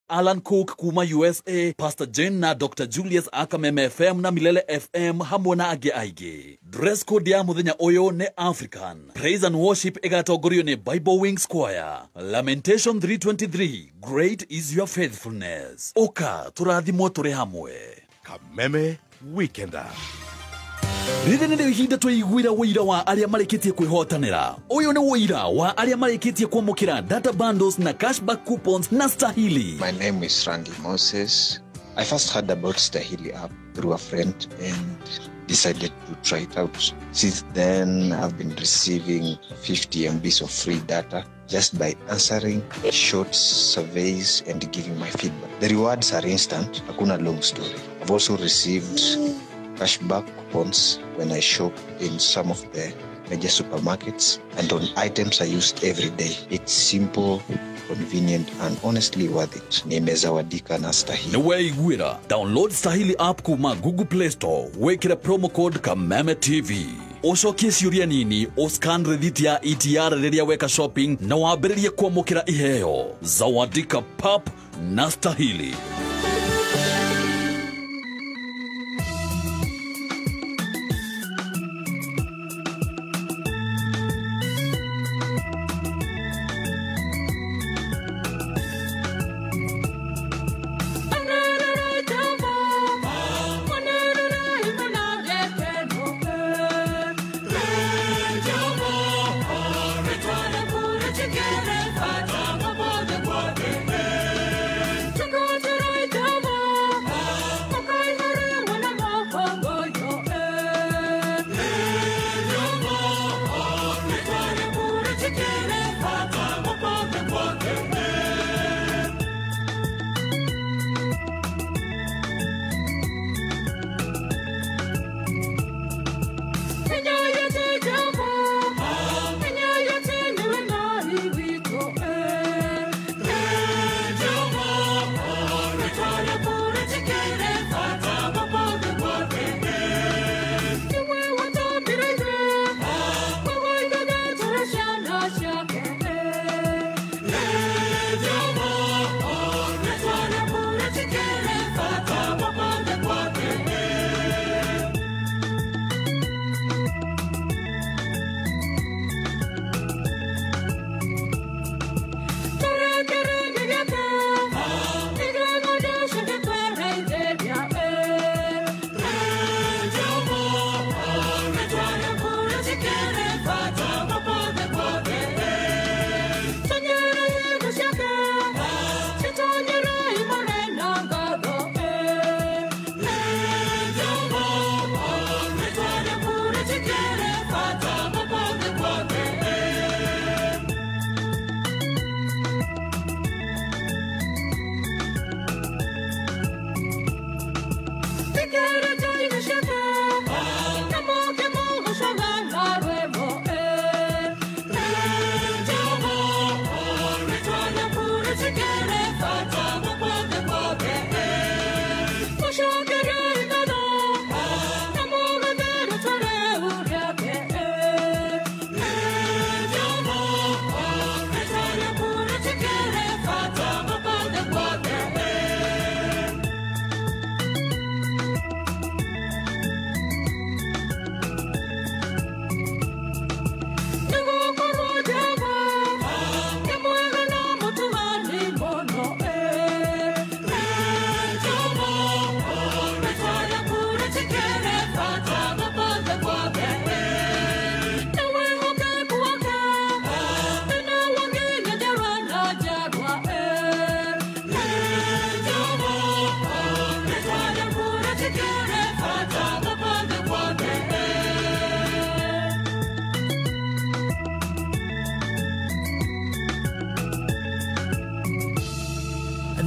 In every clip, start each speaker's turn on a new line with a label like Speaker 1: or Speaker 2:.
Speaker 1: Alan Cook kuma USA, Pastor Jane na Dr. Julius Akameme FM na Milele FM hamwe na angĩ aingĩ. Dress code ya muthenya ũyũ nĩ African. Praise and worship ĩgatongorio nĩ Bible Wings Choir. Lamentation 3:23, Great is your faithfulness. Ũka tũrathimwo tũrĩ hamwe.
Speaker 2: Kameme Weekender.
Speaker 1: Rĩrĩ nĩrĩo ihinda tũiguĩra ũira wa arĩa marĩkĩtie kwĩhotanĩra. Ũyũ nĩ ũira wa arĩa marĩkĩtie kwamũkĩra data bundles na cashback coupons na Stahili.
Speaker 3: My name is Randy Moses. I first heard about Stahili app through a friend and decided to try it out. Since then, I've been receiving 50 MBs of free data just by answering short surveys and giving my feedback. The rewards are instant, hakuna long story. I've also received cashback coupons when I shop in some of the major supermarkets and on items I used every day. It's simple, convenient and honestly worth it. Nimezawadika na Stahili.
Speaker 1: Nĩweiguĩra. Download Stahili app kuma Google Play Store, wĩkĩre promo code Kameme TV. Ũcokie ciũria nini, ũscan rĩthiti ya ETR rĩrĩa weka shopping na wambĩrĩrie kwamũkĩra iheo. Zawadika pap na Stahili.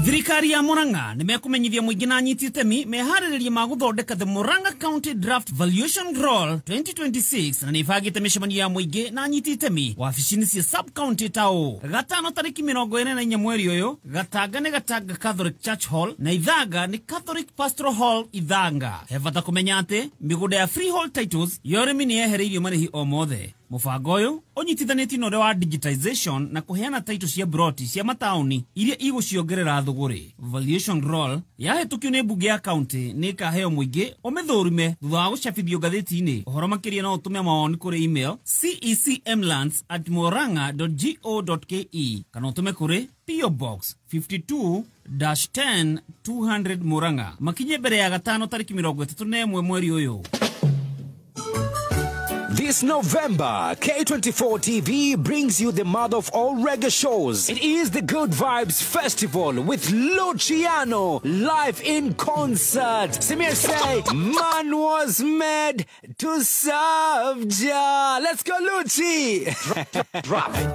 Speaker 4: Thirikari ya Murang'a nimekumenyithia mũingĩ na anyiti itemi meharĩrĩria ma gũthondeka the Murang'a County Draft Valuation Roll 2026 na nĩibangĩte mĩcemanio ya mũingĩ na anyiti itemi wabici-inĩ cia sub county ta ũũ: Gatano tarĩki 24 mweri ũyũ, Gatanga nĩ Gatanga Catholic Church Hall na Ithanga nĩ Catholic Pastoral Hall Ithanga. He bata kũmenya atĩ mĩgũnda ya freehold titles ya ũrĩmi nĩ yehereirio marĩhi o mothe. Mũbango ũyũ ũnyitithanĩtio na ũrĩa wa digitization na kũheana taitũ cia broti cia mataũni iria igũciongerera thũgũrĩ. Valuation roll yahĩtũkio nĩ mbunge ya kaunti nĩ ĩkaheo mũingĩ ũmĩthũrime thutha wa gũcabithio ngathĩti-inĩ. Ũhoro makĩria no ũtũme mawoni kũrĩ email cecmlands@murang'a.go.ke kana ũtũme kũrĩ PO Box 52-10 200 Murang'a. Makinye mbere ya gatano tariki 31 mweri ũyũ.
Speaker 5: This November, K24 TV brings you the mother of all reggae shows. It is the Good Vibes Festival with Luciano live in concert. Samir say, man was made to serve Jah. Let's go, Lucci. Drop it.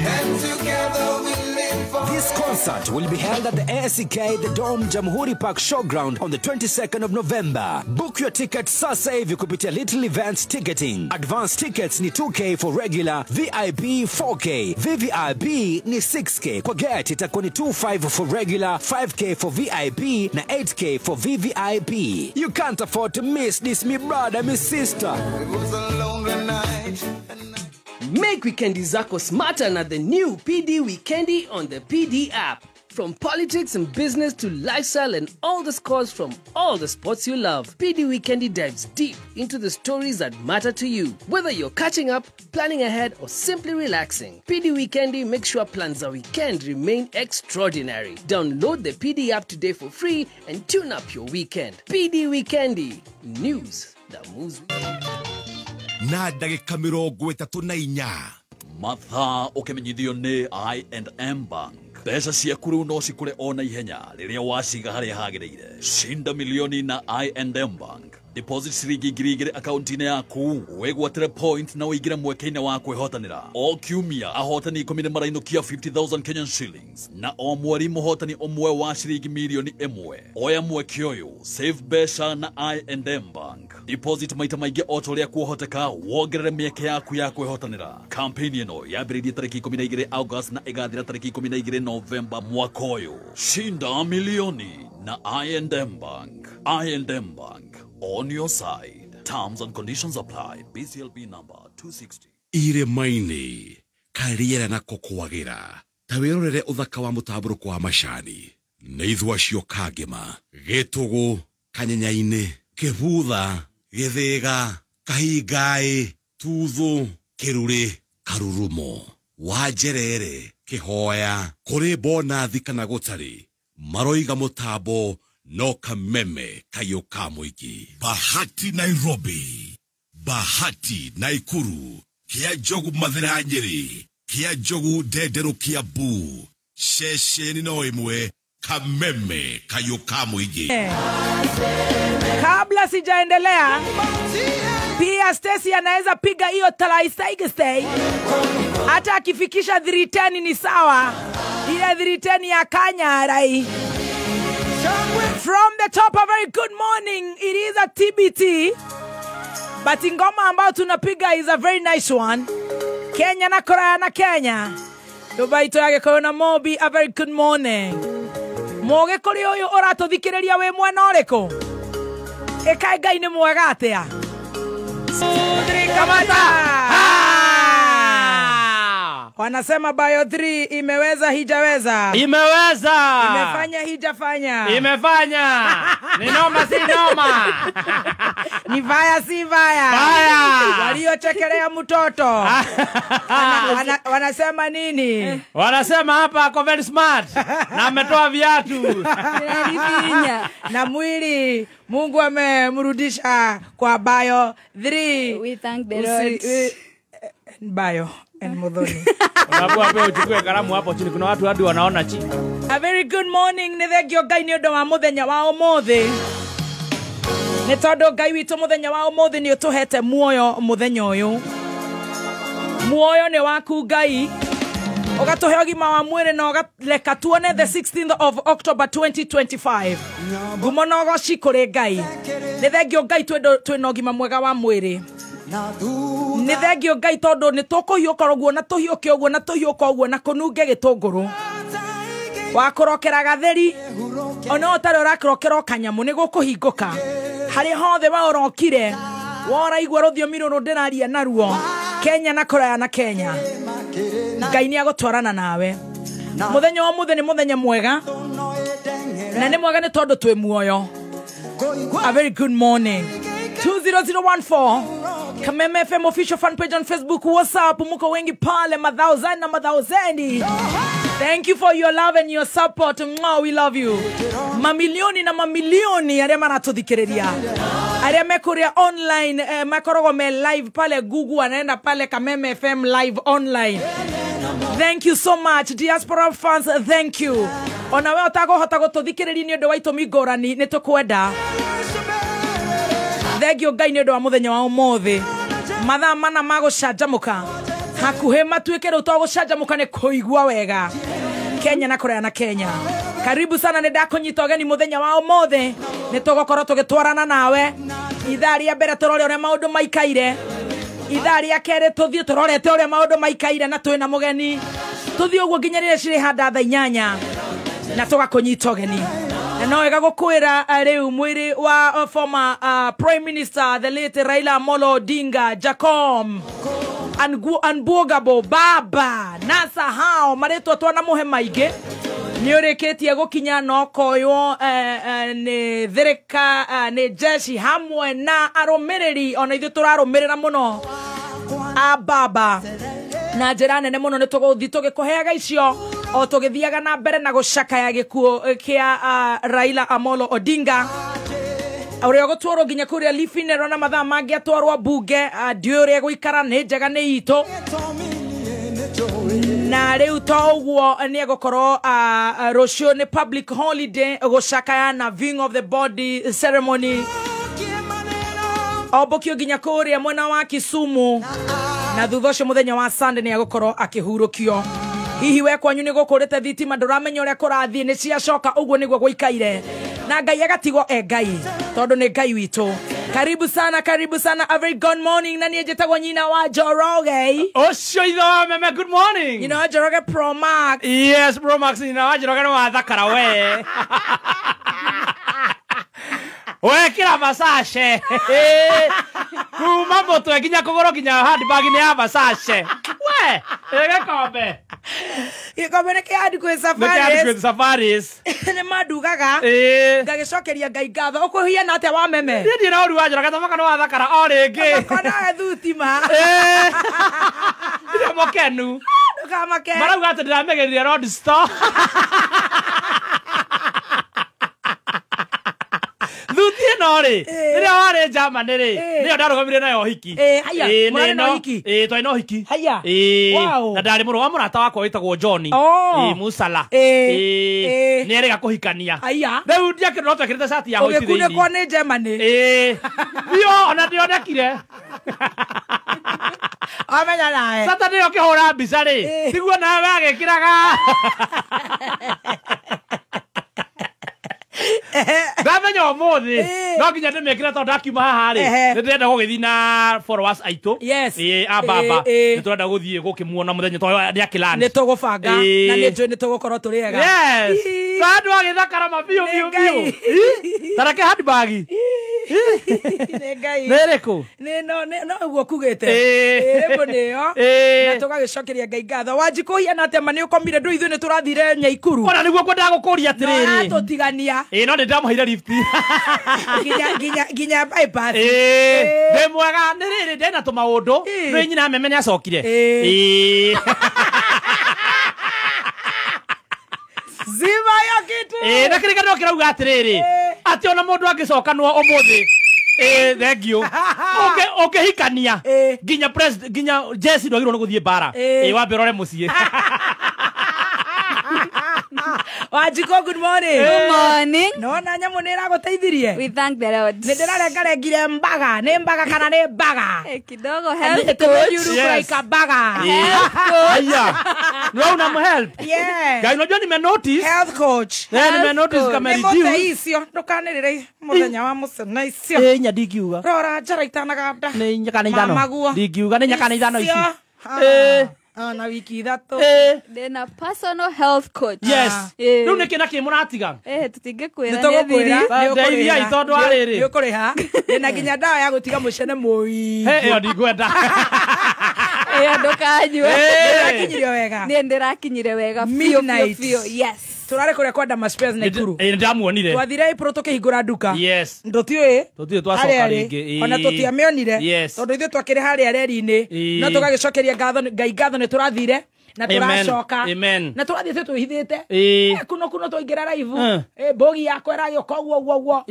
Speaker 6: And together we live for.
Speaker 5: This concert will be held at the ASK, the Dome, Jamhuri Park Showground on the 22nd of November. Book your ticket sasa hivi kupitia Little Events Ticketing. Advance tickets ni 2K for regular, VIP 4K, VVIP ni 6K. Kwa gate itakuwa ni 25 for regular, 5K for VIP na 8K for VVIP. You can't afford to miss this, me brother, me sister.
Speaker 6: It was a lonely night.
Speaker 7: Make weekendi zako smarter na the new PD Weekendi on the PD app. From politics and business to lifestyle and all the scores from all the sports you love, PD Weekendi dives deep into the stories that matter to you. Whether you're catching up, planning ahead, or simply relaxing, PD Weekendi makes sure plans a weekend remain extraordinary. Download the PD app today for free and tune up your weekend. PD Weekendi, news that moves.
Speaker 2: Na ndagĩka 34.
Speaker 1: Mathaa ũkĩmenyithio nĩ I&M Bank. Mbeca ciaku rĩu no cikũre o na ihenya rĩrĩa waciga harĩa hagĩrĩire. Shinda milioni na I&M Bank. Deposit ciringi 2,000 akaunti-inĩ yaku, wĩgwatĩre point na ũingĩre mweke-inĩ wa kwĩhotanĩra. O kiumia ahotani 10 nĩ marainũkia 50,000 Kenyan shillings na o mweri mũhotani ũmwe wa ciringi milioni 1. Oya mweke ũyũ, save mbeca na I&M Bank. Deposit maita maingĩ o ta ũrĩa kuohoteka, wongerere mĩeke yaku ya kwĩhotanĩra. Campaign ĩno yambĩrĩirie tarĩki 12 August na ĩgathira tarĩki 12 Novemba mwaka ũyũ. Shinda milioni na I&M Bank. I&M Bank, on your side. Terms and conditions apply. BCLB number 260.
Speaker 2: Irĩma-inĩ kariera nako kwagĩra ta wĩrorere ũthaka wa mũtambũrũko wa macani nĩ ithua cio Kangema, Gĩtũgũ, Kanyenya-inĩ, Kĩbutha, Gĩthĩga, Kahingaĩ, Tuthũ, Kĩrurĩ, Karurumo, Wanjerere, Kĩhoya, kũrĩ bonathi kana gũtarĩ maroiga mũtambo no Kameme kayũ ka mũingĩ. Bahati Nairobi, Bahati Naikuru, Kĩa Njogu Mathĩra Nyĩrĩ, Kĩa Njogu Ndenderũ Kiambu, ceceni no ĩmwe, Kameme kayũ ka mũingĩ.
Speaker 8: Kabla sijaendelea, pia Stacy anaweza piga hiyo talaisaigesei. Hata akifikisha 310 ni sawa. Ile 310 ya Kanya rai. From the top, a very good morning. It is a TBT. But ngoma ambayo tunapiga is a very nice one. Kenya na Korea na Kenya. Dubai to yake Corona Mobi, a very good morning. Moge kuri uyu uratuthikiriria wi mwena uriku? Ĩkai Ngai nĩ mwega atĩa? Kamata. Wanasema Bio 3 imeweza hijaweza.
Speaker 9: Imeweza.
Speaker 8: Imefanya hijafanya.
Speaker 9: Imefanya. Ni noma si noma.
Speaker 8: Ni vaya si vaya.
Speaker 9: Vaya.
Speaker 8: Waliochekelea mtoto. Wanasema nini?
Speaker 9: Wanasema hapa ako very smart. Na ametoa viatu.
Speaker 8: Na mwili Mungu amemrudisha kwa Bio 3.
Speaker 10: We thank the Lord.
Speaker 8: Bio and Muthoni.
Speaker 9: Unaambiwa pia uchukue kalamu hapo chini, kuna watu hadi wanaona chini.
Speaker 8: A very good morning. Nĩ thengio Ngai nĩ ũndũ wa mũthenya wa ũmũthĩ. Nĩ tondũ Ngai witũ mũthenya wa ũmũthĩ nĩ ũtũhete muoyo mũthenya ũyũ. Muoyo nĩ waku Ngai. Ũgatũhe ũgima wa mwĩrĩ na ũgareka tuone the 16th of October 2025. Ngumo na ũgoci kũrĩ Ngai. Nĩ thengio Ngai twĩna ũgima mwega wa mwĩrĩ. Nĩ thengio Ngai tondũ nĩ tũkũhiũka ũguo na tũhiũke ũguo na tũhiũka ũguo na kũnunge gĩtũngũrũ. Wakũrokera gatheri ona ũtarĩ ũrakũrokera o kanyamũ nĩ gũkũhingũka. Harĩa hothe we ũrokire woraigua rũthiomi rũrũ ndĩraria naruo, Kenya na kũraya na Kenya, Ngai nĩ agũtwarana nawe. Mũthenya wa mũthĩ nĩ mũthenya mwega, na nĩ mwega nĩ tondũ twĩ muoyo. A very good morning. 20014 Kameme FM official fan page on Facebook, WhatsApp, muko wengi pale, mathousand na mathousands. Thank you for your love and your support. Mwah, we love you. Mamilioni na mamilioni arĩa maratũthikĩrĩria, arĩa mekũrĩa online, makoragwo me live pale Google, anaenda pale Kameme FM live online. Thank you so much diaspora fans, thank you. Ona we ũtagũhota gũtũthikĩrĩria nĩ ũndũ wa itũmi ngũrani, nĩ tũkwenda. Thank you Ngai nĩ ũndũ wa mũthenya wa ũmũthĩ. Mathaa mana ma gũcanjamũka hakuhĩ matuĩke rĩu to gũcanjamũka nĩ kũigua wega. Kenya na kũraya na Kenya, karibu sana. Nĩ ndakũnyita ũgeni mũthenya wa ũmũthĩ, nĩ tũgũkorwo tũgĩtwarana nawe. Ithaa rĩa mbere tũrore ũrĩa maũndũ maikaire, ithaa rĩa kerĩ tũthiĩ tũrorete ũrĩa maũndũ maikaire na twĩna mũgeni, tũthiĩ ũguo nginya rĩrĩa cirĩ handa thaa 8 na tũgakũnyita ũgeni. Na no wega gũkwĩra rĩu mwĩrĩ wa former Prime Minister the late Raila Amolo Odinga Jacom Unbwogable Baba nasahau marĩtwa twanamũhe maingĩ, nĩ ũrĩkĩtie gũkinya na ũkoywo nĩ thirika nĩ jeshi hamwe na arũmĩrĩri. Ona ithuĩ tũrarũmĩrĩra mũno a baba na njĩra nene mũno. Nĩ tũgũthiĩ tũgĩkũheaga icio o tũgĩthiaga na mbere na gũcakaya gĩkuũ kĩa Raila Amolo Odinga, ũrĩa ũgũtwarwo nginya kũrĩa Lifinero na mathaa mangĩ atwarwo mbunge. Ndiũĩ ũrĩa gũikara, nĩ njega nĩ itũ. Na rĩu to ũguo nĩ egũkorwo rũciũ nĩ public holiday gũcakaya na viewing of the body ceremony ombũkio nginya kũrĩa mwena wa Kisumu, na thutha ũcio mũthenya wa Sunday nĩ egũkorwo akĩhurũkio. Hihi we kwanyu nĩ gũkũrĩte thitima, ndũramenya ũrĩa kũrathiĩ, nĩ ciacoka, ũguo nĩguo gũikaire, na Ngai agatigwo e Ngai tondũ nĩ Ngai witũ. Karibu sana, karibu sana. A very good morning. Na niĩ njĩtagwo nyina wa Njoroge.
Speaker 9: Ũcio ithe wa meme, good morning.
Speaker 8: Nyina wa Njoroge Pro Max.
Speaker 9: Yes, Pro Max, nyina wa Njoroge nĩ wathakara we. Wekĩra Versace kuma mũtwe nginya kũgũrũ nginya handbag nĩ ya Versace. We, gĩkombe.
Speaker 8: Gĩkombe nĩ kĩa Adequate Safaris.
Speaker 9: Nĩ kĩa Adequate Safaris.
Speaker 8: Nĩ mandugaga. Ngagĩcokeria Ngai ngatho. Ũkũhiana atĩa wa meme?
Speaker 9: Niĩ ndirĩ na ũru wa Njoroge, tamaka nĩ wathakara o rĩngĩ.
Speaker 8: Tamaka nawe thutima.
Speaker 9: Ndirĩ mũkenu.
Speaker 8: Ndũkamake.
Speaker 9: Marauga atĩ ndĩramĩgĩrire road store. Thuti ĩno rĩ, rĩrĩa warĩ Germany rĩ, nĩyo ndarũgamire nayo ũhiki.
Speaker 8: Haya, na ũhiki?
Speaker 9: Twarĩ na ũhiki.
Speaker 8: Haya.
Speaker 9: Na ndarĩ mũrũ wa mũrata wakwa wĩtagwo John. Musala. Nĩ erĩga kũhikania.
Speaker 8: Haya.
Speaker 9: Rĩu ndiakĩrĩ no twekĩrĩte cati ya white thĩinĩ.
Speaker 8: Ũgĩkunĩkwo nĩ Germany.
Speaker 9: Biũ, ona ndionekire.
Speaker 8: Wamenya nawe.
Speaker 9: Saturday ũkĩhũra mbica rĩ, tiguo nawe agĩkĩraga. Ndamenya ũmũthĩ no nginya ndĩmĩkĩre tondũ ndakiuma haha rĩ, nĩ ndĩrenda gũgĩthiĩ na followers aitũ a baba, nĩ tũrenda gũthiĩ gũkĩmuona mũthenya tondũ nĩ akĩland.
Speaker 8: Nĩ tũgũbanga na nĩ njũĩ nĩ tũgũkorwo tũrĩ ega.
Speaker 9: Yes. Tondũ agĩthakara ma biũ biũ biũ. Tareke handbag.
Speaker 8: Nĩ Ngai.
Speaker 9: Nĩ ĩrĩkũ?
Speaker 8: Nĩ no no ũguo kugĩte. Rĩmwe nĩyo. Na tũgagĩcokeria Ngai ngatho. Wanjikũ hiana atĩa ma nĩ ũkomire ndũ ithuĩ nĩ tũrathire Nyaikuru.
Speaker 9: Ona nĩguo ngwendaga gũkũria atĩrĩrĩ.
Speaker 8: No tũtigania.
Speaker 9: No nĩ ndamũheire lift.
Speaker 8: Nginya bypass.
Speaker 9: Ndĩ mwega nĩ rĩrĩ ndĩna tũmaũndũ. Nĩ nyina meme nĩ acokire.
Speaker 8: Zima ya kitu.
Speaker 9: Na kĩrĩkanĩro kĩrauga atĩrĩrĩ, atĩ ona mũndũ angĩcokanwo ũmũthĩ. Thank you. Ũngĩhikania nginya president nginya Jesse ndwagĩrĩirwo nĩ gũthiĩ mbara. Wambe ũrore mũciĩ.
Speaker 8: Wanjikũ, good morning.
Speaker 10: Good morning.
Speaker 8: Nona nyamũ nĩ ĩragũteithirie?
Speaker 10: We thank the Lord.
Speaker 8: Nĩ ndĩrarengarengire mbaga, nĩ mbaga kana nĩ mbaga?
Speaker 10: Kidogo health coach.
Speaker 8: You look like a mbaga.
Speaker 10: Health coach.
Speaker 9: Haya. No una help.
Speaker 8: Yeah.
Speaker 9: Guys, unajua nime notice.
Speaker 8: Health coach.
Speaker 9: Nime notice kama
Speaker 8: reduce. Nĩ mũte icio, ndũkanĩrĩre mũthenya wa mũcena icio.
Speaker 9: Nya ndingiuga.
Speaker 8: Rora njara itanaganda.
Speaker 9: Nĩ inya kana ithano. Ndingiuga nĩ inya kana ithano ici.
Speaker 8: Na wiki ithatũ.
Speaker 10: Ndĩna personal health coach.
Speaker 9: Yes. Rĩu nĩkĩ na kĩ mũratiga?
Speaker 10: Tũtingĩkwĩra nĩ thiri.
Speaker 9: Ndeithiai tondũ wa rĩrĩ.
Speaker 8: Nĩ ũkũrĩha. Ndĩna nginya ndawa ya gũtiga mũcene mũingĩ.
Speaker 9: Ĩyo ndingwenda.
Speaker 10: Ĩyo ndũkanyue.
Speaker 8: Ndĩrakinyire wega.
Speaker 10: Niĩ ndĩrakinyire wega biũ biũ biũ. Yes.
Speaker 8: Turare kuria kwa Damas Spares Naikuru.
Speaker 9: Ndamuonire.
Speaker 8: Twathire April tukihingura nduka.
Speaker 9: Yes.
Speaker 8: Ndutiũĩ.
Speaker 9: Tũtirĩ twacoka rĩngĩ.
Speaker 8: Ona tũtiamĩonire. Tondũ ithuĩ twakĩrĩ harĩa reri-inĩ. No tũgagĩcokeria ngatho Ngai ngatho nĩ tũrathire na tũracoka. Na tũrathiĩte twĩhithĩte. Kuno kuno twaingĩra live. Mbogi yakwa ĩragĩũka ũguo ũguo ũguo.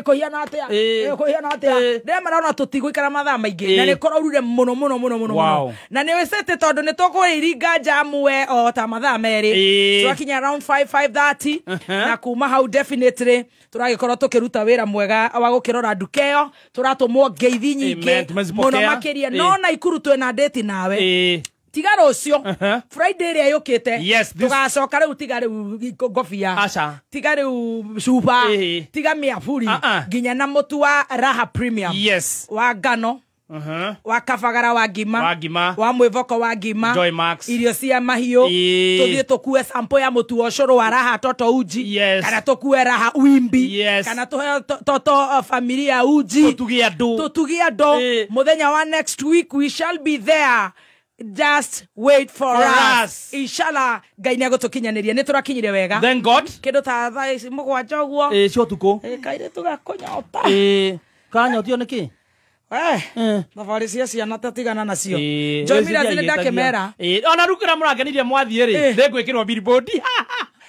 Speaker 8: Kũhiana atĩa? Kũhiana atĩa? Ndĩremera ona tũtigũikara mathaa maingĩ. Na nĩ kũraurire mũno mũno mũno mũno mũno. Na nĩ wĩcĩte tondũ nĩ tũkũiringa njamu we o ta mathaa merĩ. Twakinya around 5:30 na kuma hau definitely tũragĩkorwo tũkĩruta wĩra mwega wa gũkĩrora nduka ĩyo. Tũratũmwo ngeithi nyingĩ mũno makĩria. No Naikuru twĩna date nawe. Tiga rũciũ Friday ĩrĩa yũkĩte tũgacoka rĩu tiga rĩu ngobia tiga rĩu cuba tiga mĩaburi nginya na mũtu wa Raha Premium wa ngano wa kabagara wa ngima wa mwĩvoko wa ngima irio cia mahiũ tũthiĩ tũkue sample ya mũtu wa ũcũrũ wa Raha Toto Uji kana tũkue Raha Wimbi kana tũheo Toto Familia Uji tũtugie andũ mũthenya wa next week we shall be there. Just wait for us. Inshallah Ngai nĩ agũtũkinyanĩria. Nĩ tũrakinyire wega.
Speaker 9: Thank God.
Speaker 8: Kĩndũ ta thaa ici mũgwanja ũguo.
Speaker 9: Cio ũtukũ.
Speaker 8: Kairĩtu gakũnyota.
Speaker 9: Karanyotio nĩkĩ?
Speaker 8: Thabarĩ cia ciana tatigana nacio. Joy Millers nĩ ndakĩmera.
Speaker 9: Ona rĩu kĩrĩa mũrakenirie mwathiĩ rĩ, nĩngwĩkĩrwo billboard.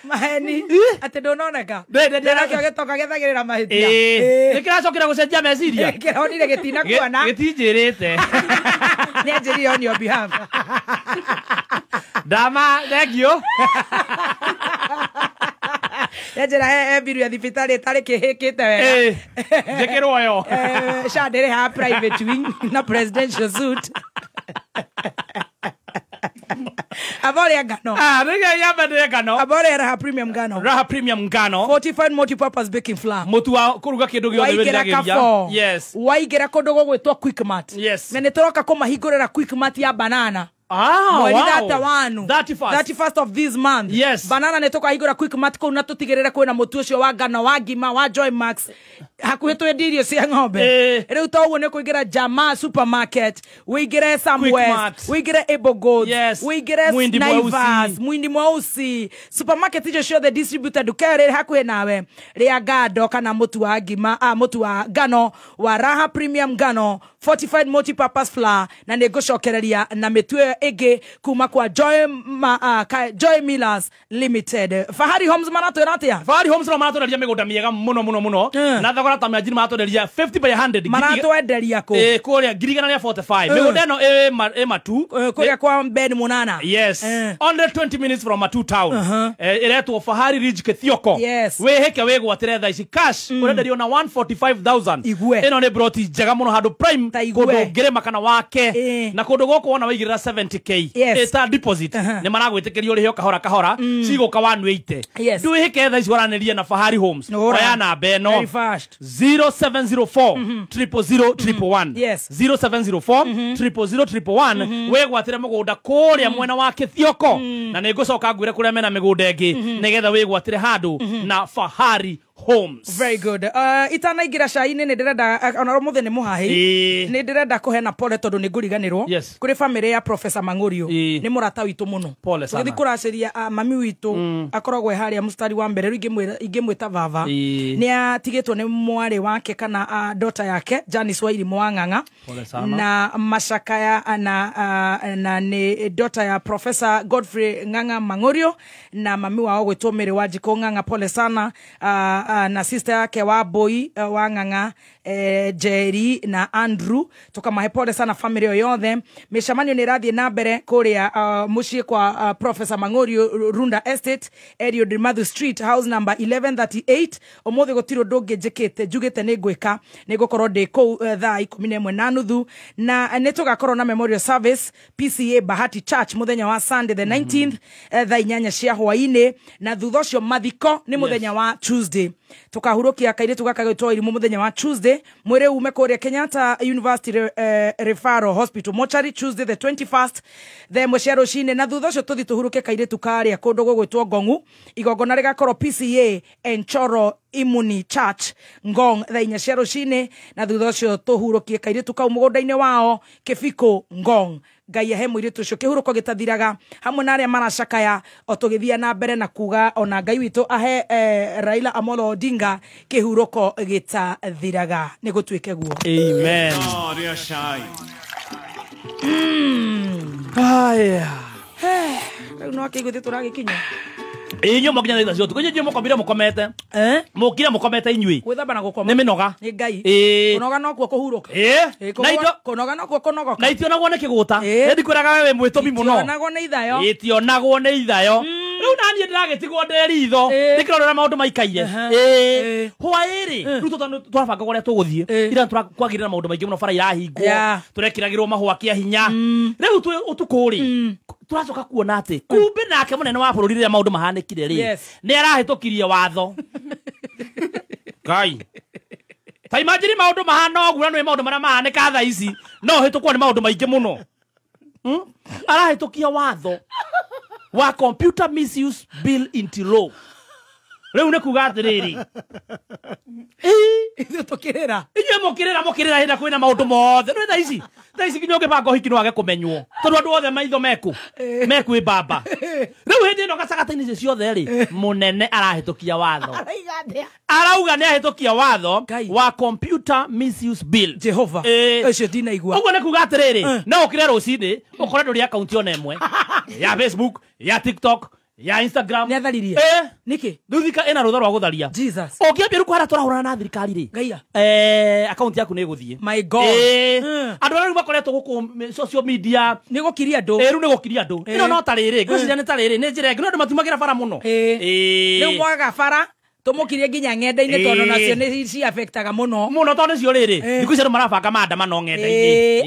Speaker 8: Maheni atĩ ndũnoneka. Ndĩrakĩo gĩtoka gĩthagĩrĩra mahĩtia.
Speaker 9: Nĩ kĩracokera gũcenjia meciria.
Speaker 8: Kĩronire gĩtinakuona.
Speaker 9: Gĩtinjĩrĩte.
Speaker 8: Nĩ anjĩrire on your behalf.
Speaker 9: Ndama thank you.
Speaker 8: Yanjĩra he mbiru ya thibitarĩ ĩtarĩ kĩhĩkĩte wega.
Speaker 9: Njĩkĩrwo yo.
Speaker 8: Sha ndĩrĩ ha private wing na presidential suit. Abore ngano.
Speaker 9: Nĩge ngano.
Speaker 8: Abore Raha Premium ngano.
Speaker 9: Raha Premium ngano.
Speaker 8: Fortified multi-purpose baking flour.
Speaker 9: Mũtu wa kũruga kĩndũ gĩothe wĩriragĩria. Yes.
Speaker 8: Waigĩra kũndũ gũgwĩtwo Quickmart.
Speaker 9: Yes.
Speaker 8: Na nĩ tũroka kũmahingũrĩra Quickmart ya banana.
Speaker 9: Mweri
Speaker 8: 31. 31st of this month.
Speaker 9: Yes.
Speaker 8: Banana nĩ tũkahingũra Quickmart kũu na tũtigĩrĩre kwĩna mũtu ũcio wa ngano wa ngima wa Joy Max. Hakuhĩ twendie irio cia ng'ombe. Rĩu to ũguo nĩ kũingĩra Jamaa Supermarket, wĩingĩre Samwest, wĩingĩre Able Goods, wĩingĩre Naivas, Mwindi Mweusi. Supermarket icio ciothe distributed nduka ĩrĩa ĩrĩ hakuhĩ nawe rĩa ngando kana mũtu wa ngima, mũtu wa ngano wa Raha Premium ngano fortified multi-purpose flour na nĩ ngũcokereria na mĩtu ĩyo ĩngĩ kuma kwa Joy Millers Limited. Fahari Homes maratwĩra atĩa?
Speaker 9: Fahari Homes no maratwenderia mĩgũnda mĩega mũno mũno mũno na thogora ta mĩanjiri maratwenderia 50 by 100
Speaker 8: maratwenderia kũ?
Speaker 9: Kũrĩa 1,145 mĩgũnda ĩno ĩ Matu
Speaker 8: kũrĩa kwa Ben Munana.
Speaker 9: Yes. Under 20 minutes from Matu town. Ĩretwo Fahari Ridge Kithioko. Wĩhĩke wĩgwatĩre thaa ici cash ũrenderio na 145,000. Ĩno nĩ broti njega mũno handũ prime kũndũ ũngĩrĩma kana wake na kũndũ gũkũ wona waigĩrĩra 70k ĩta deposit nĩ maragwĩtĩkĩria ũrĩhe o kahora kahora cigũka 180. Ndwĩhĩke thaa ici waranĩrie na Fahari Homes. Oya namba ĩno 0704 000 111.
Speaker 8: Yes.
Speaker 9: 0704 000 111 wĩgwatĩre mũgũnda kũrĩa mwena wa Kithioko na nĩ ngũcoka ngwĩre kũrĩa mena mĩgũnda ĩngĩ nĩgetha wĩgwatĩre handũ na Fahari Homes.
Speaker 8: Very good. Itanaingĩra cai-inĩ nĩ ndĩrenda ona ũmũthĩ nĩ mũhahi nĩ ndĩrenda kũheana pole tondũ nĩ ngũriganĩrwo kũrĩ famĩlĩ ya Professor Mang'ũriũ. Nĩ mũrata witũ mũno. Tũgĩthiĩ kũracĩria mami witũ akoragwo e harĩa mũstari wa mbere rĩu ingĩmwĩta baba. Nĩ atigĩtwo nĩ mwarĩ wake kana daughter yake Janice Wairimu wa Ng'ang'a na macakaya na nĩ daughter ya Professor Godfrey Ng'ang'a Mang'ũriũ na mami wao gwĩtwo Mary Wanjikũ Ng'ang'a. Pole sana na sister yake wa Boy wa Ng'ang'a Jerry na Andrew. Tukamahe pole sana family yothe. Mĩcemanio nĩ ĩrathiĩ na mbere kũrĩa mũciĩ kwa Professor Mang'ũriũ Runda Estate, Eliud Matthew Street, house number 1138. Ũmũthĩ gũtirĩ ũndũ ũngĩ njĩkĩte njugĩte nĩ ngwĩka nĩ ngũkorwo ndĩ kũu thaa 11:30 na nĩ tũgakorwo na memorial service PCA Bahati Church mũthenya wa Sunday the 19th thaa 8 cia hwaĩ-inĩ na thutha ũcio mathiko nĩ mũthenya wa Tuesday. Tukahurukia kairĩtu gaka gĩtwo Irimũ mũthenya wa Tuesday. Mwĩrĩ ume kũrĩa Kenyatta University Referral Hospital mortuary Tuesday the 21st thaa 1 cia rũcinĩ na thutha ũcio tũthiĩ tũhuruke kairĩtu karĩa kũndũ gũgwĩtwo Ngong'u. Igongona rĩgakorwo PCA Enchoro Imuni Church Ngong thaa 4 cia rũcinĩ na thutha ũcio tũhurukie kairĩtu kau mũgũnda-inĩ wao Kĩbiko Ngong. Ngai ahe mũirĩtu ũcio kĩhurũko gĩtathiraga hamwe na arĩa maracakaya o tũgĩthiĩ na mbere na kuga ona Ngai witũ ahe Raila Amolo Odinga kĩhurũko gĩtathiraga. Nĩ gũtuĩke guo.
Speaker 9: Amen. Haya.
Speaker 8: Rĩu no akĩiguithie tũragĩkinya.
Speaker 9: Inyuĩ mũkinya thaa icio ũtukũ, inyuĩ mũkomire mũkomete. Mũkire mũkomete inyuĩ.
Speaker 8: Gwĩthamba na gũkoma.
Speaker 9: Nĩ mĩnoga.
Speaker 8: Nĩ Ngai. Kũnoga nokuo kũhurũka. Kũnoga nokuo kũnogoka.
Speaker 9: Na itionagwo nĩ kĩgũta. Nĩ ndikwĩraga we wĩ mwĩtũmi mũno.
Speaker 8: Itionagwo nĩ ithayo.
Speaker 9: Itionagwo nĩ ithayo. Rĩu naniĩ ndĩragĩtigwo ndĩ ritho. Ndĩkĩrorera maũndũ maikaire. Hwaĩ-rĩ, rĩu tũrabanga ũrĩa tũgũthiĩ. Ira tũrakwagĩrĩra maũndũ maingĩ mũno, bara irahingwo. Tũrekĩragĩrwo mahũa kĩa hinya. Rĩu twĩ ũtukũ-rĩ, tũracoka kuona atĩ kumbe nake mũnene wa bũrũri rĩrĩa maũndũ mahanĩkire rĩ, nĩ arahĩtũkirie watho. Ngai. Ta imagine maũndũ mahana ũguo, na nĩ maũndũ marĩa mahanĩka thaa ici, no ũhĩtũkwo nĩ maũndũ maingĩ mũno. Arahĩtũkia watho wa Computer Misuse Bill into law. Rĩu nĩ kuga atĩrĩrĩ,
Speaker 8: ithuĩ tũkĩrĩra.
Speaker 9: Inyuĩ mũkĩrĩra mũkĩrĩra hĩndĩ kwĩna maũndũ mothe. Rĩu thaa ici nginya ũngĩbanga ũhiki no wage kũmenywo, tondũ andũ othe maitho meku mekwĩ mbamba. Rĩu hĩndĩ ĩno gacagata-inĩ icio ciothe rĩ, mũnene arahĩtũkia watho. Arauga nĩ ahĩtũkia watho wa Computer Misuse Bill.
Speaker 8: Jehova. Ũcio ndinaigua.
Speaker 9: Ũguo nĩ kuga atĩrĩrĩ, no ũkĩre rũcinĩ ũkore ndũrĩ akaunti ona ĩmwe ya Facebook, ya TikTok, ya Instagram.
Speaker 8: Nĩ atharirie. Nĩkĩ?
Speaker 9: Rĩu thika ĩna rũtha rwa gũtharia.
Speaker 8: Jesus.
Speaker 9: Ũngĩambia rĩu kũhara tũrahũrana na thirikari rĩ,
Speaker 8: Ngaia.
Speaker 9: Akaunti yaku nĩ ĩgũthiĩ.
Speaker 8: My God.
Speaker 9: Andũ arĩa rĩu makoretwo gũkũ social media
Speaker 8: nĩ gũkiria andũ.
Speaker 9: Rĩu nĩ gũkiria andũ. Ĩno no ta rĩrĩ, ngwĩciria nĩ ta rĩrĩ, nĩ njĩra ĩngĩ, no andũ matumagĩra bara mũno.
Speaker 8: Rĩu mwaga bara tũmũkirie nginya ng'enda-inĩ, tondũ nacio nĩ ciaffectaga mũno.
Speaker 9: Mũno tondũ nĩcio rĩrĩ, thikũ ici andũ marabanga maandamano ng'enda-inĩ.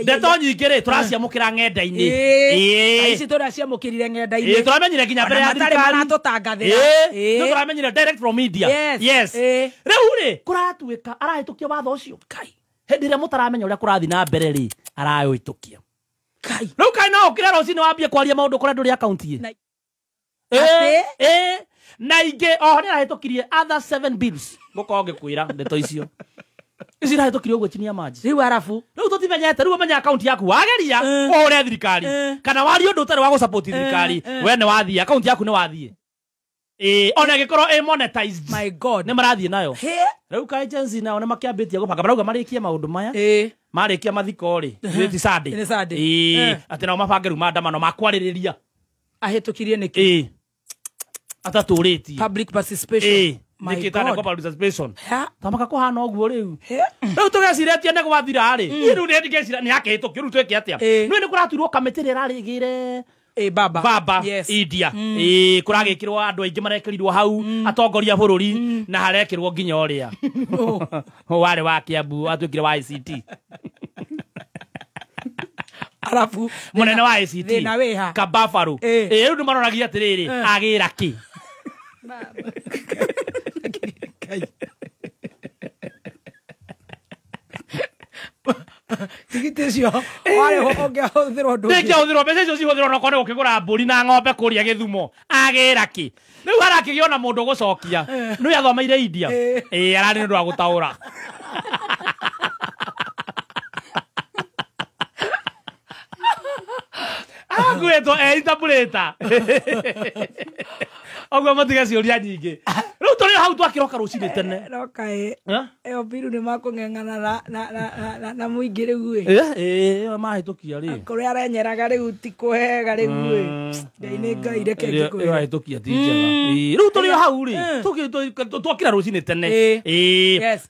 Speaker 9: Ndeto nyingĩ rĩ, tũraciamũkĩra ng'enda-inĩ.
Speaker 8: Ici tũraciamũkĩrire ng'enda-inĩ.
Speaker 9: Tũramenyire nginya mbere ya thirikari.
Speaker 8: Maratũtangathĩra.
Speaker 9: Nĩ tũramenyire direct from media. Yes. Rĩu rĩ, kũratuĩka arahĩtũkia watho ũcio. Hĩndĩ ĩrĩa mũtaramenya ũrĩa kũrathiĩ na mbere rĩ, arahĩtũkia. Rĩu kaĩ no ũkĩre rũcinĩ wambie kwaria maũndũ kũrĩa ndũrĩ akaunti. Na ingĩ oho nĩ arahĩtũkirie other 7 bills. Ngũkorwo ngĩkwĩra ndeto icio. Ici irahĩtũkirio ũguo chini ya maji.
Speaker 8: Rĩu arabu.
Speaker 9: Rĩu tũtimenyete, rĩu ũmenye akaunti yaku wageria ũhũre thirikari. Kana warie ũndũ ũtarĩ wa gũsupport thirikari, we nĩ wathiĩ, akaunti yaku nĩ wathiĩ. Ona ĩngĩkorwo ĩ monetized.
Speaker 8: My God.
Speaker 9: Nĩ marathiĩ nayo. Rĩu ka agency nao nĩ makĩambĩtie gũbanga, marauga marĩkie maũndũ maya. Marĩkia mathiko rĩ, ti Sunday.
Speaker 8: Nĩ Sunday.
Speaker 9: Atĩ nao mabange rĩu maandamano ma kwarĩrĩria.
Speaker 8: Ahĩtũkirie nĩkĩ?
Speaker 9: Atatũrĩtie.
Speaker 8: Public participation. My
Speaker 9: Nĩkĩtane
Speaker 8: God.
Speaker 9: kwa public participation. Tamaka kũhana ũguo rĩu. Rĩu tũgeciretie nĩ gwathira rĩ. Niĩ rĩu nĩ ngeciria nĩ akĩhĩtũkio rĩu twĩke atĩa. Nĩ nĩ kũratuirwo kamĩtĩ ĩrĩa ĩrarĩgĩre
Speaker 8: Baba.
Speaker 9: Baba.
Speaker 8: Yes.
Speaker 9: India. Kũragĩkĩrwo andũ aingĩ marekĩrirwo hau, atongoria bũrũri, na harekĩrwo nginya ũrĩa. Warĩ wa Kiambu atuĩkire wa ICT.
Speaker 8: Arabu
Speaker 9: mũnene wa ICT.
Speaker 8: Thĩna wĩha.
Speaker 9: Kababaru. Rĩu nĩ maroragia atĩrĩrĩ, agĩra kĩ?
Speaker 8: Tigiti ũcio warĩ ũngĩahũthĩrwo ũndũ ũngĩ.
Speaker 9: Ndĩngĩahũthĩrwo, mbeca icio cihũthĩrwo no korwo ũkĩgũra mbũri na ng'ombe kũrĩa Gĩthumo. Agĩra kĩ? Rĩu harakĩgĩa ona mũndũ ũgũcokia. Nĩwe athomeire India. Ararĩ nĩ ũndũ wa gũtaũra. Akuĩtwo interpreter. Ũguo mũtige ciũria nyingĩ. Rĩu tũrĩ hau twakĩroka rũcinĩ tene.
Speaker 8: No kaĩ ĩyo biru nĩ makũng'eng'ana na mũingĩ rĩu ĩ.
Speaker 9: Ĩyo mahĩtũkia rĩ.
Speaker 8: Kũrĩa arenyeraga rĩu ti kũhega rĩu ĩ. Ngai nĩ Ngai, reke ngĩkwĩre.
Speaker 9: Ĩyo ahĩtũkia ti njega. Rĩu tũrĩ hau rĩ, twakĩra rũcinĩ tene.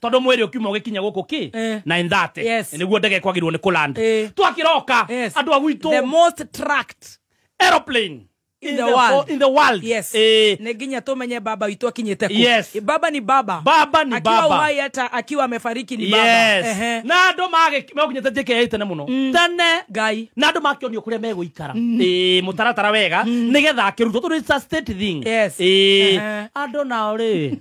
Speaker 9: Tondũ mwĩrĩ ũkiuma ũgĩkinya gũkũ kĩ? 9:30. Nĩguo ndege ĩkwagĩrĩirwo nĩ kũland. Twakĩroka andũ a gwitũ.
Speaker 8: The most tracked
Speaker 9: aeroplane
Speaker 8: in the world.
Speaker 9: In the world.
Speaker 8: Yes. Nĩ nginya tumenye baba witũ akinyĩte ku.
Speaker 9: Yes.
Speaker 8: Baba ni baba.
Speaker 9: Baba ni
Speaker 8: akiwa
Speaker 9: baba.
Speaker 8: Akiwa uhai hata akiwa amefariki ni baba.
Speaker 9: Yes. Na andũ magĩkinyĩte JKIA tene mũno. Tene.
Speaker 8: Ngai.
Speaker 9: Na andũ makĩonio kũrĩa megũikara. Mũtaratara wega nĩgetha akĩrutwo tondũ it's a state thing.
Speaker 8: Yes.
Speaker 9: Andũ nao rĩ.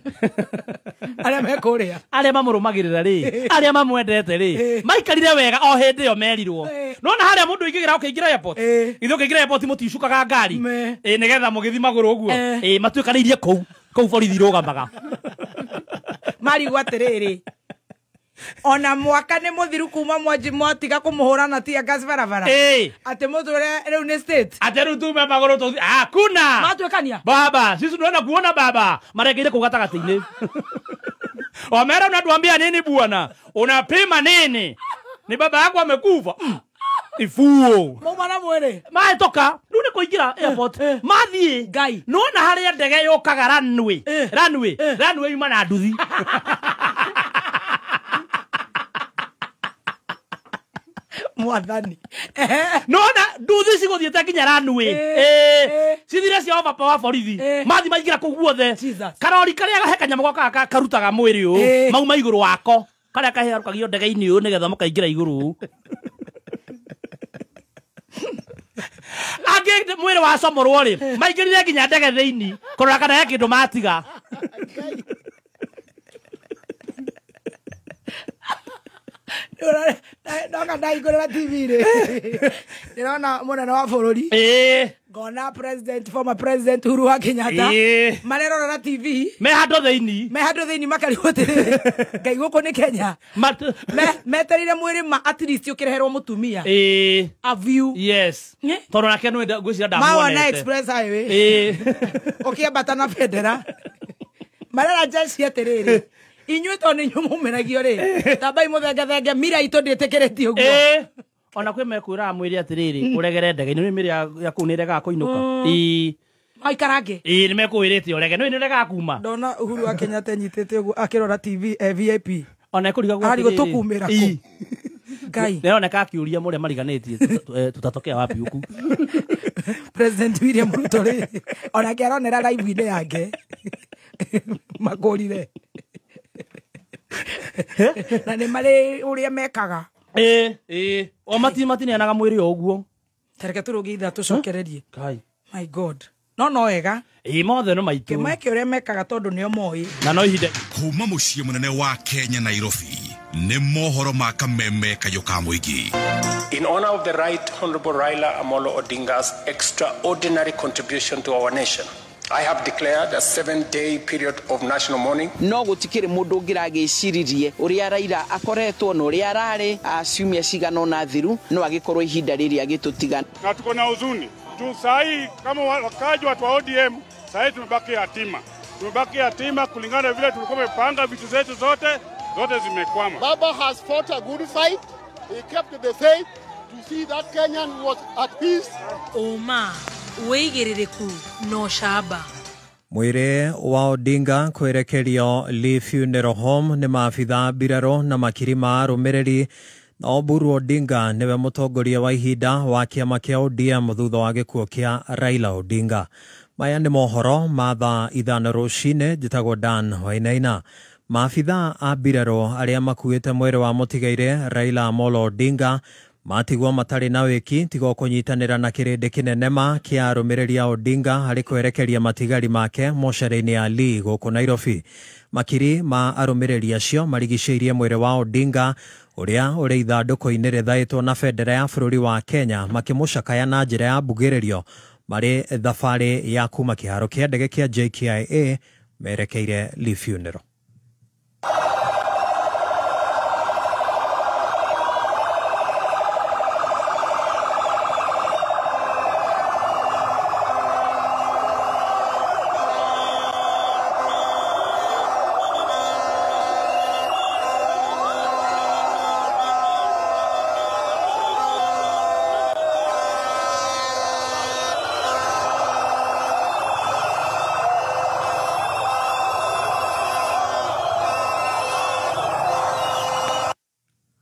Speaker 8: Arĩa mekũrĩa.
Speaker 9: Arĩa mamũrũmagĩrĩra rĩ. Arĩa mamwendete rĩ. Maikarire wega o hĩndĩ ĩyo merirwo. Nona harĩa mũndũ ingĩgĩra ũkĩingĩra airport. Ithuĩ ũkĩingĩra airport mũticukaga ngari. Nĩgetha mũgĩthi magũrũ ũguo. Matuĩkanĩirie kũu borithi irũgamaga.
Speaker 8: Marigwo atĩrĩrĩ, Ona mwaka nĩ mũthiru kuma mwanji mwatiga kũmũhũra na tear gas barabara. Atĩ mũtwĩre rĩu nĩ state.
Speaker 9: Atĩ rĩu tume magũrũ tũthiĩ. Hakuna.
Speaker 8: Matuĩkania.
Speaker 9: Baba, sisi tunaenda kuona baba. Maregeire kũ gatagatĩ-inĩ. Omera unatuambia nini bwana? Unapima nini? Ni baba yako amekufa. Ifuo.
Speaker 8: Mauma na mwĩrĩ.
Speaker 9: Mahĩtũka. Rĩu nĩ kũingĩra airport. Mathiĩ.
Speaker 8: Ngai.
Speaker 9: Nĩwona harĩa ndege yũkaga runway. Runway. Runway yuma na nduthi.
Speaker 8: Mwathani.
Speaker 9: Nona nduthi cigũthiĩte nginya runway. Cithire cia overpower borithi. Mathi maingĩra kũu guothe. Karori karĩa he kanyamũ gokaga karutaga mwĩrĩ ũũ. Mauma igũrũ wako. Karĩa kahearũkagio ndege-inĩ ũũ nĩgetha mũkaingĩra igũrũ. Angĩ mwĩrĩ wacomorwo rĩ, maingĩrire nginya ndege thĩinĩ kũrora kana he kĩndũ matiga.
Speaker 8: Ndoka ndaigũrĩra TV rĩ, ndĩrona mũnene wa bũrũri, ngona president, former president Uhuru wa Kenyatta, marerorera TV
Speaker 9: me handũ thĩinĩ,
Speaker 8: me handũ thĩinĩ makarigwo atĩrĩrĩ, Ngai gũkũ nĩ Kenya. Meterire mwĩrĩ ma at least ũkĩreherwo mũtumia. A view.
Speaker 9: Yes. Tondũ nake nĩ ngwĩciria ndamuonete.
Speaker 8: Mawona express highway. Ũkĩambata na bendera. Marera jeshi atĩrĩrĩ, inyuĩ tondũ nĩ inyuĩ mumĩragio rĩ, tambai mũthengethenge mira itũ ndĩtĩkĩrĩtie ũguo.
Speaker 9: Ona kwĩ mekwĩraga mwĩrĩ atĩrĩrĩ, ũregere ndege-inĩ, nĩ mĩrĩ ya kũu nĩ ĩregaga kũinũka.
Speaker 8: Maikarange.
Speaker 9: Nĩ mekũwĩrĩte ũrege, nĩ ĩregaga kuma.
Speaker 8: Ndona Uhuru wa Kenyatta enyitĩte ũguo akĩrora TV VIP.
Speaker 9: Ona ekũrigagwo atĩrĩrĩ,
Speaker 8: arigwo tũkumĩra kũ? Ngai.
Speaker 9: Nĩroneka akĩũria mũrĩa mariganĩtie, tutatokea wapi huku?
Speaker 8: President William Ruto rĩ, onake aronera live-inĩ yake. Makũrire. Na nĩ marĩ ũrĩa mekaga.
Speaker 9: O matineanaga mwĩrĩ o ũguo.
Speaker 8: Tareke tũrũge ithaa tũcokererie.
Speaker 9: Kai.
Speaker 8: My God. No wega.
Speaker 9: Mothe no maitũ.
Speaker 8: Kĩmeke ũrĩa mekaga tondũ nĩo moĩ.
Speaker 9: Na no ihinda.
Speaker 2: Kuma mũciĩ mũnene wa Kenya Nairobi, nĩ mohoro ma kameme kayũ ka mũingĩ.
Speaker 11: In honor of the Right Honorable Raila Amolo Odinga's extraordinary contribution to our nation, I have declared a 7-day period of national mourning.
Speaker 12: No gutikire mundu ngiragiciririe uria Raila akoretwo na uria arari ciumia cigana ona thiru no agikorwo ihinda riri agitutigana.
Speaker 13: Na tuko na huzuni tu sahi kama wakaji watu wa ODM, sahi tumebaki yatima. Tumebaki yatima kulingana vile tulikuwa tumepanga vitu zetu zote zimekwama.
Speaker 14: Baba has fought a good fight. He kept the faith to see that Kenyan was at peace.
Speaker 15: Oma wĩigĩrĩrĩku no camba.
Speaker 16: Mwĩrĩ wa Odinga kwerekerio Lee Funeral Home nĩ maabitha mbirarũ na makiri ma arũmĩrĩri. Na Oburu Odinga nĩwe mũtongoria wa ihinda wa kĩama kĩa ODM thutha wa gĩkuũ kĩa Raila Odinga. Maya nĩ mohoro ma thaa 5 rũcinĩ. Njĩtagwo Dan Wainaina. Maabitha a mbirarũ arĩa makuĩte mwĩrĩ wa mũtigaire Raila Amolo Odinga matigwo matarĩ na wĩki tiga kũnyitanĩra na kĩrĩndĩ kĩnene ma kĩa arũmĩrĩri a Odinga harĩ kwerekeria matigari make mocarĩ-inĩ ya Lee gũkũ Nairobi. Makiri ma arũmĩrĩri acio marigicĩirie mwĩrĩ wa Odinga ũrĩa ũrĩ ithandũkũ-inĩ rĩthaĩtwo na bendera ya bũrũri wa Kenya makĩmũcakaya na njĩra ya mbugĩrĩrio marĩ thabarĩ ya kuma kĩharo kĩa ndege kĩa JKIA merekeire Lee Funeral.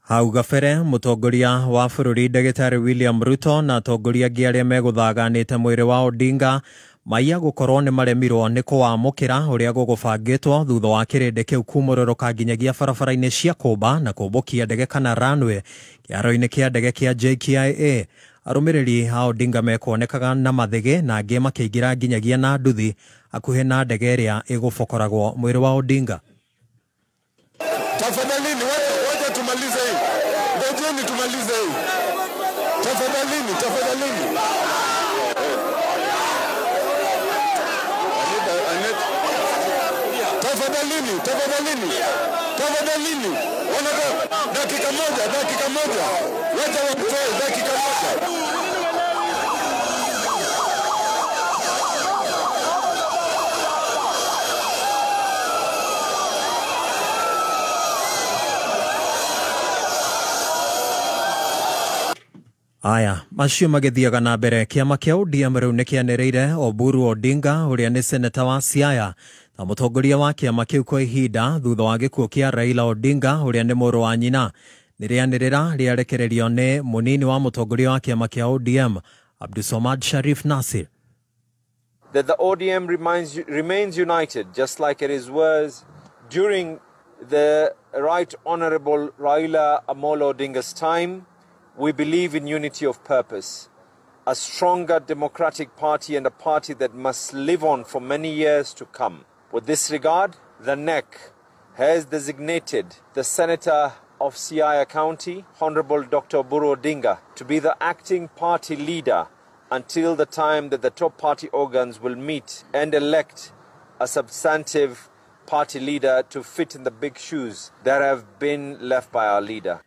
Speaker 16: Hau gabere mũtongoria wa bũrũri ndagĩtarĩ William Ruto na atongoria angĩ arĩa megũthaganĩte mwĩrĩ wa Odinga maiya gũkorwo nĩ maremirwo nĩ kũwamũkĩra ũrĩa gũgũbangĩtwo thutha wa kĩrĩndĩ kĩu kumũrũrũka nginyagia barabara-inĩ cia kũmba na kũmbũkia ndege kana runway kĩharo-inĩ kĩa ndege kĩa JKIA. Arũmĩrĩri a Odinga mekuonekaga na mathĩgĩ na angĩ makĩingĩra nginyagia na nduthi hakuhĩ na ndege ĩrĩa ĩgũbokoragwo mwĩrĩ wa Odinga.
Speaker 17: Tafadhalini wacha tumalize hii. Ngojeni tumalize hii. Tafadhalini, tafadhalini. Tafadhalini, tafadhalini, tafadhalini, wanataka dakika moja, dakika moja, wacha watoe dakika moja.
Speaker 16: Aya, macio magĩthiaga na mbere kĩama kĩa ODM rĩu nĩkĩanĩrĩire Oburu Odinga ũrĩa nĩ seneta wa Siaya na mũtongoria wa kĩama kĩu kwa ihinda thutha wa gĩkuũ kĩa Raila Odinga ũrĩa nĩ mũrũ wa nyina. Nĩrĩanĩrĩra rĩarekererio nĩ mũnini wa mũtongoria wa kĩama kĩa ODM Abdulswamad Sharif Nasir.
Speaker 18: That the ODM remains united just like it was during the Right Honorable Raila Amolo Odinga's time. We believe in unity of purpose, a stronger democratic party and a party that must live on for many years to come. With this regard, the NEC has designated the Senator of Siaya County, Honorable Dr. Oburu Odinga, to be the acting party leader until the time that the top party organs will meet and elect a substantive party leader to fit in the big shoes that have been left by our leader.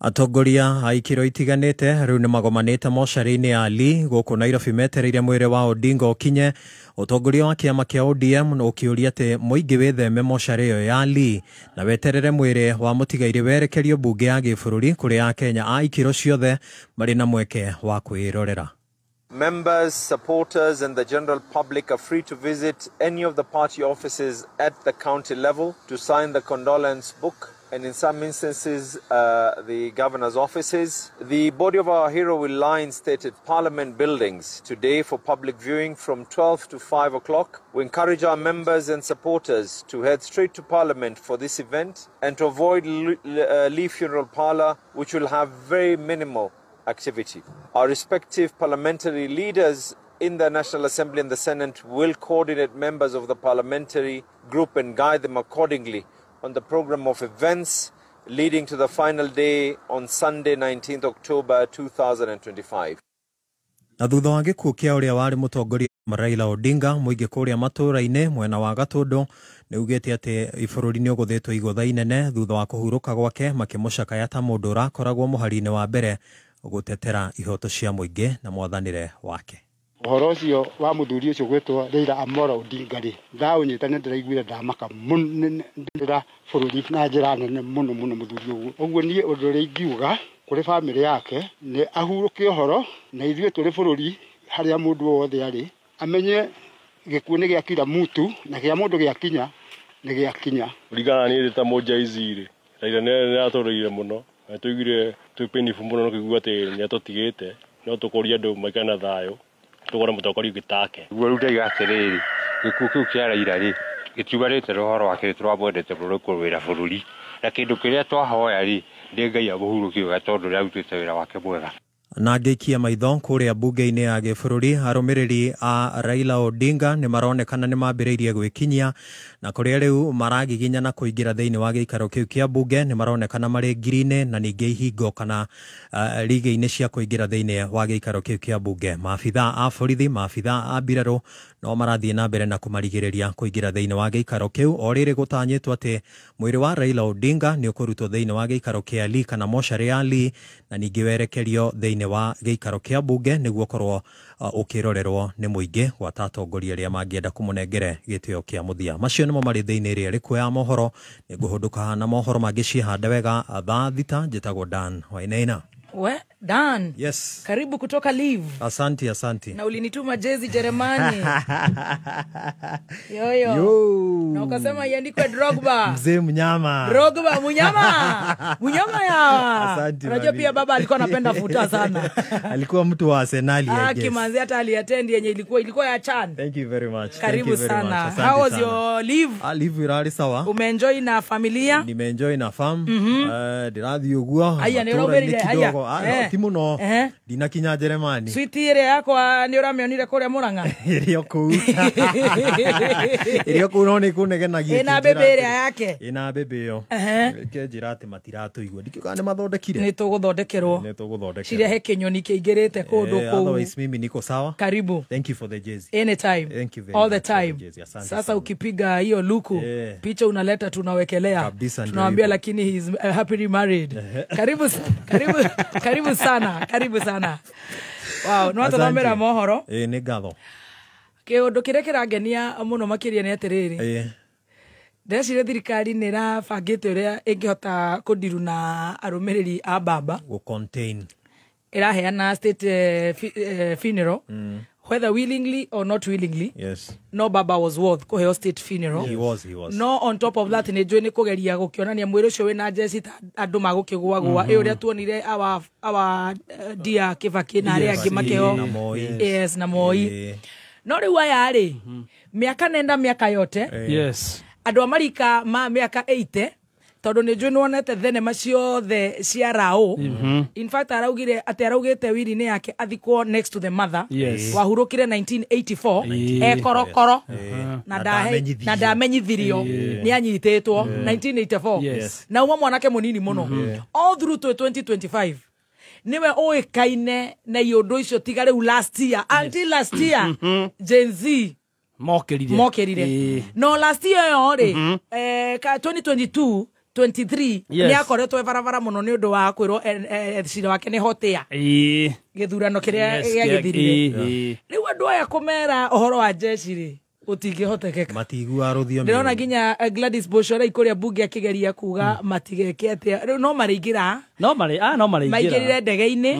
Speaker 16: Atongoria a ikĩro itiganĩte rĩu nĩ magomanĩte mocarĩ-inĩ ya Lee gũkũ Nairobi metereire mwĩrĩ wa Odinga ũkinye. Ũtongoria wa kĩama kĩa ODM ũkĩũria atĩ mũingĩ wĩtheme mocarĩ ĩyo ya Lee na weterere mwĩrĩ wa mũtigairĩ werekerio mbunge ya gĩbũrũri kũrĩa Akenya a ikĩro ciothe marĩ na mweke wa kwĩrorera.
Speaker 18: Members, supporters and the general public are free to visit any of the party offices at the county level to sign the condolence book, and in some instances the governor's offices. The body of our hero will lie in state at Parliament buildings today for public viewing from 12 to 5 o'clock. We encourage our members and supporters to head straight to Parliament for this event and to avoid Lee Funeral Parlour, which will have very minimal activity. Our respective parliamentary leaders in the National Assembly and the Senate will coordinate members of the parliamentary group and guide them accordingly on the program of events leading to the final day on Sunday, 19th October 2025.
Speaker 16: Na thutha wa gĩkuũ kĩa ũrĩa warĩ mũtongoria Raila Odinga, mũingĩ kũrĩa matũũra-inĩ mwena wa Gatũndũ nĩugĩte atĩ bũrũri nĩ ũgũthĩtwo igũtha inene thutha wa kũhurũka gwake, makĩmũcakaya ta mũndũ ũrakoragwo mũhari-inĩ wa mbere gũtetera ihoto cia mũingĩ na mwathanĩre wake.
Speaker 14: Ũhoro ũcio wa mũthuri ũcio gwĩtwo Raila Amolo Odinga rĩ, ndaũnyita nĩ ndĩraiguire ndamaka mũno bũrũri na njĩra nene mũno mũno mũthuri ũguo. Ũguo niĩ ũndũ ũrĩa ingiuga kũrĩ bamĩrĩ yake nĩ ahurũke ũhoro, na ithuĩ tũrĩ bũrũri harĩa mũndũ wothe arĩ amenye gĩkuũ nĩ gĩa kila mutu, na kĩa mũndũ gĩakinya nĩ gĩakinya.
Speaker 19: Kũringana na niĩ ta mũnjaici rĩ, Raila nĩ atũrĩire mũno na tũiguire twĩ painful mũno kũigua atĩ nĩ atũtigĩte, no tũkũria andũ maikare na thayũ, tũgore mũtongoria ũngĩ take.
Speaker 20: Guo rĩu ndaiga atĩrĩrĩ, gĩkuũ kĩu kĩa Raila rĩ gĩtiuganĩte na ũhoro wake, tũramwendete mũno kũrũĩra bũrũri, na kĩndũ kĩrĩa twahoya rĩ nĩ Ngai amũhurũkie wega tondũ nĩ arutĩte wĩra wake mwega.
Speaker 16: Na ngĩikia maitho kũrĩa mbunge-inĩ ya gĩbũrũri, arũmĩrĩri a Raila Odinga nĩ maronekana nĩ mambĩrĩirie gwĩkinyia, na kũrĩa rĩu maragiginyana kũingĩra thĩinĩ wa gĩikaro kĩu kĩa mbunge nĩ maronekana marĩ ngiri-inĩ na ningĩ ihingo kana rigĩ-inĩ cia kũingĩra thĩinĩ wa gĩikaro kĩu kĩa mbunge. Maabitha a borithi, maabitha a mbirarũ no marathiĩ na mbere na kũmarigĩrĩria kũingĩra thĩinĩ wa gĩikaro kĩu, o rĩrĩ gũtanyĩtwo atĩ mwĩrĩ wa Raila Odinga nĩ ũkũrutwo thĩinĩ wa gĩikaro kĩa Lee kana mocarĩ ya Lee na ningĩ werekerio thĩinĩ wa gĩikaro kĩa mbunge nĩguo korwo ũkĩrorerwo nĩ mũingĩ gwata atongoria arĩa mangĩenda kũmũnengere gĩtĩo kĩa mũthia. Macio nĩmo marĩ thĩinĩ ĩrĩa ĩrĩ ya mohoro. Nĩngũhũndũka na mohoro mangĩ ciĩhande wega thaa 6. Njĩtagwo Dan Wainaina.
Speaker 8: We, Dan.
Speaker 16: Yes.
Speaker 8: Karibu kutoka leave.
Speaker 16: Asanti, asanti.
Speaker 8: Na ulinituma jezi Jeremani. Yoyo.
Speaker 16: Yo.
Speaker 8: Na ukasema iandikwe Drogba.
Speaker 16: Mzee mnyama.
Speaker 8: Drogba mnyama. Mnyama ya.
Speaker 16: Asante.
Speaker 8: Unajua pia baba alikuwa anapenda futa sana.
Speaker 16: Alikuwa mtu wa Arsenal, I guess.
Speaker 8: Kimanzi hata aliattend yenye ilikuwa ya CHAN.
Speaker 16: Thank you very much.
Speaker 8: Karibu sana. Much. How was your leave?
Speaker 16: Leave irari sawa.
Speaker 8: Umeenjoy na familia?
Speaker 16: Nimeenjoy na fam. Ndirathi uguo.
Speaker 8: Aya ni Robert. Aya.
Speaker 16: Ti muno. Ndinakinya Jeremani.
Speaker 8: Switi ĩrĩa yakwa nĩ ũramĩonire kũrĩa Murang'a.
Speaker 16: Ĩrĩ o kũu. Ĩrĩ o kũu no nĩ kũnegenagia.
Speaker 8: Ĩna bebe ĩrĩa yake.
Speaker 16: Ĩna bebe ĩyo. Reke njĩra atĩ matiratũigua. Ndikiuga nĩ mathondekire.
Speaker 8: Nĩ tũgũthondekerwo.
Speaker 16: Nĩ tũgũthondekerwo.
Speaker 8: Cirehe kĩnyoni kĩingĩrĩte kũndũ kũu.
Speaker 16: Otherwise mimi niko sawa.
Speaker 8: Karibu.
Speaker 16: Thank you for the jersey.
Speaker 8: Anytime.
Speaker 16: Thank you very
Speaker 8: all the
Speaker 16: much for
Speaker 8: time.
Speaker 16: The jersey. Asante.
Speaker 8: Sasa ukipiga hiyo luku picha unaleta tunawekelea.
Speaker 16: Kabisa,
Speaker 8: tunawaambia lakini he is happily married. Karibu karibu karibu sana, karibu sana. Wow, no tũthomera mohoro.
Speaker 16: Nĩ ngatho.
Speaker 8: Kĩũndũ kĩrĩa kĩrangenia mũno makĩria nĩ atĩrĩrĩ. Ndeciria thirikari nĩ ĩrabangĩte ũrĩa ĩngĩhota kũndiru na arũmĩrĩri a baba.
Speaker 16: Gũ contain.
Speaker 8: Ĩraheana state funeral. Whether willingly or not willingly.
Speaker 16: Yes.
Speaker 8: No baba was worth kuheo state funeral.
Speaker 16: He was.
Speaker 8: No on top of that nĩ njũĩ nĩ kũgeria gũkĩonania mwĩrĩ ũcio wĩna njeci ta andũ magũkĩgũagũa. Ĩ ũrĩa tuonire our dear Kibaki na arĩa angĩ makĩheo. Yes, na Moi. No rĩu aya rĩ, mĩaka nenda mĩaka yote.
Speaker 9: Yes.
Speaker 8: Andũ a marika ma mĩaka 80 tondũ nĩ njũĩ nĩwonete thenema ciothe cia Rao. In fact araugire atĩ araugĩte wiri-inĩ yake athikwo next to the mother.
Speaker 9: Yes.
Speaker 8: Wahurũkire 1984 ekorokoro na ndamenyithirio nĩ anyitĩtwo 1984.
Speaker 9: Yes.
Speaker 8: Na uma mwanake mũnini mũno. All through to 2025 niwe ũĩkaine na iũndũ icio tiga rĩu last year. Until last year Gen Z mokĩrire. No last year ĩyo rĩ, 2022 23 nĩ akoretwo barabara mũno nĩ ũndũ wa kwĩrwo cira wake nĩ hotea gĩthurano kĩrĩa gĩagĩthirire. Rĩu andũ aya kũmera ũhoro wa jeshi rĩ gũtingĩhotekeka.
Speaker 16: Matiguaga rũthiomi.
Speaker 8: Ndĩrona nginya Gladys Boshore kũrĩa bunge akĩgeria kuga matigeke atĩa. Rĩu no marĩingĩra.
Speaker 9: No marĩingĩra.
Speaker 8: Maingĩrire ndege-inĩ.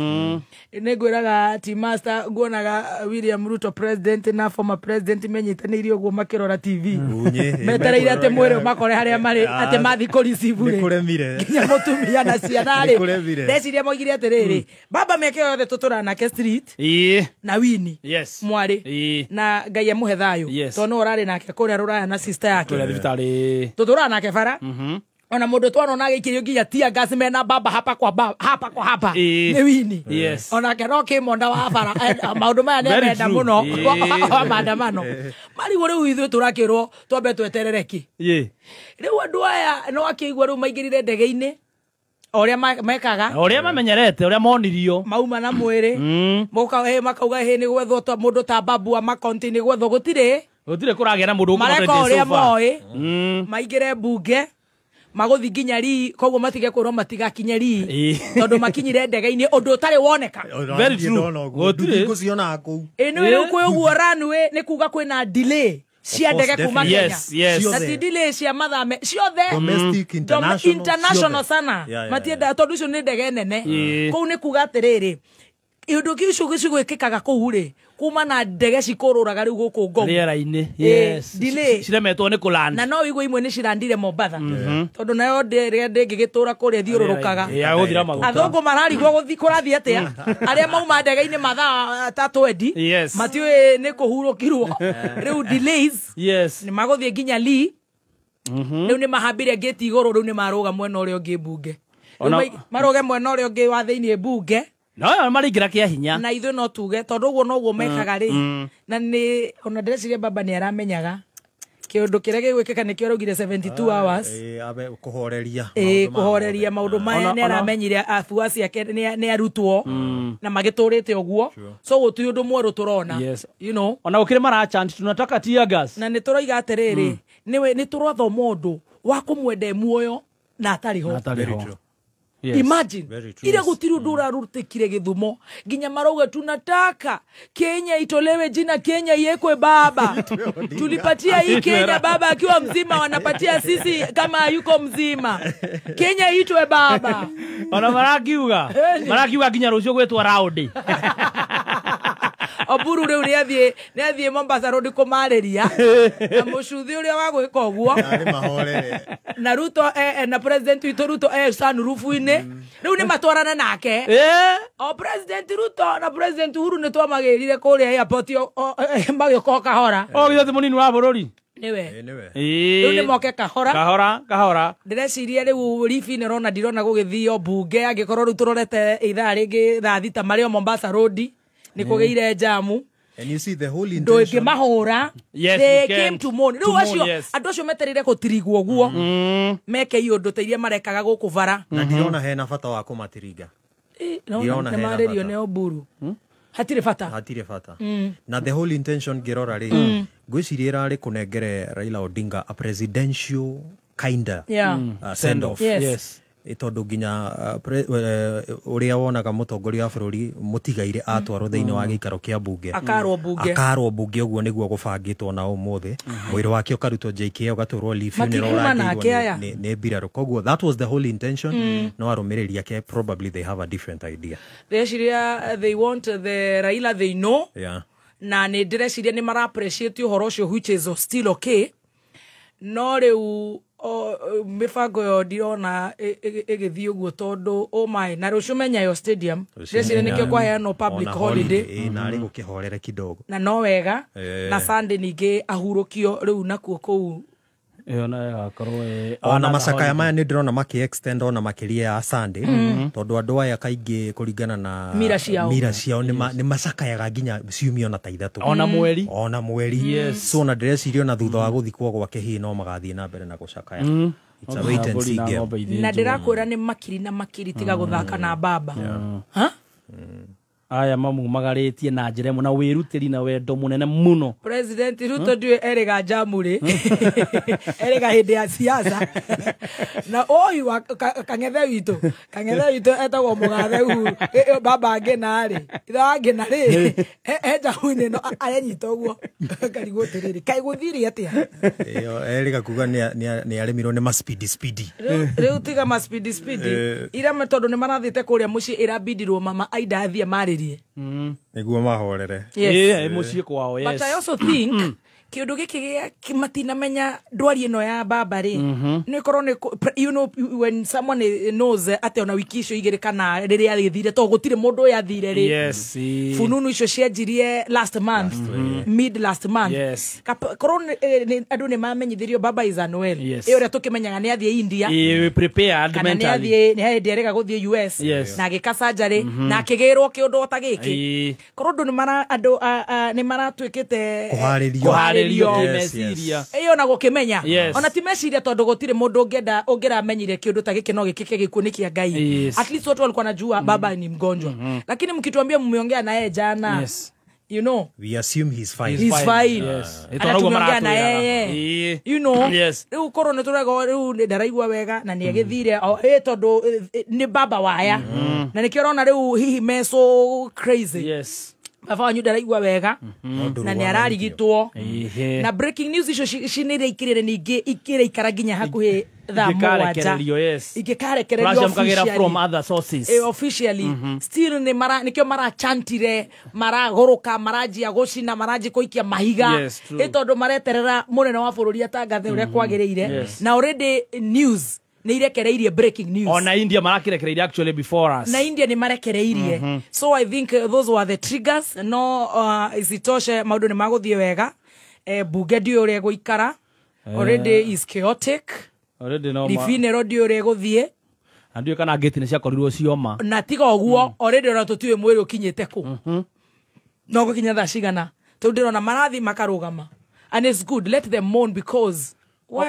Speaker 8: Nĩ ngwĩraga Team Master nguonaga William Ruto president na former president menyitanĩirie ũguo makĩrora TV. Metereire atĩ mwĩrĩ makore harĩa marĩ atĩ mathiĩ kũreceive rĩ.
Speaker 16: Nĩkũremire.
Speaker 8: Nginya mũtumia na ciana rĩ. Ndeciria moigire atĩrĩrĩ, baba mĩaka ĩyo yothe tũtũraga nake street. Na Winnie.
Speaker 9: Yes.
Speaker 8: Mwarĩ. Na Ngai amũhe thayũ. Tondũ nĩwe ũrarĩ nake kũrĩa rũraya na sister yake.
Speaker 9: Kũrĩa thibitarĩ.
Speaker 8: Tũtũraga nake bara. Ona mũndũ twanona agĩikĩrio nginya tear gas mena baba hapa kwa baba hapa kwa hapa. Nĩ Winnie.
Speaker 9: Yes.
Speaker 8: Onake no kĩmonda wa bara. Maũndũ maya nĩ amenda mũno wa maandamano. Marigwo rĩu ithuĩ tũrakĩrwo twambe tweterere kĩ. Rĩu andũ aya no akĩigua rĩu maingĩrire ndege-inĩ o ũrĩa mekaga.
Speaker 9: O ũrĩa mamenyerete, ũrĩa monirio.
Speaker 8: Mauma na mwĩrĩ. Makauga hĩ nĩ gwethwo mũndũ ta babu wa makonti nĩ gwethwo gũtirĩ.
Speaker 9: Gũtirĩ kũragĩa na mũndũ
Speaker 8: ũkũrotete sofa. Mareka ũrĩa moĩ. Maingĩre mbunge. Magũthi nginya rii koguo matige kwĩrwo matigakinye rii tondũ makinyire ndege-inĩ ũndũ ũtarĩ woneka.
Speaker 9: Very true.
Speaker 16: Gũtirĩ ngũcionaga kũu.
Speaker 8: Ĩ nĩ rĩu kwĩ ũguo runway nĩ kuga kwĩna delay cia ndege kuma Kenya.
Speaker 9: Yes.
Speaker 8: Na ti delay cia mathame ciothe.
Speaker 16: Domestic, international
Speaker 8: sana. Matienda tondũ icio nĩ ndege nene. Kũu nĩ kuga atĩrĩrĩ, iũndũ kĩu cigwĩkĩkaga kũu rĩ kuma na ndege cikũrũraga rĩu gũkũ Ngong
Speaker 9: rĩera-inĩ. Yes.
Speaker 8: Delay
Speaker 9: ciremetwo nĩ kũland.
Speaker 8: Na no ũigue imwe nĩ cirandire Mombatha tondũ nayo ndege ndĩngĩgĩtũra kũrĩa thiũrũrũkaga. Athũngũ mararigwo gũthiĩ kũrathiĩ atĩa. Arĩa mauma ndege-inĩ mathaa ta 20 matiũĩ nĩ kũhurũkirwo. Rĩu delays.
Speaker 9: Yes.
Speaker 8: Nĩ magũthiĩ nginya Lee. Rĩu nĩ mahambire ngĩti igũrũ rĩu nĩ marũga mwena ũrĩa ũngĩ mbunge. Marũge mwena ũrĩa ũngĩ wa thĩinĩ mbunge.
Speaker 9: No marĩingĩra kĩa hinya.
Speaker 8: Na ithuĩ no tuge tondũ ũguo noguo mekaga rĩ. Na nĩ ona ndĩreciria baba nĩ aramenyaga kĩũndũ kĩrĩa gĩgwĩkĩka nĩkĩo araugire 72 hours.
Speaker 16: Kũhoreria.
Speaker 8: Kũhoreria maũndũ maya nĩ aramenyire afuasi ake nĩ arutwo na magĩtũrĩte ũguo. So gũtirĩ ũndũ mwerũ tũrona. You know.
Speaker 9: Ona gũkĩrĩ marachant tunataka tear gas.
Speaker 8: Na nĩ tũroiga atĩrĩrĩ, nĩ tũrathoma ũndũ wa kũmwenda muoyo na atarĩ ho.
Speaker 9: Yes.
Speaker 8: Imagine ile gũtirĩ ũndũ ũrarutĩkire Gĩthumo nginya marauga tunataka Kenya itolewe jina Kenya iwekwe baba. Tulipatia hii Kenya baba akiwa mzima, wanapatia sisi kama yuko mzima. Kenya itwe baba.
Speaker 9: Ona marakiuga nginya rũciũ gwĩtwo raundi.
Speaker 8: Oburu rĩu nĩathiĩ Mombasa Road kũmarĩria na mũcuthi ũrĩa wa gwĩka ũguo na Ruto na president witũ Ruto sunroof-inĩ rĩu nĩ matwarane nake. O president Ruto na president Uhuru nĩ twamagĩrire kũrĩa airport magĩũka o kahora.
Speaker 9: O githĩ ti mũnini wa bũrũri.
Speaker 8: Niwe.
Speaker 16: Niwe.
Speaker 8: Rĩu nĩ moke kahora.
Speaker 9: Kahora, kahora.
Speaker 8: Ndĩreciria rĩu Lee Funeral na ndirona gũgĩthio mbunge angĩkorwo rĩu tũrorete ithaa rĩngĩ thaa 6 marĩ o Mombasa Road nĩ kũgĩire jamu.
Speaker 16: And you see the whole intention.
Speaker 8: Ndũngĩmahũra.
Speaker 9: Yes,
Speaker 8: they
Speaker 9: you
Speaker 8: came
Speaker 9: can.
Speaker 8: to mourn. Rĩu
Speaker 9: To mourn,
Speaker 8: acio
Speaker 9: yes.
Speaker 8: andũ acio metereire gũtirigwo guo meke iũndũ ta iria marekaga gũkũ bara.
Speaker 16: Na ndirona hena bata wa kũmatiriga. Ndirona
Speaker 8: Nĩ
Speaker 16: hena
Speaker 8: marĩrio
Speaker 16: bata.
Speaker 8: nĩ Oburu. Hatirĩ bata.
Speaker 16: Hatirĩ bata. Na the whole intention ngĩrora rĩ, ngwĩciria ĩrarĩ kũnengere Raila Odinga a presidential kinda
Speaker 8: Yeah.
Speaker 16: Send off.
Speaker 8: Yes. Yes.
Speaker 16: Tondũ nginya ũrĩa wonaga mũtongoria wa bũrũri mũtigaire atwarwo thĩinĩ wa gĩikaro kĩa mbunge.
Speaker 8: Akarwo mbunge.
Speaker 16: Akarwo mbunge ũguo nĩguo gũbangĩtwo na ũmũthĩ. Mwĩrĩ wake ũkarutwo JKIA ũgatwarwo Lee Funeral
Speaker 8: Matikuma nake
Speaker 16: ũrangĩirwo
Speaker 8: aya.
Speaker 16: nĩ mbirarũ. Koguo that was the whole intention. No arũmĩrĩri ake probably they have a different idea.
Speaker 8: Ndĩreciria they want the Raila they know.
Speaker 16: Yeah.
Speaker 8: Na nĩ ndĩreciria nĩ mara appreciate ũhoro ũcio which is still okay. No rĩu mĩbango ĩyo ndirona ĩgĩthiĩ ũguo tondũ oh my, na rũciũ menya yo stadium. Ndĩreciria nĩkĩo kwaheanwo public
Speaker 16: Ona
Speaker 8: holiday.
Speaker 16: Na arĩ gũkĩhorere kidogo.
Speaker 8: Na no wega. Na Sunday ningĩ ahurũkio rĩu nakuo kũu.
Speaker 9: Ĩyo nayo ĩgakorwo
Speaker 16: Ona macakaya maya nĩ ndĩrona makĩ extend ona makĩria ya Sunday tondũ andũ aya kaingĩ kũringana na
Speaker 8: Mira ciao.
Speaker 16: mira ciao nĩ macakayaga nginya ciumia ona ta ithatũ.
Speaker 9: Ona mweri.
Speaker 16: Ona mweri.
Speaker 9: Yes.
Speaker 16: So ona ndĩreciria ona thutha wa gũthikwo gwake hihi no magathiĩ na mbere na gũcakaya. It's a wait and see game.
Speaker 8: Na ndĩrakwĩra nĩ makiri na makiri tiga gũthaka na baba. Ha?
Speaker 9: Aya mamumagarĩtie na njĩra ĩmwe na wĩrutĩri na wendo mũnene mũno.
Speaker 8: President Ruto ndiũĩ erĩga jamu rĩ. Erĩga hĩndĩ ya siasa. Na oi wa kang'ethe witũ. Kang'ethe witũ etagwo mũgathe Uhuru. Baba ngĩna rĩ. Ithe wa ngĩna rĩ. E jamu-inĩ no arenyita ũguo. Karigwo atĩrĩrĩ, kaĩ gũthire atĩa?
Speaker 16: Ĩyo erĩga kuga nĩ arĩmirwo nĩ ma speedy speedy.
Speaker 8: Rĩu tiga ma speedy speedy. Ira tondũ nĩ marathiĩte kũrĩa mũciĩ ĩrabindirwo mama Aida athiĩ marĩrie.
Speaker 16: Nĩguo mahorere.
Speaker 8: Yes.
Speaker 9: Mũciĩ kwao, yes.
Speaker 8: But I also think kĩũndũ gĩkĩ gĩa matinamenya ndwari ĩno ya baba rĩ, nĩ ĩkorwo nĩ you know when someone knows atĩ ona wiki icio igĩrĩ kana rĩrĩa agĩthire tondũ gũtirĩ mũndũ ũyũ athire rĩ.
Speaker 9: Yes.
Speaker 8: Fununu icio cianjirie last month. Mid last month.
Speaker 9: Yes.
Speaker 8: Korwo andũ nĩ mamenyithirio baba is unwell.
Speaker 9: Yes.
Speaker 8: Ĩ ũrĩa tũkĩmenyaga nĩ athiĩ India.
Speaker 9: We prepared
Speaker 8: kana nĩ
Speaker 9: mentally.
Speaker 8: athiĩ nĩ hĩndĩ erĩga gũthiĩ US.
Speaker 9: Yes.
Speaker 8: Na agĩka surgery na akĩgĩrwo kĩũndũ o ta gĩkĩ. Korwo andũ nĩ maratuĩkĩte
Speaker 16: Kũharĩrio.
Speaker 9: Kũharĩrio.
Speaker 8: Ĩyo na gũkĩmenya.
Speaker 9: Yes.
Speaker 8: Ona ti meciria tondũ gũtirĩ mũndũ ũngĩenda ũngĩramenyire kĩũndũ ta gĩkĩ no gĩkĩke gĩkuũ nĩ kĩa Ngai.
Speaker 9: Yes.
Speaker 8: At least watu walikuwa wanajua baba ni mgonjwa. Lakini mkituambia mmeongea na yeye jana.
Speaker 9: Yes.
Speaker 8: You know.
Speaker 16: We assume he's fine.
Speaker 8: He's fine.
Speaker 9: Yes.
Speaker 8: Ana tumeongea na yeye. You know.
Speaker 9: Yes.
Speaker 8: Rĩu korwo nĩ tũrego rĩu ndaraigua wega na nĩ agĩthire tondũ nĩ baba waya. Na nĩkĩo ũrona rĩu hihi me so crazy.
Speaker 9: Yes.
Speaker 8: Baba wanyu ndaraigua wega na nĩ ararigitwo. Na breaking news icio cinĩrĩa ikĩrĩre ningĩ ikĩrĩikara nginya hakuhĩ thaa mũgwanja.
Speaker 9: Yes.
Speaker 8: Ingĩkarekererio
Speaker 9: from other sources.
Speaker 8: Officially. Still nĩ mara nĩkĩo marachantire, maragũrũka, maranjia gũcina, maranjia kũikia mahiga.
Speaker 9: Yes, true.
Speaker 8: Ĩ tondũ mareterera mũnene wa bũrũri atangathe ũrĩa kwagĩrĩire.
Speaker 9: Yes.
Speaker 8: Na already news nĩ irekereirie breaking news.
Speaker 9: Ona India marakirekereirie actually before us.
Speaker 8: Na India nĩ marekereirie. So I think those were the triggers. No isitoshe maũndũ nĩ magũthiĩ wega. Bunge ndiũĩ ũrĩa ĩgũikara. Already is chaotic.
Speaker 9: Already no ma.
Speaker 8: Lee Funeral ndiũĩ ũrĩa ĩgũthiĩ.
Speaker 9: Na ndiũĩ kana ngĩti nĩ ciakorirwo cioma.
Speaker 8: Na tiga ũguo already ona tũtiũĩ mwĩrĩ ũkinyĩte kũ. No gũkinya thaa cigana. Tondũ ndĩrona marathiĩ makarũgama. And it's good, let them mourn because we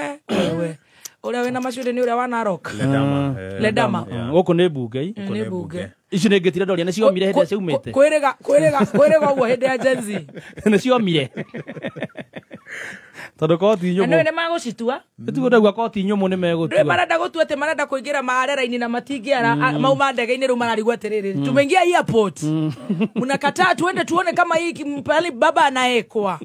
Speaker 8: ũrĩa wĩna macuĩrĩ nĩ ũrĩa wa Narok.
Speaker 16: Ledama.
Speaker 8: Ledama.
Speaker 9: Gũkũ nĩ mbunge.
Speaker 8: Nĩ mbunge.
Speaker 9: Icio nĩ ngĩtire ndoria nĩ ciomire hĩndĩ ĩrĩa ciaumĩte.
Speaker 8: Kwĩrĩga ũguo hĩndĩ ya Gen Z.
Speaker 9: Nĩ ciomire. Tondũ koti nyũmũ.
Speaker 8: Na nĩ magũcitua.
Speaker 9: Tiguo ndauga koti nyũmũ nĩ megũtua.
Speaker 8: Ndũĩ marenda gũtua atĩ marenda kũingĩra marera-inĩ na matingĩara mauma ndege-inĩ rĩu mararigwo atĩrĩrĩ. Tumeingia airport. Mnakataa tuende tuone kama hii pale baba anaekwa.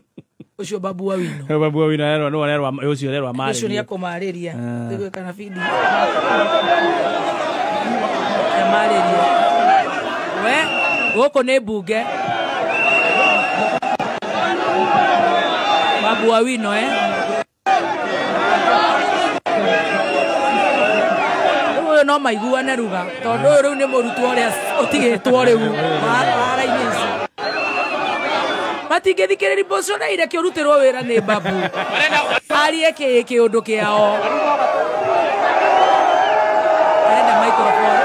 Speaker 8: Ucio babu wa wino.
Speaker 9: Babu wa wino erwa no erwa ucio erwa marĩria.
Speaker 8: Ucio nĩ akũmarĩria. Tũgwĩka na bidi. Marĩria. We gũkũ nĩ mbunge. Babu wa wino Rĩu ũyũ no maiguane ruga tondũ ũyũ rĩu nĩ mũrutwo ũrĩa ũtigĩtwo rĩu wara-inĩ ici. Matingĩthikĩrĩria Boss Shollei, reke ũrutĩrwo wĩra nĩ Babu. Arie kĩ kĩũndũ kĩao. Arenda microphone.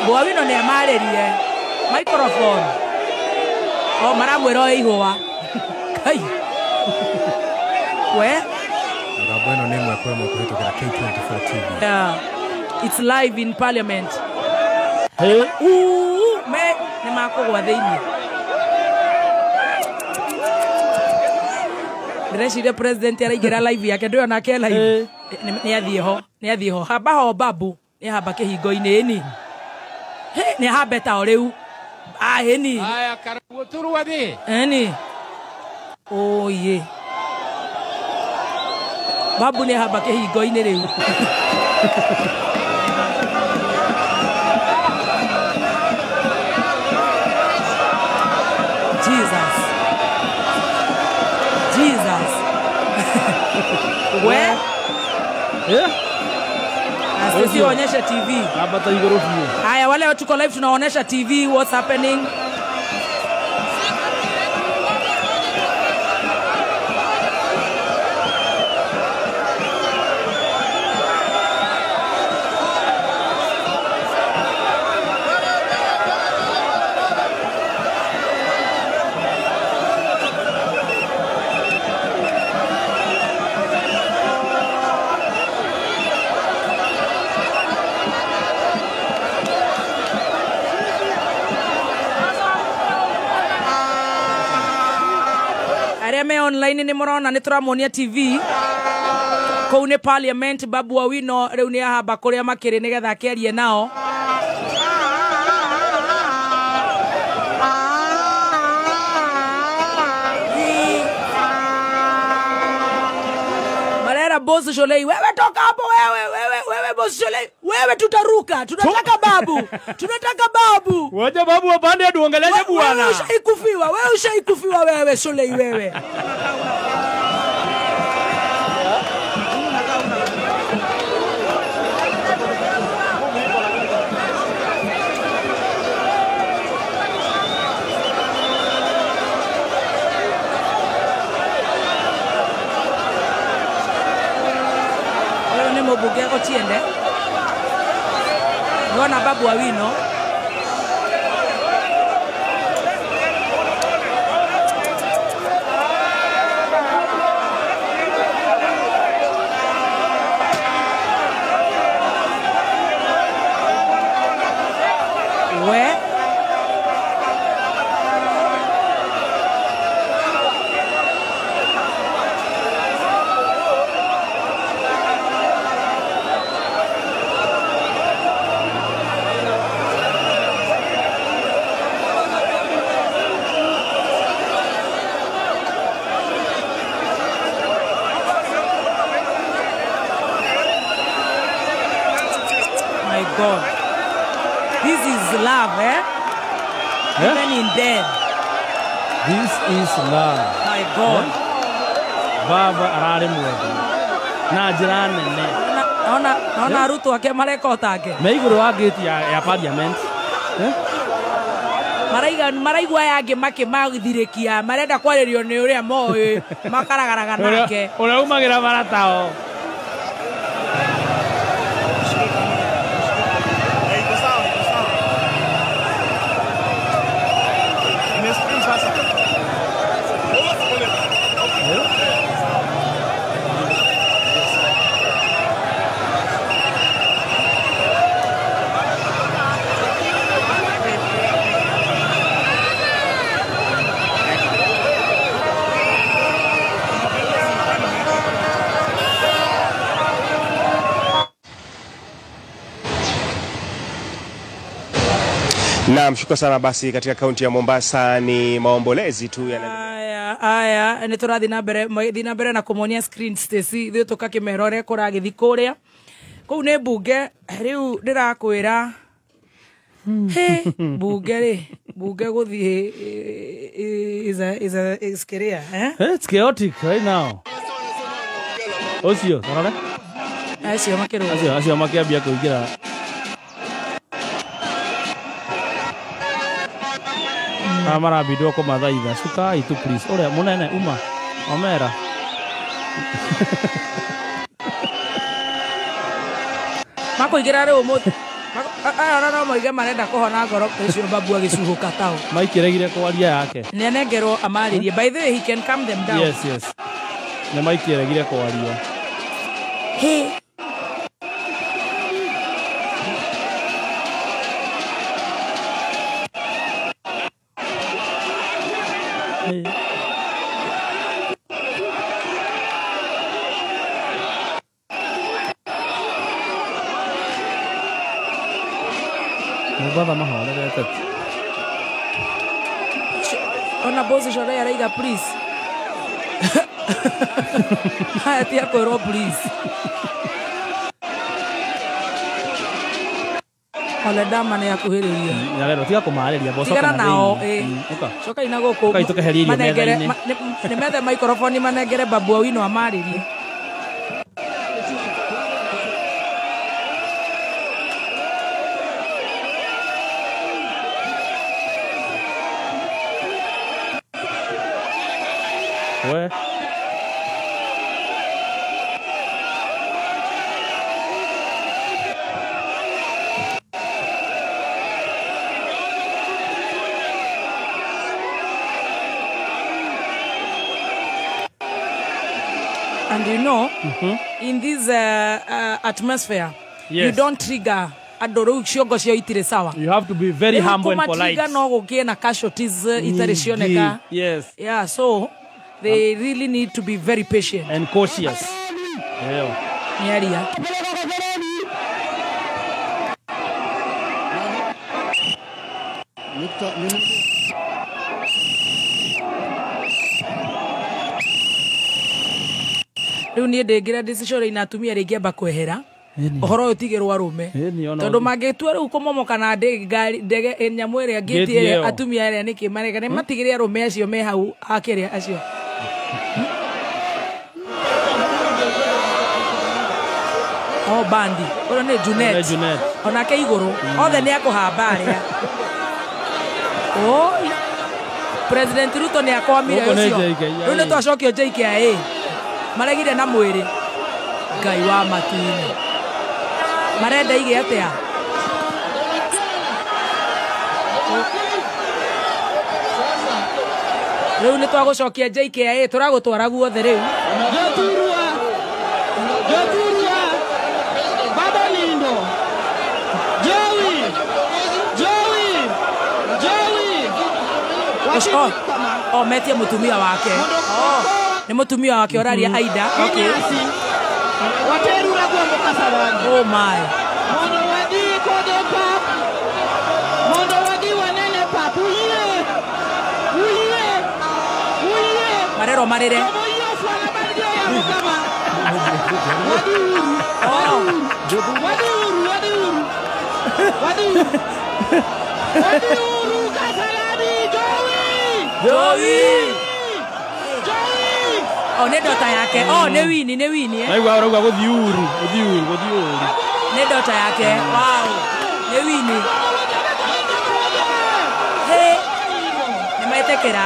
Speaker 8: Bwawino nĩ amarĩrie microphone. O maramwĩra oe ihũa. Kai. We?
Speaker 16: Mĩgambo ĩno nĩ ĩmwe kwa ĩmwe kũhĩtũkĩra K24 TV.
Speaker 8: Yeah. It's live in parliament. Hey. Ooh, me nĩ makũgwa thĩinĩ. Ndĩreciria president araingĩra live yake ndũĩ onake live. Nĩ athiĩ ho, nĩ athiĩ ho. Hamba ho Babu, nĩ hamba kĩhingo-inĩ ĩni. He, nĩ hambe ta o rĩu. Ah, ĩni.
Speaker 11: Haya, karibu turuwadhi.
Speaker 8: Ĩni. Oye. Babu nĩ hamba kĩhingo-inĩ rĩu. Jesus. Jesus. We?
Speaker 9: Yeah.
Speaker 8: Sisi onyesha TV.
Speaker 9: Hapa ta igoro biũ.
Speaker 8: Haya, wale tuko live tunaonesha TV what's happening. Me online ni murona ni turamonia TV kuu ni parliament. Babu Owino riu ni ahamba kuria makiri nigetha akiarie nao. Marera Boss Shollei, wewe toka hapo wewe, wewe wewe Boss Shollei, wewe tutaruka, tunataka Babu, tunataka Babu.
Speaker 9: Waje Babu wapande aduongeleshe bwana.
Speaker 8: Wewe ushaikufiwa, wewe ushaikufiwa wewe Shollei wewe. Mũmbunge Otiende nĩwona Babu Owino. We God. This is love, eh?
Speaker 9: Yeah?
Speaker 8: Even in death.
Speaker 9: This is love.
Speaker 8: My God.
Speaker 9: Yeah? Baba ararĩ mwega. Na njĩra nene.
Speaker 8: Naona arutwo ake mareka o take.
Speaker 9: Me igũrũ wa gate ya parliament. Eh?
Speaker 8: Maraigua aya angĩ makĩmathirĩkia, marenda kwarĩrio nĩ ũrĩa moĩ, makaragaraga nake.
Speaker 9: Ũrĩa umagĩra maratao.
Speaker 21: Naam, shukrani sana. Basi katika kaunti ya Mombasa ni maombolezi tu yana.
Speaker 8: Aya, nĩ tũrathiĩ na mbere magĩthiĩ na mbere na kũmonia screen Stacy ithuĩ tũkakĩmera ũrĩa kũragĩthiĩ kũrĩa kũu nĩ mbunge. Rĩu ndĩrakwĩra he mbunge rĩ, mbunge gũthiĩ is career, eh?
Speaker 9: It's chaotic right now. Ũcio, tarore.
Speaker 8: Acio makĩrũga.
Speaker 9: Acio makĩambia kũingĩra. Aya marambindwo kũmathaitha cukai tu please. Ũrĩa mũnene uma omera.
Speaker 8: Makũingĩra rĩu ũmũthĩ. Aya ona no moige marenda kũhona ngoro ũcio Babu agĩcuhũka tao.
Speaker 9: Maikĩregire kwaria yake.
Speaker 8: Nĩanengerwo amarĩrie. By the way, he can calm them down.
Speaker 9: Yes, yes. Nĩ maikĩregire kwaria.
Speaker 8: Hey.
Speaker 9: Mombatha mahorerete.
Speaker 8: Ona boss ũcio araiga please. Haya tia kwĩrwo please. Ole dama nĩ akuhĩrĩria.
Speaker 9: Nyarero tiga kũmarĩria boss.
Speaker 8: Tigana nao coka ina gũkũ.
Speaker 9: Ũkai tũkeherie irio metha-inĩ.
Speaker 8: Nĩ methe microphone manengere Babu Owino amarĩrie.
Speaker 9: We.
Speaker 8: And you know, in this atmosphere,
Speaker 9: yes, you
Speaker 8: don't trigger andũ rĩu ciongo cio itirĩ sawa.
Speaker 9: You have to be very humble and polite.
Speaker 8: Rĩu no gũkĩe na casualties itarĩ cioneka.
Speaker 9: Yes.
Speaker 8: Yeah, so they really need to be very patient
Speaker 9: and cautious. Yeah.
Speaker 8: Nĩaria. Rĩu niĩ ndĩngĩra ndĩcicore ina atumia rĩngĩamba kwehera ũhoro ũyũ tigĩrwo arũme tondũ mangĩtua rĩu kũmomoka na ndege nyamũ ĩrĩa ngĩti ĩrĩa atumia ĩrĩa nĩkĩ mareka nĩ matigĩre arũme acio me hau akĩrĩa acio. Oh bandi ũrĩa nĩ Junet onake igũrũ othe nĩ akũhamba arĩa. Oi President Ruto nĩ akwamire ũcio rĩu nĩ twacokio JKIA maregire na mwĩrĩ. Ngai wa matu-inĩ marenda ige atia? Rĩu nĩ twagũcokia JKIA tũragũtwara guothe rĩu.
Speaker 3: Joturua Baba Lindo Joey Joey Joey.
Speaker 8: Oh, metie mũtumia wake. Oh, nĩ mũtumia wake ũraria Aida. Okay.
Speaker 3: Waterura kuombo Kasarani.
Speaker 8: Oh my.
Speaker 3: Mondo wadhi kode pap. Mondo wadhi wanene pap. Uyie. Uyie. Uyie.
Speaker 8: Marero marere.
Speaker 3: Wadhi uru. Wadhi uru. Wadhi uru. Wadhi uru. Wadhi uru Kasarani. Joey.
Speaker 8: Joey. Oh, nĩ ndota yake. Oh, nĩ wini, nĩ wini eh.
Speaker 9: Naigua ũrauga gũthiĩ uru, gũthiĩ uru, gũthiĩ uru.
Speaker 8: Nĩ ndota yake. Wow. Nĩ wini. Hey. Nĩ metĩkĩra.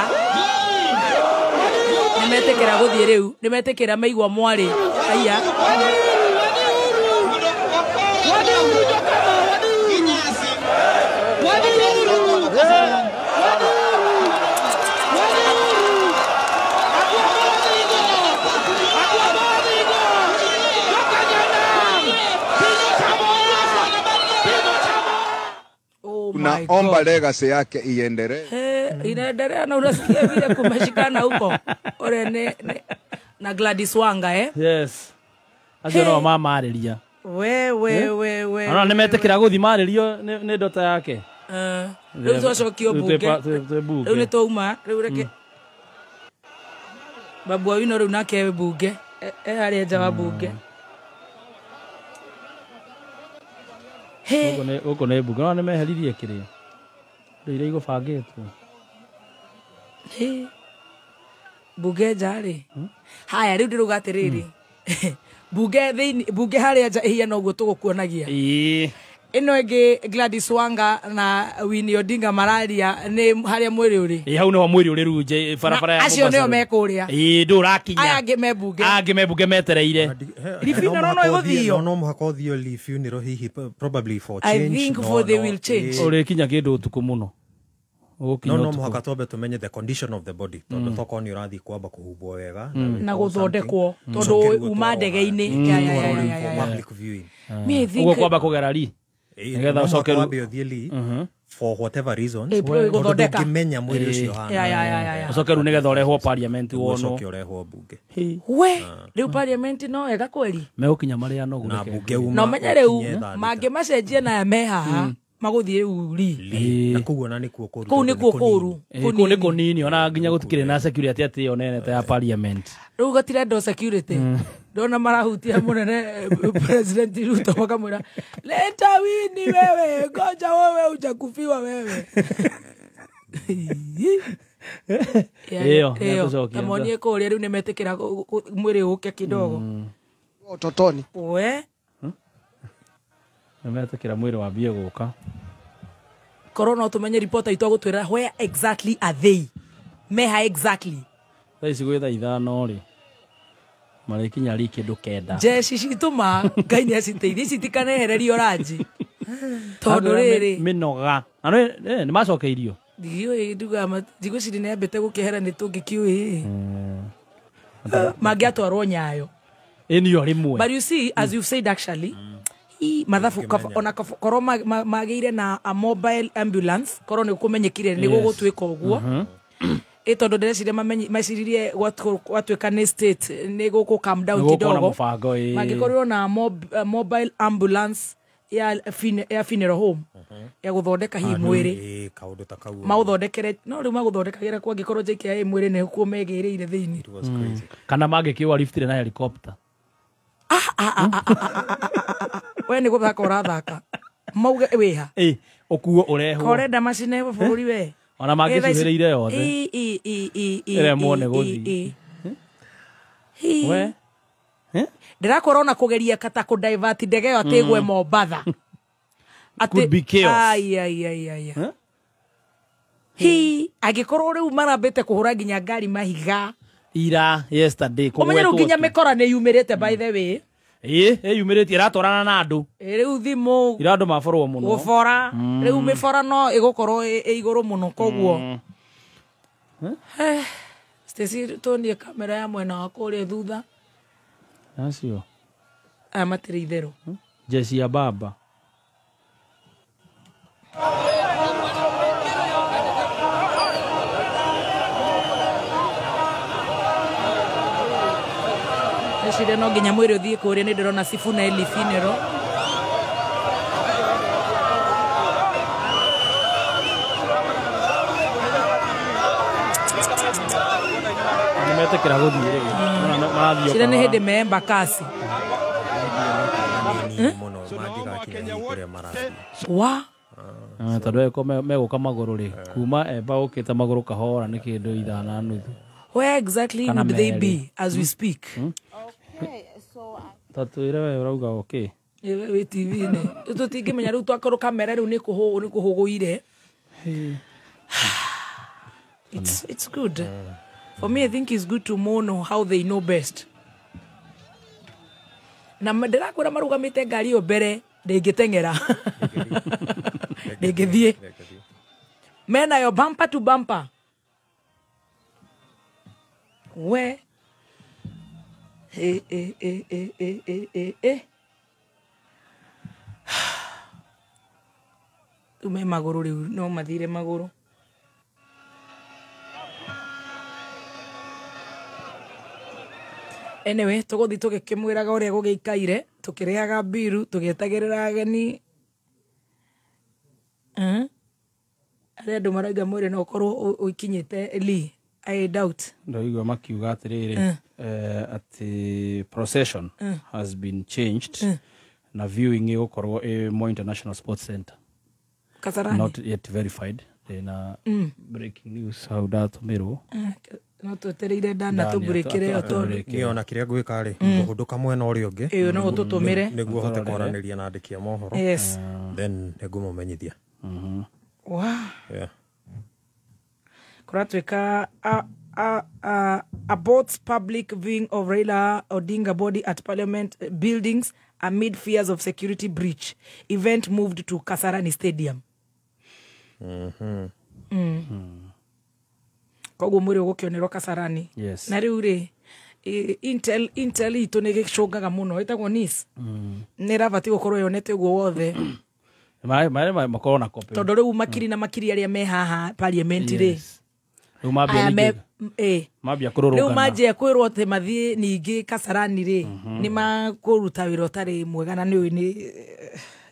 Speaker 8: Nĩ metĩkĩra gũthiĩ rĩu. Nĩ metĩkĩra maigua mwarĩ. Aya.
Speaker 22: Tunaomba legacy yake iendelee.
Speaker 8: Inaendelea na unasikia vile kumeshikana huko. Ore ne na Gladys Wanga eh?
Speaker 9: Yes. Acio no mamaarĩria.
Speaker 8: We we we we.
Speaker 9: Ona nĩ metĩkĩra gũthiĩ marĩrio nĩ ndota yake.
Speaker 8: Rĩu twacokio bunge. Rĩu nĩ twauma, rĩu reke. Babu Owino rĩu nake bunge. E harĩa nja wa bunge.
Speaker 9: Gũkũ nĩ bunge. No nĩ meheririe kĩrĩa. Indo iria igũbangĩtwo.
Speaker 8: Bunge nja rĩ. Haya rĩu ndĩrauga atĩrĩrĩ. Bunge thĩinĩ, bunge harĩa nja ĩhiana ũguo tũgũkuonagia. Ĩno ĩngĩ Gladys Wanga na Winnie Odinga mararia nĩ harĩa mwĩrĩ ũrĩ.
Speaker 9: Ĩ, hau nĩho mwĩrĩ ũrĩ rĩu nje barabara ya
Speaker 8: Na acio
Speaker 9: Mombasa
Speaker 8: nĩo
Speaker 9: Road.
Speaker 8: me kũrĩa.
Speaker 9: Ĩ, ndũrakinya.
Speaker 8: Aya angĩ me bunge.
Speaker 9: Aya angĩ me bunge metereire.
Speaker 8: Lee funeral no ĩgũthio.
Speaker 16: No mũhaka ũthio Lee funeral hihi probably for
Speaker 8: I
Speaker 16: change.
Speaker 8: think
Speaker 16: No,
Speaker 8: for they
Speaker 16: no,
Speaker 8: will change.
Speaker 9: Ũrĩkinya kĩndũ ũtukũ mũno. Ũgũkinya
Speaker 16: No no
Speaker 9: ũtukũ.
Speaker 16: mũhaka twambe tũmenye the condition of the body, tondũ tokorwo nĩ ũrathiĩ kwamba kũhumbwo wega
Speaker 8: Na gũthondekwo tondũ uma ndege-inĩ. Ya, ya, ya, ya, ya, ya.
Speaker 16: Public viewing.
Speaker 8: Me, I think-
Speaker 9: Ũguo kwamba kũgera ri. Nĩgetha ũcoke
Speaker 16: wambe ũthiĩ Lee for whatever reasons,
Speaker 8: Probably
Speaker 16: tondũ
Speaker 8: gũthondeka.
Speaker 16: ndũngĩmenya mwĩrĩ ũcio hana.
Speaker 8: Ya, ya, ya, ya, ya.
Speaker 9: Ũcoke rĩu nĩgetha ũrehwo parliament
Speaker 16: Nĩguo
Speaker 9: wonwo.
Speaker 16: ũcoke ũrehwo bunge.
Speaker 8: We rĩu parliament no wega kweri.
Speaker 9: Megũkinya marĩa nogu.
Speaker 16: Na bunge uma
Speaker 8: Na ũmenye rĩu
Speaker 16: ũkinye thaa
Speaker 8: mangĩmacenjia naya me haha magũthiĩ rĩu ri.
Speaker 16: Na kũu ona nĩkuo kũru.
Speaker 8: Kũu nĩkuo kũru.
Speaker 9: Kũu nĩ kũnini ona nginya gũtikĩrĩ na security atĩ ĩyo nene ta ya parliament.
Speaker 8: Rĩu gatirendwo security. Ndona marahutia mũnene President Ruto makamwĩra leta Winnie wewe, ngoja wewe ujakufiwa wewe.
Speaker 9: Ĩyo, nĩtũcokia.
Speaker 8: Tamonie kũrĩa rĩu nĩmetĩkĩra mwĩrĩ ũke kidogo.
Speaker 4: Utotoni.
Speaker 8: We
Speaker 9: Nĩmetĩkĩra mwĩrĩ wambie gũka.
Speaker 8: Korwo no tũmenye reporter itũ agũtwĩra where exactly are they, meha exactly.
Speaker 9: Thaa ici gwĩ thaa 5 rĩ marĩkinya ri kĩndũ 9.
Speaker 8: Jeshi citũ ma Ngai nĩ aciteithie ici itikanehererio ranji tondũ rĩrĩ
Speaker 9: mĩnoga na nĩ macokeirio.
Speaker 8: Ndiũĩ ndugaga ndigwĩciria nĩ ambĩte gũkĩehera nĩ tũngĩkĩũĩ mangĩatwarwo Nyayo.
Speaker 9: Ĩ nĩyo rĩmwe.
Speaker 8: But you see, as you've said actually, hii mathabu ona korwo magĩire na a mobile ambulance korwo nĩ kũmenyekire nĩ gũgũtuĩka ũguo. Ĩ tondũ ndĩreciria meciririe gwatuĩka nĩ state nĩ gũkũ calm down kidogo. Mangĩkorirwo na mobile ambulance ya funeral home ya gũthondeka hihi mwĩrĩ
Speaker 16: kaũndũ ta kau
Speaker 8: maũthondekere no rĩu magũthondekagĩra kwa angĩkorwo JKIA mwĩrĩ nĩ kuo megĩrĩire thĩinĩ.
Speaker 9: Kana mangĩkĩũa lift na helicopter.
Speaker 8: We nĩ gũthaka ũrathaka mauge wĩha
Speaker 9: ũkuo ũrehwo
Speaker 8: korenda macine bũrũri we
Speaker 9: ona mangĩcuhĩrĩire yothe ĩremwo nĩ gũthiĩ. We
Speaker 8: ndĩrakorwo ona kũgeria kata kũ divert ndege ĩyo atĩ ĩgwe Mombatha.
Speaker 9: Could be chaos.
Speaker 8: Ai ai ai ai. Hi angĩkorwo rĩu marambĩte kũhũra nginya ngari mahiga
Speaker 9: ira yesterday
Speaker 8: kũgwetwo. Ũmenye rĩu nginya mĩkora nĩ yumĩrĩte by the way.
Speaker 9: Ĩ yumĩrĩte ĩratwarana na andũ.
Speaker 8: Rĩu thimũ
Speaker 9: ira andũ maborwo mũno
Speaker 8: gũbora rĩu mĩbora no ĩgũkorwo ĩ igũrũ mũno koguo. Stacy tuonie kamera ya mwena wa kũrĩa thutha.
Speaker 9: Acio
Speaker 8: aya matirĩ itherũ.
Speaker 9: Jeshi ya baba.
Speaker 8: Eciria no nginya mwĩrĩ ũthiĩ kũrĩa nĩ ndĩrona Sifuna Eli funeral.
Speaker 9: Nĩmetĩkĩra gũthiĩ rĩu. Marathiĩ
Speaker 8: Cira nĩ hĩndĩ me Embakasi.
Speaker 16: Mũno mangĩgakinya kũrĩa marathiĩ.
Speaker 8: Wa
Speaker 9: tondũ megũka magũrũ rĩ kuma Emba ũkĩte magũrũ kahora nĩ kĩndũ 5.5.
Speaker 8: Where exactly would they be as we speak?
Speaker 10: Okay, so
Speaker 9: tatwĩre we ũrauga okay.
Speaker 8: Wĩ TV-inĩ tũtingĩmenya rĩu twakorwo kamera rĩu nĩ kũhũgũire. It's good. For me, I think it's good to know how they know best. Na ndĩrakwĩra marũgamĩte ngari ĩyo mbere ndĩngĩteng'era. Ndĩngĩthiĩ. Menayo bumper to bumper. We Rĩu me magũrũ rĩu no mathire magũrũ. Anyway, tũgũthiĩ tũgĩkĩmwĩraga ũrĩa gũgĩikaire, tũkĩrĩaga mbiru, tũgĩetagĩrĩra ageni. Arĩa andũ marauga mwĩrĩ no ũkorwo ũkinyĩte Lee. I doubt.
Speaker 9: Ndaigua makiuga atĩrĩrĩ atĩ procession has been changed na viewing ĩgũkorwo ĩ Moi International Sports Center.
Speaker 8: Kasarani.
Speaker 9: Not yet verified. Na breaking news hau ndatũmĩrwo.
Speaker 8: No twetereire Dana tũmũrĩkĩre o tondũ
Speaker 16: niĩ ona kĩrĩa ngwĩka rĩ, ngũhũndũka mwena ũrĩa ũngĩ.
Speaker 8: Ĩĩ, no ũtũtũmĩre.
Speaker 16: Nĩguo hote kwaranĩria na andĩki a mohoro.
Speaker 8: Yes.
Speaker 16: Then nĩngũmũmenyithia.
Speaker 8: Wow.
Speaker 16: Yeah.
Speaker 8: Kũratuĩka aborts public viewing of Raila Odinga body at Parliament buildings amid fears of security breach. Event moved to Kasarani Stadium. Koguo mwĩrĩ ũgũkĩonerwo Kasarani.
Speaker 9: Yes.
Speaker 8: Na rĩu rĩ, Intel itũ nĩ gĩcũngaga mũno, ĩtagwo NIS. Nĩ ĩrabatiĩ gũkorwo yonete ũguo wothe.
Speaker 9: Makorwo na copy.
Speaker 8: Tondũ rĩu makiri na makiri arĩa me haha parliament rĩ.
Speaker 9: Rĩu mambia ningĩ. Mambia kũrũrũngana.
Speaker 8: Rĩu manjia kwĩrwo atĩ mathiĩ ningĩ Kasarani rĩ, nĩ makũruta wĩra ũtarĩ mwega na nĩ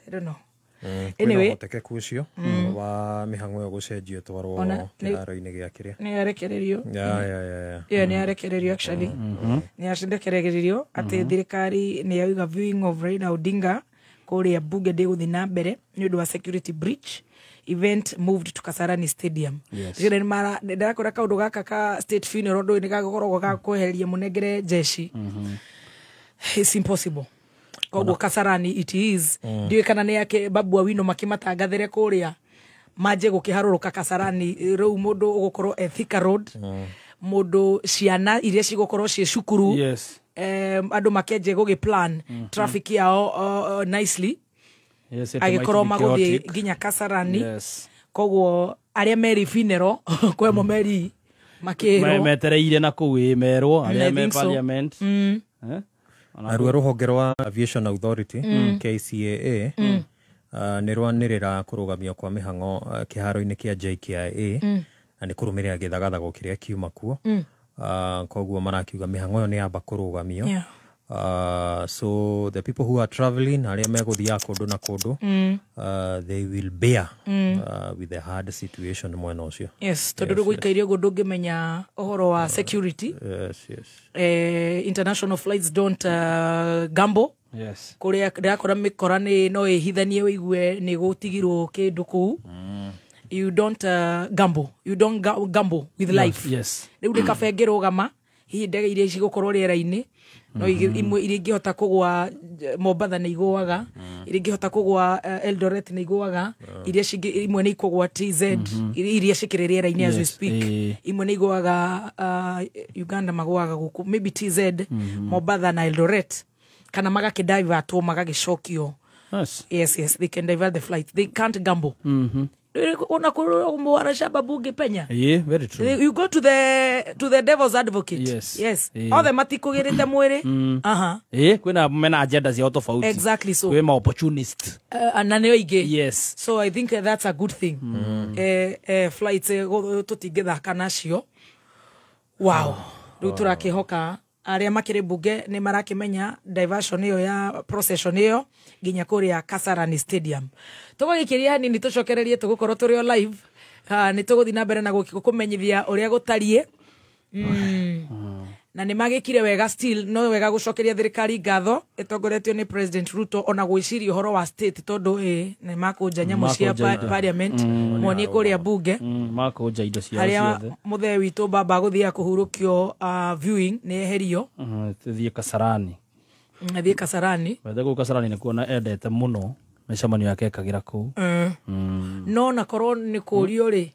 Speaker 8: I don't know.
Speaker 16: Anyway, ũhotekeku ũcio wa mĩhang'o ĩyo gũcenjio ĩtwarwo kĩharo-inĩ gĩa kĩrĩa.
Speaker 8: Nĩ yarekererio.
Speaker 16: Yeah.
Speaker 8: Ĩyo nĩ yarekererio actually. Nĩ yarekererio atĩ thirikari nĩ yauga viewing of Raila Odinga kũrĩa bunge ndĩgũthiĩ na mbere nĩ ũndũ wa security breach. Event moved to Kasarani Stadium.
Speaker 9: Yes.
Speaker 8: Ndĩrakora kaũndũ gaka ka state funeral ndũĩ nĩ gagũkoragwo ga kweheria mũnengere jeshi. It's impossible. Koguo Kasarani it is. Ndiũĩ kana nĩ yake Babu Owino makĩmatangathĩre kũrĩa manjie gũkĩharũrũka Kasarani rĩu mũndũ ũgũkorwo e Thika Road, mũndũ ciana iria cigũkorwo ciĩ cukuru.
Speaker 9: Yes.
Speaker 8: Andũ makĩanjie gũgĩ plan traffic yao nicely.
Speaker 9: Yes,
Speaker 8: agĩkorwo magũthiĩ nginya Kasarani.
Speaker 9: Yes.
Speaker 8: Koguo arĩa meri funeral kwemo meri makĩrwo
Speaker 9: metereire na kũu merwo arĩa me parliament.
Speaker 16: Naruo rũhonge rwa Aviation Authority KCAA nĩ rwanĩrĩra kũrũgamio kwa mĩhang'o kĩharo-inĩ kĩa JKIA na nĩ kũrũmĩrĩra gĩthagathago kĩrĩa kiuma kuo. Koguo marakiuga mĩhang'o ĩyo nĩ yamba kũrũgamio. So the people who are traveling arĩa megũthiaga kũndũ na kũndũ, they will bear with the hard situation mwena ũcio.
Speaker 8: Yes, tondũ rĩu gũikaire ũguo ndũngĩmenya ũhoro wa security.
Speaker 16: Yes, yes.
Speaker 8: International flights don't gamble.
Speaker 9: Yes.
Speaker 8: Kũrĩa ndĩrakora mĩkora nĩ no ĩhithanie wĩigue nĩ gũtigirwo kĩndũ kũu. You don't gamble. You don't gamble with life.
Speaker 9: Yes.
Speaker 8: Rĩu nĩ kabe ngĩrũgama hihi ndege iria cigũkorwo rĩera-inĩ no imwe iria ingĩhota kũgwa Mombatha nĩ igũaga, iria ingĩhota kũgwa Eldoret nĩ igũaga, iria cingĩ imwe nĩ ikũgwa TZ, iria cikĩrĩ rĩera-inĩ as we speak, imwe nĩ igũaga Uganda magũaga gũkũ maybe TZ, Mombatha na Eldoret, kana magakĩdivertwo magagĩcokio.
Speaker 9: Yes.
Speaker 8: Yes, yes, they can divert the flight. They can't gamble. Unakurumwara shababu ngipenya.
Speaker 9: Yeah, very true.
Speaker 8: You go to the devil's advocate.
Speaker 9: Yes.
Speaker 8: Yes.
Speaker 9: Yeah.
Speaker 8: Othe matikugirite mwiri. Aha.
Speaker 9: Eh, kwina mena agenda cia tofauti.
Speaker 8: Exactly so.
Speaker 9: Kwina opportunist.
Speaker 8: Na nĩo ingĩ.
Speaker 9: Yes.
Speaker 8: So I think that's a good thing. Flights tũtingĩthaka nacio. Wow. Rĩu tũrakĩhoka arĩa makĩrĩ bunge nĩ marakĩmenya diversion ĩyo ya procession ĩyo nginya kũrĩa Kasarani Stadium. Tũgũgĩkĩria hanini tũcokererie tũgũkorwo tũrĩ o live. Nĩ tũgũthiĩ na mbere na gũkũmenyithia ũrĩa gũtariĩ. Na nĩ magĩkire wega still, no wega gũcokeria thirikari ngatho ĩtongoretio nĩ President Ruto ona gwĩciria ũhoro wa state tondũ nĩ makũnja nyamũ cia parliament monie kũrĩa bunge.
Speaker 9: Makũnja indo ciao
Speaker 8: harĩa
Speaker 9: ciothe.
Speaker 8: Mũthee witũ baba gũthiaga kũhurũkio viewing nĩ eherio.
Speaker 9: Tũthiĩ Kasarani.
Speaker 8: Athiĩ Kasarani.
Speaker 9: Wethe kũu Kasarani nĩ kuona endete mũno mĩcemanio yake ekagira kũu.
Speaker 8: No na korwo nĩ kũrio rĩ,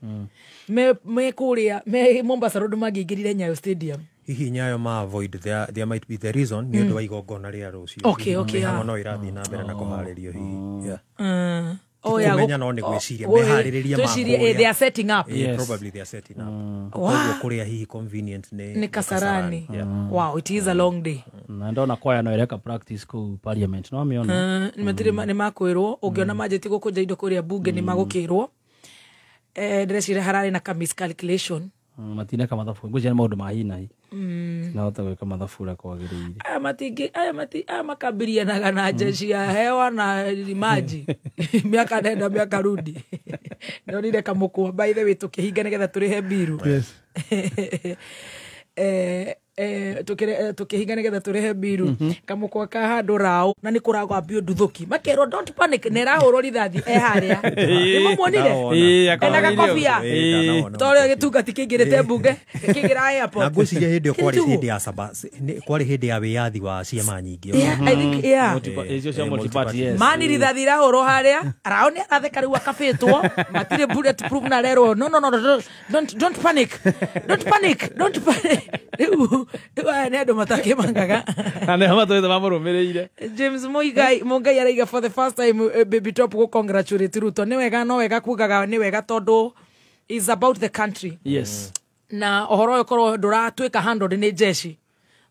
Speaker 8: me kũrĩa me Mombasa Road mangĩingĩrire Nyayo Stadium.
Speaker 16: Hihi Nyayo ma avoid there might be the reason nĩ ũndũ wa igongona rĩa rũciũ.
Speaker 8: Okay, okay.
Speaker 16: Mĩhang'o no irathiĩ na mbere na kũharĩrio hihi. Yeah.
Speaker 8: Kũmenya
Speaker 16: no nĩ gwĩciria meharĩrĩria ma kũrĩa.
Speaker 8: They are setting up.
Speaker 16: Yes. Probably they are setting up. Koguo kũrĩa hihi convenient nĩ
Speaker 8: Kasarani. Wow, it is a long day.
Speaker 9: Na ndona kwaya no ĩreka practice kũu parliament no mĩona.
Speaker 8: Nĩ makwĩrwo ũngĩona manjĩtie gũkũnja indo kũrĩa bunge nĩ magũkĩrwo. Ndĩreciria hararĩ na ka miscalculation.
Speaker 9: Matineka mathabu ngũcia maũndũ ma hi na hi. Nahota gwĩka mathabu ũrĩa kwagĩrĩire.
Speaker 8: Aya matingĩ aya makambirianaga na jeshi ya hewa na maji. Miaka nenda miaka rudi. Ndonire kamũkwa by the way tũkĩhinga nĩgetha tũrĩhe mbiru.
Speaker 9: Yes.
Speaker 8: Tukihinga nigetha turehe mbiru kamukwa ka handu rao na ni kuragambio nduthuki makerwo don't panic ne rahurwo rithathi e haria nimumonire ena gakobia torio gitungati kingirite mbunge kingira airport
Speaker 16: na ngwiciria hindi ĩyo kwarĩ hindi ya saba kwarĩ hindi ya wĩyathi wa ciama nyingĩ.
Speaker 8: I think yeah
Speaker 9: icio cia multi-party, yes.
Speaker 8: Mani rithathi irahũrwo haria rao ni aratheka riu akabĩtwo matirĩ bullet proof na rerwo no no no don't panic don't panic don't panic. Riu aya nĩ andũ matakĩmangaga
Speaker 9: na nĩo matũĩte mamũrũmĩrĩire.
Speaker 8: James Muigai Mungai araiga for the first time Baby Top go congratulate Ruto. Nĩ wega no wega kugaga nĩ wega tondũ is about the country.
Speaker 9: Yes.
Speaker 8: Na ũhoro ũyũ korwo ndũratuĩka handled nĩ jeshi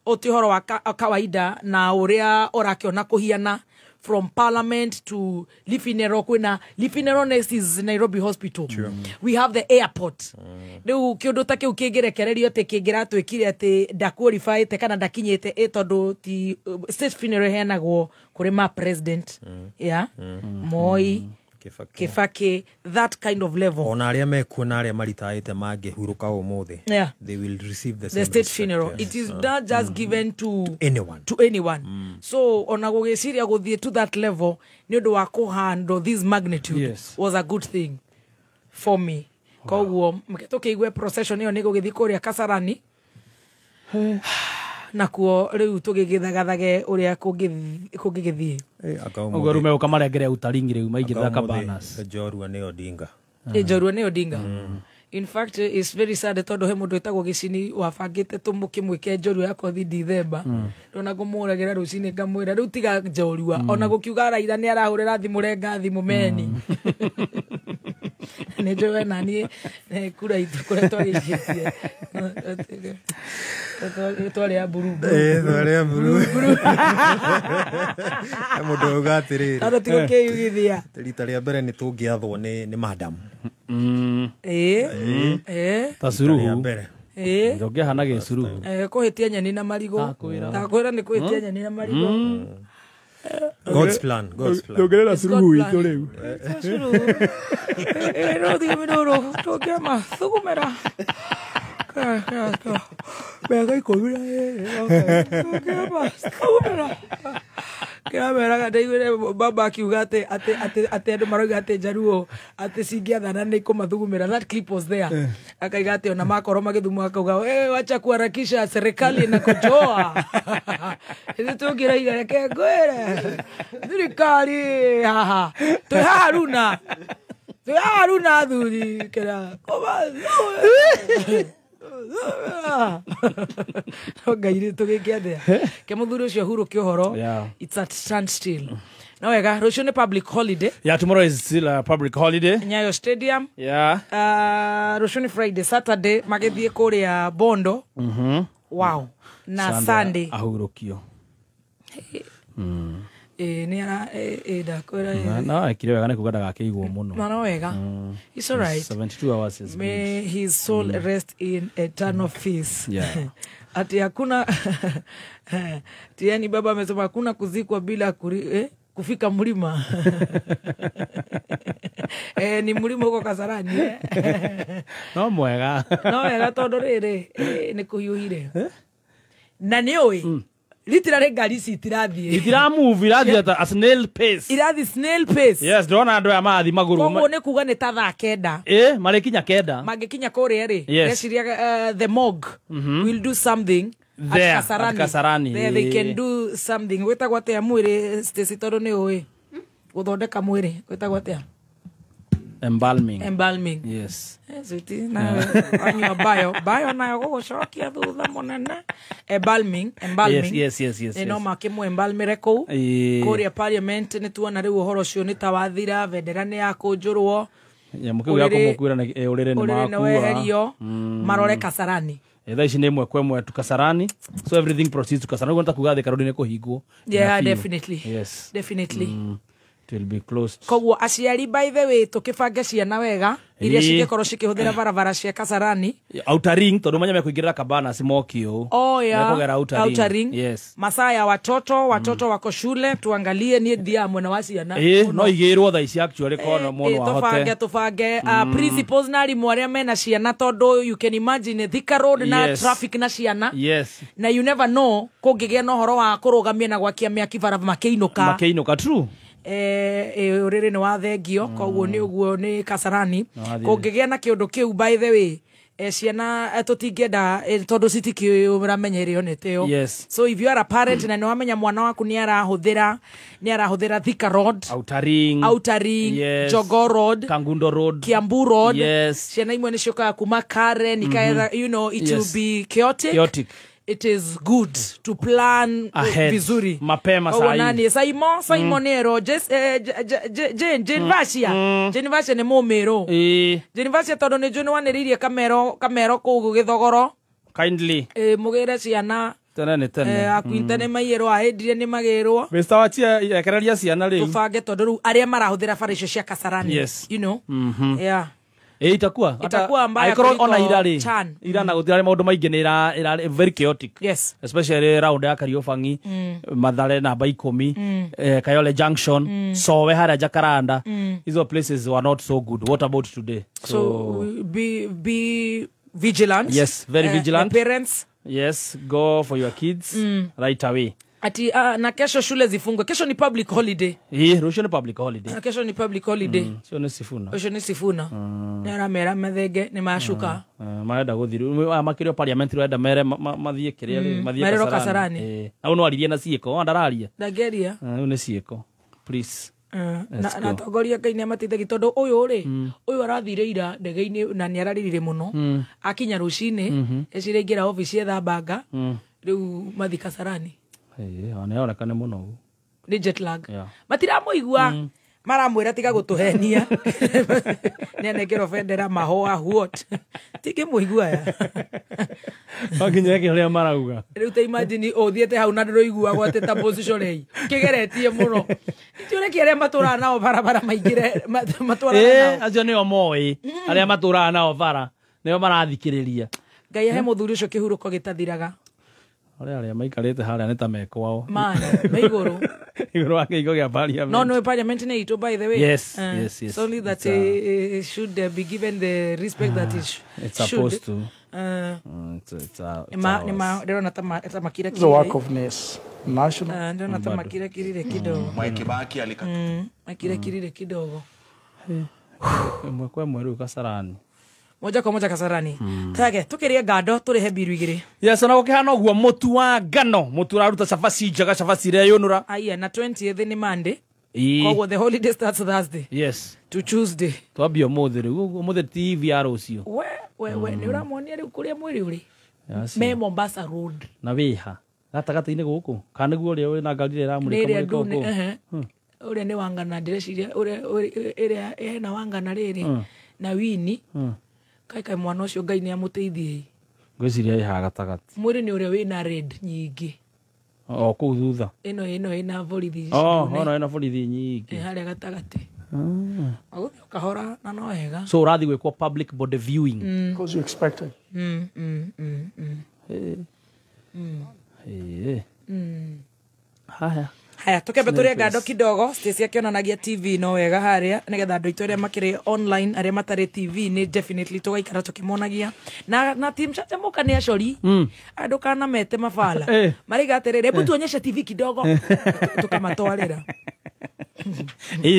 Speaker 8: ũti ũhoro wa kawaida na ũrĩa ũrakĩona kũhiana from parliament to Lifinero kwina Lifinero next is Nairobi Hospital. True. We have the airport. Riu kiundu ta kiu kingirekererio ati kingiratwikire ati ndaqualify kana ndakinyite tondu ti state funeral heanagwo kuri ma president. Yeah. Moi Kibaki, that kind of level.
Speaker 16: Ona aria mekuo na aria maritaite mangihuruka umuthi.
Speaker 8: Yeah.
Speaker 16: They will receive the same
Speaker 8: state
Speaker 16: respect,
Speaker 8: funeral.
Speaker 16: Yes.
Speaker 8: It is not just given to
Speaker 16: anyone.
Speaker 8: To anyone. So ona gugiciria guthie to that level ni undu wa kuhandle this magnitude.
Speaker 9: Yes.
Speaker 8: Was a good thing for me. Koguo tukiigue procession iyo ni gugithi kuria Kasarani. Nakuo riu tugigithagathage uria kungigithie
Speaker 9: uguo rume ukamarengere utaringi riu maingithaka banners.
Speaker 16: Njorua ni Odinga.
Speaker 8: Njorua ni Odinga. In fact it's very sad tondu he mundu witagwo Gicini wabangite tumukimwike njorua yakwa thi Dithemba ndona ngumuragira rucini ngamwira riu tiga njorua ona gukiuga Raila ni arahurira thimu renga thimu meni nä njå we naniä kura itå kå rä a twagä twarä a mburu
Speaker 16: twarä a mburu må ndå auga atä rä
Speaker 8: rä tigå kä yugithia
Speaker 16: rita rä a mbere nä tå ngä athwo nä madam
Speaker 9: ta Suruhu ndångähana gä Suruhu
Speaker 8: kå hä tia nyeni na marigå takwä ra nä kå hä tia nyeni na marigå.
Speaker 16: God's plan, God's plan.
Speaker 4: Ndongerera Suruhu witũ rĩu.
Speaker 8: Suruhu. Rũthiĩ mĩrũrũ tũngĩama thugumĩra. Mĩaka 12 tũngĩama thugumĩra. Kĩrameraga ndaiguire baba akiuga atĩ atĩ atĩ atĩ andũ marauga atĩ Njaruo atĩ cingĩathana nĩ ikũmathugumĩra. That clip was there. Akaiga atĩ ona makorwo magĩthuma akauga wewe wacha kuharakisha serikali na kutoa. Ithuĩ tũngĩraiga reke ngwĩre thirikari haha twĩ haha runa twĩ haha runa athuri kĩra no ngai rĩ tũgĩke atĩa ke mũthuri ũcio ahurũke ũhoro. It's at standstill. No wega rũciũ nĩ public holiday.
Speaker 9: Yeah, tomorrow is still a public holiday.
Speaker 8: Nyayo Stadium.
Speaker 9: Yeah.
Speaker 8: Rũciũ nĩ Friday, Saturday magĩthiĩ kũrĩa Bondo. Wow. Na Sunday
Speaker 9: ahurũkio.
Speaker 8: Nĩ ara ndakwĩra
Speaker 9: no ekire wega nĩ kuga ndagakĩigwo mũno.
Speaker 8: No wega. It's all right.
Speaker 9: 72 hours is
Speaker 8: may good. His soul rest in eternal peace.
Speaker 9: Yeah.
Speaker 8: Ati hakuna tiani baba amesema hakuna kuzikwa bila kufika mlima. Ni mlima huko Kasarani.
Speaker 9: No mwega.
Speaker 8: No wega tondu riri ni kuhiuhire. Na nĩ literally ngari ici itirathiĩ
Speaker 9: itiramove irathi at a snail pace
Speaker 8: irathi snail pace.
Speaker 9: Yes, ndona andũ aya marathiĩ magũrũ
Speaker 8: koguo nĩ kuga nĩ ta thaa 9
Speaker 9: marĩkinya 9
Speaker 8: mangĩkinya kũrĩa rĩ ndeciria the morgue will do something
Speaker 9: there at Kasarani.
Speaker 8: There they can do something. Gwĩtagwo atĩa mwĩrĩ Stacy tondũ nĩ ũĩ gũthondeka mwĩrĩ gwĩtagwo atĩa?
Speaker 9: Embalming.
Speaker 8: Embalming.
Speaker 9: Yes.
Speaker 8: Sweetie, na anyua bayo nayo gũgũcokia thutha mũnene. Embalming. Embalming.
Speaker 9: Yes.
Speaker 8: No makĩmũ embalmire kũu. Kũrĩa parliament nĩ tuona rĩu ũhoro ũcio nĩ ta wathira, bendera nĩ yakũnjũrwo.
Speaker 9: Nyamũ kĩu gĩa kũmũkuĩra nĩ ũrĩrĩ nĩ makua.
Speaker 8: Ũrĩrĩ nĩ weherio, marore Kasarani.
Speaker 9: Thaa ici nĩ ĩmwe kwa ĩmwe tu Kasarani. So everything proceeds to Kasarani. Ũguo nĩ ta kuga Thika Road nĩ kũhingwo.
Speaker 8: Yeah, definitely.
Speaker 9: Yes.
Speaker 8: Definitely.
Speaker 9: It will be closed.
Speaker 8: Koguo aciari by the way tukibange ciana wega iria cingĩkorwo cikĩhũthĩra barabara cia Kasarani
Speaker 9: Outer Ring tondu manya mekuingĩrĩra Kabana simokio.
Speaker 8: Oh yeah.
Speaker 9: Mekũgera Outer Ring. Yes.
Speaker 8: Masaa ya watoto wako shule tuangalie ni ndia mwena wa ciana.
Speaker 9: No igĩrwo thaa ici actually kono mwana ahote.
Speaker 8: Tubange principals na arimũ arĩa mena ciana tondu you can imagine Thika Road na traffic na ciana.
Speaker 9: Yes.
Speaker 8: Na you never know kũngĩgĩa na ũhoro wa kũrũgamia na gwakia mĩaki bara makĩinũka.
Speaker 9: Makĩinũka true.
Speaker 8: Ũrĩrĩ nĩ wa thengio koguo nĩ ũguo nĩ Kasarani kũngĩgĩa na kĩũndũ kĩu by the way ciana tũtingĩenda tondũ citikĩũramenya ĩrĩo nĩ tĩo.
Speaker 9: Yes.
Speaker 8: So if you are a parent na nĩwamenya mwana waku nĩ arahũthĩra Thika Road,
Speaker 9: Outer Ring, yes,
Speaker 8: Jogoo Road,
Speaker 9: Kangundo Road,
Speaker 8: Kiambu Road.
Speaker 9: Yes.
Speaker 8: Ciana imwe nĩ ciũkaga kuma Karen ikaetha, you know, it will be chaotic. It is good to plan
Speaker 9: ahead
Speaker 8: vizuri
Speaker 9: mapema saa hii.
Speaker 8: Nani Simon Ero Jane Vasia Jane Vasia ni mumero. Jane Vasia tondu ni njui ni waniririe kamero kuu githogoro
Speaker 9: kindly
Speaker 8: mugire ciana
Speaker 9: tene ni tene
Speaker 8: akwinte ni maiyerwo ahindire ni magirwo
Speaker 9: Mr. Wachia ekereria ciana riu
Speaker 8: tubange tondu riu aria marahuthira bara icio cia Kasarani.
Speaker 9: Yes.
Speaker 8: You know. Yeah.
Speaker 9: Itakuwa mbaya kuliko ona irari ira na gutira maundu maingi ni ira very chaotic.
Speaker 8: Yes.
Speaker 9: Especially round ya Kariobangi, Mathare namba 10, Kayole Junction, Sowe haria Jacaranda. Hizo places were not so good. What about today?
Speaker 8: So be vigilant.
Speaker 9: Yes, very vigilant.
Speaker 8: The parents.
Speaker 9: Yes, go for your kids right away.
Speaker 8: Ati na kesho shule zifungwe. Kesho ni public holiday.
Speaker 9: Rosho ni public holiday.
Speaker 8: Kesho ni public holiday.
Speaker 9: Sio ni Sifuna.
Speaker 8: Osho ni Sifuna. Nera mera mathenge ni mashuka.
Speaker 9: Marenda guthiru makirio parliament renda mere mathie kiria ri mathie Kasarani. Na uno aririe na ciiko ndararia.
Speaker 8: Ndageria.
Speaker 9: Uyu ni ciiko. Please.
Speaker 8: Na tongoria Ngai nĩ amateithagia tondu uyu ri uyu arathire ira ndege-inĩ na nĩ ararĩrire mũno. Akinya rũcinĩ ecire ingĩra office etha banga rĩu mathi Kasarani.
Speaker 9: Anaoneka nĩ mũnogu.
Speaker 8: Nĩ jet lag. Matiramũigua maramwĩra tiga gũtũhenia. Nĩ anengerwo bendera mahũa what. Tingĩmũigua ya.
Speaker 9: Wakinya eke ũrĩa marauga.
Speaker 8: Rĩu ta imagine ũthiĩte hau na ndũraiguagwo atĩ ta position ĩi. Kĩgeretie mũno. Tiũreke arĩa matũraga nao barabara maingĩre matwarane nao.
Speaker 9: Acio nĩo moĩ. Arĩa matũraga nao bara nĩo marathikĩrĩria.
Speaker 8: Ngai ahe mũthuri ũcio kĩhurũko gĩtathiraga.
Speaker 9: Aria maikarĩte harĩa nĩ ta mekwao.
Speaker 8: Man, me igũrũ.
Speaker 9: Igũrũ wa kĩhingo kĩa parliament.
Speaker 8: No, parliament nĩ itũ by the way.
Speaker 9: Yes, yes, yes.
Speaker 8: It's only that it should be given the respect that it
Speaker 9: it's supposed to. It's
Speaker 8: ndĩrona ta makira
Speaker 4: The work of NES national.
Speaker 8: Ndĩrona ta makira kirire kidogo.
Speaker 5: Mwai Kibaki alika.
Speaker 8: Makira kirire kidogo.
Speaker 9: Ĩmwe kwa ĩmwe rĩu Kasarani.
Speaker 8: Moja kwa moja Kasarani. Tage tukirie ngando turihe biru igiri.
Speaker 9: Yes, na gukihana uguo mutu wa ngano mutu uraruta cabaci njega cabaci ireyunura.
Speaker 8: Aya na 20th ni Monday. Koguo the holiday starts Thursday.
Speaker 9: Yes.
Speaker 8: To Tuesday.
Speaker 9: Twambia umuthi riu umuthi TV ya rucio.
Speaker 8: We ni uramuonia riu kuria mwiri uri. Me Mombasa Road.
Speaker 9: Na wiha gatagati-inĩ guku kana niguo uria wina ngari ĩrĩa ĩramũrĩka mũrĩka ũkũ.
Speaker 8: Uria ni wangana ndireciria uria ĩrĩa ĩna wangana rĩrĩ na wini. Kai mwana ũcio Ngai nĩ amũteithie.
Speaker 9: Ngwĩciria ĩha gatagatĩ.
Speaker 8: Mwĩrĩ nĩ ũrĩa wĩna red nyingĩ.
Speaker 9: O kũu thutha.
Speaker 8: Ĩno ĩna borithi.
Speaker 9: Ono ĩna borithi nyingĩ.
Speaker 8: Harĩa gatagatĩ. Agũthiĩ ũkahora na no wega.
Speaker 9: So ũrathiĩ gwĩkwo public body viewing.
Speaker 4: Because you expected.
Speaker 9: Haya.
Speaker 8: Haya tukembe turie ngando kidogo Stacy akionanagia TV no wega haria nigetha andu aitu aria makiri online aria matari TV ni definitely tugaikara tukimonagia na team chachamuka ni acori andu kana mete mabala mariga atiriri hebu tuonyeshe TV kidogo tukamatwarira.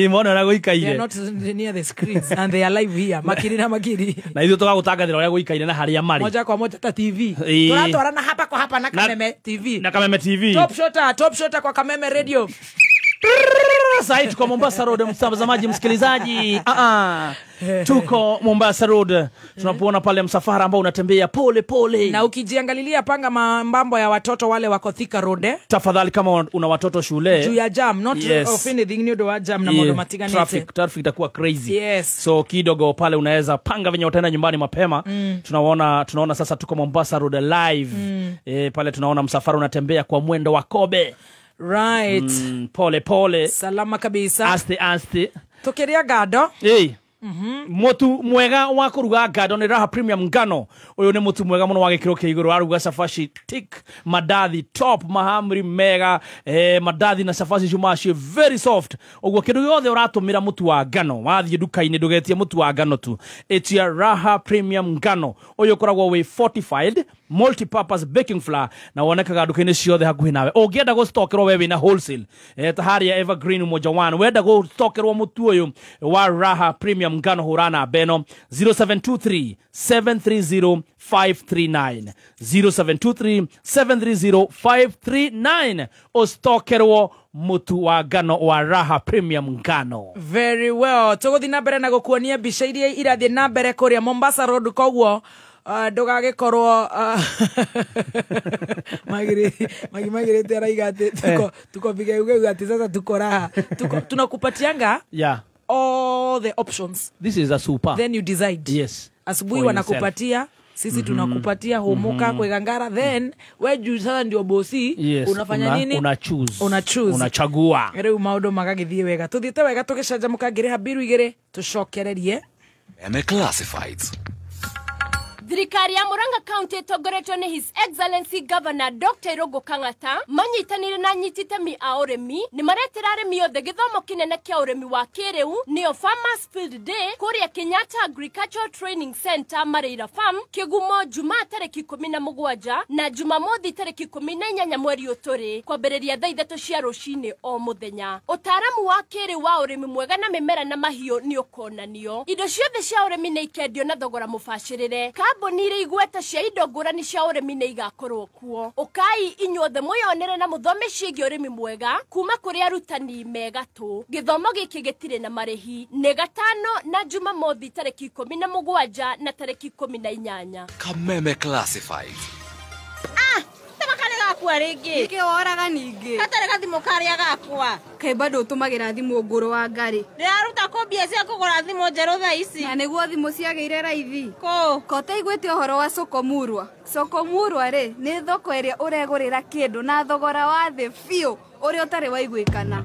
Speaker 9: Mona ũrĩa gũikaire.
Speaker 8: They are not near the screens and they are live here makiri na makiri.
Speaker 9: Na ithuĩ tũgagũtangathĩra ũrĩa gũikaire na harĩa marĩ.
Speaker 8: Moja kwa moja ta TV. Turatwarana hapa kwa hapa na Kameme TV.
Speaker 9: Na Kameme TV.
Speaker 8: Top shota kwa Kameme Radio.
Speaker 9: Sasa tuko Mombasa Road, mtazamaji msikilizaji. Tuko Mombasa Road. Tunapoona pale msafara ambao unatembea pole pole.
Speaker 8: Na ukijiangalilia panga mambo ya watoto wale wako Thika Road.
Speaker 9: Tafadhali kama una watoto shule.
Speaker 8: Juu ya jam, not
Speaker 9: yes.
Speaker 8: Of anything new do jam na mondo matiganite.
Speaker 9: Traffic itakuwa crazy.
Speaker 8: Yes.
Speaker 9: So kidogo pale unaweza panga venye utaenda nyumbani mapema. Tunaona sasa tuko Mombasa Road live. Pale tunaona msafara unatembea kwa mwendo wa kobe.
Speaker 8: Right.
Speaker 9: Pole pole.
Speaker 8: Salama kabisa.
Speaker 9: Aste aste.
Speaker 8: Tukiria ngando.
Speaker 9: Ĩĩ. Motu mwega wa kuruga ngando ni Raha Premium ngano. Uyu ni mutu mwega muno wa gikiro kia iguru, aruga cabaci thick, mandathi top, mahamri mega, mandathi na cabaci ciumaga ciĩ very soft. Uguo kindu giothe uratumira mutu wa ngano, wathie nduka-inĩ ndugetie mutu wa ngano tu, etia Raha Premium ngano. Uyu ukoragwo wi fortified multi-purpose baking flour na wonekaga nduka-inĩ ciothe hakuhĩ nawe. Ũngĩenda gũstokerwo we wĩna wholesale, ta harĩa Evergreen Umoja One, wenda gũstokerwo mũtu ũyũ wa Raha Premium ngano, hũra namba ĩno 0723 730 539, 0723 730 539, ũstokerwo mutu wa ngano wa Raha Premium ngano.
Speaker 8: Very well. Tũgũthiĩ na mbere na gũkuonia mbica iria irathiĩ na mbere kũrĩa Mombasa Road, koguo ndũgagĩkorwo magirĩte araiga atĩ tuko vigeugeu atĩ sasa tuko raha, tuko tunakupatianga all the options.
Speaker 9: This is a super.
Speaker 8: Then you decide.
Speaker 9: Yes.
Speaker 8: Asubuhi wanakupatia, sisi tunakupatia homoka kwegangara, then we juu sasa ndio bosi.
Speaker 9: Yes,
Speaker 8: unafanya nini?
Speaker 9: Una choose.
Speaker 8: Una choose.
Speaker 9: Unachagua.
Speaker 8: Rĩu maũndũ magagĩthiĩ wega. Tũthiĩte wega tũgĩcanjamũka ngĩrĩha mbiru igĩrĩ tũcokererie.
Speaker 1: Eme Classifieds.
Speaker 5: Thirikari ya Murang'a County ĩtongoretio nĩ His Excellency Governor Dr. Irũngũ Kang'ata manyitanĩire na anyititemi a ũrĩmi nĩ maretĩra arĩmi othe gĩthomo kĩnene kĩa ũrĩmi wa kĩrĩu, nĩyo Farmers Field Day kũrĩa Kenyatta Agricultural Training Center Mareira Farm Kĩgumo, Jumaa tarĩki 17 na Jumamothi tarĩki 18 mweri ũtũrĩ, kwambĩrĩria thaa 3 cia rũcinĩ o mũthenya. Ũtaaramu wa kĩrĩu wa ũrĩmi mwega na mĩmera na mahiũ nĩ ũkonanio. Indo ciothe cia ũrĩmi nĩ ikendio na thogora mũbacĩrĩre. Kambuni iria igweta cia indo ngũrani cia ũrĩmi nĩ igakorwo kuo. Ũkai inyuothe mwĩyonere na mũthome ciĩgiĩ ũrĩmi mwega kuma kũrĩ arutani megatũ. Gĩthomo gĩkĩ gĩtirĩ na marĩhi. Nĩ gatano na Jumamothi tarĩki 17 na tarĩki 18.
Speaker 1: Kameme Classifieds.
Speaker 10: Tamakare gakwa rĩngĩ.
Speaker 6: Nĩkĩ woraga ningĩ?
Speaker 10: Gatarĩ gathimũ karĩa gakwa.
Speaker 6: Kaĩ bado ũtũmagĩra thimũ ngũrũ wa ngarĩ?
Speaker 10: Ndĩraruta kũ mbia cia kũgũra thimũ njerũ thaa ici?
Speaker 6: Na nĩguo thimũ ciagĩire raithi.
Speaker 10: Kũ?
Speaker 6: Ko ũtaiguĩte ũhoro wa Soko Murwa? Soko Murwa rĩ, nĩ thoko ĩrĩa ũregũrĩra kĩndũ na thogora wa thĩ biũ ũrĩa ũtarĩ waiguĩkana.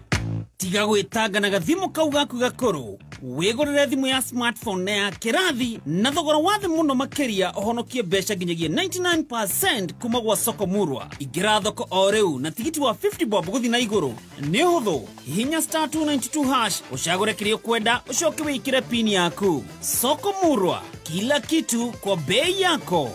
Speaker 23: Tiga gwĩtanga na gathimũ kau gaku gakũrũ, wĩgũrĩre thimũ ya smartphone na ya kĩrathi na thogora wa thĩ mũno makĩria, ũhonokie mbeca nginyagia 99% kuma gwa Soko Murwa. Ingĩra thoko o rĩu na tigiti wa 50 bob gũthiĩ na igũrũ. Nĩ ũhũthũ, hihinya star 292 hash ũcagũre kĩrĩa ũkwenda, ũcoke wĩkĩre pin yaku. Soko Murwa, kila kitu kwa bei yako.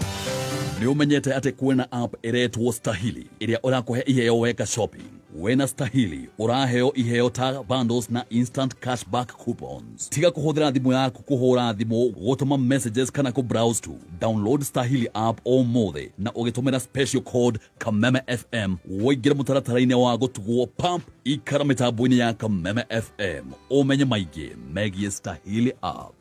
Speaker 1: Nĩ ũmenyete atĩ kwĩna app ĩretwo Stahili ĩrĩa ũrakũhe iheo weka shopping. Wena Stahili ũraheo iheo ta bundles na instant cashback coupons. Tiga kũhũthĩra thimũ yaku kũhũra thimũ, gũtũma messages kana kũ browse tu. Download Stahili app ũmũthĩ na ũgĩtũmĩra special code Kameme FM ũingĩre mũtaratara-inĩ wa gũtugwo pump. Ikara mĩtambo-inĩ ya Kameme FM ũmenye maingĩ megiĩ Stahili app.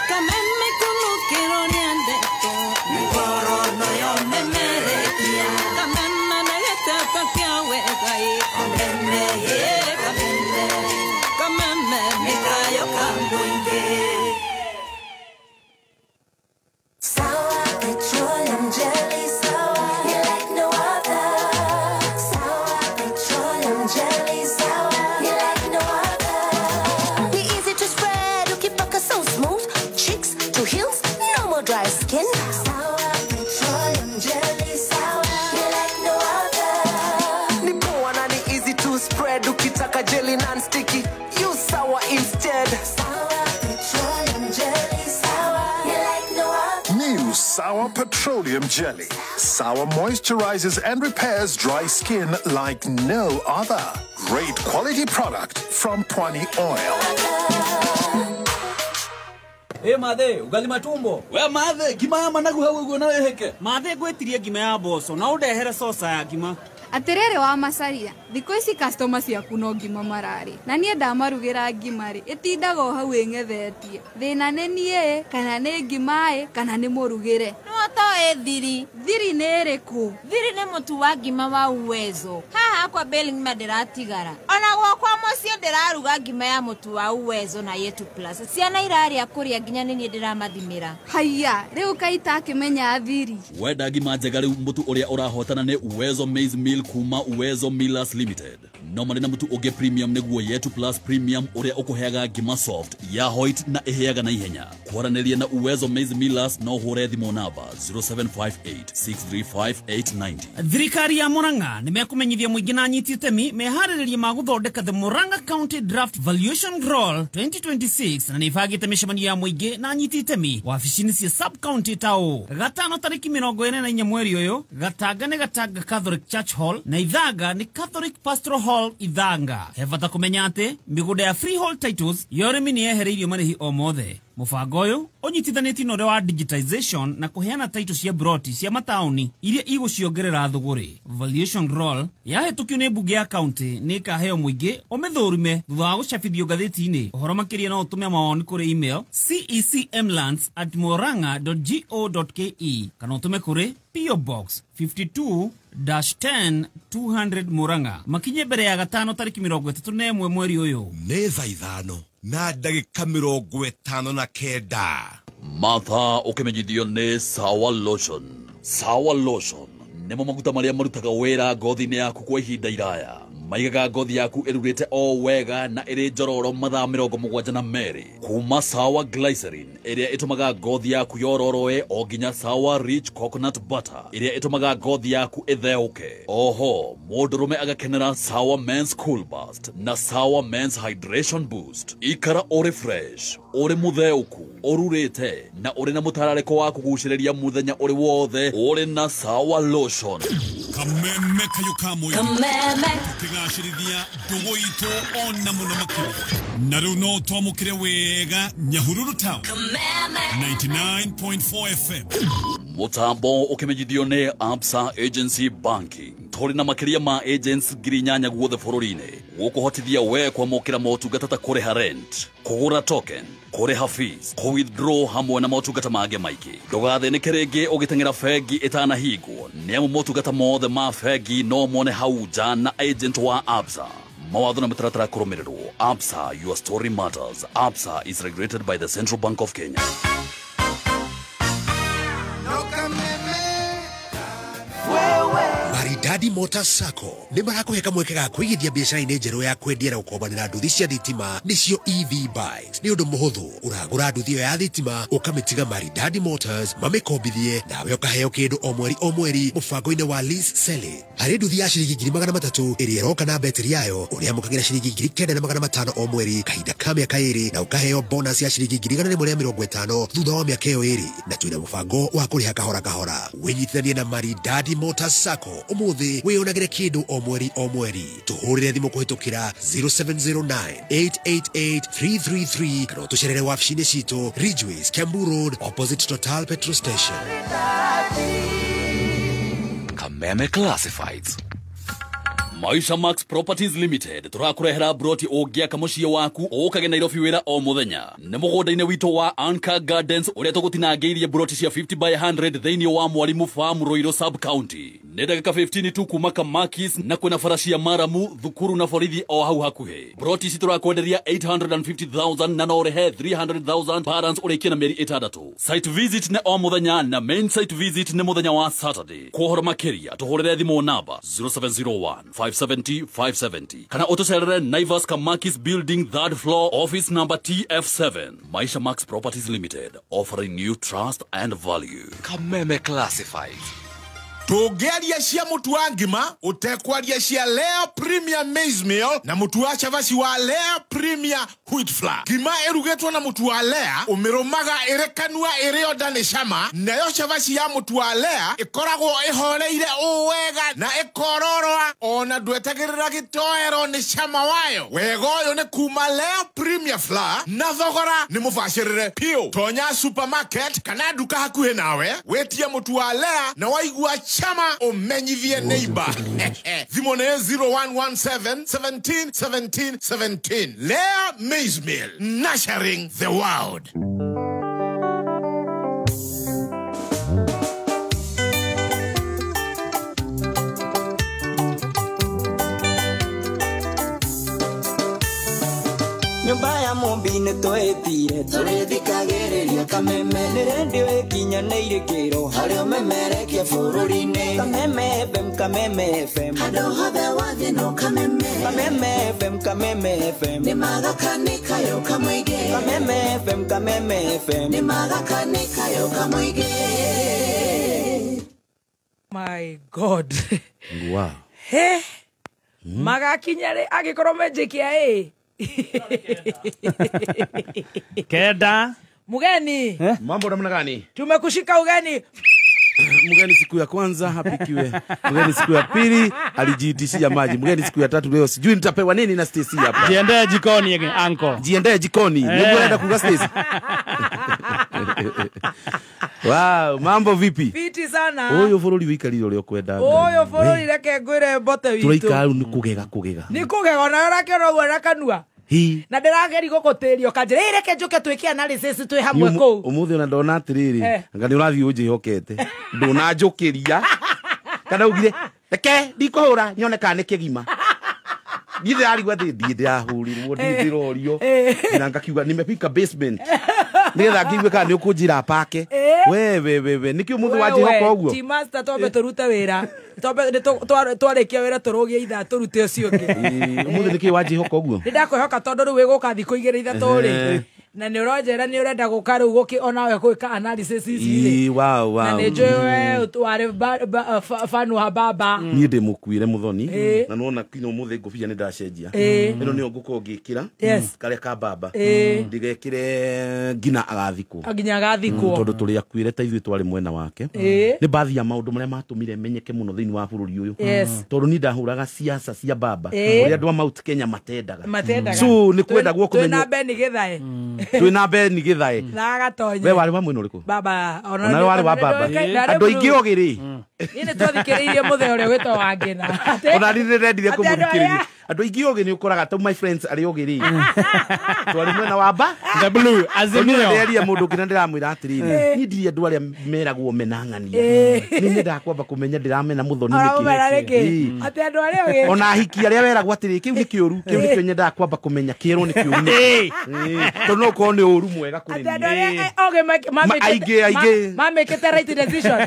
Speaker 24: Kameme kulukiro niandeto Mikorono yomemerekia Kameme negetata kia wegai Kameme ye kameme Kameme mikayo kambuinge.
Speaker 25: Sour petroleum jelly, sour, you like no other. Sour petroleum jelly, sour, you like no other. Be easy to spread, ukipaka so smooth. Cheeks to heels, no more dry skin. Sour petroleum jelly, sour, you like no other.
Speaker 26: Ni poa na ni easy to spread, ukitaka jelly non-sticky, use sour instead.
Speaker 25: Sour petroleum jelly, sour, you like no other.
Speaker 27: New Sour Petroleum Jelly. Sour moisturizes and repairs dry skin like no other. Great quality product from Pwani Oil.
Speaker 1: Ĩ mathe, ugali matumbo. We mathe, ngima ya managu hau ũguo nawe heke.
Speaker 23: Mathe ngwĩtirie ngima ya mboco na ũndehere coca ya ngima.
Speaker 6: Atiriri wa Macaria, thikũ ici customer ciaku no ngima mararĩ. Na niĩ ndamarugĩra ngima rĩ, ĩtindaga o hau ĩng'ethetie. Thĩna nĩ niĩ, kana nĩ ngima ĩ, kana nĩ mũrugĩre.
Speaker 10: No ũtoĩ thiri.
Speaker 6: Thiri nĩ ĩrĩkũ?
Speaker 10: Thiri nĩ mũtu wa ngima wa Uwezo. Haha hakwa beli ng'ima ndĩratigara. Ona gwakwa mũciĩ ndĩraruga ngima ya mũtu wa Uwezo na Yetu Plus. Ciana irarĩa kũrĩa nginya nĩ niĩ ndĩramathimĩra.
Speaker 6: Haiya, rĩu kaita akĩmenya thiri.
Speaker 1: Wenda ngima njega rĩu mũtu ũrĩa ũrahotana nĩ Uwezo Maize Meal kuma Uwezo Millers Limited. No marĩ na mũtu ũngĩ premium nĩguo Yetu Plus Premium ũrĩa ũkũheaga ngima soft ya white na ĩhĩaga na ihenya. Kwaranĩria na Uwezo Maize Millers no ũhũre thimũ namba 0758635890.
Speaker 23: Thirikari ya Murang'a nĩ mekũmenyithia mũingĩ na anyiti itemi meharĩrĩria ma gũthondeka the Murang'a County Draft Valuation Roll 2026 na nĩ ĩbangĩte mĩcemanio ya mũingĩ na anyiti itemi wabici-inĩ cia sub county ta ũũ: Gatano tarĩki 44 mweri ũyũ, Gatanga nĩ Gatanga Catholic Church Hall na Ithanga nĩ Catholic Pastoral Hall Ithanga. He bata kũmenya atĩ mĩgũnda ya freehold titles ya ũrĩmi nĩ yehereirio marĩhi o mothe. Mũbango ũyũ ũnyitithanĩtio na ũrĩa wa digitization na kũheana title cia broti cia mataũni iria igũciongerera thũgũrĩ. Valuation roll yahĩtũkio nĩ mbunge ya county nĩ ĩkaheo mũingĩ ũmĩthũrime thutha wa gũcabithio ngathĩti-inĩ. Ũhoro makĩria no ũtũme mawoni kũrĩ email cecmlands@murang'a.go.ke kana ũtũme kũrĩ PO Box 52-10 200 Murang'a. Makinye mbere ya gatano tarĩki 31 mweri ũyũ.
Speaker 2: Nĩ thaa 5 na ndagĩka 59.
Speaker 1: Martha ũkĩmenyithio nĩ Sawa Lotion. Sawa Lotion nĩmo maguta marĩa marutaga wĩra ngothi-inĩ yaku kwa ihinda iraya. Maigaga ngothi yaku ĩrurĩte o wega na ĩrĩ njororo mathaa 72. Kuma Sawa Glycerin ĩrĩa ĩtũmaga ngothi yaku yororoe o nginya Sawa Rich Coconut Butter ĩrĩa ĩtũmaga ngothi yaku ĩtheũke. Oho, mũndũrũme agakenera Sawa Men's Cool Burst na Sawa Men's Hydration Boost. Ikara ũrĩ fresh, ũrĩ mũtheũku, ũrurĩte na ũrĩ na mũtararĩko wa kũgucĩrĩria mũthenya ũrĩ wothe ũrĩ na Sawa Lotion.
Speaker 7: Kameme kayo kamwe.
Speaker 24: Kameme.
Speaker 7: Tukigacĩrithia ndũgũ itũ ona mũno makĩria. Na rĩu no twamũkĩre wega Nyahururu Town.
Speaker 24: Kameme.
Speaker 7: 99.4 FM.
Speaker 1: Mũtambo ũkĩmenyithio nĩ Absa Agency Banking. Tũrĩ na makĩria ma agents 8,000 guothe bũrũri-inĩ gũkũhotithia we kwamũkĩra motungata ta kũrĩha rent, kũgũra token, kũrĩha fees, kũ-withdraw hamwe na motungata mangĩ maingĩ. Ndũgathĩnĩke rĩngĩ ũgĩteng'era bengi ĩtanahingwo nĩamu motungata mothe ma bengi no mone hau nja na agent wa Absa. Mawatho na mĩtaratara kũrũmĩrĩrwo. Absa, your story matters. Absa is regulated by the Central Bank of Kenya.
Speaker 2: Maridadi Motors Sacco nĩ marakũhe kamweke ga kũigithia biacara-inĩ njerũ ya kwendia na gũkombanĩra nduthi cia thitima nĩcio EV bikes. Nĩ ũndũ mũhũthũ, ũragũra nduthi ĩyo ya thitima ũkamĩtiga Maridadi Motors mamĩkombithie nawe ũkaheo kĩndũ o mweri o mweri mũbango-inĩ wa lease selling. Harĩ nduthi ya ciringi 300,000 ĩrĩa ĩroka na betiri yayo ũrĩamũkagĩra ciringi 9,500 o mweri kahinda ka mĩaka 2 na ũkaheo bonus ya ciringi 150 thutha wa mĩaka ĩyo 2 na twĩna mũbango wa kũrĩha kahora kahora. Wĩnyitithanie na Maridadi Motors Sacco ũmũthĩ wĩyonagĩre kĩndũ o mweri o mweri. Tũhũrĩre thimũ kũhĩtũkĩra 0709 888 333 kana ũtũcerere wabici-inĩ citũ Ridgeways, Kiambu Road, opposite Total Petrol Station.
Speaker 1: Kameme Classifieds. Maisha Max Properties Limited tũrakũrehera broti ũngĩaka mũciĩ waku ũkage Nairobi wĩra o mũthenya. Nĩ mũgũnda-inĩ witũ wa Anchor Gardens ũrĩa tũgũtinangĩirie broti cia 50 by 100 thĩinĩ wa Mwalimu Farm Ruiru Sub County. Nĩ ndagĩka 15 tu kuma Kamakis na kwĩna bara cia maramu, thukuru na borithi o hau hakuhĩ. Broti ici tũrakwenderia 850,000 na no ũrĩhe 300,000 balance ũrĩkie na mĩeri 6. Site visit nĩ o mũthenya na main site visit nĩ mũthenya wa Saturday. Kwa ũhoro makĩria tũhũrĩre thimũ namba 0701 570 570 kana ũtũcerere Naivas Kamakis Building 3rd floor office number TF7. Maisha Max Properties Limited, offering you trust and value.
Speaker 2: Kameme Classifieds.
Speaker 12: Tũngĩaria cia mũtu wa ngima ũtekwaria cia Lea Premier Maize Meal na mũtu wa cabaci wa Lea Premier Wheat Flour. Ngima ĩrugĩtwo na mũtu wa Lea ũmĩrũmaga ĩrĩ kanua ĩrĩ onda nĩ cama, nayo cabaci ya mũtu wa Lea ĩkoragwo ĩhoreire ũũ wega na ĩkororoa ona ndwetagĩrĩra gĩtoero nĩ cama wayo. Wega ũyũ nĩ kuma Lea Premier Flour na thogora nĩ mũbacĩrĩre piũ. Tonya supermarket kana nduka hakuhĩ nawe wĩtie mũtu wa Lea na waigua Cama ũmenyithie neighbor. Thimũ nĩ 0117 17 17 17. Lea Maize Meal, nurturing the world.
Speaker 13: Nyumba ya mumbi nĩ twĩtire tũrĩthikagĩrĩria Kameme nĩ rendio ĩkinyanĩire kĩro harĩ ũmemerekia bũrũri-inĩ. Kameme FM, Kameme FM,
Speaker 25: handũ hothe wathiĩ no Kameme.
Speaker 13: Kameme FM, Kameme FM,
Speaker 25: nĩ magakanĩkayo kamũingĩ.
Speaker 13: Kameme FM, Kameme FM,
Speaker 25: nĩ magakanĩkayo kamũingĩ.
Speaker 8: My God.
Speaker 14: Wow.
Speaker 8: He. Magakinya rĩ angĩkorwo me JKIA.
Speaker 9: Keda
Speaker 8: mugeni,
Speaker 14: mambo namna gani?
Speaker 8: Tumekushika ugeni.
Speaker 14: Mgeni siku ya kwanza hapikiwe, mgeni siku ya pili alijiitishia maji, mgeni siku ya tatu leo sijui nitapewa nini na Stacy hapa.
Speaker 9: Jiendee jikoni anko.
Speaker 14: Jiendee jikoni. Ndio unaenda kuga Stacy. Wow, mambo vipi?
Speaker 8: Fiti sana.
Speaker 14: Uyu bururi wikarire uria ukwenda.
Speaker 8: Uyu bururi reke ngwire mbote witu.
Speaker 14: Turaikara ni kugega kugega.
Speaker 8: Ni kugega ona urakiona uguo na kanua. Na ndĩrageri gũgũtĩrio kanjĩra ĩ reke njũke twĩke analysis twĩ hamwe kũu.
Speaker 14: Ũmũthĩ ona ndona atĩrĩrĩ, anga nĩ ũrathiĩ ũnjĩhokete. Ndũnanjũkĩria. Kana ugire reke ndikũhũra nyone kana nĩ kĩgima. Niĩ ndĩrarigwo atĩ ndiĩ ndĩrahũrirwo, ndiĩ ndĩrorio. Na ngakiuga nimefika basement. Nĩgetha ngigue kana nĩ ũkũnjĩra pake. We we we we nĩkĩ ũmũthĩ wanjĩhoka ũguo?
Speaker 8: Ti master twambe tũrute wĩra. Twambe twarĩkia wĩra tũrũgie ithaa tũrute ũcio ũngĩ.
Speaker 14: Ũmũthĩ nĩkĩ wanjĩhoka ũguo?
Speaker 8: Nĩ ndakwĩhoka tondũ rĩu wĩgũka thikũ igĩrĩ ithatũ rĩ. Na nĩ ũronjera nĩ ũrenda gũka rĩu gũkĩ onawe gwĩka analysis ici rĩ.
Speaker 14: Wow wow.
Speaker 8: Na nĩ njũĩ we warĩ fan wa baba.
Speaker 14: Niĩ ndĩ mũkuire mũthoni na nĩwona kinya ũmũthĩ ngũbia nĩ ndacenjia. Ĩno nĩyo ngũkorwo ngĩkĩra karĩa ka baba. Ndigekĩre nginya agathikwo.
Speaker 8: Nginya agathikwo.
Speaker 14: Tondũ tũrĩ akuire ta ithuĩ twarĩ mwena wake. Nĩ bathi ya maũndũ marĩa matũmire menyeke mũno thĩinĩ wa bũrũri ũyũ. Tondũ niĩ ndahũraga siasa cia baba. Ũrĩa andũ a Mount Kenya matendaga. So nĩ kwendagwo kũmenywo.
Speaker 8: Twĩna Ben Githae.
Speaker 14: Twĩna Ben Githae.
Speaker 8: Na agatonye.
Speaker 14: We warĩ wa mwena ũrĩkũ?
Speaker 8: Baba.
Speaker 14: Ona warĩ wa baba. Andũ aingĩ ogĩ rĩ.
Speaker 8: Niĩ nĩ twathikĩrĩirie mũthee ũrĩa wĩtagwo Wangĩna.
Speaker 14: Ona niĩ nĩndendire kũmũthikĩrĩria. Andũ aingĩ ogĩ nĩ ũkoraga ta my friends arĩa ogĩ rĩ. Twarĩ mwena wa ba.
Speaker 9: The blue Azimio.
Speaker 14: Ndĩreria mũndũ ũngĩ na ndĩramwĩra atĩrĩrĩ. Niĩ ndirĩ andũ arĩa meragwo menang'ania. Niĩ nyendaga kwamba kũmenya ndĩramena mũthoni
Speaker 8: nĩkĩ. Atĩ andũ arĩa ogĩ.
Speaker 14: Ona ahiki arĩa weragwo atĩrĩ kĩu nĩ kĩũru. Kĩu nĩkĩo nyendaga kwamba kũmenya kĩrwo nĩ kĩũru nĩkĩ. Tondũ no ũkorwo nĩ ũru mwega kũrĩ
Speaker 8: niĩ. Atĩ andũ arĩa ogĩ mamĩkĩte right decision.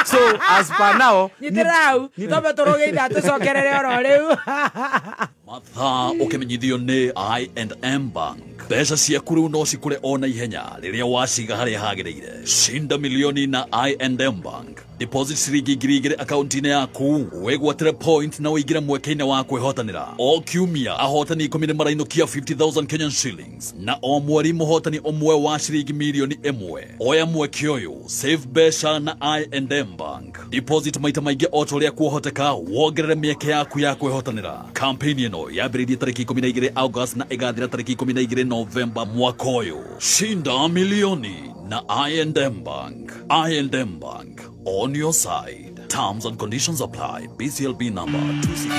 Speaker 14: So as per now,
Speaker 8: nyitĩrĩra hau twambe tũrũge ithaa tũcokerere oro rĩu.
Speaker 1: Mathaa ũkĩmenyithio nĩ I&M Bank. Mbeca ciaku rĩu no cikũre o na ihenya rĩrĩa waciga harĩa hagĩrĩire. Shinda milioni na I&M Bank. Deposit ciringi 2,000 akaunti-inĩ yaku wĩgwatĩre point na ũingĩre mweke-inĩ wa kwĩhotanĩra. O kiumia ahotani 10 nĩ marainũkia 50,000 Kenyan shillings na o mweri mũhotani ũmwe wa ciringi milioni 1. Oya mweke ũyũ, save mbeca na I&M Bank. Deposit maita maingĩ o ta ũrĩa kuohoteka wongerere mĩeke yaku ya kwĩhotanĩra. Campaign ĩno yambĩrĩirie tarĩki 12 August na ĩgathira tarĩki 12 Novemba mwaka ũyũ. Shinda milioni na I&M Bank. I&M Bank, on your side. Terms and conditions apply. BCLB number 26.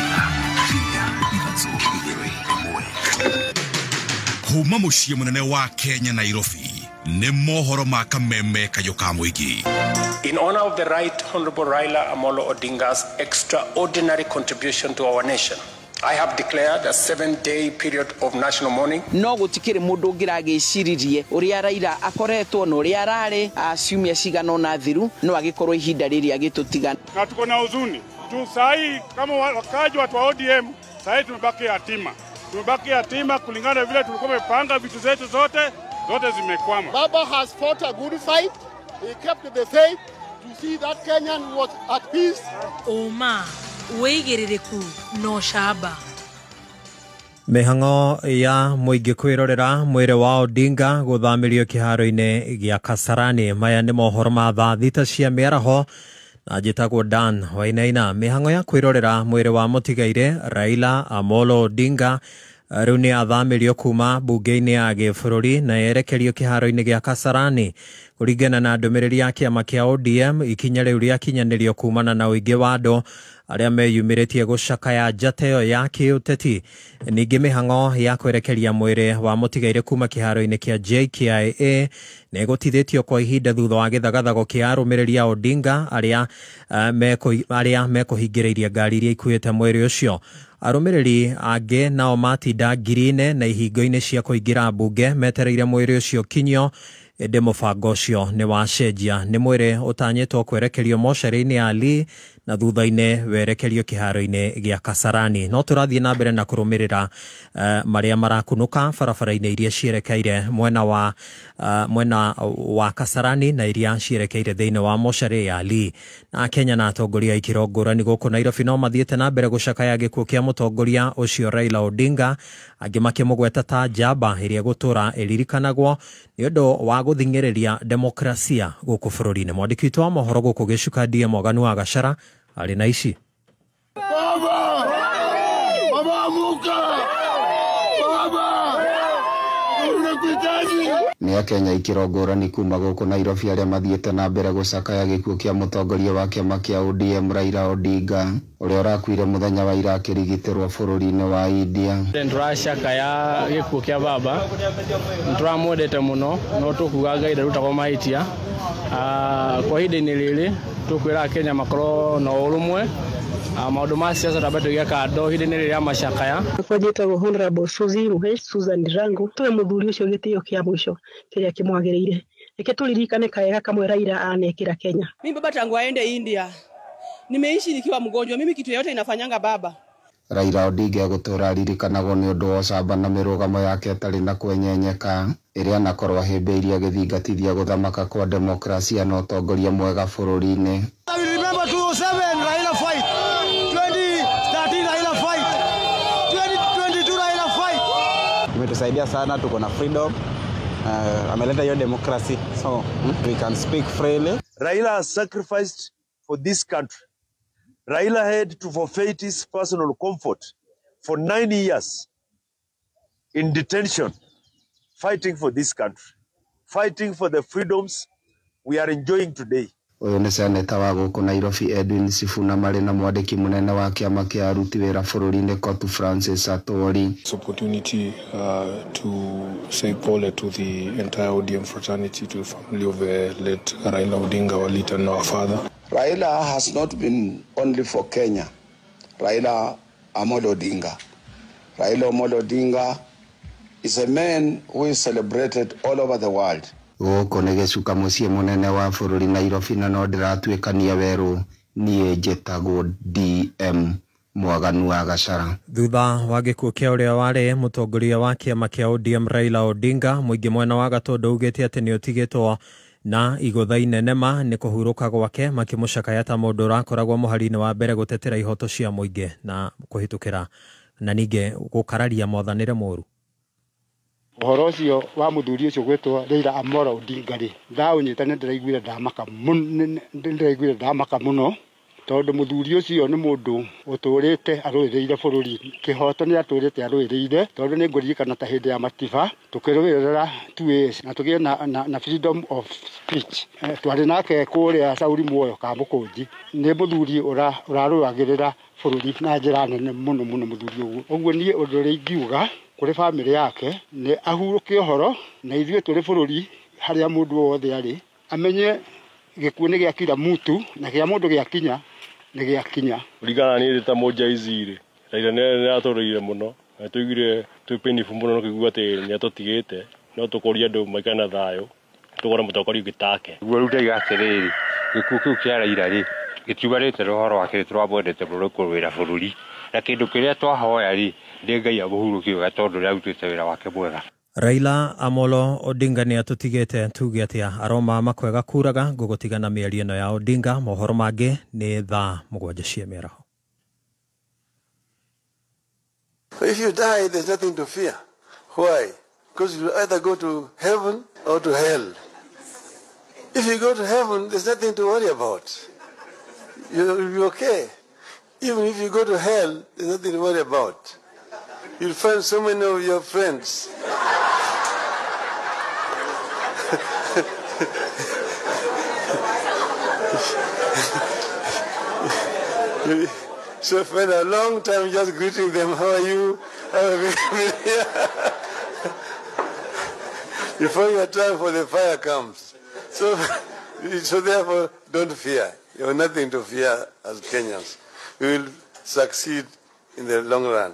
Speaker 15: Kuma muciĩ mũnene wa Kenya Nairobi nĩ mohoro ma Kameme kayũ ka mũingĩ.
Speaker 11: In honor of the Right Honorable Raila Amolo Odinga's extraordinary contribution to our nation, I have declared a 7-day period of national mourning.
Speaker 13: No gutikire mundu ngiragiciririe uria Raila akoretwo na uria arari ciumia cigana na thiru no agikorwo ihinda riri agitutigana.
Speaker 16: Na tuko na huzuni tu sahi kama wakaji watu wa ODM sahi tumebaki yatima. Tumebaki yatima kulingana vile tulikuwa tumepanga vitu zetu zote zimekwama.
Speaker 17: Baba has fought a good fight. He kept the faith to see that Kenyan was at peace.
Speaker 18: Oma wĩigĩrĩrĩku no camba.
Speaker 16: Mĩhang'o ya mũingĩ kwĩrorera mwĩrĩ wa Odinga gũthamĩrio kĩharo-inĩ gĩa Kasarani. Maya nĩ mohoro ma thaa 6 cia mĩaraho na njĩtagwo Dan Wainaina. Mĩhang'o ya kwĩrorera mwĩrĩ wa mũtigaire Raila Amolo Odinga rĩu nĩ athamĩrio kuma bunge-inĩ ya gĩbũrũri na yerekerio kĩharo-inĩ gĩa Kasarani Kũringana na ndũmĩrĩri ya kĩama kĩa ODM, ikinya rĩu rĩakinyanĩrio kumana na ũingĩ wa andũ arĩa meyumĩrĩtie gũcakaya njata ĩyo ya kĩũteti. Ningĩ mĩhang'o ya kwerekeria mwĩrĩ wa mũtigairĩ kuma kĩharo-inĩ kĩa JKIA nĩ ĩgũtithĩtio kwa ihinda thutha wa gĩthagathago kĩa arũmĩrĩri a Odinga arĩa mekũhingĩrĩirie ngari iria ikuĩte mwĩrĩ ũcio. Arũmĩrĩri angĩ nao matinda 4,000 na ihingo-inĩ cia kũingĩra mbunge metereire mwĩrĩ ũcio kinyio, ĩndĩ mũbango ũcio nĩ wacenjia. Nĩ mwĩrĩ ũtanyĩtwo kwerekerio mocarĩ-inĩ ya Lee na thutha-inĩ werekerio kĩharo-inĩ gĩa Kasarani. No tũrathiĩ na mbere na kũrũmĩrĩra marĩa marakunũka barabara-inĩ iria cierekeire mwena wa Kasarani na iria cierekeire thĩinĩ wa mocarĩ ya Lee. Na Kenya na atongoria ikĩro ngũrani gũkũ Nairobi no mathiĩte na mbere gũcakaya gĩkuũ kĩa mũtongoria ũcio Raila Odinga, angĩ makĩmũgweta ta njamba ĩrĩa gũtũra ĩririkanagwo nĩ ũndũ wa gũthing'ĩrĩria demokrasia gũkũ bũrũri-inĩ. Mwandĩki witũ wa mohoro gũkũ Gĩcuka DM Mwaganu wa Gachara arĩ na ici.
Speaker 3: Baba! Baba amuka! Baba! Tunakuhitaji!
Speaker 4: Nĩ Akenya ikĩro ngũrani kuma gũkũ Nairobi arĩa mathiĩte na mbere gũcakaya gĩkuũ kĩa mũtongoria wa kĩama kĩa ODM Raila Odinga ũrĩa ũrakuire mũthenya wa ira akĩrigitĩrwo bũrũri-inĩ wa India.
Speaker 5: Ndĩracakaya gĩkuũ kĩa baba, nĩtũramwendete mũno, no tũkuga Ngai ndarutagwo mahĩtia. Kwa ihinda-inĩ rĩrĩ tũkwĩra Akenya makorwo na ũrũmwe, maũndũ ma siasa tambe tũige kando ihinda-inĩ rĩrĩ rĩa macakaya.
Speaker 19: Kwa njĩtagwo Honorable Suzy Muhe Susan Ndirangu, tuhe mũthuri ũcio gĩtĩo kĩa mũico kĩrĩa kĩmwagĩrĩire. Reke tũririkane kaega kamwe Raila anekĩra Kenya.
Speaker 20: Mimi baba tangu aende India nimeishi nikiwa mgonjwa, mimi kitu yote inafanyanga baba.
Speaker 4: Raila Odinga egũtũra aririkanagwo nĩ ũndũ wa ũcamba na mĩrũgamo yake ĩtarĩ na kwenyenyeka ĩrĩa anakorwo ahĩmbĩirie agĩthingatithia gũthamaka kwa demokrasia na ũtongoria mwega bũrũri-inĩ.
Speaker 3: Remember 2007 Raila fight, 2013 Raila fight, 2022 Raila fight.
Speaker 21: Imetusaidia sana, tuko na freedom. Ameleta hiyo democracy, so we can speak freely.
Speaker 22: Raila has sacrificed for this country. Raila had to forfeit his personal comfort for 9 years in detention, fighting for this country, fighting for the freedoms we are enjoying today.
Speaker 4: Ũyũ nĩ seneta wa gũkũ Nairobi Edwin Sifuna marĩ na mwandĩki mũnene wa kĩama kĩa aruti wĩra bũrũri-inĩ Kotu Francis Atwoli.
Speaker 28: It's opportunity to say pole to the entire ODM fraternity, to the family of the late Raila Odinga, our leader and our father.
Speaker 29: Raila has not been only for Kenya. Raila Amolo Odinga. Raila Amolo Odinga is a man who is celebrated all over the world.
Speaker 4: Gũkũ nĩ Gĩcuka mũciĩ mũnene wa bũrũri Nairobi, na no ndĩratuĩkania werũ. Niĩ njĩtagwo DM Mwaganu wa Gachara.
Speaker 16: Thutha wa gĩkuũ kĩa ũrĩa warĩ mũtongoria wa kĩama kĩa ODM Raila Odinga, mũingĩ mwena wa Gatũndũ ugĩte atĩ nĩ ũtigĩtwo na igũtha inene ma nĩ kũhurũka gwake, makĩmũcakaya ta mũndũ ũrakoragwo mũhari-inĩ wa mbere gũtetera ihoto cia mũingĩ na kũhĩtũkĩra na ningĩ gũkararia mwathanĩre mũru.
Speaker 17: Ũhoro ũcio wa mũthuri ũcio gwĩtwo Raila Amolo Odinga rĩ, ndaũnyita nĩ ndĩraiguire ndamaka mũno, tondũ mũthuri ũcio nĩ mũndũ ũtũrĩte arũĩrĩire bũrũri, kĩhoto nĩ atũrĩte arũĩrĩire, tondũ nĩ ngũririkana ta hĩndĩ ya Matiba tũkĩrũĩrĩra 2 na tũgĩe na freedom of speech. Twarĩ nake kũrĩa Sauri Muoyo Kamũkũnji, nĩ mũthuri ũrarũagĩrĩra bũrũri na njĩra nene mũno mũno mũthuri ũguo. Ũguo niĩ ũndũ ũrĩa ingiuga kũrĩ bamĩrĩ yake nĩ ahurũke ũhoro, na ithuĩ tũrĩ bũrũri harĩa mũndũ wothe arĩ amenye gĩkuũ nĩ gĩa kila mutu, na kĩa mũndũ gĩakinya nĩ gĩakinya.
Speaker 30: Kũringana niĩ ta mũnjaici rĩ, Raila nĩ atũrũire mũno na tũiguire twĩ painful mũno kũigua atĩ nĩ atũtigĩte, no tũkũria andũ maikare na thayũ, tũgore mũtongoria ũngĩ take.
Speaker 31: Guo rĩu ndaiga atĩrĩrĩ, gĩkuũ kĩu kĩa Raila rĩ gĩtiumanĩte na ũhoro wake, tũramwendete mũno kũrũĩra bũrũri, na kĩndũ kĩrĩa twahoya rĩ nĩ Ngai amũhurũkie wega tondũ nĩ arutĩte wĩra wake mwega.
Speaker 16: Raila Amolo Odinga nĩ atũtigĩte, tuge atĩa aroma makwega kuraga ngũgũtigana mĩario ĩno ya Odinga. Mohoro mangĩ nĩ thaa 7 cia mĩaraho.
Speaker 32: If you die, there's nothing to fear. Why? Because you either go to heaven or to hell. If you go to heaven, there's nothing to worry about. You'll be okay. Even if you go to hell, there's nothing to worry about. You'll find so many of your friends. So spend a long time just greeting them, how are you? Before your time for the fire comes. So therefore, don't fear. You have nothing to fear as Kenyans. We will succeed in the long run.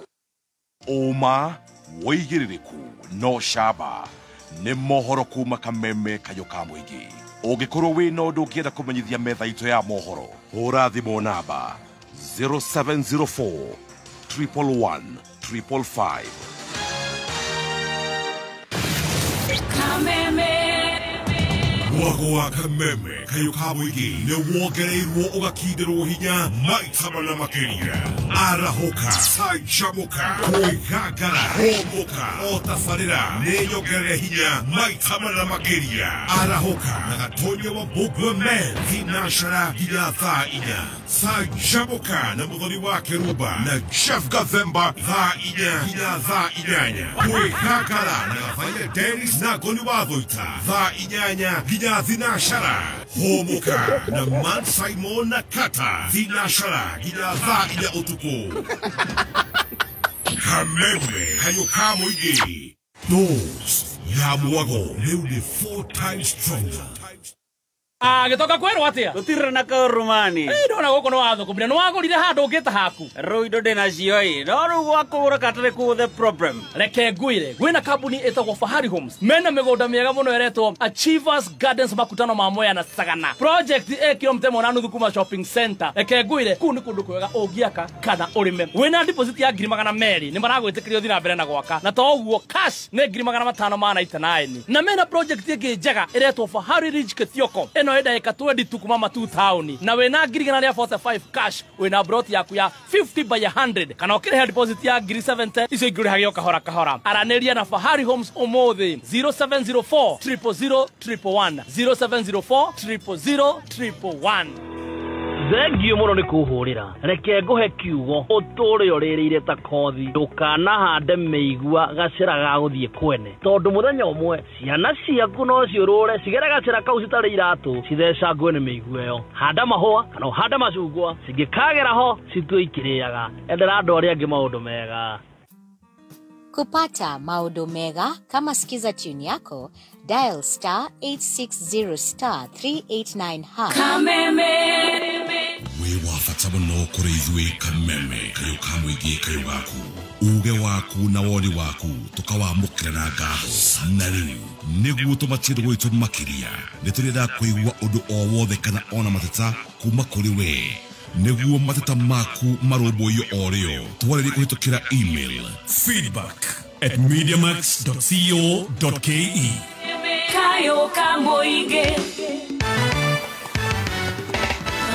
Speaker 15: Oma wĩigĩrĩrĩku no camba nĩ mohoro kuma Kameme Kayũ ka Mũingĩ. Ũngĩkorwo wĩna ũndũ ũngĩenda kũmenyithia metha itũ ya mohoro, hũra thimũ namba 0704 111 555.
Speaker 18: Kameme.
Speaker 15: Mwago wa Kameme Kayũ ka Mũingĩ nĩ wongereirwo ũgakindĩrwo hinya maita mana makĩria. Arahũka, canjamũka, kwĩgangara, hũmũka, o tabarĩra nĩ nyongerere hinya maita mana makĩria. Arahũka na Gatonya wa Mbũgua Men thinashara nginya thaa 4. Canjamũka na Mũthoni wa Kĩrumba na Jeff Gathemba thaa 4 nginya thaa 8. Kwĩgangara na Gathaiya Dennis na Ngoni wa Thũita thaa 8 nginya thinashara. Hũmũka na Man Simon na Kata thinashara nginya thaa 4 ũtukũ. Kameme Kayũ ka Mũingĩ. Dose ya mwago rĩu nĩ 4 times stronger.
Speaker 2: Gĩtoka kwĩrwo atĩa?
Speaker 6: Gũtirĩ na kaũrũmani.
Speaker 2: Ndona gũkũ nĩ wathũkũmire, nĩ wagũrire handũ ũngĩta haku.
Speaker 6: Rĩu indo ndĩnacio ĩ, no rĩu gwa kũgũra katarĩ kũ the problem.
Speaker 2: Reke ngwĩre, gwĩna kambuni ĩtagwo Fahari Homes. Mena mĩgũnda mĩega mũno ĩretwo Achievers Gardens makutano ma Mwea na Sagana. Project ĩ kilomita 1.5 kuma shopping center. Reke ngwĩre, kũu nĩ kũndũ kwega ũngĩaka kana ũrĩme. Wĩna deposit ya 200,000 nĩ maragwĩtĩkĩria ũthiĩ na mbere na gwaka. Na to ũguo cash nĩ 599. Na mena project ĩngĩ njega ĩretwo Fahari Ridge Kithioko. Ĩno ĩ ndagĩka 22 kuma Matu town. Na wĩna 145 cash, wĩna broti yaku ya 50 by 100 kana ũkĩrĩha deposit ya 70,000 icio ingĩ ũrĩhage o kahora kahora. Aranĩria na Fahari Homes ũmũthĩ 0704 000 111 0704 000 111. Thengio mũno nĩ kũhũrĩra. Reke ngũhe kiugo ũtũre ũrĩrĩire ta kothi. Ndũkanahande mĩigua gacĩra ga gũthiĩ kwene, tondũ mũthenya ũmwe ciana ciaku no ciũrũre cigere gacĩra kau citarĩ iratũ cithecangwe nĩ mĩigua ĩyo. Handa mahũa kana ũhande macungwa, cingĩkagera ho citue ikĩrĩaga. Endera andũ arĩa angĩ maũndũ mega.
Speaker 7: Kupata maũndũ mega kama Skiza tune yako, dial star 860 star 389 hash.
Speaker 18: Kameme.
Speaker 15: Wĩ wa bata mũno kũrĩ ithuĩ Kameme Kayũ ka Mũingĩ kayũ gaku. Uge waku na woni waku tũkawamũkĩra na ngatho. Na rĩu nĩguo tũmatie gwitũ makĩria, nĩ tũrenda kũigua ũndũ o wothe kana ona mateta kuma kũrĩ we. Nĩguo mateta maku marũmbũiyo o rĩo, twarĩrie kũhĩtũkĩra email
Speaker 9: feedback@mediamax.co.ke.
Speaker 18: Kayũ ka Mũingĩ.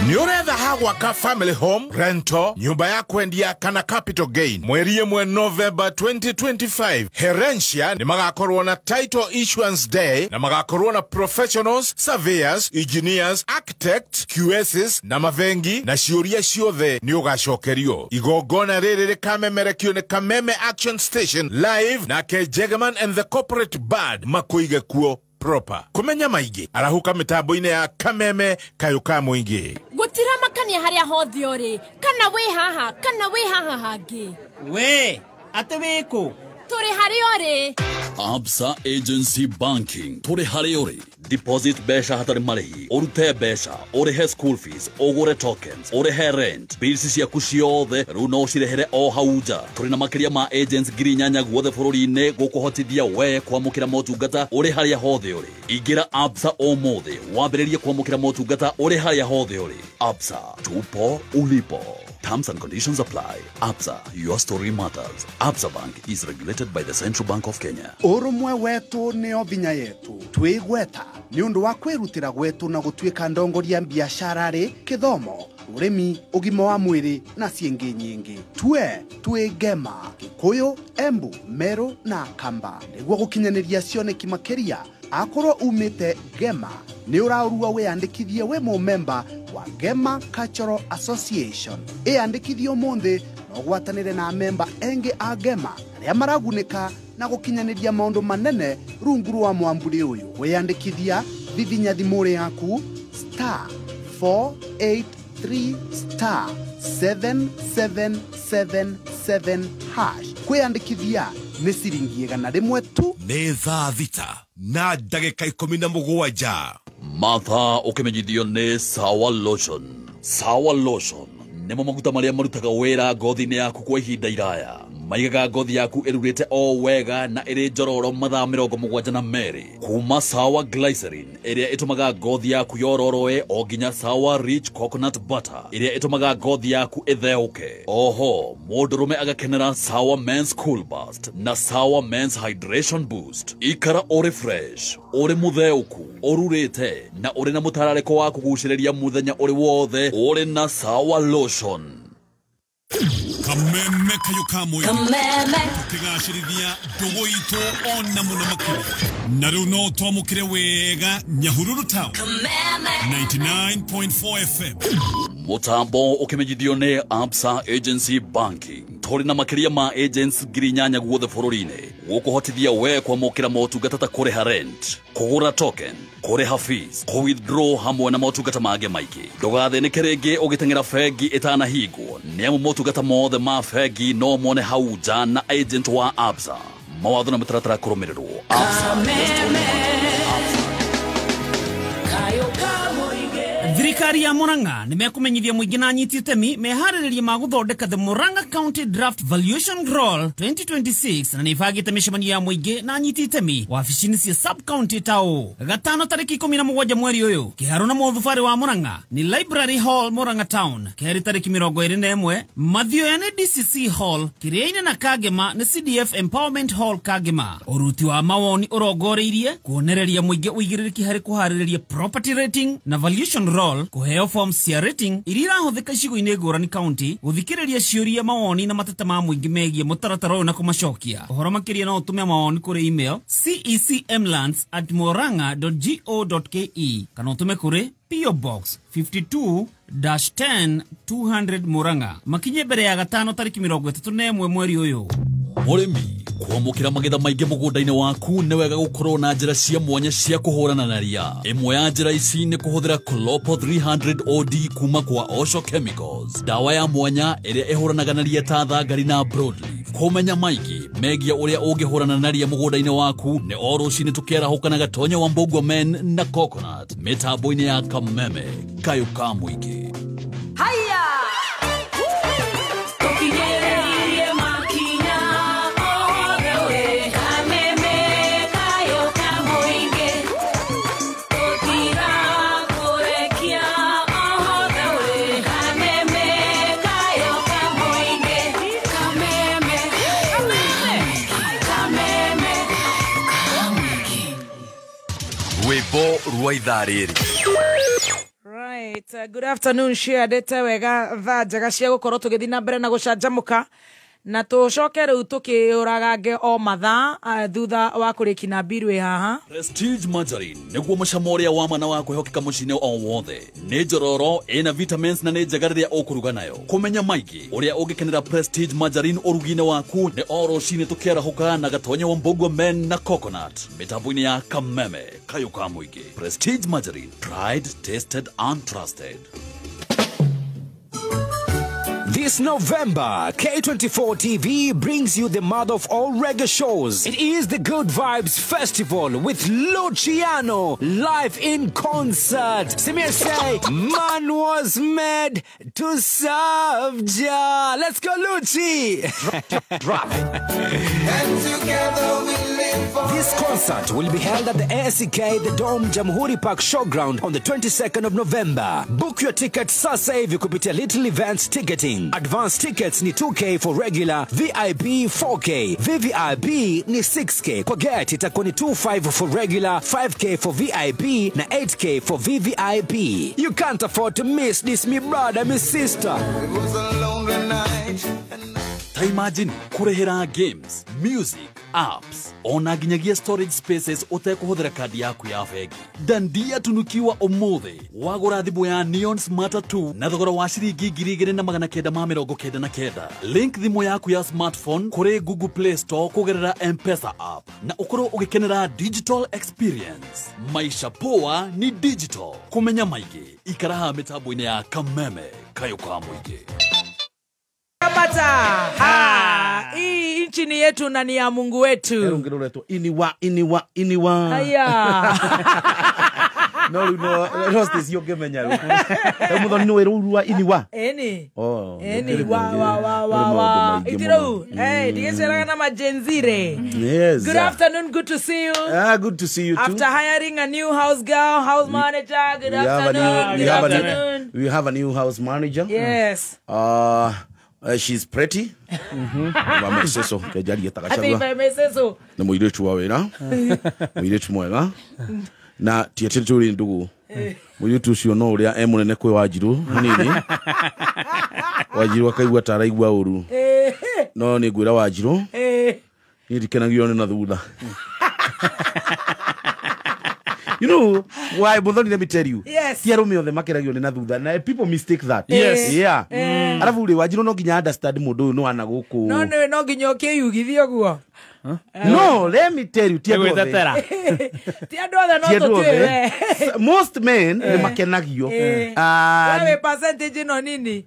Speaker 10: Nĩ ũretha ha gwaka family home, rental, nyũmba ya kwendia kana capital gain. Mweri 1 November 2025, Herencia nĩ magakorwo na title issuance day na magakorwo na professionals, surveyors, engineers, architects, QSs na mavengi na ciũria ciothe nĩ ũgacokerio. Igongona rĩrĩ rĩkamemerekio nĩ Kameme Action Station live nake Jegaman and the corporate band makuige kuo proper. Kumenya maingĩ arahuka mitambo-inĩ ya Kameme Kayũ ka Mũingĩ.
Speaker 12: Gũtira makania harĩa hothe ũrĩ, kana wĩ haha kana wĩ haha hangĩ.
Speaker 6: We atĩ wĩkũ?
Speaker 12: Tũrĩ harĩa ũrĩ.
Speaker 1: Absa Agency Banking tũrĩ harĩa ũrĩ. Deposit mbeca hatarĩ marĩhi, ũrute mbeca, ũrĩhe school fees, ũgũre tokens, ũrĩhe rent, bills ciaku ciothe rĩu no ũcirehere o hau nja. Tũrĩ na makĩria ma agents 8,000 guothe bũrũri-inĩ gũkũhotithia we kwamũkĩra motungata ũrĩ harĩa hothe ũrĩ. Ingĩra Absa ũmũthĩ wambĩrĩrie kwamũkĩra motungata ũrĩ harĩa hothe ũrĩ. Absa, tupo ulipo. Terms and conditions apply. Absa, your story matters. Absa Bank is regulated by the Central Bank of Kenya.
Speaker 14: Ũrũmwe wetu nĩo binya yetu twĩgweta nĩ ũndũ wa kwĩrutĩra gwetu na gũtuĩka ndongoria biacara rĩ kĩthomo ũrĩmi ũgima wa mwĩrĩ na ciĩngĩ nyingĩ. Tue twĩ Ngema, Gĩkũyũ, Embu, Meru na Kamba nĩguo gũkinyanĩria cioneki makĩria. Akorwo umĩte Ngema nĩ ũraũrua wĩyandĩkithie wĩ mũmemba wa Ngema Cultural Association. Ĩyandĩkithie ũmũthĩ na ũgwatanĩre na memba engĩ a Ngema arĩa maragunĩka na gũkinyanĩria maũndũ manene rungu rwa mwamburi ũyũ. Wĩyandĩkithia thithinya thimũ yaku star 483 star 7777 hash. Kwiyandikithia nĩ ciringi 100 tu.
Speaker 15: Nĩ thaa 6:17.
Speaker 1: Mathaa ũkĩmenyithio nĩ Sawa Lotion. Sawa Lotion nĩmo maguta marĩa marutaga wĩra ngothi-inĩ yaku kwa ihinda iraya. Maigaga ngothi yaku ĩrurĩte o wega na ĩrĩ njororo mathaa 72. Kuma Sawa Glycerin ĩrĩa ĩtũmaga ngothi yaku yororoe o nginya Sawa Rich Coconut Butter ĩrĩa ĩtũmaga ngothi yaku ĩtheũke. Oho, mũndũrũme agakenera Sawa Men's Cool Burst na Sawa Men's Hydration Boost. Ikara ũrĩ fresh, ũrĩ mũtheũku, ũrurĩte na ũrĩ na mũtararĩko wa kũgucĩrĩria mũthenya ũrĩ wothe ũrĩ na Sawa Lotion.
Speaker 15: Kameme kayo kamwe.
Speaker 18: Kameme.
Speaker 15: Tukigacĩrithia ndũgũ itũ ona mũno makĩria. Na rĩu no twamũkĩre wega Nyahururu Town.
Speaker 18: Kameme.
Speaker 15: 99.4 FM.
Speaker 1: Mũtambo ũkĩmenyithio nĩ Absa Agency Banking. Tũrĩ na makĩria ma agents 8,000 guothe bũrũri-inĩ. Gũkũhotithia we kwamũkĩra motungata ta kũrĩha rent, kũgũra token, kũrĩha fees, kũ-withdraw hamwe na motungata mangĩ maingĩ. Ndũgathĩnĩke rĩngĩ ũgĩteng'era bengi ĩtanahingwo, nĩamu motungata mothe ma bengi no mone hau nja na agent wa Absa. Mawatho na mĩtaratara kũrũmĩrĩrwo. Absa.
Speaker 5: Thirikari ya Murang'a nimekumenyithia muingi na anyiti itemi meharĩrĩria ma gũthondeka the Murang'a County Draft Valuation Roll 2026 na nĩibangĩte mĩcemanio ya mũingĩ na anyiti itemi wabici-inĩ cia sub county ta ũũ: gatano tarĩki 17 mweri ũyũ kĩharo na mũthubarĩ wa Murang'a nĩ Library Hall Murang'a Town, kerĩ tarĩki 21 Mathioya nĩ DCC Hall, Kĩrĩa-inĩ na Kangema nĩ CDF Empowerment Hall Kangema. Ũruti wa mawoni ũrongoreirie kuonereria mũingĩ ũigĩrĩrĩki harĩ kũharĩrĩria property rating na valuation roll, kũheo forms cia rating iria irahũthĩka icigo-inĩ ngũrani county, gũthikĩrĩria ciũria, mawoni na mateta ma mũingĩ megiĩ mũtaratara ũyũ na kũmacokia. Ũhoro makĩria no ũtũme mawoni kũrĩ email cecmlands@murang'a.go.ke kana ũtũme kũrĩ PO Box 52-10 200 Murang'a. Makinye mbere ya gatano tarĩki 31 mweri ũyũ.
Speaker 1: Mũrĩmi, kwamũkĩra magetha maingĩ mũgũnda-inĩ waku nĩ wega gũkorwo na njĩra cia mwanya cia kũhũrana na ria. Ĩmwe ya njĩra ici nĩ kũhũthĩra Clopo 300 OD kuma kwa Osho Chemicals, dawa ya mwanya ĩrĩa ĩhũranaga na ria ta thangari na broadleaf. Kũmenya maingĩ megiĩ ũrĩa ũngĩhũrana na ria mũgũnda-inĩ waku nĩ o rũcinĩ tũkĩarahũka na Gatonya wa Mbũgua Men na Coconut mĩtambo-inĩ ya Kameme kayũ ka mũingĩ.
Speaker 18: Haya!
Speaker 8: Rwĩmbo rwa ithaa rĩrĩ.
Speaker 9: Right, good afternoon ciandĩte wega thaa njega cia gũkorwo tũgĩthiĩ na mbere na gũcanjamũka na tũcoke rĩu tũkĩũragange o mathaa thutha wa kũrĩki na mbiru ĩ haha.
Speaker 1: Prestige Margarine nĩguo mũcamo ũrĩa wa mana wa kwĩhokeka mũciĩ-inĩ o wothe. Nĩ njororo, ĩna vitamins na nĩ njega rĩrĩa ũkũruga nayo. Kũmenya maingĩ ũrĩa ũngĩkenera Prestige Margarine ũrugi-inĩ waku nĩ o rũcinĩ tũkĩarahũka na Gatonya wa Mbũgua Men na Coconut mĩtambo-inĩ ya Kameme kayũ ka mũingĩ. Prestige Margarine, tried, tasted and trusted.
Speaker 11: This November, K24 TV brings you the mother of all reggae shows. It is the Good Vibes Festival with Luciano live in concert. Samir say, man was made to serve Jah. Let's go, Lucci. Drop it.
Speaker 13: And together we live for.
Speaker 11: This concert will be held at the ASK The Dome Jamhuri Park Showground on the 22nd of November. Book your ticket sasa hivi kupitia Little Events Ticketing. Advance tickets ni 2K for regular, VIP 4K, VVIP ni 6K. Kwa gate itakuwa ni 25 for regular, 5K for VIP na 8K for VVIP. You can't afford to miss this, me brother, me sister.
Speaker 13: It was a lonely night.
Speaker 1: Ta imagine kũrĩhĩra games, music, apps ona nginyagia storage spaces ũtekũhũthĩra kandi yaku ya bengi. Dandia tunukiwa ũmũthĩ wagũra thimũ ya Neon Smarter 2 na thogora wa ciringi 2999. Link thimũ yaku ya smartphone kũrĩ Google Play Store kũgerera M-Pesa app na ũkorwo ũgĩkenera digital experience. Maisha poa ni digital. Kũmenya maingĩ ikara mĩtambo-inĩ ya Kameme Kayũ ka Mũingĩ.
Speaker 9: Kamata. Ha, hii nchi ni yetu na ni ya Mungu wetu.
Speaker 3: Rũngĩ iniwa iniwa iniwa.
Speaker 9: Haya.
Speaker 3: No no no Stacy ũngĩmenya rĩu. Rĩu mũthoni nĩ wĩrũrua iniwa.
Speaker 9: Eni.
Speaker 3: Oh.
Speaker 9: Eni wa wa wa wa wa. Itirau. Eh, ndigeceraga na majenzire.
Speaker 3: Yes.
Speaker 9: Good afternoon, good to see you.
Speaker 3: Ah, good to see you too.
Speaker 9: After hiring a new house girl, house manager, good afternoon. Good afternoon.
Speaker 3: We have a new house manager.
Speaker 9: Yes.
Speaker 3: She's pretty. Mama seso kejaria takachagua.
Speaker 9: Ati mama seso.
Speaker 3: Na muiretu wa wira. Muiretu mwega. Na ti turi ndugu. Muiretu ucio no uria e munene kwi Wanjiru hanini. Wanjiru akaigua ta araigua uru. No ni ngwira Wanjiru. Ni ndikenagio ni na thutha. You know why, Muthoni, let me tell you.
Speaker 9: Yes.
Speaker 3: Ti arume othe makeragio ni na thutha na people mistake that.
Speaker 9: Yes.
Speaker 3: Yeah. Arafu ri Wanjiru no nginya understand mundu uyu no ana guku.
Speaker 9: No no no nginya ukiyugithio guo.
Speaker 3: No, let me tell you, ti andu othe.
Speaker 9: Ti andu othe no tutue.
Speaker 3: Most men ni makenagio.
Speaker 9: Wewe percentage no nini?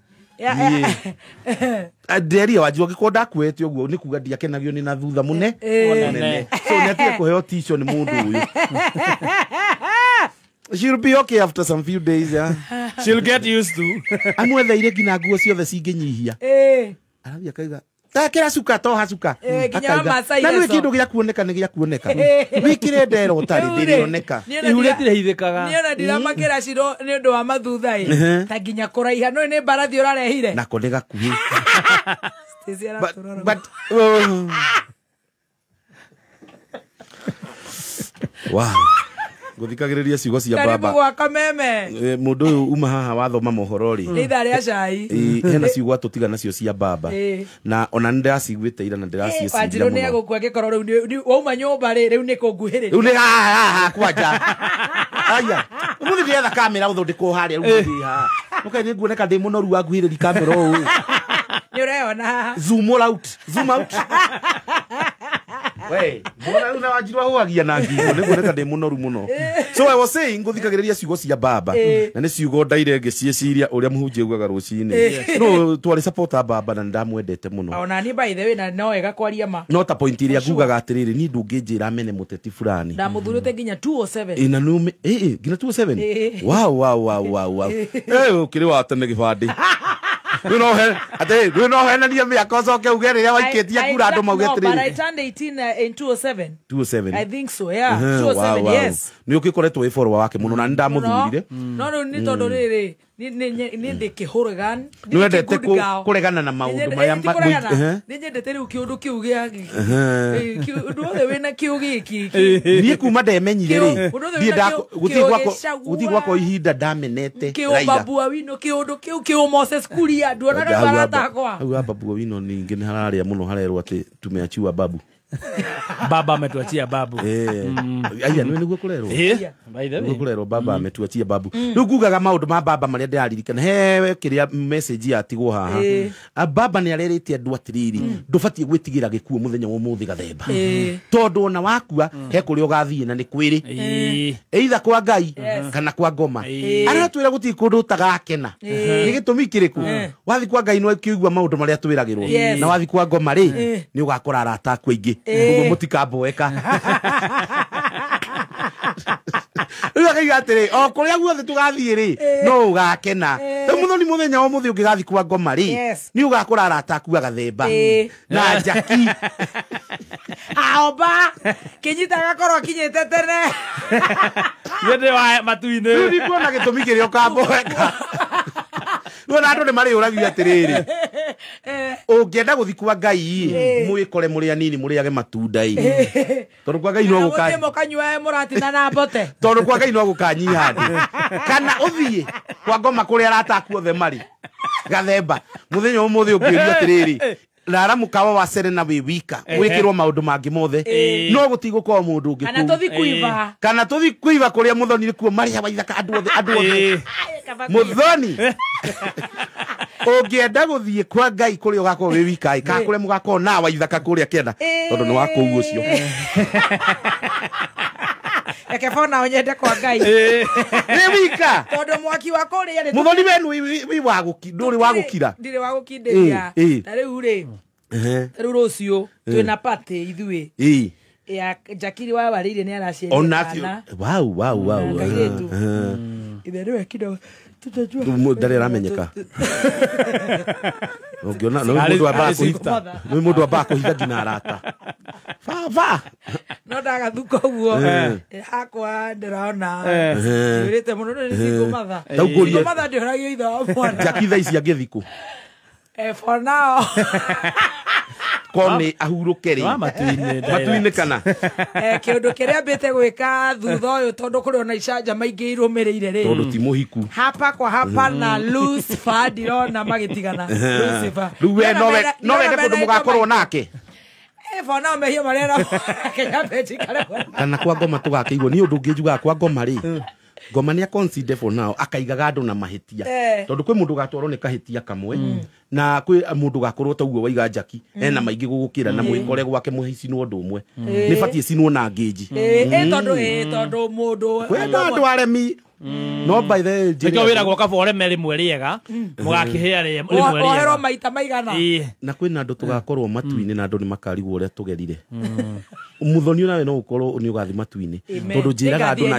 Speaker 3: Nderia Wanjiru angĩkorwo ndakuete ũguo nĩ kuga ndiakenagio nĩ na thutha mũne mũnene. So nĩ atige kũheo tisho nĩ mũndũ ũyũ. She'll be okay after some few days, yeah.
Speaker 6: She'll get used to.
Speaker 3: Amwetheire nginya nguo ciothe cingĩnyihia. Arathiĩ akaiga takĩra cuka to hacuka. Na nĩ kĩndũ gĩa kuoneka nĩ gĩa kuoneka. Wĩkĩre ndera ũtarĩ ndĩrĩoneka.
Speaker 6: Ihu rĩtirehithĩkaga.
Speaker 9: Niĩ ona ndiramakĩra ciro nĩ ũndũ wa mathutha ĩ. Ta nginya kũraiha no nĩ mbarathi ũrarehire.
Speaker 3: Nako nĩ gakuhĩ. But wow. Guthikagiriria ciugo cia baba.
Speaker 9: Karibu gwa Kameme.
Speaker 3: Mundu uyu uma haha wathoma mohoro ri.
Speaker 9: Ni ithaa ria cai.
Speaker 3: Hena ciugo atutigana nacio cia baba. Na ona ndĩraciguĩte ira na ndĩraciĩciria.
Speaker 9: Wanjiru nĩ egũkua angĩkorwo rĩu wauma nyũmba rĩ rĩu nĩ kũnguhĩrĩria.
Speaker 3: Rĩu nĩ haha kwanja. Aya. Ũmũthĩ ndĩretha kamera gũthondekwo harĩa rĩu ndĩ haha. Mũkaĩ nĩ nguoneka ndĩ mũnoru wa nguhĩrĩria kamera ũũ.
Speaker 9: Nĩ ũreyona haha.
Speaker 3: Zoom out. Zoom out. We, mbona una Wanjiru ahuagia na ngingo nĩ nguoneka ndĩ mũnoru mũno. So I was saying nguthikagĩrĩria ciugo cia baba na nĩ ciugo ndaire ngĩciĩciria ũrĩa mũhunjia augaga rũcinĩ. No twarĩ supporter baba na ndamwendete mũno.
Speaker 9: Ona ni by the way na no wega kwaria ma.
Speaker 3: No ta point ĩrĩa ngugaga atĩrĩrĩ niĩ ndũngĩnjĩra mene mũteti fulani.
Speaker 9: Ndamũthurĩte nginya 207.
Speaker 3: Ĩ na nĩ nginya 207. Wow wow wow wow wow. Ũkĩrĩ wa tene gĩbandĩ. You know, henania mĩaka ũcoke uge rĩrĩa waikĩtie kura andũ mauge atĩrĩrĩ.
Speaker 9: But I turned 18 in 207.
Speaker 3: 207.
Speaker 9: I think so, yeah. 207, yes.
Speaker 3: Nĩ ũgĩkoretwo wĩ follower wake mũno na nĩ ndamũthurire.
Speaker 9: No no nĩ tondũ rĩrĩ nĩ ndĩ kĩhũrĩgan.
Speaker 3: Nĩ wendete kũregana na maũndũ marĩa
Speaker 9: nĩ nyendete rĩu kĩũndũ kĩu gĩa ũndũ wothe wĩna kĩũ gĩkĩ.
Speaker 3: Niĩ kuma ndemenyire rĩ gũthiĩ gwakwa ihinda ndamenete
Speaker 9: Raila. Kĩũ Babu Owino kĩũndũ kĩu kĩũ Moses Kuria nduonaga arata akwa.
Speaker 3: Hau Babu Owino ningĩ nĩ hararĩa mũno harerwo atĩ tumeachiwa babu.
Speaker 2: Baba ametuachia babu.
Speaker 3: Aya nĩ nĩguo kũrerwo.
Speaker 2: By the way.
Speaker 3: Nĩguo kũrerwo baba ametuachia babu. Rĩu ngugaga maũndũ ma baba marĩa ndĩraririkana. He kĩrĩa message yatigwo haha. Baba nĩ arerĩte andũ atĩrĩrĩ ndũbatiĩ gwĩtigĩra gĩkuũ mũthenya wa ũmũthĩ gathemba. Tondũ ona wakua he kũrĩa ũgathiĩ na nĩ kwĩrĩ. Either kwa Ngai kana kwa ngoma. Aratwĩra gũtirĩ kũndũ ũtagakena. Nĩ gĩtũmi kĩrĩkũ? Wathiĩ kwa Ngai nĩ ũkĩigua maũndũ marĩa twĩragĩrwo. Na wathiĩ kwa ngoma rĩ nĩ ũgakora arata aku aingĩ. Uguo mũtikamboeka. Rĩu akaiga atĩrĩ o kũrĩa guothe tũgathiĩ rĩ no ũgakena. Rĩu mũthoni mũthenya wa ũmũthĩ ũngĩgathiĩ kwa ngoma rĩ nĩ ũgakora arata aku agathemba na njaki.
Speaker 9: Aoba kĩnyita agakorwo akinyĩte tene.
Speaker 2: Gĩthĩ wa matu-inĩ.
Speaker 3: Rĩu ndikuona gĩtũmi kĩrĩa ũkamboeka. Rĩu ona andũ nĩ marĩũragio atĩrĩrĩ ũngĩenda gũthiĩ kwa Ngai mwĩkore mũrĩ anini mũrĩage matunda ĩ tondũ kwa Ngai no gũka
Speaker 9: mũkanyuae mũratina na mbote
Speaker 3: tondũ kwa Ngai no gũkanyiha thĩ kana ũthiĩ kwa ngoma kũrĩa arata aku othe marĩ gathemba mũthenya ũmũthĩ ũngĩũrio atĩrĩrĩ Rara mukawa wa Serena wi wika wikirwo maundu mangi mothe no gutigũkorwo mundu ungi
Speaker 9: kana tuthi kuiva
Speaker 3: kana tuthi kuiva kuria Muthoni kuo maria waithaka andu othe Muthoni ungienda guthie kwa Ngai kuria ugakorwo wi wika ka kuria mugakorwo na waithaka kuria kenda tondu ni wa kuu ucio
Speaker 9: Reke fona onyende kwa Ngai
Speaker 3: ni wika
Speaker 9: tondu mwaki wa kuria ni
Speaker 3: Muthoni wenu wi wa guki nduri wa gukira
Speaker 9: ndiri wa gukindiria na riu ri riu rucio twina party ithui ya Jakiri wa warire ni araciarire kana
Speaker 3: wow wow wow
Speaker 9: ithe riwe kidogo tutajua
Speaker 3: ndari aramenyeka ungiona no mundu amba kuhitha no mundu amba kuhitha nginya arata baba
Speaker 9: no ndagathuka uguo hakwa ndirona njurite muno ni single mother single mother ndihoragio ithe wa mwana
Speaker 3: Jackie thaa ici angĩthiĩ
Speaker 9: for now
Speaker 3: kone ahuruke ri matu-inĩ kana
Speaker 9: kiundu kiria mbite gwika thutha uyu tondu kuri ona icanjama ingi irumirire ri
Speaker 3: tondu ti muhiku
Speaker 9: hapa kwa hapa na Lucifer ndirona magitigana Lucifer
Speaker 3: riu we no wende kundu mugakorwo nake
Speaker 9: for now mehia maria na Kenya beji kare
Speaker 3: kana kwa ngoma tugakiigwo ni undu ungi njugaga kwa ngoma ri ngoma ni consider for now akaigaga andu na mahitia tondu kwi mundu gatwarwo ni kahitia kamwe na kwi mundu gakorwo ta uguo waiga Jackie ena maingi gugukira na mwikore gwake muhicinwo undu umwe ni batie cinwo na ngeji
Speaker 9: tondu mundu
Speaker 3: kwenda andu aremi no by the
Speaker 2: nikio wiragwo kaba ureme rimwe riega mugakihia rimwe riega
Speaker 9: oherwo maita maigana
Speaker 3: na kwina andu tugakorwo matu-ini na andu ni makarigwo uria tugerire Muthoni nawe no ukorwo ni ugathi matu-ini tondu njiraga andu na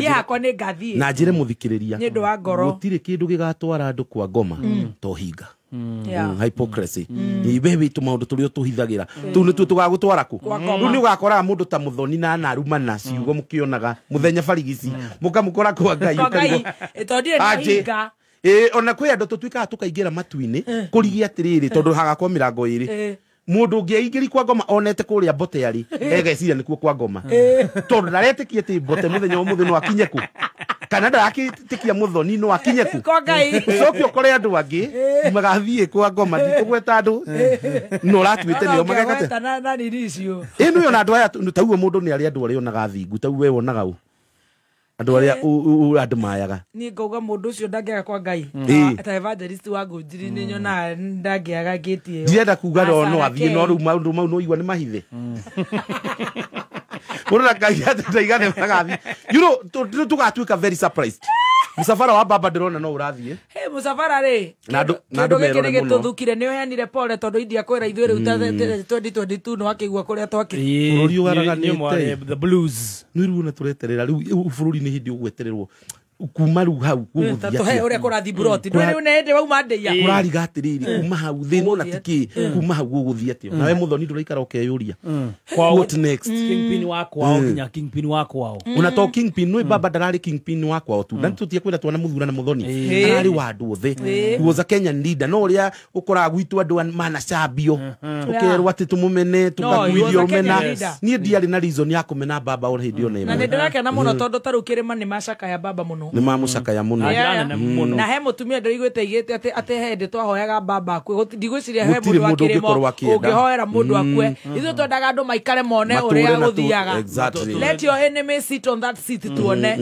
Speaker 3: na njire muthikiriria
Speaker 9: ni ndu wa ngoro
Speaker 3: gutire kindu gigatwara andu kwa ngoma to hinga hypocrisy ni wewe tu maundu turia tuhithagira tu ni tu tugagutwara ku riu ni ugakora mundu ta Muthoni na narumana ciugo mukionaga muthenya barigici mukamukora kwa Ngai
Speaker 9: tondire ni hinga
Speaker 3: ona kwi andu tutuikaga tukaingira matu-ini kurigia atiriri tondu hagakwo mirango iri mundu ungiaingiri kwa ngoma onete kuria mbote ari egeciria nikuo kwa ngoma tondu ndaretikie ati mbote muthenya umuthi no akinye ku kana ndarakitikia Muthoni no akinye ku
Speaker 9: kwa Ngai
Speaker 3: ucoke ukore andu angi magathie kwa ngoma ndikugweta andu no ratuite nio magekate
Speaker 9: na nini icio
Speaker 3: inu yo na andu aya tauo mundu ni ari andu aria onaga thingu tau we wonaga u andu aria andu mayaga
Speaker 9: ni ngauga mundu ucio ndangĩaga kwa Ngai ta evangelist wa Ngũnjiri ni nyonaga ndangĩaga ngĩti ĩyo
Speaker 3: ndirenda kuga no athiĩ no rĩu maũndũ mau no igua nĩ mahithe mũndũ ndakaiga atĩ ndaigane magathiĩ you know tũgatuĩka very surprised musafara wa baba ndĩrona no ũrathiĩ
Speaker 9: musafara rĩ
Speaker 3: na andũ merore mũno
Speaker 9: gĩtũthukire nĩ ũheanire pole tondũ India kwĩra ithuĩ rĩu ta 2022 nĩ wakĩigua kũrĩa twakĩ
Speaker 3: bũrũri ũgaraganĩte
Speaker 2: the blues
Speaker 3: nĩ rĩu ona tũreterera rĩu bũrũri nĩ hĩndĩ ũgwetererwo kuma rĩu hau gũgũthiĩ
Speaker 9: atĩa ũrĩa kũrathiĩ buroti ndũĩ rĩu nĩ hĩndĩ wauma ndĩia
Speaker 3: kũrariga atĩrĩrĩ kuma hau thĩna ona tikĩ kuma hau gũgũthiĩ atĩa nawe Muthoni ndũraikara ũkeyũria what next
Speaker 2: kingpin wa kwao nginya kingpin wa kwao
Speaker 3: ona to kingpin nĩ baba ndararĩ kingpin wa kwao tu na tũtige kwĩra twana Muthura na Muthoni ararĩ wa andũ othe he was a Kenyan leader no ũrĩa ũkoraga gwitũ andũ manacambio ũkerwo atĩ tũmũmene tũkaguithio rũmena niĩ ndiarĩ na reason ya kũmena baba ona hĩndĩ ona ĩmwe
Speaker 9: na nĩ ndĩrakena mũno tondũ ta rĩu kĩrĩma nĩ macakaya baba mũno
Speaker 3: nĩ mamucakaya mũno
Speaker 9: na he mutumia ndĩraiguĩte igĩte atĩ atĩ he hĩndĩ twahoyaga baba akue ndigwĩciria he mũndũ wa kĩrĩma ũngĩhoera mũndũ akue ithuĩ twendaga andũ maikare mone ũrĩa gũthiaga let your enemy sit on that seat tuone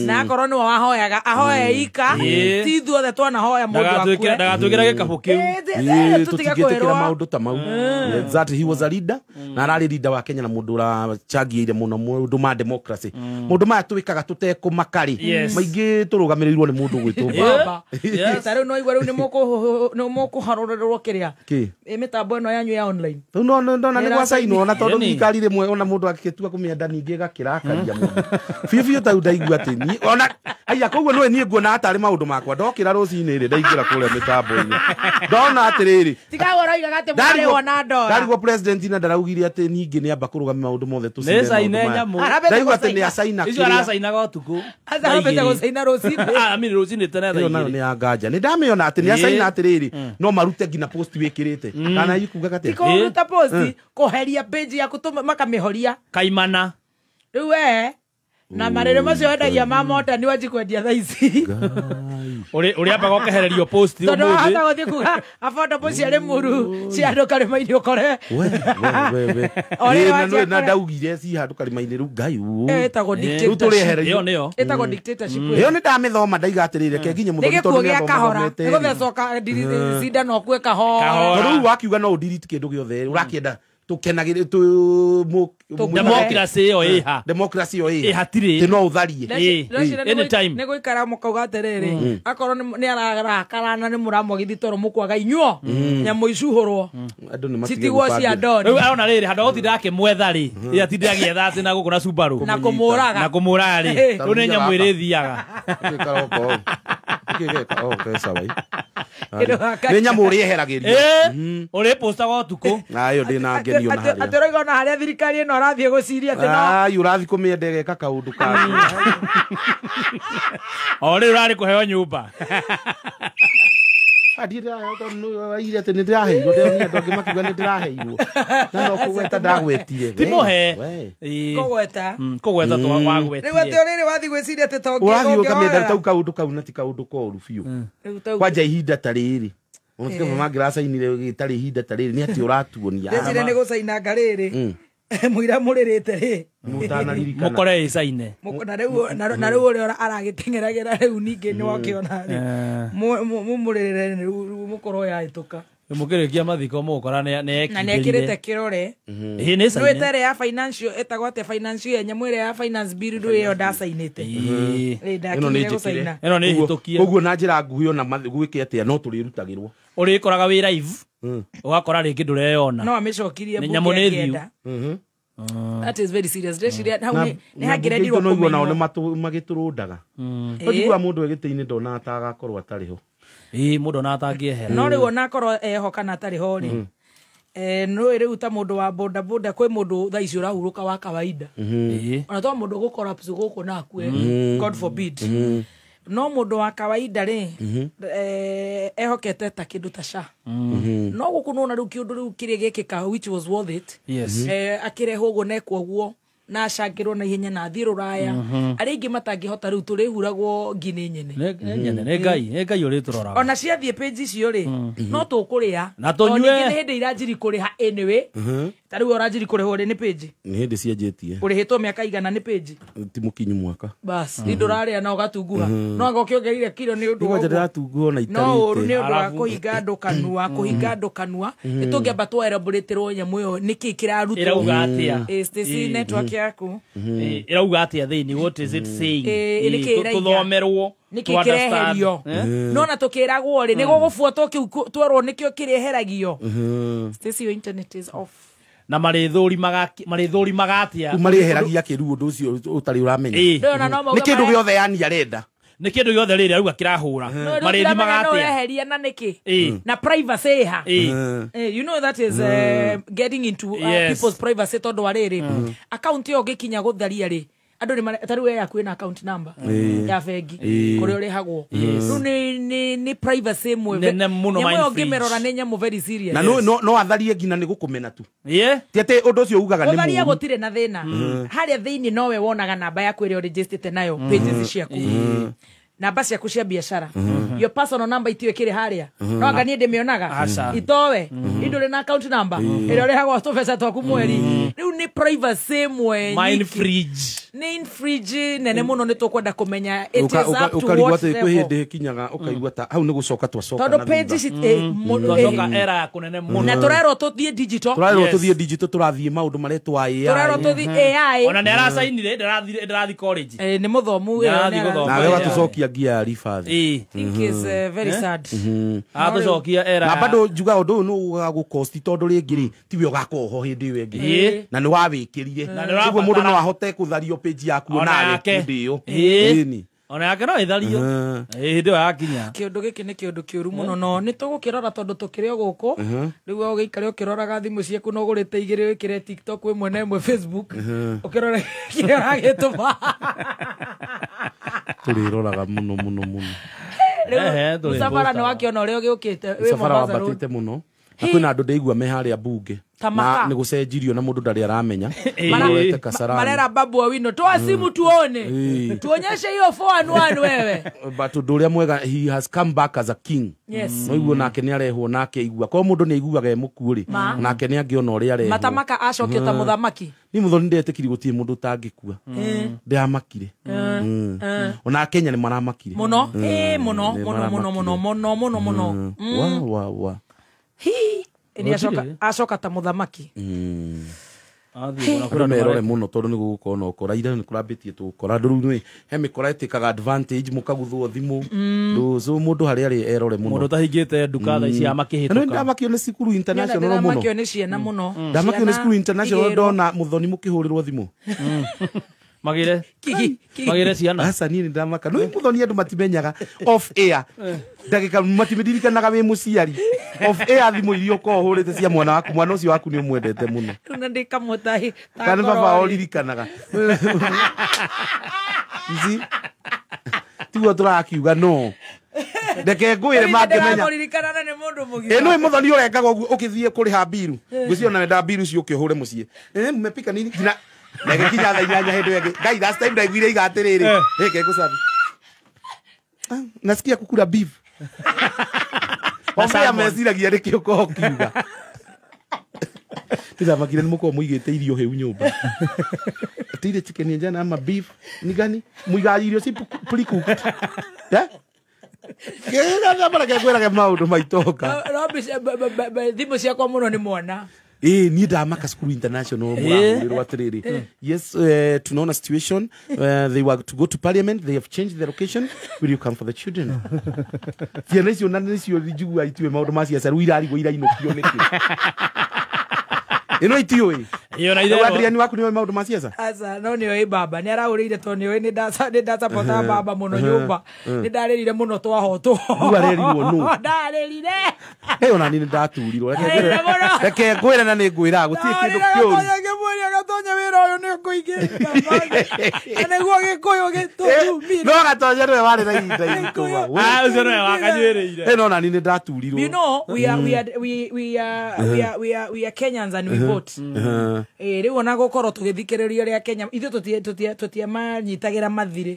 Speaker 9: na akorwo nĩwe wahoyaga ahoe ika ti ithuothe twanahoya mũndũ akue
Speaker 2: ndagatwĩkĩra gĩkabũ kĩu
Speaker 3: tũtigĩtĩkĩra maũndũ ta mau exactly he was a leader na ararĩ leader wa Kenya na mũndũ ũrachangiĩire mũno maũndũ ma democracy maũndũ maya twĩkaga tũtekũmaka rĩ maingĩ tũrũgamĩrĩirwo nĩ mũndũ ũgwĩtwo
Speaker 9: baba ta rĩu no igua rĩu nĩ mũkũharũrĩrwo kĩrĩa mĩtambo ĩno yanyu ya online
Speaker 3: rĩu no ndona nĩ gwacainwo ona tondũ thirikari rĩmwe ona mũndũ akĩtua kũmĩenda ningĩ ĩgakĩrakaria mũndũ biũ biũ tau ndaigua atĩ niĩ ona aya koguo nĩwe niĩ nguona atarĩ maũndũ makwa ndokĩra rũcinĩ rĩ ndaingĩra kũrĩa mĩtambo-inĩ ndona atĩrĩrĩ
Speaker 9: tiga ũroigaga atĩ mũrarĩhwo na ndora
Speaker 3: ndarigwo president na ndaraugire atĩ ningĩ nĩ amba kũrũgamia maũndũ mothe tũcine ndaigua atĩ nĩ acaina
Speaker 2: icio aracainaga ũtukũ
Speaker 9: arambĩte gũcaina rũcinĩ
Speaker 2: I mean rũcinĩ tene
Speaker 3: thaa igĩrĩ nĩ ya nganja nĩ ndamĩona atĩ nĩ acaina atĩrĩrĩ no marute nginya post wĩkĩrĩte kana ikugaga atĩa
Speaker 9: ti kũruta post kũheria page yaku makamĩhoria
Speaker 2: kaimana
Speaker 9: rĩu we Na marĩrĩ macio wendagia ma mota nĩ wanji kwendia thaa ici.
Speaker 2: Ũrĩa ambaga ũkehererio post
Speaker 9: Tondũ
Speaker 2: ũmũthĩ.
Speaker 9: wahota gũthiĩ kuga affordable cia Rĩmuru cia andũ karĩma-inĩ ũkore.
Speaker 3: We we we.
Speaker 9: O rĩrĩ
Speaker 3: Ĩ, na
Speaker 9: wanjia
Speaker 3: nĩ- na
Speaker 9: kũrĩa-
Speaker 3: ndaugire ci handũ karĩma-inĩ rĩu ngai ũ.
Speaker 9: Ĩyo ĩtagwo
Speaker 3: Rĩu
Speaker 9: dictatorship.
Speaker 3: tũrĩehererio.
Speaker 9: Ĩtagwo dictatorship.
Speaker 3: Ĩyo nĩ ndamĩthoma ndaiga atĩrĩrĩ reke nginye
Speaker 9: Nĩ
Speaker 3: mũthoni
Speaker 9: gĩkuũ
Speaker 3: tondũ
Speaker 9: gĩa
Speaker 3: nĩ
Speaker 9: kahora.
Speaker 3: athomete
Speaker 9: Nĩ gũthecwo cindano ũkue kahora.
Speaker 3: Tondũ rĩu wakiuga no ũdiriti kĩndũ gĩothe ũrakĩenda tũkenagĩre
Speaker 2: Democracy ĩyo ĩha.
Speaker 3: Democracy ĩyo
Speaker 2: Ĩ hatirĩ.
Speaker 3: Tĩ no ũtharie.
Speaker 9: Ndĩreciria
Speaker 2: Anytime.
Speaker 9: nĩ gũikara mũkauga atĩrĩrĩ akorwo nĩ ararakarana nĩ mũramwagithia toro mũkwaga inyuo nyamũ icuhũrwo
Speaker 3: Andũ nĩ matige
Speaker 9: citigwo cia
Speaker 3: gũbangĩra.
Speaker 9: ndoni
Speaker 2: Rĩu arona rĩrĩ handũ ha gũtinda akĩmwetha rĩ ĩ atinde agĩetha atĩ na gũkũ na Subaru
Speaker 9: Na kũmũraga.
Speaker 2: na kũmũraga rĩ rĩu nĩ nyamũ ĩrĩthiaga.
Speaker 3: Nĩ nyamũ ũrĩeheragĩrio.
Speaker 2: Ĩ ũrĩpostaga ũtukũ.
Speaker 3: Ayo ndĩ na ngenio na harĩa.
Speaker 9: Atĩ ũrauga ona harĩa thirikari ĩno arathiĩ gũciria atĩ no
Speaker 3: Ai ũrathiĩ kũmĩenda ĩgeka kaũndũ kangĩ.
Speaker 2: O rĩu ũrarĩ kũheo nyũmba.
Speaker 3: Aire atĩ nĩ ndĩraheirwo ndĩronire andũ angĩ makiuga nĩ ndĩraheirwo na no kũgweta ndagwetire.
Speaker 2: Ti mũhe.
Speaker 9: Kũgweta.
Speaker 2: Kũgweta twa
Speaker 9: Rĩu
Speaker 2: wagwetire.
Speaker 9: atĩ ũrĩrĩ wathiĩ gwĩciria atĩ to
Speaker 3: Ũrathiĩ ũkamĩenda tau kaũndũ kau na ti kaũndũ koru biũ.
Speaker 9: Rĩu tau
Speaker 3: Kwanja ihinda ta rĩrĩ ona ti kaba mangĩracainire gĩtarĩ ihinda ta rĩrĩ nĩ atĩ ũratuonia.
Speaker 9: Ndĩreciria nĩ gũcainanga rĩrĩ mũira mũrĩrĩte rĩ
Speaker 3: Mũtanaririkana.
Speaker 2: Mũkore ĩcaine.
Speaker 9: Na rĩu na rĩu ũrĩa aragĩteng'eragĩra rĩu ningĩ nĩ wakĩona rĩ mũmũrĩrĩre rĩu mũkorwo yahĩtũka.
Speaker 2: Mũkĩrĩkia mathiko mũgũkora nĩ
Speaker 9: Na nĩ ekĩrĩte kĩrore.
Speaker 2: Ĩ nĩ
Speaker 9: Nĩ
Speaker 2: caine.
Speaker 9: ĩtere ya financial ĩtagwo atĩa financial ya nyamũ ĩrĩa ya finance bill ndũ ĩyo ndacainĩte. Ĩ
Speaker 3: Ĩno nĩ
Speaker 9: ndakinyire
Speaker 3: njĩkĩre.
Speaker 9: gũcaina.
Speaker 2: Ĩno nĩ hĩtũkie.
Speaker 3: Ũguo na njĩra nguhĩ ona gwĩke atĩa no tũrĩrutagĩrwo.
Speaker 2: Ũrĩkoraga wĩ live ũgakora rĩngĩ ndũreyona.
Speaker 9: No amĩcokirie
Speaker 2: Nĩ
Speaker 9: mbunge
Speaker 2: nyamũ nĩ thiu.
Speaker 9: akĩenda. That is very serious. Ndĩreciria hau
Speaker 3: Na-
Speaker 9: nĩ
Speaker 3: na
Speaker 9: hangĩrendirwo
Speaker 3: mbunge itũ no igua nao
Speaker 9: kũmenywo.
Speaker 3: nĩ magĩtũrũndaga. No njiguaga mũndũ e gĩtĩ-inĩ ndonaga ta agakorwo atarĩ ho.
Speaker 2: Ĩ mũndũ ona atangĩehera.
Speaker 9: No rĩu ona akorwo eho kana atarĩ ho rĩ nĩ rĩu ta mũndũ wa boda boda kwĩ mũndũ thaa ici ũrahurũka wa kawaida. Ona to mũndũ gũkorapsu gũkũ na akue God forbid. No mũndũ wa kawaida rĩ ehokete ta kĩndũ ta SHA. No gũkũ nona rĩu kĩũndũ rĩu kĩrĩa gĩkĩka which was worth it.
Speaker 2: Yes.
Speaker 9: Akĩrehwo ũguo na ekwo ũguo na acangĩrwo na ihenya na athiĩ rũraya. Arĩa aingĩ matangĩhota rĩu tũrĩhuragwo ngi nĩ nyene.
Speaker 2: Nĩ nyene nĩ Ngai nĩ Ngai ũrĩtũroraga.
Speaker 9: Ona ciathiĩ page icio rĩ no tũkũrĩa.
Speaker 2: Na tũnyue.
Speaker 9: Tondũ ningĩ nĩ hĩndĩ iranjiri kũrĩha anyway. Ta rĩu ũranjiri kũrĩhwo rĩ nĩ page.
Speaker 3: Nĩ hĩndĩ cianjĩtie.
Speaker 9: Ũrĩhĩtwo mĩaka igana nĩ page.
Speaker 3: Ti mũkinyu mwaka.
Speaker 9: Bas, mm ndũrarĩa na ũgatunguha. No anga ũkĩongereire kiro nĩ ũndũ wa
Speaker 3: Kwanja
Speaker 9: ũguo.
Speaker 3: ndĩratunguha ona
Speaker 9: No ũru nĩ
Speaker 3: itarĩte.
Speaker 9: ũndũ wa kũhinga andũ kanua, kũhinga andũ kanua. Nĩ tũngĩamba twaelaboratĩrwo nyamũ ĩyo nĩkĩ kĩrarutwo.
Speaker 2: Ĩrauga atĩa?
Speaker 9: Ĩ, Stacy network yaku.
Speaker 2: Ĩ, ĩrauga atĩa thĩinĩ what is it saying?
Speaker 9: Ĩ, nĩkĩ ĩraiga?
Speaker 2: Tũthomerwo.
Speaker 9: Nĩkĩ
Speaker 2: to understand.
Speaker 9: kĩreherio? No na tũkĩragwo rĩ nĩ gũgũbuatwo kĩu twerwo nĩkĩo kĩrĩeheragio. Stacy, your internet is off.
Speaker 2: Na marĩthũrimaga atĩa?
Speaker 3: Rĩu marĩeheragia kĩru ũndũ ũcio ũtarĩ ũramenya.
Speaker 2: Ĩ.
Speaker 9: Ndũĩ ona no mauge
Speaker 3: Nĩ kĩndũ
Speaker 9: mare-
Speaker 3: gĩothe yani arenda.
Speaker 2: Nĩ kĩndũ gĩothe rĩrĩ arauga kĩrahũra.
Speaker 9: No, rĩu
Speaker 2: Marĩthimaga
Speaker 9: ndiramenya no
Speaker 2: atĩa?
Speaker 9: ũreheria na nĩkĩ?
Speaker 2: Ĩ.
Speaker 9: Na privacy ĩha?
Speaker 2: Ĩ.
Speaker 9: You know that is getting into
Speaker 2: Yes.
Speaker 9: people's privacy tondũ wa rĩrĩ account ĩyo ũngĩkinya gũtharia rĩ andũ nĩ ta rĩu we yaku ĩna account number ya bengi kũrĩa ũrĩhagwo rĩu nĩ privacy ĩmwe
Speaker 2: Nene mũno
Speaker 9: nyamũ ĩyo
Speaker 2: mind freeze.
Speaker 9: ũngĩmĩrora nĩ nyamũ very serious
Speaker 3: Na no atharie nginya nĩ gũkũmena tu.
Speaker 2: Ĩ.
Speaker 3: Ti atĩ ũndũ ũcio ugaga nĩ
Speaker 9: gũtharia
Speaker 3: mũũru.
Speaker 9: gũtirĩ na thĩna harĩa thĩinĩ nowe wonaga namba yaku ĩrĩa ũrĩnjĩstĩte nayo pages ciaku namba ciaku cia biacara your personal number itiũ ĩkĩrĩ harĩa no anga niĩ ndĩmĩonaga
Speaker 2: Aca.
Speaker 9: itowe indũrĩ na account number ĩrĩa ũrĩhagwo tũbeca twaku mweri rĩu nĩ privacy ĩmwe
Speaker 2: Mind
Speaker 9: nyiki.
Speaker 2: fridge.
Speaker 9: Nĩ infringe nene mũno nĩ tũkwenda kũmenya it is up to
Speaker 3: Ũkarigwo
Speaker 9: what
Speaker 3: atĩ kwĩ
Speaker 9: level
Speaker 3: hĩndĩ ĩkinyaga ũkaigua ta hau nĩ gũcoka twacoka
Speaker 9: tondũ
Speaker 3: na thutha.
Speaker 9: page ici
Speaker 2: Twacoka era ya kũnene mũno.
Speaker 9: na tũrerwo tũthiĩ digital
Speaker 3: Tũrerwo
Speaker 2: Yes.
Speaker 3: tũthiĩ digital tũrathiĩ maũndũ maretwo AI.
Speaker 9: tũrerwo tũthiĩ AI
Speaker 2: Ona nĩ aracainire ndĩrathi college.
Speaker 9: Nĩ mũthomu ĩyo
Speaker 2: Nĩarathiĩ
Speaker 9: nĩ ara-
Speaker 2: gũthoma.
Speaker 3: Nawe ũgatũcokia ngia ya ribathi.
Speaker 2: Ĩ.
Speaker 9: think is very sad
Speaker 2: Aratũcokia era.
Speaker 3: Na bado njuga ũndũ ũyũ nĩ ũgagũkosti tondũ rĩngĩ rĩ tiwe ũgakorwo ho hĩndĩ ĩyo ĩngĩ.
Speaker 2: Ĩ.
Speaker 3: Na nĩ wawĩkĩrire.
Speaker 2: Na nĩ
Speaker 3: Ũguo mũndũ
Speaker 2: ũrabatara.
Speaker 3: no ahote kũthario page yaku
Speaker 2: Ona
Speaker 3: onawe
Speaker 2: yake.
Speaker 3: hĩndĩ ĩyo.
Speaker 2: Ĩ.
Speaker 3: Ĩni.
Speaker 2: Ona yake no ĩthario. Ĩ, hĩndĩ ĩyo yakinya.
Speaker 9: Kĩũndũ gĩkĩ nĩ kĩũndũ kĩũru mũno no nĩ tũgũkĩrora tondũ tũkĩrĩ o gũkũ rĩu we ũgĩikare ũkĩroraga thimũ ciaku no ũgũrĩte igĩrĩ wĩkĩre TikTok ĩmwe na ĩmwe Facebook ũkĩrora kĩrĩa ũragĩtũma.
Speaker 3: Tũrĩroraga mũno mũno mũno.
Speaker 2: Ehe,
Speaker 9: Rĩu
Speaker 2: tũrĩ
Speaker 9: mũcabara nĩ
Speaker 2: postaga.
Speaker 9: wakĩona ũrĩa ũgĩũkĩte wĩ
Speaker 3: Mũcabara
Speaker 9: Mombasa Road.
Speaker 3: wambatĩte mũno. Na kwĩna andũ ndĩigua me harĩa mbunge. Na nĩ gũcenjirio na mũndũ ndarĩ aramenya. Marorete Kasarani.
Speaker 9: Marera Babu Owino toa simu tuone. Tuonyeshe hiyo 411 wewe.
Speaker 3: But ũndũ ũrĩa mwega, he has come back as a king.
Speaker 9: Yes.
Speaker 3: No iguo nake nĩ arehwo nake igua. Kwa mũndũ nĩ aiguaga e mũkuũ rĩ, nake nĩ angĩona ũrĩa arehwo.
Speaker 9: Matamaka acokio ta mũthamaki.
Speaker 3: Ni muthoni ndetĩkiri gũtirĩ mũndũ ũtangĩkua. Ndĩramakire. Ona Kenya nĩ maramakire.
Speaker 9: Mũno. Mũno mũno mũno mũno mũno mũno mũno.
Speaker 3: Wa wa wa.
Speaker 9: Hi. Ni acoka ta mũthamaki.
Speaker 3: Andũ merore mũno tondũ nĩ gũgũkorwo na ũkora. Ira nĩ kũrambĩtie tũgũkora. Andũ rĩu nĩ he mĩkora ĩtĩkaga advantage mũkaguthwo thimũ. So mũndũ harĩa arĩ erore mũno.
Speaker 2: Mũndũ ũtahingĩte nduka thaa ici amakĩhĩtũka.
Speaker 3: Nĩ ndamakio nĩ cukuru international mũno.
Speaker 9: Ndamakio nĩ ciana mũno.
Speaker 3: Ndamakio nĩ cukuru international ndona mũthoni mũkĩhũrĩrwo thimũ.
Speaker 2: Magire magire ciana.
Speaker 3: Aca niĩ nĩ ndamaka. Nĩ mũthoni andũ matimenyaga off air. Ndagĩka matimendirikanaga wĩ mũciari. Off air thimũ iria ũkoragwo ũhũrĩte cia mwana waku, mwana ũcio waku nĩ ũmwendete mũno.
Speaker 9: Rĩu na ndĩkamũtahi.
Speaker 3: Kana baba ũririkanaga. Ici tiguo tũrakiuga no. Ndeke ngwĩre mangĩmenya.
Speaker 9: Ndĩramũririkana na nĩ mũndũ mũgima.
Speaker 3: Ĩ nĩ mũthoni ũrengaga ũguo ũkĩthiĩ kũrĩha mbiru. Ngwĩciria ona wenda mbiru icio ũke ũhũre mũciĩ. Mmepika nini? Nginya ndagĩkinya thaa 8 hĩndĩ ĩyo ĩngĩ. Ngai last time ndaiguire iga atĩrĩrĩ. Reke ngũcabi. Nasikia kukula beef. Ofia meciragia nĩkĩ ũkoragwo ũkiuga. Ndĩramakire nĩ mũkoragwo mũigĩte irio hĩu nyũmba. Ati ile chicken ya jana ama beef ni gani? Mũigaga irio ci pre-cooked. Eh? Kĩra baraka kwĩraga maũndũ maitoka.
Speaker 9: No thimũ ciakwa mũno nĩ mwana.
Speaker 3: Ni ndamaka cukuru international mũrahũrĩrwo atĩrĩrĩ. Yes, tunaona situation. They were to go to parliament, they have changed the location. Will you come for the children? Ciana icio na nĩcio njiguaga itiũĩ maũndũ ma ciaca rĩu irarigwo irainũkio nĩkĩ. Ĩno itiũĩ. Adrian waku nĩoĩ maũndũ ma ciaca?
Speaker 9: Aca no nĩoĩ baba nĩ arahũrĩire tondũ nĩoĩ nĩ ndasapota baba mũno nyũmba. Nĩ ndarĩrire mũno twahotwo.
Speaker 3: Rĩu arerirwo nũ?
Speaker 9: Ndarĩrire.
Speaker 3: Ona niĩ nĩ ndaturirwo. Reke ngwĩre na nĩ ngwĩraga gũtirĩ kĩndũ kĩũru.
Speaker 9: Ngĩmwĩra Gatonya wĩra ũyũ nĩ ũkũingĩra. Na nĩguo Gĩkũyũ gĩtũrumire.
Speaker 3: No Gatonya nĩwe warĩ na ihinda iritũ.
Speaker 2: Ũcio nĩwe wakanyuĩrĩire.
Speaker 3: No na niĩ nĩ ndaturirwo.
Speaker 9: You know, we are Kenyans and we vote. Rĩu ona gũkorwo tũgĩthikĩrĩria ũrĩa Kenya ithuĩ tũtiamanyitagĩra mathirĩ.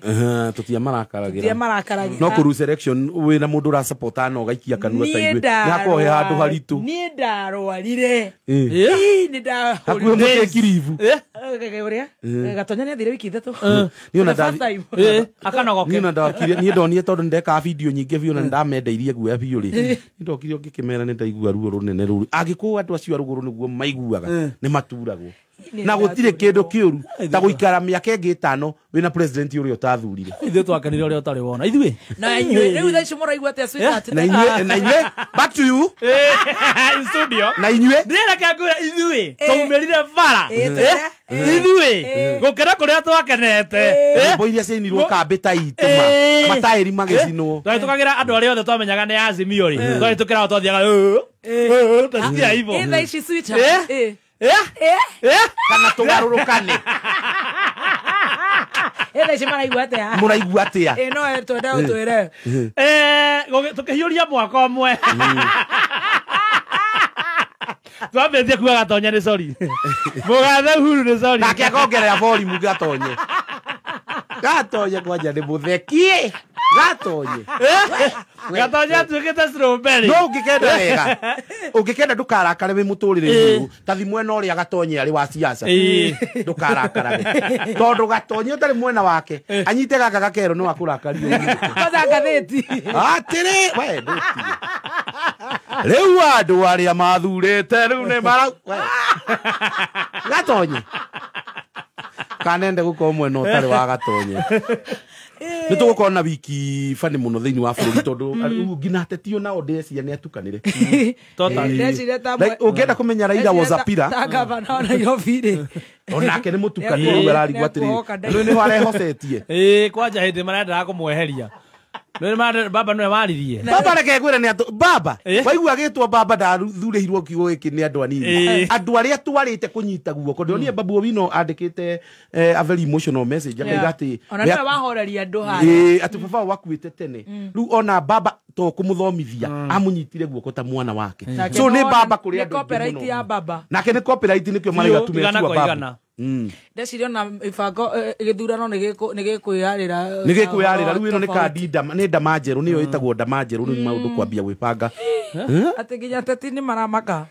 Speaker 3: Tũtiamarakaragĩra. No kũru selection wĩna mũndũ ũrasapota na ũgaikia kanua ta ithuĩ. Nĩ hakorwo he handũ haritũ.
Speaker 9: Niĩ ndarwarire. Nĩ
Speaker 3: hakuhĩ mũtĩ kiribu.
Speaker 9: Ũrĩa Gatonya nĩ athire wiki 3.
Speaker 2: Akanogoke.
Speaker 3: Niĩ ndonire tondũ nĩndekaga video nyingĩ biũ na nĩndamendeirie guoya biũ rĩ. Nĩ ndokire ngĩkĩmera nĩ ndaigua ruo rũnene rũru. Angĩkorwo andũ acio a rũgũrũ nĩguo maiguaga nĩ maturagwo. Na gũtirĩ kĩndũ kĩũru ta gũikara mĩaka ĩngĩ 5 wĩna president ũrĩa ũtathurire.
Speaker 2: Ithuĩ twakenire ũrĩa ũtarĩ wona. Ithuĩ.
Speaker 9: Na inyuĩ rĩu thaa ici mũraigua atĩa sweetheart?
Speaker 3: Na inyuĩ back to you.
Speaker 2: In studio.
Speaker 3: Na inyuĩ.
Speaker 2: Ndĩreke ngwĩre ithuĩ twaumĩrire bara. Ithuĩ gũkena kũrĩa twakenete.
Speaker 3: Nyĩmbo iria ciainirwo kambĩ ta itũ ma mataĩri magĩcinwo.
Speaker 2: Twahĩtũkagĩra andũ arĩa othe twamenyaga nĩ Azimio rĩ. Twahĩtũkĩra o twathiaga tũthiaga hivyo.
Speaker 9: Thaa ici sweetheart.
Speaker 3: Kana tũgarũrũkane.
Speaker 9: Thaa ici maraigua atĩa?
Speaker 3: Mũraigua atĩa?
Speaker 9: No twende ũtwĩre.
Speaker 2: Tũkĩhiũria mwaka ũmwe. Twambĩtie kuga Gatonya nĩ sorry. Mũgathe Uhuru nĩ sorry.
Speaker 3: Nake akongerera volume Gatonye. Gatonye kwanja nĩ mũthekie. Gatonye.
Speaker 2: Gatonye atuĩkĩte strawberry.
Speaker 3: No ũngĩkenda wega. Ũngĩkenda ndũkarakare wĩ mũtũrĩre ũyũ. Ta thi mwena ũrĩa Gatonye arĩ wa siasa. Ndũkarakarage. Tondũ Gatonye ũtarĩ mwena wake. Anyite gaka gakero no akũrakarie.
Speaker 9: Kwanza ngathĩti.
Speaker 3: Atĩrĩ, we ndũtige. Rĩu andũ arĩa mathurĩte rĩu nĩ mara. Gatonye. Kanende gũkorwo mwena ũtarĩ wa Gatonye. Nĩ tũgũkorwo na wiki bani mũno thĩinĩ wa bũrũri tondũ nginya ateti onao ndĩreciria nĩ atukanire. Ũngĩenda kũmenya Raila was a pillar.
Speaker 9: Ta gavana wa Nairobi rĩ.
Speaker 3: Onake nĩ mũtukanire rĩu ararigwo atĩrĩrĩ. Rĩu nĩho arehocetie.
Speaker 2: Kwanja hĩndĩ marendaga kũmweheria. Baba nĩwe waririe.
Speaker 3: Baba reke ngwĩre nĩ atũ baba waigua agĩtwo baba ndathurĩirwo kiugo gĩkĩ nĩ andũ anini andũ arĩa twarĩte kũnyita guoko ndĩronire Babu Owino andĩkĩte a very emotional message akauga atĩ
Speaker 9: ona nĩwe wahoreria andũ harĩa
Speaker 3: atĩ baba wakuĩte tene rĩu ona baba to kũmũthomithia amũnyitire guoko ta mwana wake so nĩ baba kũrĩ andũ
Speaker 9: copyright ya baba
Speaker 3: nake nĩ copyright nĩkĩo maraiga tumetua baba
Speaker 9: ndeciria ona ibango gĩthurano nĩ gĩkwĩyarĩra
Speaker 3: nĩ gĩkwĩyarĩra rĩu ĩno nĩ kandi nĩ ndama njerũ nĩyo ĩtagwo ndama njerũ rĩu maũndũ kwambia gwĩbanga
Speaker 9: atĩ nginya ateti nĩ maramaka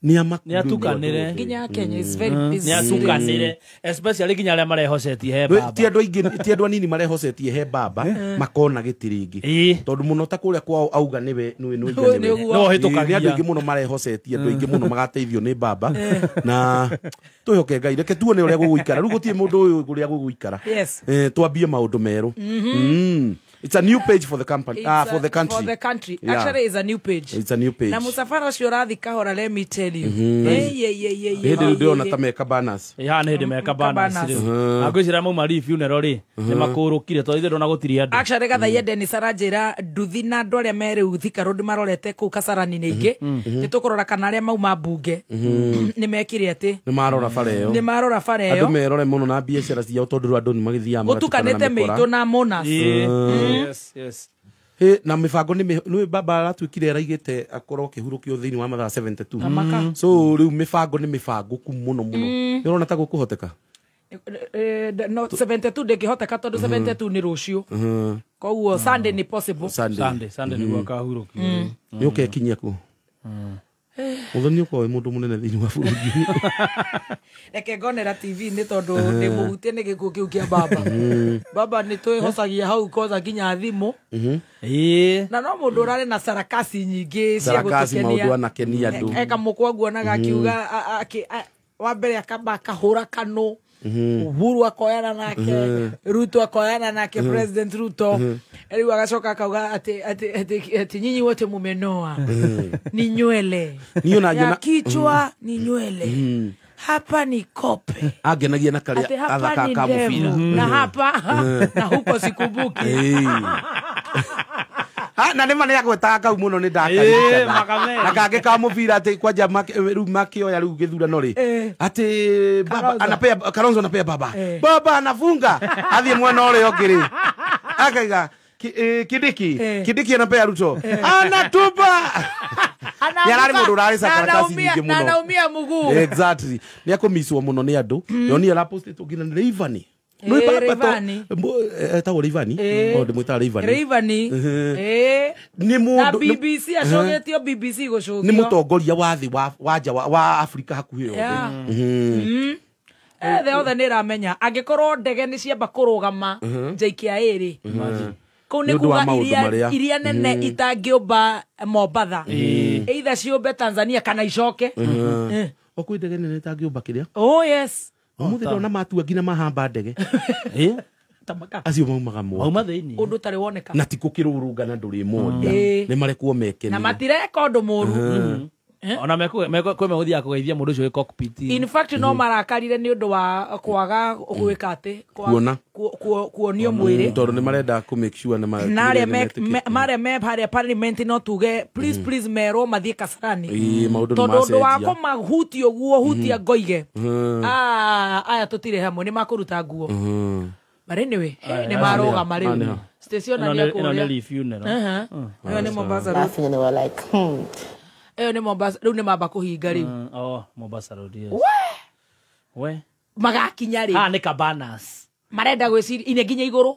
Speaker 2: nĩ atukanĩre
Speaker 9: nginya Kenya is very
Speaker 2: nĩ atukanĩre especially nginya arĩa marehocetie he baba
Speaker 3: ti andũ aingĩ ti andũ anini marehocetie he baba makona gĩtĩ rĩngĩ tondũ mũno ta kũrĩa kwao auga nĩwe nĩwe
Speaker 2: nĩwe
Speaker 3: nĩ andũ aingĩ mũno marehocetie andũ aingĩ mũno magateithio nĩ baba na twĩhoke Ngai reke tuone ũrĩa gũgũikara rĩu gũtirĩ mũndũ ũyũ ũrĩa gũgũikara twambie maũndũ merũ. It's a new page for the company, for the country.
Speaker 9: For the country.
Speaker 3: Yeah.
Speaker 9: Actually, it's a new page.
Speaker 3: It's a new page.
Speaker 9: Na musafara ucio urathi kahora, let me tell you. Hey,
Speaker 3: Hĩndĩ rĩu ndĩrona ta meka banners.
Speaker 2: Ya nĩ hĩndĩ meka banners rĩu. Na ngwĩciria mauma rĩ funeral rĩ nĩ makũrũkire tondũ ithe ndona gũtirĩ andũ.
Speaker 9: Actually gathaia Dennis aranjĩra nduthi na andũ arĩa me rĩu Thika Road marorete kũu Kasarani-inĩ ingĩ. Nĩ tũkũrora kana arĩa mauma mbunge nĩ mekire atĩ.
Speaker 3: Nĩ marora bara ĩyo.
Speaker 9: Nĩ marora bara ĩyo.
Speaker 3: Andũ merore mũno na biacara ciao tondũ andũ nĩ magĩthiaga
Speaker 9: magatukana. Gũtukanĩte mĩitũ na Monas.
Speaker 2: Yes, yes.
Speaker 3: He na mibango ni baba aratuikire araigite akorwo kihurukio thiini wa mathaa 72 so riu mibango ni mibango ku muno muno ni urona ta gukuhoteka
Speaker 9: no 72 ndingihoteka tondu 72 ni rucio koguo Sunday ni possible
Speaker 2: Sunday niguo akahurukio
Speaker 3: ni ukekinyia ku Muthoni ukorwo wi mundu munene thiini wa bururi
Speaker 9: reke ngonera TV ni tondu ndi muhutie ni gikuo kiu kia baba baba ni twihocagia hau koza nginya thimu na no mundu urari na sarakasi nyingi cia
Speaker 3: sarakasi maundu
Speaker 9: gutukenia
Speaker 3: anakenia andu
Speaker 9: eka mukwa guonaga akiuga wa mbere akamba akahura kanu Uhuru akoyana nake Ruto akoyana nake President Ruto riu agacoka akauga ati ati ati ati nyinyi wote mumenoa ni nywele ya kichwa ni nywele hapa ni kope
Speaker 3: angenagia na karia athaka ka mubira
Speaker 9: na hapa na huko sikumbuki
Speaker 3: na nĩ ma nĩ agwetaga kau mũno nĩ ndakaririkana na kangĩ ka mũbira atĩ kwanja rĩu makĩoya rĩu gĩthurano rĩ atĩ baba anapea Kalonzo anapea baba baba anafunga athiĩ mwena ũrĩa ũngĩ rĩ akaiga Kindiki Kindiki anapea Ruto anatupa yararĩ mũndũ ũrarĩ sarakasi nyingĩ mũno
Speaker 9: na anaumia mguu
Speaker 3: exactly nĩ akũmicwo mũno nĩ andũ yoni arapostĩtwo nginya nĩ Rayvanny
Speaker 9: Rayvanny
Speaker 3: etagwo Rayvanny o ndimwĩtaga Rayvanny
Speaker 9: Rayvanny
Speaker 3: nĩ mũndũ
Speaker 9: na BBC acogetio BBC gũcũgio
Speaker 3: nĩ mũtongoria wa thĩ wa nja wa Afrika hakuhĩ yothe
Speaker 9: the othe nĩ ĩramenya angĩkorwo ndege nĩ ciamba kũrũgama JKIA rĩ kũu nĩ kuga iria nene itangĩũmba Mombatha either ciũmbe Tanzania kana icoke
Speaker 3: o kwĩ ndege nene itangĩũmba kĩrĩa
Speaker 9: oh yes
Speaker 3: umuthi ndona matua nginya mahamba ndege acio maumaga
Speaker 2: mauma thiini
Speaker 9: undu tari woneka
Speaker 3: na ti gukirurungana nduri moria ni marekwo mekenie
Speaker 9: na matireka undu muru
Speaker 2: ona mekwe megũthiaga kũgeithia mũndũ ũcio wĩ cockpit
Speaker 9: in fact no marakarire ni undu wa kwaga gwĩka atĩ kuonio mwĩrĩ
Speaker 3: tondũ nĩ marenda kũ make sure na
Speaker 9: marĩa me harĩa parliament no tuge please please merwo mathiĩ Kasarani
Speaker 3: tondũ
Speaker 9: ũndũ wa kũmahutia ũguo hutia ngoige aya tũtirĩ hamwe nĩ makũruta nguo but anyway nĩ marũgama rĩu station nĩ
Speaker 2: kũrĩa ĩno
Speaker 9: nĩ Mombasa Road ĩyo nĩ Mombasa rĩu nĩ mamba kũhinga rĩu
Speaker 2: oh Mombasa Road yes we
Speaker 9: magakinya rĩ
Speaker 2: nĩ Cabanas
Speaker 9: marenda gwĩciria ine nginya igũrũ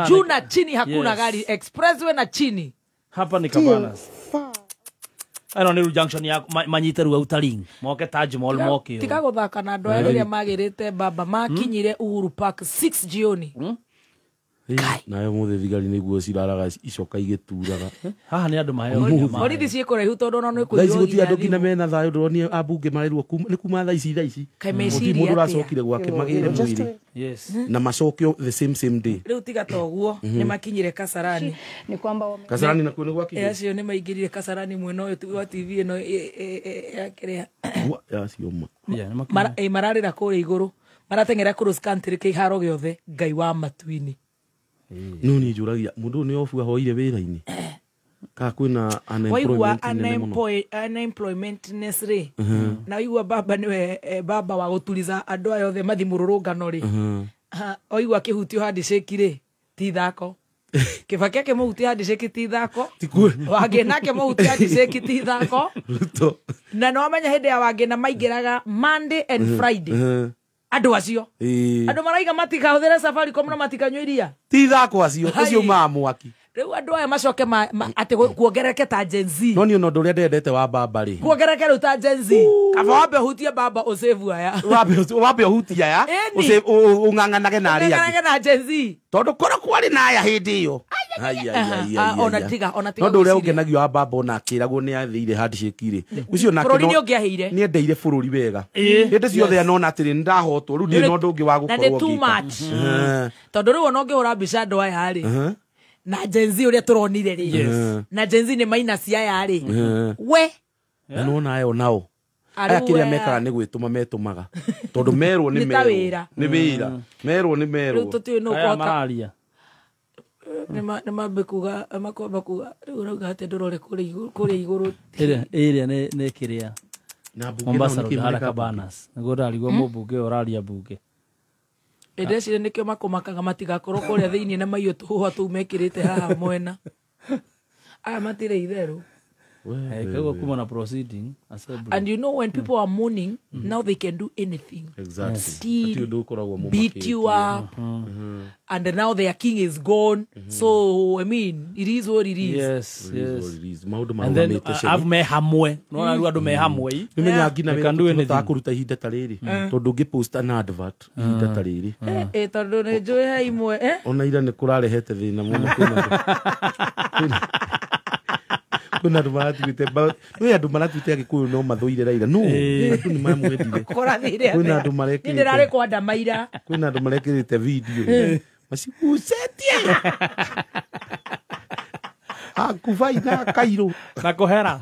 Speaker 9: juu na chini hakuna gari expressway na chini
Speaker 2: hapa ni Cabanas ĩno nĩ junction ya manyite rĩu Outer Ring moke Taj Mall moke
Speaker 9: tiga gũthaka na andũ aya rĩrĩa magĩrĩte baba makinyire Uhuru Park 6 jioni
Speaker 3: nayo muthi thigari niguo ciraraga icoka igituraga
Speaker 2: haha ni andu maheo
Speaker 9: borithi ciĩ kũraihu tondũ ona nĩ
Speaker 3: kũiywo thaa ici gũtirĩ andũ nginya mena thayũ ndĩronire ambunge marerwo nĩ kuma thaa ici gũtirĩ mũndũ ũracokire gwake magĩre mwĩrĩ
Speaker 2: yes
Speaker 3: na macokio the same day
Speaker 9: rĩu tiga ta ũguo nĩ makinyire Kasarani
Speaker 4: nĩ kwamba
Speaker 3: Kasarani nakuo nĩ gwakinyire
Speaker 9: acio nĩ maingĩrire Kasarani mwena ũyũ wa TV ĩno ya kĩrĩa
Speaker 3: acio ma
Speaker 9: mararĩra kũrĩa igũrũ marateng'era cross country kĩharo gĩothe Ngai wa matuini
Speaker 3: No niĩ njũragia mũndũ ũyũ nĩ obu ahoire wĩra-inĩ kana kwĩna
Speaker 9: waigua
Speaker 3: unemployment nene mũno.
Speaker 9: Unemploymentness rĩ, na waigua baba nĩwe baba wa gũturiza andũ aya othe mathi mũrũrũngano rĩ, oigua akĩhutio handshake rĩ ti ithako. Kibaki akĩmũhutia handshake ti ithako, Wangĩna akĩmũhutia handshake ti ithako.
Speaker 3: Ruto.
Speaker 9: Na nĩwamenya hĩndĩ ya Wangĩna maingĩraga Monday and Friday andũ acio andũ maraiga matikahũthĩre Safaricom na matikanyue iria
Speaker 3: ti ithako acio ũcio umaga mwaki.
Speaker 9: Rĩu andũ aya macoke atĩ kuongerereke ta Gen Z.
Speaker 3: No niĩ ona ũndũ ũrĩa ndendete wa baba rĩ,
Speaker 9: kuongerereke rĩu ta Gen Z, kaba wambe ũhutie baba ũsave aya,
Speaker 3: wambe ũhutie aya ũng'ang'anage na arĩa angĩ,
Speaker 9: ũng'ang'anage na Gen Z,
Speaker 3: tondũ korwo kwarĩ na aya hĩndĩ ĩyo.
Speaker 9: Ona tiga, ona tiga.
Speaker 3: No ũndũ ũrĩa ũngenagio wa baba ona akĩragwo nĩ athĩire handshake rĩ, ũcio nake
Speaker 9: bũrũri nĩ ũngĩaheire,
Speaker 3: nĩ endeire bũrũri wega hĩndĩ ciothe anona atĩrĩ nĩ ndahotwo rĩu ndirĩ na ũndũ ũngĩ wa gũkorwo
Speaker 9: ngĩka. Na nĩ too much, tondũ rĩu ona ũngĩhũra mbica andũ aya rĩ na Gen Z ũrĩa tũronire rĩ, na Gen Z nĩ minus aya rĩ, we
Speaker 3: na nĩwona aya onao aya kĩrĩa mekaga nĩ gwĩtũma metũmaga tondũ merwo nĩ merwo nĩ wĩra, merwo nĩ merwo.
Speaker 9: Rĩu tũtiũĩ nũ ũkũhota. Nĩ mambe kuga makwamba kuga rĩu ũrauga atĩ ndũrore kũrĩa igũrũ.
Speaker 2: Ĩrĩa nĩ kĩrĩa Mombasa Road harĩa Cabanas nĩguo ndarigwo mũmbunge ũyũ ũraria mbunge.
Speaker 9: Ndĩreciria nĩkĩo makũmakaga matigakorwo kũrĩa thĩinĩ na maiyũ tũhũa tũu mekĩrĩte haha mwena. Aya matirĩ itherũ.
Speaker 2: Koguo kuma na proceeding assembly.
Speaker 9: And you know when people are mourning, now they can do anything.
Speaker 3: Exactly.
Speaker 9: Steal, beat you up, and now their king is gone. So I mean, it is what it is.
Speaker 2: Yes, yes. And then I've me hamwe. No rĩu andũ me hamwe.
Speaker 3: Nĩmenya nginya wĩra tũkũruta ihinda ta rĩrĩ tondũ ũngĩpost an advert ihinda ta rĩrĩ.
Speaker 9: Tondũ nĩ njũĩ he imwe.
Speaker 3: Ona ira nĩ kũrarehete thĩna mũno kwĩna andũ maratuĩte nĩ andũ maratuĩte Agĩkũyũ no mathũire Raila. No andũ nĩ mamwendire. Kwĩna andũ marekĩrĩte
Speaker 9: ndĩrarĩ kwa Ndamaira.
Speaker 3: Kwĩna andũ marekĩrĩte video macigucetie akubai na kairũ
Speaker 2: na kũhera.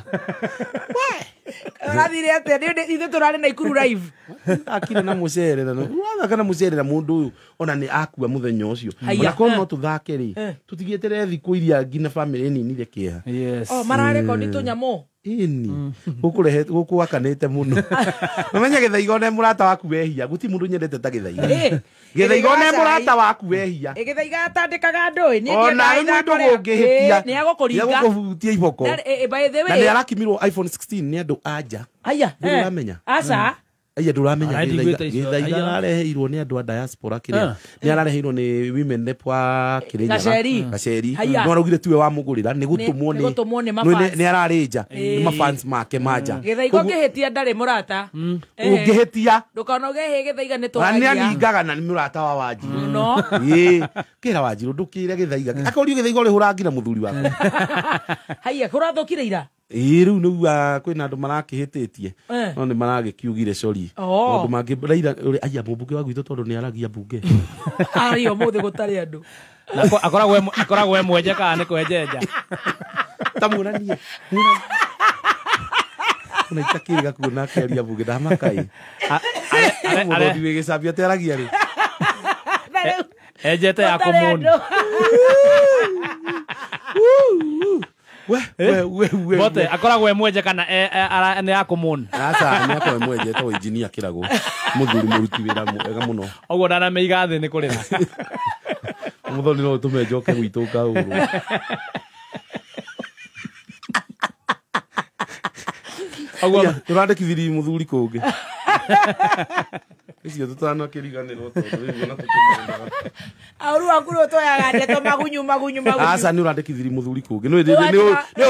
Speaker 9: Ũrathire atĩa? Ithuĩ tũrarĩ Naikuru live.
Speaker 3: Akire na mũcere na ũrathaka na mũcere na mũndũ ũyũ ona nĩ akua mũthenya ũcio. Ona korwo no tũthake rĩ, tũtigĩeterere thikũ iria nginya bamĩrĩ ĩninire kĩeha.
Speaker 9: Oh, mararekondi tũnyamũ.
Speaker 3: Ĩni gũkũrehe gũkũakanĩte mũno. Ũmenye Gĩthaiga one mũrata waku wehia, gũtirĩ mũndũ nyendete ta Gĩthaiga. Gĩthaiga one mũrata waku wehia.
Speaker 9: Gĩthaiga atandĩkaga andũ ĩ, niĩ
Speaker 3: ona mũndũ ũngĩhĩtia
Speaker 9: nĩ agũkũringa,
Speaker 3: nĩ agũkũhutia iboko.
Speaker 9: By the way,
Speaker 3: na nĩ arakimirwo iPhone 16 nĩ andũ anja.
Speaker 9: Aya,
Speaker 3: ndũramenya.
Speaker 9: Aca.
Speaker 3: Aya ndũramenya Gĩthaiga arareheirwo nĩ andũ a diaspora kĩrĩa nĩ arareheirwo nĩ women rep wa Kĩrĩnyaga Gaceri. No araugire tiwe wamũgũrĩra nĩ gũtũmwo nĩ nĩ ararĩnja nĩ mafans make manja.
Speaker 9: Gĩthaiga ũngĩhĩtia ndarĩ mũrata.
Speaker 3: Ũngĩhĩtia
Speaker 9: ndũkanoge hĩ Gĩthaiga nĩ tũragia.
Speaker 3: Nĩ aningaga na nĩ mũrata wa Wanjirũ.
Speaker 9: No.
Speaker 3: Ĩĩ kĩra Wanjirũ ndũkĩre Gĩthaiga. Akorio Gĩthaiga ũrĩhũra nginya mũthuri waku.
Speaker 9: Haiya kũrathũkire ira.
Speaker 3: Ĩĩ rĩu nĩguo kwĩna andũ marakĩhĩtĩtie no nĩ maragĩkiugire sorry. Maũndũ mangĩ Raila aya mũmbunge wa gwitũ tondũ nĩ aragia mbunge.
Speaker 9: Aria ũmũthĩ gũtarĩ andũ.
Speaker 2: Akoragwo e mwenje kana nĩ kwenjenja.
Speaker 3: Ta muonanie. Ona itakĩrĩga kuona akĩaria mbunge ndamakai. Mũthoni wĩ gĩcambio atĩ aragia rĩ.
Speaker 2: Enjete ya kũmũni.
Speaker 3: We
Speaker 2: bote akoragwo e mwenje kana nĩ ya kũmũni.
Speaker 3: Aca nĩ akoragwo e mwenje etagwo engineer kĩragwo mũthuri mũruti wĩra mwega mũno.
Speaker 2: Ũguo ndanamĩiga thĩ nĩ kũrĩra.
Speaker 3: Mũthoni no ũtũme njoke gwitũ ngaũrwo. Ũguo tũrandĩkithirie mũthuri kũngĩ. Icio tũtanakĩriganĩrwo tondũ rĩu ona tũkĩmenyaga.
Speaker 9: Auru waku rĩu twoyaga ndeto magunyu magunyu magunyu.
Speaker 3: Aca nĩ ũrandĩkithirie mũthuri kũngĩ. Nĩ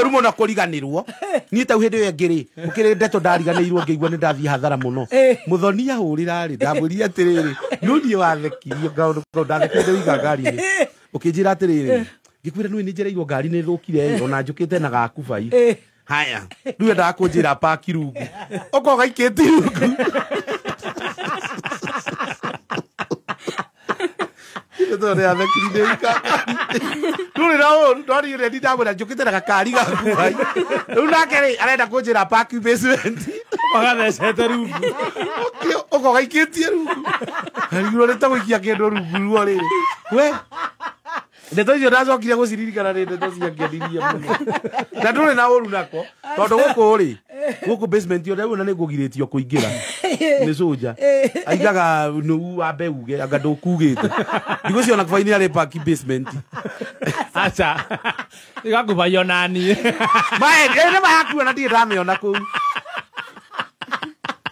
Speaker 3: ũru mũno kũriganĩrwo. Niĩ tau hĩndĩ ĩyo ĩngĩ rĩ, gũkĩrĩ ndeto ndariganĩirwo ngĩigua nĩ ndathiĩ hathara mũno. Mũthoni ahũrĩra rĩ, ndamwĩrire atĩrĩrĩ, no niĩ wathekirio kaũndũ kau ndathekire ndĩwiga ngari-inĩ. Ũkĩnjĩra atĩrĩrĩ, ngĩkwĩra nĩ njereirwo ngari nĩ ĩthũkire ona njũkĩte na gakubai. Haya, rĩu endaga kũnjĩra paki rungu. Ũkorwo gaikĩtie rungu. Ndũrĩ na ũru, ndorire ready ndamwĩra njũkĩte na gakari gaku. Rĩu nake rĩ, arenda kũnjĩra park basement.
Speaker 2: Magathecete rungu.
Speaker 3: Ũkorwo gaikĩtie rungu. Arigirwo nĩ ta gũikia kĩndũ rungu ruo rĩrĩ. We. Ndeto icio ndacokire gũciririkana nĩ ndeto ciangenirie mũno. Na ndũrĩ na ũru nako tondũ gũkũ rĩ gũkũ basement yo rĩu na nĩ ngũgirĩtio kũingĩra nĩ soja aigaga nũ wambe uge anga ndũkugĩte ndigũciona kubaini arĩ park basement
Speaker 2: aca igakubaio nani
Speaker 3: mae nĩ mayakuo na ndirĩ ndamĩona kũu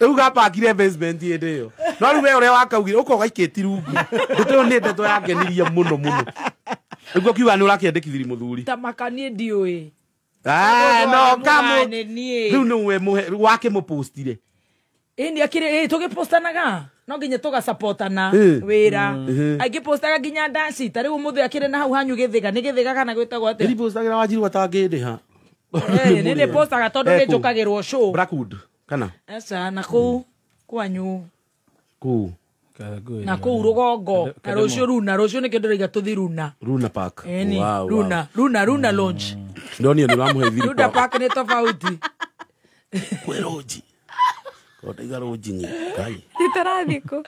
Speaker 3: rĩu gapakire basement hĩndĩ ĩyo no rĩu we ũrĩa wakaugire ũka ũgaikĩti rungu ndeto ĩyo nĩ ndeto yangenirie mũno mũno nĩguo kiuga nĩ ũrakĩandĩkithirie mũthuri
Speaker 9: ta makanie ndiũĩ
Speaker 3: no kamo rĩu nĩwe wakĩmũpostire
Speaker 9: ĩni akĩrĩ tũgĩpostanaga no nginya tũgasapotana wĩra aingĩpostaga nginya ndaci ta rĩu ũmũthĩ akĩrĩ na hau hanyu gĩthĩga nĩ gĩthĩga kana gwĩtagwo atĩa
Speaker 3: ndĩripostagĩra Wanjiru atangĩndĩha
Speaker 9: nĩ ndĩpostaga tondũ nĩ njũkagĩrwo show
Speaker 3: Blackwood kana
Speaker 9: aca na kũu kwanyu
Speaker 3: kũu
Speaker 9: na kũu rũgongo na rũciũ runa rũciũ nĩkĩo ndĩraiga tũthi runa
Speaker 3: Runa Park
Speaker 9: wow, runa runa runa lounge
Speaker 3: ndonio nĩ ũramũhe thiri
Speaker 9: Runa Park nĩ tofauti
Speaker 3: kwĩ rũnji ndaiga rũnji ni ngai
Speaker 4: Tũrathiĩ kũ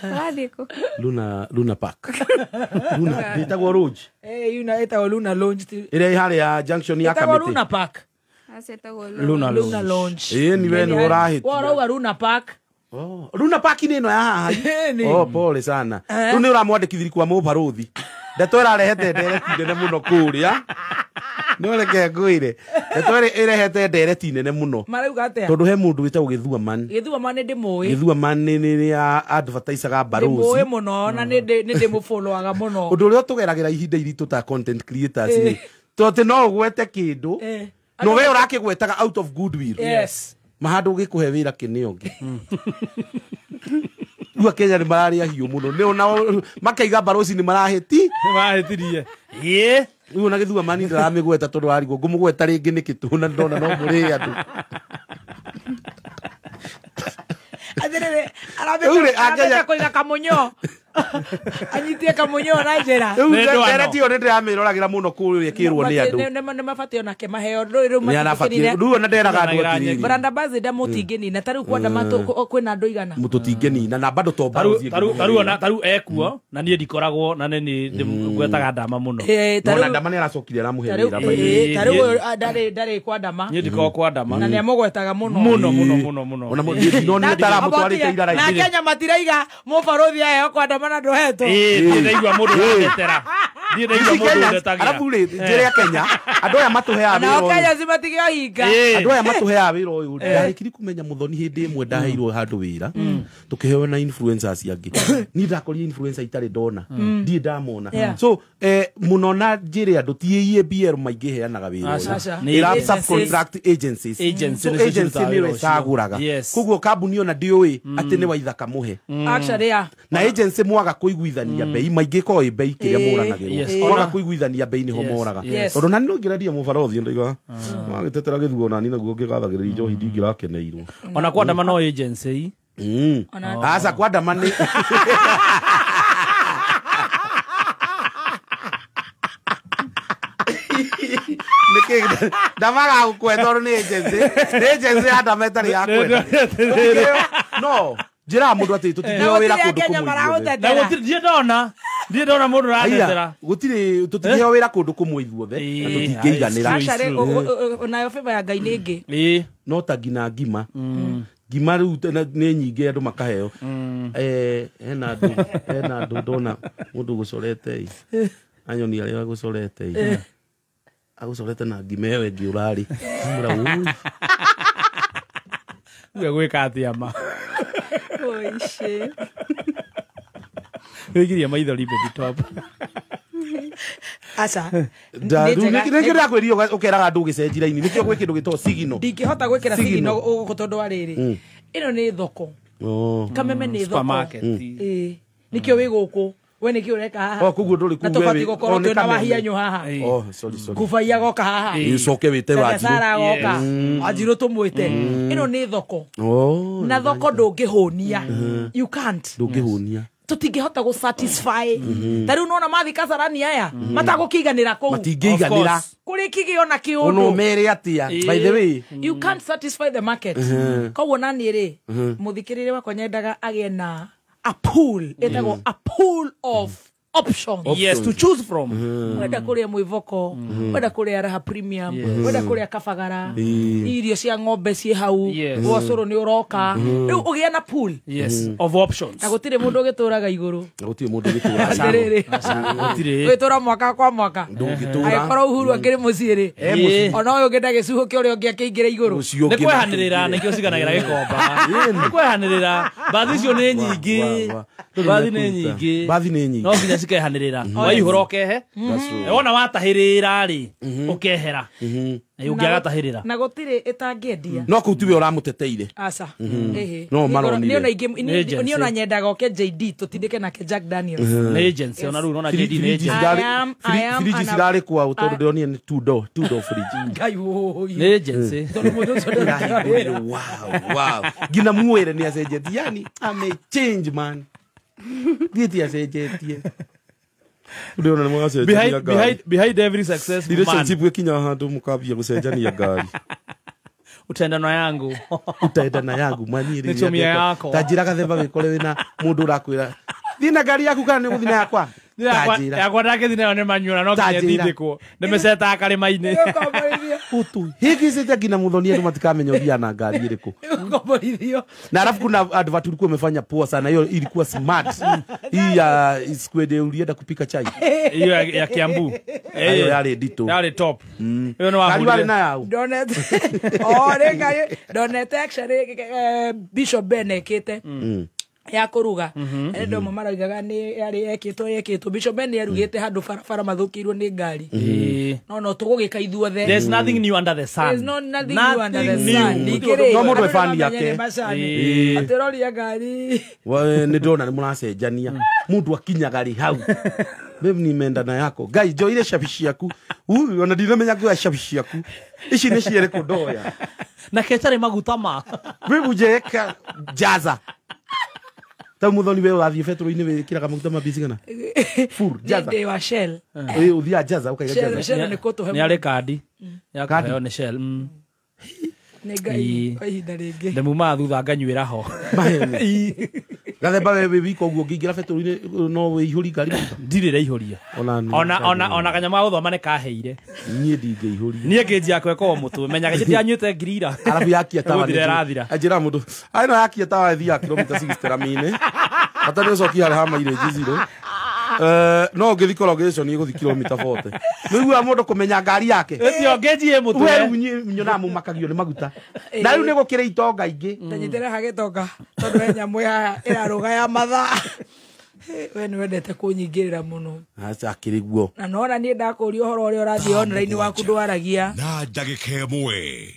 Speaker 4: Tũrathiĩ kũ
Speaker 3: Luna Luna Park Luna ĩtagwo rũnji
Speaker 9: yuna ĩtagwo Luna Lounge
Speaker 3: ĩrĩa ĩ harĩa junction ya
Speaker 9: ĩtagwo
Speaker 3: Kamĩtĩ
Speaker 9: Luna Park
Speaker 3: Luna
Speaker 9: Luna Lounge
Speaker 3: ĩĩ ni we nĩ ũrahĩtia
Speaker 9: warauga Luna Park
Speaker 3: Oh, Luna Park nĩ ĩno ya haha oh pole sana rĩu nĩ ũramwandĩkithirie kwa mũbarũthi ndeto ĩrarehete ndereti nene mũno kũrĩa no reke ngwĩre ndeto ĩrehete ndereti nene mũno
Speaker 9: marauga atĩa
Speaker 3: tondũ he mũndũ wĩtagwo Gĩthua Man
Speaker 9: Gĩthua Man nĩ ndĩmũĩ
Speaker 3: Gĩthua Man nĩ advertisaga barũthi
Speaker 9: ndĩmũĩ mũno na nĩ ndĩmũfollowaga mũno
Speaker 3: ũndũ ũrĩa tũgeragĩra ihinda iritũ ta content creators rĩ tondũ no ũgwete kĩndũ no we ũrakĩgwetaga out of goodwill
Speaker 9: yes
Speaker 3: mahandũ gĩkũhe wĩra kĩnĩo ngĩ rĩu Kenya nĩ mararĩa hiũ mũno nĩ ona makaiga barũci nĩ marahĩti
Speaker 2: marahĩtirie ĩĩ
Speaker 3: rĩu ona Gĩthua Mani ndĩramĩgweta tondũ warigwo ngũmũgweta rĩngĩ nĩkĩ tũ na ndona no mũrĩe andũ
Speaker 9: atĩrĩrĩ arambĩte kũiga kamunyo anyitie kamunyo na njĩra
Speaker 3: rĩu ndereti ĩyo nĩ ndĩramĩroragĩra mũno kũrĩa ĩkĩrwo nĩ andũ
Speaker 9: nĩ mabatiĩ onake maheo rĩu
Speaker 3: matingĩnina rĩu ona nderaga andũ atĩrĩrĩ
Speaker 9: brand ambassador mũtingĩnina ta rĩu kwenda kwĩna andũ igana
Speaker 3: tũtingĩnina na bado to barũthi
Speaker 2: taru ekuo na niĩ ndikoragwo na nĩ ngwetaga Ndama mũno
Speaker 3: ona Ndama nĩ aracokire aramũhe wĩra
Speaker 9: ta rĩu ndarĩ kwa Ndama
Speaker 2: niĩ ndikoragwo kwa Ndama
Speaker 9: na nĩ amũgwetaga mũno
Speaker 2: mũno mũno mũno mũno
Speaker 3: ona ndinonire ta aramũtwarĩte irara
Speaker 9: na Kenya matiraiga mũbarũthi aheo kwa Ndama na ndũhetwo
Speaker 2: niĩ ndaigua mũndũ ũrandetera niĩ ndaigua mũndũ ũndetagĩra
Speaker 3: arabu rĩ njĩre Kenya andũ aya matũheaga wĩra
Speaker 9: nao Kenya cimatige ohinga
Speaker 3: andũ aya matũheaga wĩra ũyũ ndarĩkiri kũmenya Mũthoni hĩndĩ ĩmwe ndaheirwo handũ wĩra tũkĩheo na influencers angĩ niĩ ndakorire influencer itarĩ ndona ndirĩ ndamona so mũno na njĩre andũ ti EABL maingĩ heanaga wĩra ũyũ subcontract agencies so agency nĩyo ĩcagũraga koguo kambuni ona ndĩũĩ atĩ nĩ Waithaka mũhe na agency mwaga kũiguithania bei maingĩ ko ĩ bei kĩrĩa mũranagĩrwo mwaga kũiguithania bei nĩho moraga tondũ nani no ngĩrendia mũbarũthi ndaiga magĩtetera Gĩthuo nani naguo ngĩgathagĩrĩria njohi ndingĩrakeneirwo
Speaker 2: ona kwa Ndama no agency
Speaker 3: aca kwa Ndama nĩ nĩkĩ Ndama gagũkwe tondũ nĩ agency nĩ agency ya Ndama ĩtarĩ ya kwenda no njĩraga mũndũ atĩ tũtingĩheo wĩra kũndũ kũmwe
Speaker 2: ithuothe ndiĩ ndona mũndũ ũrandetera
Speaker 3: gũtirĩ tũtingĩheo wĩra kũndũ kũmwe ithuothe na tũtingĩiganĩra
Speaker 9: nayo favor ya Ngai nĩ ĩngĩ
Speaker 3: no ta ngina ngima ngima rĩu nĩ nyingĩ andũ makaheo hena andũ ndona mũndũ gũcorete anyoni arĩa agũcorete agũcorete na ngima ĩyo ĩngĩ ũrarĩ amũra ũi
Speaker 2: uge gwĩka atĩa ma
Speaker 4: Oishe.
Speaker 2: Wĩgirie maithori baby top.
Speaker 9: Aca.
Speaker 3: Nĩkĩo ndĩrakwĩrire ũkeraga andũ ũgĩcenjia raini nĩkĩo gwĩ kĩndũ gĩtagwo signal.
Speaker 9: Ndingĩhota gwĩkĩra signal gũkũ tondũ wa rĩrĩ. Ĩno nĩ thoko. Kameme nĩ thoko.
Speaker 2: Supermarket.
Speaker 9: Ĩĩ. Nĩkĩo wĩ gũkũ. We nĩkĩo ũreka haha.
Speaker 3: Oh koguo ndũrĩ kuu
Speaker 9: Na tũbatiĩ gũkorwo twĩna wahianyũ haha.
Speaker 3: Oh sorry sorry.
Speaker 9: Kubaia goka haha.
Speaker 3: Ũcoke wĩte Wanjirũ.
Speaker 9: Sara goka. Wanjirũ tũmwĩte. Ĩno nĩ thoko. Na thoko ndũngĩhũnia. You can't.
Speaker 3: Ndũngĩhũnia. Tũtingĩhota
Speaker 9: gũ satisfy. Ta rĩu nona mathi Kasarani aya matagũkĩiganĩra kũu.
Speaker 3: Matingĩiganĩra.
Speaker 9: Kũrĩ kĩgĩo na kĩũndũ.
Speaker 3: Ono mere atĩa by the way.
Speaker 9: You can't satisfy the market. Koguo nani rĩ mũthikĩrĩria wakwa nyendaga agĩe na a pool ĩtagwo a pool of Options.
Speaker 2: Yes, to choose from.
Speaker 9: Wenda kuria mwivoko, wenda kuria Raha Premium, wenda kuria Kabagara, irio cia ng'ombe ciĩ hau, rwacũrũ nĩ ũroka. Rĩu ũgĩe na pool.
Speaker 2: Yes, of options.
Speaker 9: Na gũtirĩ mũndũ ũgĩtũraga igũrũ.
Speaker 3: Na gũtirĩ mũndũ ũgĩtũraga.
Speaker 9: Atĩrĩrĩ.
Speaker 2: Gũtirĩ.
Speaker 9: Gwĩtũra mwaka kwa mwaka.
Speaker 3: Ndũngĩtũra.
Speaker 9: Angĩkorwo Uhuru akĩrĩ mũciĩ rĩ. Ona ũyũ ũngĩ ndagĩcuhũke ũrĩa ũngĩ akĩingĩre igũrũ.
Speaker 2: Nĩ kwehanĩrĩra nĩkĩo ciganagĩra gĩkomba. Nĩ kwehanĩrĩra. Mbathi icio nĩ nyingĩ. Mbathi nĩ nyingĩ.
Speaker 3: Mbathi nĩ nyingĩ.
Speaker 2: No nginya cikehanĩrĩra. Waihũra ũkehe. Wona watahĩrĩra rĩ, ũkehera. Ũngĩagatahĩrĩra.
Speaker 9: Na gũtirĩ ĩtangĩendia.
Speaker 3: No kũu tiwe ũramũteteire.
Speaker 9: Aca.
Speaker 3: No maronire.
Speaker 9: Niĩ ona nyendaga oke JD tũtindĩke nake Jack Daniels.
Speaker 2: Nĩ agency, ona rĩu ũrona JD nĩ agency.
Speaker 3: Fridge cirarĩ kwao tondũ ndĩronire nĩ two door fridge.
Speaker 9: Ngai wũi.
Speaker 2: Nĩ agency.
Speaker 9: Tondũ mũndũ ũcio ndarutaga wĩra.
Speaker 3: Wow. Nginya mwĩre nĩ acenjetie. Yani ame change man. Thiĩti acenjetie. Ndĩrona nĩ mwacenjania ngari.
Speaker 2: Behind every successful man.
Speaker 3: Relationship gĩkinya handũ mũkambia gũcenjania ngari.
Speaker 2: Utendano yangu.
Speaker 3: Utendana yangu manyiri.
Speaker 2: Nĩ chumia yako.
Speaker 3: Ta njĩra gathemba wĩkore wĩna mũndũ ũrakwĩra thiĩ na ngari yaku kana nĩ ũgũthiĩ na yakwa.
Speaker 2: Yakwa ndangĩthiĩ nayo nĩ manyuona no nginya ĩtindĩkwo. Ndĩmĩcetaga karĩma-inĩ.
Speaker 3: Utu. Hĩngĩcĩte nginya mũthoni andũ matikamenya ũthiaga na ngari ĩrĩkũ. Na alafu kuna advert ulikuwa umefanya poa sana, hiyo ilikuwa smart. Hii ya square ulienda kupika chai.
Speaker 2: Hiyo ya Kiambu.
Speaker 3: Hiyo yale dito.
Speaker 2: Yale top. Hiyo ni wa
Speaker 3: nayo.
Speaker 9: Donete. Oh, renga donete actually Bishop Ben ekite. Ya kuruga endo mama maraugaga ni yari ekitwo Bishop Ben yarugite handu barabara mathukirwo ni ngari. No tugugika ithuothe.
Speaker 2: There's nothing new under the sun.
Speaker 9: There's no nothing new under the sun.
Speaker 3: No mũndũ e fan yake.
Speaker 9: Ateroria ngari.
Speaker 3: Nĩ ndona nĩ mũracenjania. Mũndũ akinyaga rĩ hau. Babe ni mendana yako. Ngai njoire cabi ciaku. Ona ndinamenya ngũya cabi ciaku. Ici nĩ cierĩkũ ndoya.
Speaker 2: Na ketarĩ maguta ma.
Speaker 3: Babe njeka jaza. Ta muthoni we wathiĩ betũrũ-inĩ wĩkĩraga maguta ma mbia cigana? Full jaza.
Speaker 9: Ndĩ wa Shell.
Speaker 3: Ĩ ũthiaga jaza ũkaiga jaza.
Speaker 9: Shell nĩ kũtũhe.
Speaker 2: Nĩ arĩ kandi ya kũheo nĩ Shell.
Speaker 9: Nĩ Ngai kwa ihinda rĩngĩ.
Speaker 2: Ndĩmumaga thutha nganyuĩra ho.
Speaker 3: Gathemba we wĩ wika ũguo ũngĩingĩra betũrũ-inĩ no wĩihũrie ngari maguta?
Speaker 2: Ndirĩ ndaihũria. Ona kanyamũ ga gũthoma nĩ kaheire.
Speaker 3: Niĩ ndingĩihũria.
Speaker 2: Niĩ ngĩnjia kweka o mũtwe menyaga ndĩanyuĩte ngiri ira.
Speaker 3: Arabu yakia tawa
Speaker 2: nĩ ĩrathira.
Speaker 3: Anjĩra mũndũ ĩno yakia tawa ĩthiaga kilomita 60 rami-inĩ. Bata nĩ ũcokie harĩa ha mileage zero. No ũngĩthiĩ corrugation ĩgũthiĩ kilomita 40. Nĩũiguaga mũndũ kũmenya ngari yake.
Speaker 2: Ĩtio ngĩnjie mũtwe.
Speaker 3: We rĩu nyonaga mũmakagio nĩ maguta. Na rĩu nĩ gũkĩrĩ itonga ingĩ.
Speaker 9: Ndanyitĩra ha gĩtonga tondũ he nyamũ haha ĩrarũga ya mathaa. We nĩ wendete kũnyingĩrĩra mũno.
Speaker 3: Aca akĩrĩ guo.
Speaker 9: Na nona niĩ ndakũria ũhoro ũrĩa ũrathiĩ online waku ndwaragia.
Speaker 15: Na ndagĩka ĩmwe.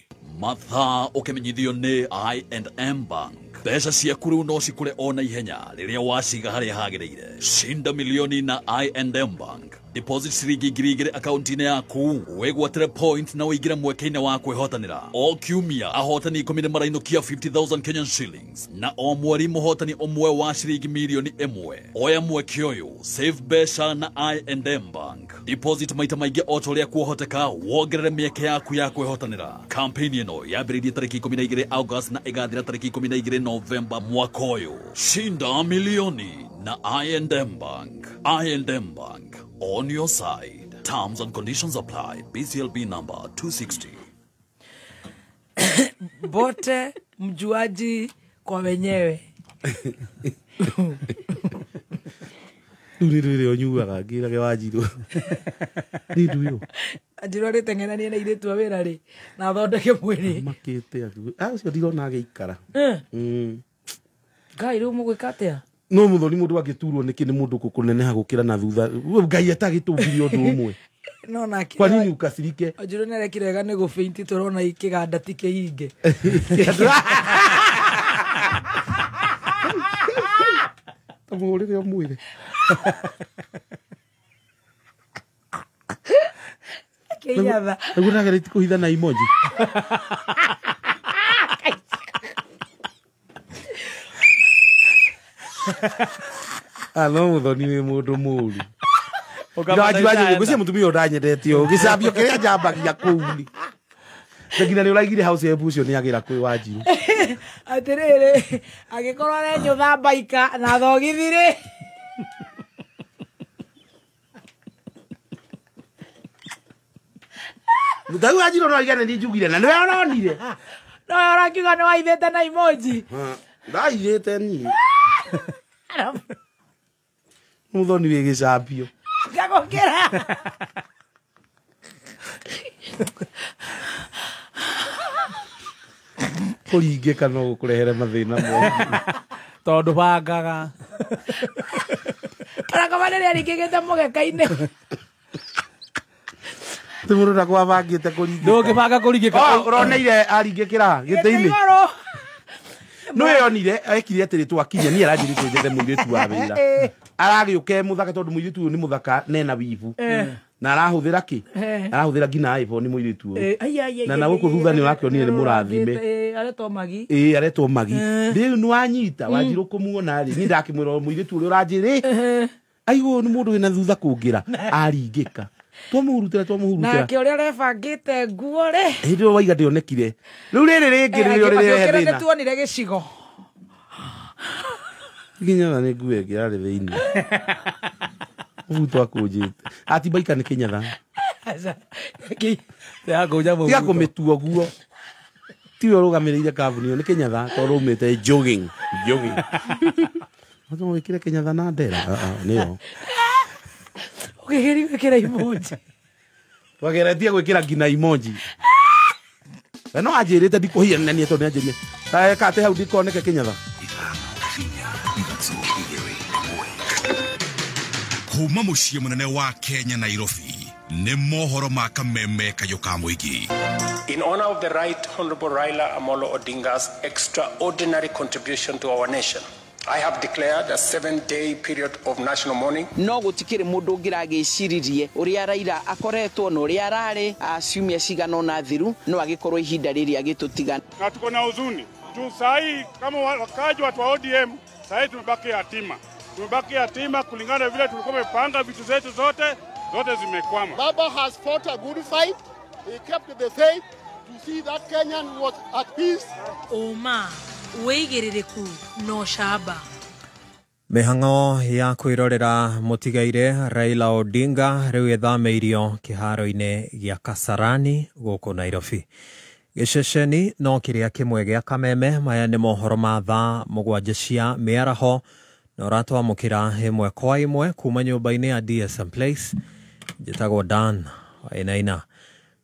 Speaker 1: Mathaa ũkĩmenyithio nĩ I&M Bank. Mbeca ciaku rĩu no cikũre o na ihenya rĩrĩa waciga harĩa hagĩrĩire. Shinda milioni na I&M Bank. Deposit ciringi 2,000 akaunti-inĩ yaku, wĩgwatĩre point na ũingĩre mweke-inĩ wa kwĩhotanĩra. O kiumia ahotani 10 nĩmarainũkia 50,000 Kenyan shillings na o mweri mũhotani ũmwe wa ciringi milioni 1. Oya mweke ũyũ, save mbeca na I&M Bank. Deposit maita maingĩ o ta ũrĩa kuohoteka, wongerere mĩeke yaku ya kwĩhotanĩra. Campaign ĩno yambĩrĩirie tarĩki 12 August na ĩgathira tarĩki 12 Novemba mwaka ũyũ. Shinda milioni na I&M Bank. I&M Bank. On your side. Terms and conditions apply. BCLB number 260.
Speaker 9: Bote mjuaji kwa wenyewe.
Speaker 3: Rĩu nĩ rĩrĩa ũnyuaga ngĩrage Wanjirũ. Nĩ ndu ĩyo.
Speaker 9: Anjirũ arĩteng'eranie na airĩtu a wĩra rĩ na athondeke mwĩrĩ.
Speaker 3: Makĩte ũcio ndirona agĩikara.
Speaker 9: Ngai rĩu mũgwĩka atĩa?
Speaker 3: No muthoni mundu angĩturwo nĩkĩ nĩ mũndũ kũneneha gũkĩra na thutha. Ngai atagĩtũmbirie ũndũ ũmwe.
Speaker 9: No nake.
Speaker 3: Kwa nini ukasirike?
Speaker 9: Anjirũ nĩ arekire wega nĩ gũbeinti tũrona kĩganda ti kĩhinge.
Speaker 3: Tamũhũrĩre ũmwĩre.
Speaker 9: Kĩiyatha.
Speaker 3: Nĩguo ndageretie kũhitha na emoji. No muthoni wĩ mũndũ mũru. Ngwĩciria mũtumia ũyũ ndanyendete ũũ. Gĩcambio kĩrĩa njambagia kũu nĩ. Nginya nĩ ũraigire house help ũcio nĩ agĩra kwĩ Wanjirũ.
Speaker 9: Atĩrĩrĩ, angĩkorwo arenyũtha mbaika na thogithi rĩ.
Speaker 3: Ndau Wanjirũ no aigane ni njugire na nĩwe ũronire.
Speaker 9: No ũrakiuga nĩ waithĩte na emoji.
Speaker 3: Ndaithĩte niĩ. Muthoni wĩ gĩcambio.
Speaker 9: Ngagũkĩra.
Speaker 3: Kũringĩka no gũkũrehere mathĩna mothe.
Speaker 2: Tondũ bangaga.
Speaker 9: Arakoma rĩrĩa aringĩkĩte mũgeka-inĩ.
Speaker 3: Ti mũndũ ndakwabangĩte kũringĩka.
Speaker 2: Ndũngĩbanga kũringĩka.
Speaker 3: Ũroneire aringĩkĩra gĩtĩ-inĩ. Nĩwe onire ekire atĩrĩ twakinya niĩ aranjĩrĩte njethe mũirĩtu wa wĩra. Aragĩũka e mũthaka tondũ mũirĩtu ũyũ nĩ mũthaka na ena wivu. Na arahũthĩra kĩ? Arahũthĩra nginya iPhone mũirĩtu ũyũ. Na gũkũ thutha nĩ ũrakĩonire nĩ mũrathime.
Speaker 9: Aretwo Magi.
Speaker 3: Ĩĩ aretwo Magi. Rĩu nĩ wanyita Wanjirũ kũmuona rĩ niĩ ndakĩmwĩra mũirĩtu ũrĩa ũranjĩrĩ. Aigua nĩ mũndũ wĩna thutha kũngĩra aringĩka. Twamũhurutĩra.
Speaker 9: Nake ũrĩa ũrebangĩte nguo rĩ.
Speaker 3: Hĩndĩ ĩyo waiga ndĩonekire. Rĩu rĩrĩ rĩngĩ rĩrĩa rĩrehe thĩna.
Speaker 9: Nĩ tuonire gĩcigo.
Speaker 3: Nginya nĩ nguo ĩngĩ yarĩ thĩinĩ. Mũbuto akũnjĩte. Ati baika nĩ kĩnyatha. Tiga kũmĩtua guo. Tiwe ũrũgamĩrĩire kambuni ĩyo nĩ kĩnyatha tondũ umĩte jogging. No wĩkĩre kĩnyatha na ndera. Nĩyo.
Speaker 9: Ũkĩgeria gwĩkĩra emoji.
Speaker 3: Twageretie gwĩkĩra nginya emoji. Na no anjĩrĩte ndikũhianania tondũ nĩanjĩrire. Ta ate hau ndikoneke kĩnyatha.
Speaker 15: Kuma mũciĩ mũnene wa Kenya Nairobi nĩ mohoro ma kameme kayũ ka mũingĩ.
Speaker 17: In honor of the Right Honorable Raila Amolo Odinga's extraordinary contribution to our nation, I have declared a 7-day period of national mourning.
Speaker 19: No gutikiri mundu ngiragiciririe uria Raila akoretwo na uria arari ciumia cigana na thiru no agikorwo ihinda riri agitutigana.
Speaker 20: Na tuko na huzuni tu sahi kama wakaji watu wa ODM sahi tumebaki yatima. Tumebaki yatima kulingana vile tulikuwa tumepanga vitu zetu zote zimekwama.
Speaker 21: Baba has fought a good fight. He kept the faith to see that Kenyan was at peace.
Speaker 22: Oma wĩigĩrĩrĩku no camba.
Speaker 16: Mĩhang'o ya kwĩrorera mũtigaire Raila Odinga rĩu ĩthamĩirio kĩharo-inĩ gĩa Kasarani gũkũ Nairobi. Gĩceceni no kĩrĩa kĩmwe gĩa Kameme. Maya nĩ mohoro ma thaa 7 cia mĩaraho na ũratwamũkĩra ĩmwe kwa ĩmwe kuma nyũmba-inĩ ya DSM Place. Njĩtagwo Dan Wainaina.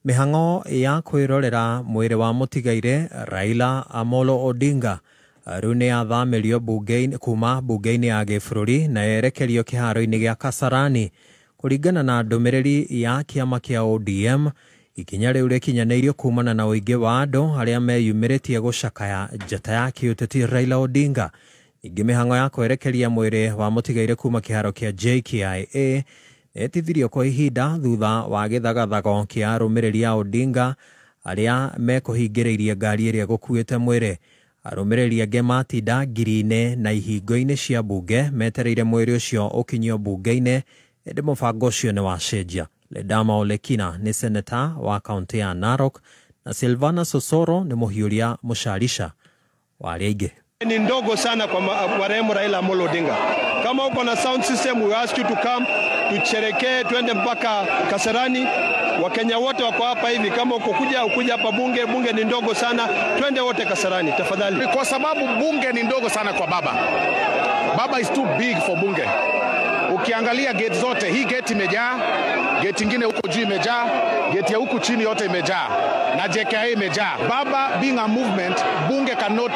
Speaker 16: Mĩhang'o ya kwĩrorera mwĩrĩ wa mũtigaire Raila Amolo Odinga rĩu nĩ yathamĩrio bunge-inĩ kuma bunge-inĩ ya gĩbũrũri na yerekerio kĩharo-inĩ gĩa Kasarani. Kũringana na ndũmĩrĩri ya kĩama kĩa ODM, ikinya rĩu rĩkinyanĩirio kumana na ũingĩ wa andũ arĩa meyumĩrĩtie gũcakaya njata ya kĩũteti Raila Odinga. Ningĩ mĩhang'o ya kwerekeria mwĩrĩ wa mũtigaire kuma kĩharo kĩa JKIA etithirio kwa ihinda thutha wa gĩthagathago kĩa arũmĩrĩri a Odinga arĩa mekũhingĩrĩirie ngari ĩrĩa gũkuĩte mwĩrĩ. Arũmĩrĩri angĩ matinda ngiri-inĩ na ihingo-inĩ cia bunge metereire mwĩrĩ ũcio ũkinyio bunge-inĩ, ĩndĩ mũbango ũcio nĩ wacenjia. Ledama Olekina nĩ seneta wa kaunti ya Narok na Silvana Sosoro nĩ mũhiũria mũcarisha wa arĩa aingĩ.
Speaker 23: Ni ndogo sana kwa marehemu Raila Amolo Odinga. Kama uko na sound system, we ask you to come tucherekee, twende mpaka Kasarani. Wakenya wote wako hapa hivi, kama uko kuja ukuja hapa bunge, bunge ni ndogo sana, twende wote Kasarani tafadhali.
Speaker 10: Kwa sababu bunge ni ndogo sana kwa baba. Baba is too big for bunge. Ukiangalia gate zote, hii gate imejaa, gate ingine huko juu imejaa, gate ya huku chini yote imejaa, na JKIA imejaa. Baba being a movement, bunge cannot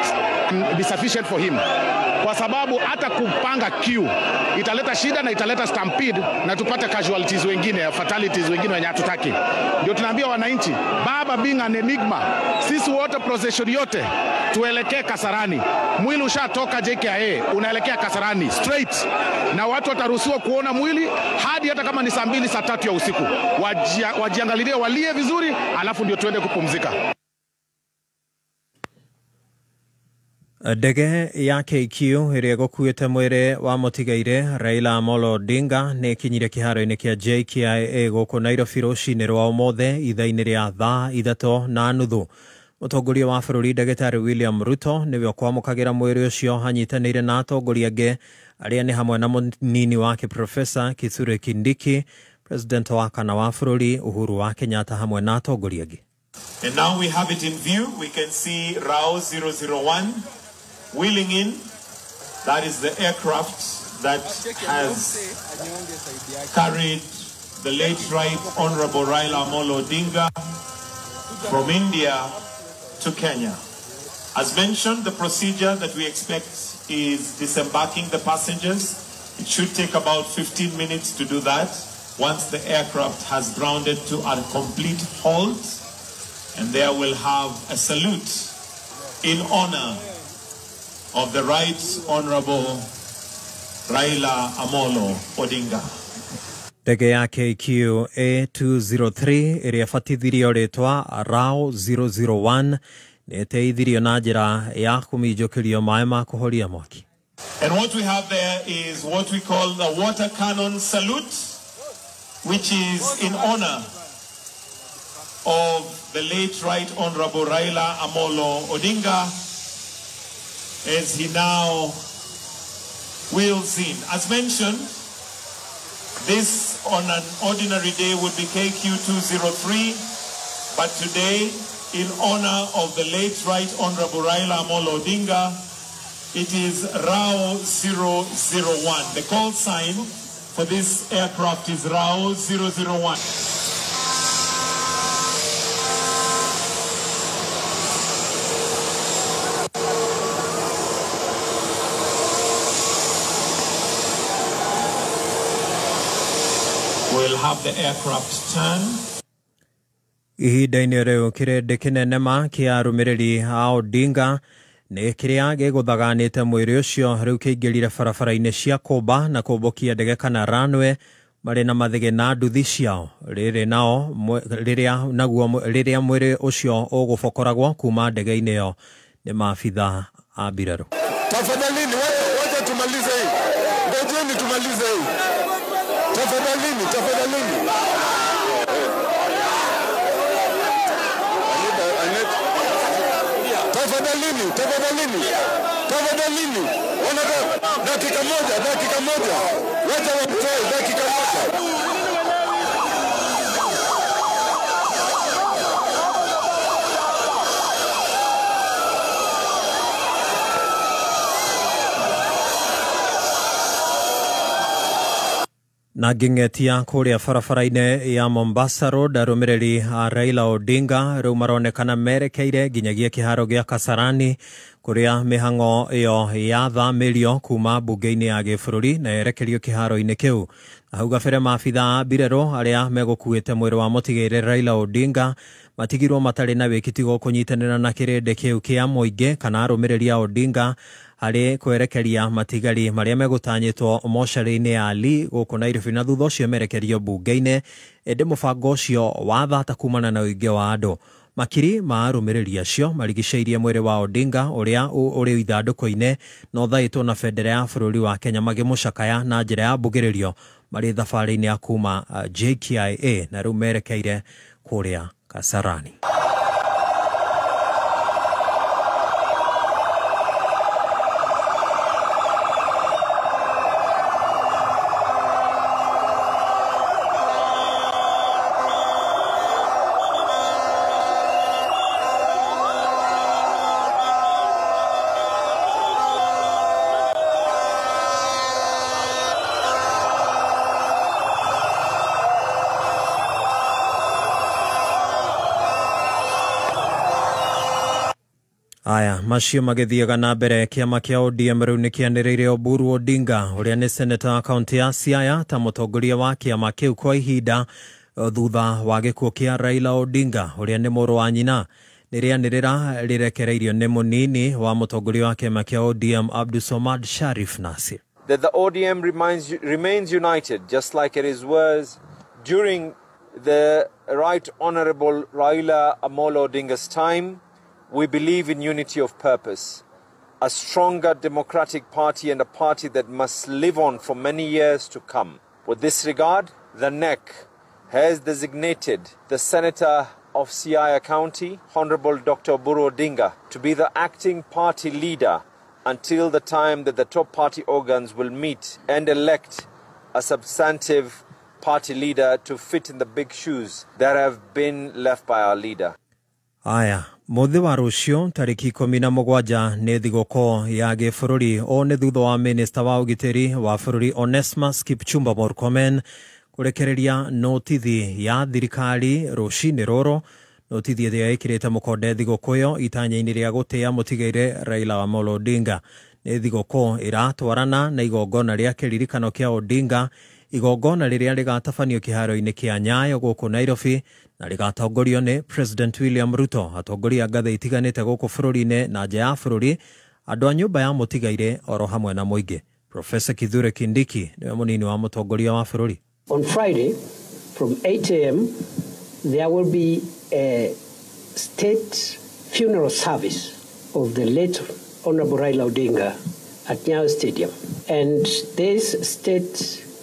Speaker 10: be sufficient for him. Kwa sababu hata kupanga queue italeta shida na italeta stampede na tupate casualties wengine, fatalities wengine wenye hatutaki. Ndio tunaambia wananchi, baba being an enigma, sisi wote procession yote tuelekee Kasarani. Mwili ushatoka JKIA, unaelekea Kasarani straight. Na watu wataruhusiwa kuona mwili hadi hata kama ni saa 2 saa 3 ya usiku. Wajiangalilie, walie vizuri, alafu ndio tuende kupumzika.
Speaker 16: Ndege ya KQ ĩrĩa ĩgũkuĩte mwĩrĩ wa mũtigaire Raila Amolo Odinga nĩ ĩkinyire kĩharo-inĩ kĩa JKIA gũkũ Nairobi rũcinĩ rwa ũmũthĩ ithaa-inĩ rĩa thaa 3:30. Mũtongoria wa bũrũri Ndagĩtarĩ William Ruto nĩwe ũkwamũkagĩra mwĩrĩ ũcio anyitanĩire na atongoria angĩ arĩa nĩ hamwe na mũnini wake Profesa Kithure Kindiki, President wa kana wa bũrũri Uhuru wa Kenyatta hamwe na atongoria angĩ.
Speaker 7: And now we have it in view. We can see RAO 001 wheeling in. That is the aircraft that has carried the late Right Honorable Raila Amolo Odinga from India to Kenya. As mentioned, the procedure that we expect is disembarking the passengers. It should take about 15 minutes to do that once the aircraft has grounded to a complete halt. And there we'll have a salute in honor of the Right Honorable Raila Amolo Odinga.
Speaker 16: Ndege ya KQ A203 ĩrĩa ĩbatithirio rĩtwa RAO 001 nĩ ĩteithirio na njĩra ya kũminjũkĩrio maĩ ma kũhoria mwaki.
Speaker 7: And what we have there is what we call the water cannon salute, which is in honor of the late Right Honorable Raila Amolo Odinga as he now wheels in. As mentioned, this on an ordinary day would be KQ203, but today, in honor of the late Right Honorable Raila Amolo Odinga, it is RAO 001. The call sign for this aircraft is RAO 001. We'll have the aircraft turn.
Speaker 16: Ihinda-inĩ rĩu kĩrĩndĩ kĩnene ma kĩa arũmĩrĩri a Odinga nĩ kĩrĩa gĩgũthaganĩte mwĩrĩ ũcio rĩu kĩingĩrire barabara-inĩ cia kũmba na kũmbũkia ndege kana runway marĩ na mathĩgĩ na nduthi ciao rĩrĩ nao rĩrĩa naguo rĩrĩa mwĩrĩ ũcio ũgũbokoragwo kuma ndege-inĩ ĩyo nĩ maabitha a mbirarũ.
Speaker 12: Tafadhalini wacha tumalize hii, ngojeni tumalize hii. Tafadhalini, tafadhalini. Tafadhalini, tafadhalini. Tafadhalini. Dakika moja, dakika moja. Wacha wamtoe dakika moja.
Speaker 16: Na ngĩng'etia kũrĩa barabara-inĩ ya Mombasa Road arũmĩrĩri a Raila Odinga rĩu maronekana merekeire nginyagia kĩharo gĩa Kasarani kũrĩa mĩhang'o ĩyo yathamĩrio kuma mbunge-inĩ ya gĩbũrũri na yerekerio kĩharo-inĩ kĩu. Hau gabere maabitha a mbirarũ arĩa megũkuĩte mwĩrĩ wa mũtigĩrĩ Raila Odinga matigirwo matarĩ na wĩkitigo kũnyitanĩra na kĩrĩndĩ kĩu kĩa mũingĩ kana arũmĩrĩri a Odinga harĩ kwerekeria matigari marĩa megũtanyĩtwo mocarĩ-inĩ ya Lee gũkũ Nairobi na thutha ũcio merekerio mbunge-inĩ, ĩndĩ mũbango ũcio wathata kumana na ũingĩ wa andũ. Makiri ma arũmĩrĩri acio marigicĩirie mwĩrĩ wa Odinga ũrĩa ũrĩ ithandũkũ-inĩ na ũthaĩtwo na bendera ya bũrũri wa Kenya magĩmũcakaya na njĩra ya mbugĩrĩrio marĩ thabarĩ-inĩ ya kuma JKIA na rĩu merekeire kũrĩa Kasarani. Aya macio magĩthiaga na mbere kĩama kĩa ODM rĩu nĩkĩanĩrĩire Oburu Odinga ũrĩa nĩ seneta wa kaunti ya Siaya ta mũtongoria wa kĩama kĩu kwa ihinda thutha wa gĩkuũ kĩa Raila Odinga ũrĩa nĩ mũrũ wa nyina. Nĩrĩanĩrĩra rĩrekereirio nĩ mũnini wa mũtongoria wa kĩama kĩa ODM Abdulswamad Sharif Nasir.
Speaker 14: That the ODM remains united just like it was during the Right Honorable Raila Amolo Odinga's time. We believe in unity of purpose, a stronger democratic party and a party that must live on for many years to come. With this regard, the NEC has designated the Senator of Siaya County, Honorable Dr. Oburu Odinga, to be the acting party leader until the time that the top party organs will meet and elect a substantive party leader to fit in the big shoes that have been left by our leader.
Speaker 16: Aya, mũthĩ wa rũciũ tarĩki 17 nĩ thigũkũ ya gĩbũrũri. Ũũ nĩ thutha wa minista wa ũgitĩri wa bũrũri Onesmus Kipchumba Murkomen kũrekereria notithi ya thirikari rũcinĩ rũrũ. Notithi ĩrĩa ĩkĩrĩte mũkonde thigũkũ ĩyo itanya-inĩ rĩa gũtĩa mũtigaire Raila Amolo Odinga. Nĩ thigũkũ ĩratwarana na igongona rĩa kĩririkano kĩa Odinga, igongona rĩrĩa rĩgatabanio kĩharo-inĩ kĩa Nyayo gũkũ Nairobi na rĩgatongorio nĩ President William Ruto, atongoria a ngathĩ itiganĩte gũkũ bũrũri-inĩ na nja ya bũrũri, andũ a nyũmba ya mũtigaire oro hamwe na mũingĩ. Professor Kithure Kindiki nĩwe mũnini wa mũtongoria wa bũrũri.
Speaker 5: On Friday from 8 a.m. there will be a state funeral service of the late Honorable Raila Odinga at Nyayo Stadium. And this state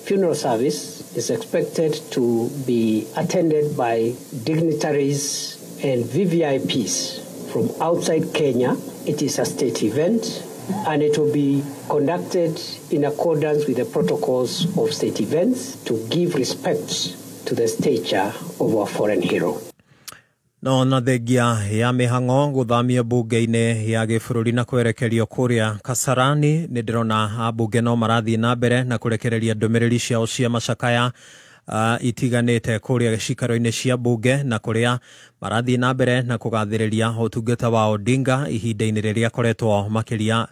Speaker 5: funeral service is expected to be attended by dignitaries and VVIPs from outside Kenya. It is a state event, and it will be conducted in accordance with the protocols of state events to give respect to the stature of our foreign hero.
Speaker 16: No na thengia ya mĩhang'o gũthamio mbunge-inĩ ya gĩbũrũri na kwerekerio kũrĩa Kasarani, nĩ ndĩrona ambunge no marathiĩ na mbere na kũrekereria ndũmĩrĩri ciao cia macakaya itiganĩte kũrĩa cikaro-inĩ cia mbunge na kũrĩa marathiĩ na mbere na kũgathĩrĩria ũtungata wa Odinga ihinda-inĩ rĩrĩa akoretwo makĩria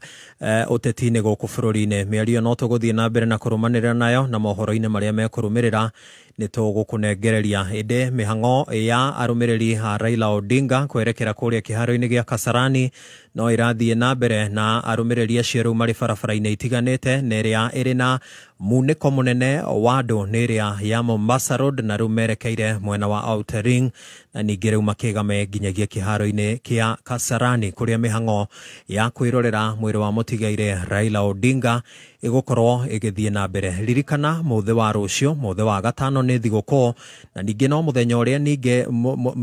Speaker 16: ũteti-inĩ gũkũ bũrũri-inĩ. Mĩario no tũgũthiĩ na mbere na kũrũmanĩrĩra nayo na mohoro-inĩ marĩa mekũrũmĩrĩra nĩ tũgũkũnengereria. Ĩndĩ mĩhang'o ya arũmĩrĩri a Raila Odinga kwerekera kũrĩa kĩharo-inĩ gĩa Kasarani no ĩrathiĩ na mbere na arũmĩrĩri acio rĩu marĩ barabara-inĩ itiganĩte, na ĩrĩa ĩrĩ na munĩko mũnene wa andũ nĩ ĩrĩa ya Mombasa Road na rĩu merekeire mwena wa Outer Ring na ningĩ rĩu makĩgame nginyagia kĩharo-inĩ kĩa Kasarani kũrĩa mĩhang'o ya kwĩrorera mwĩrĩ wa mũtigaire Raila Odinga ĩgũkorwo ĩgĩthiĩ na mbere. Ririkana mũthĩ wa rũciũ, mũthĩ wa gatano nĩ thigũkũ, na ningĩ no mũthenya ũrĩa ningĩ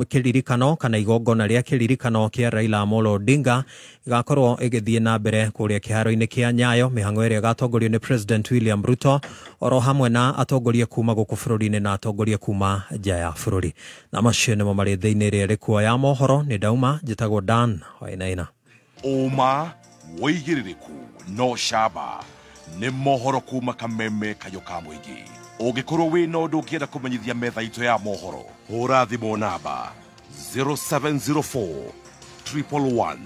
Speaker 16: kĩririkano kana igongona rĩa kĩririkano kĩa Raila Amolo Odinga ĩgakorwo ĩgĩthiĩ na mbere kũrĩa kĩharo-inĩ kĩa Nyayo, mĩhang'o ĩrĩa ĩgatongorio nĩ President William Ruto oro hamwe na atongoria kuma gũkũ bũrũri-inĩ na atongoria kuma nja ya bũrũri. Na macio nĩmo marĩ thĩinĩ ĩrĩa ĩrĩ ya mohoro. Nĩ ndauma, njĩtagwo Dan Wainaina.
Speaker 15: Ũma wĩigĩrĩrĩku no camba nĩ mohoro kuma Kameme Kayũ ka mũingĩ. Ũngĩkorwo wĩna ũndũ ũngĩenda kũmenyithia metha itũ ya mohoro, hũra thimũ namba 0704 111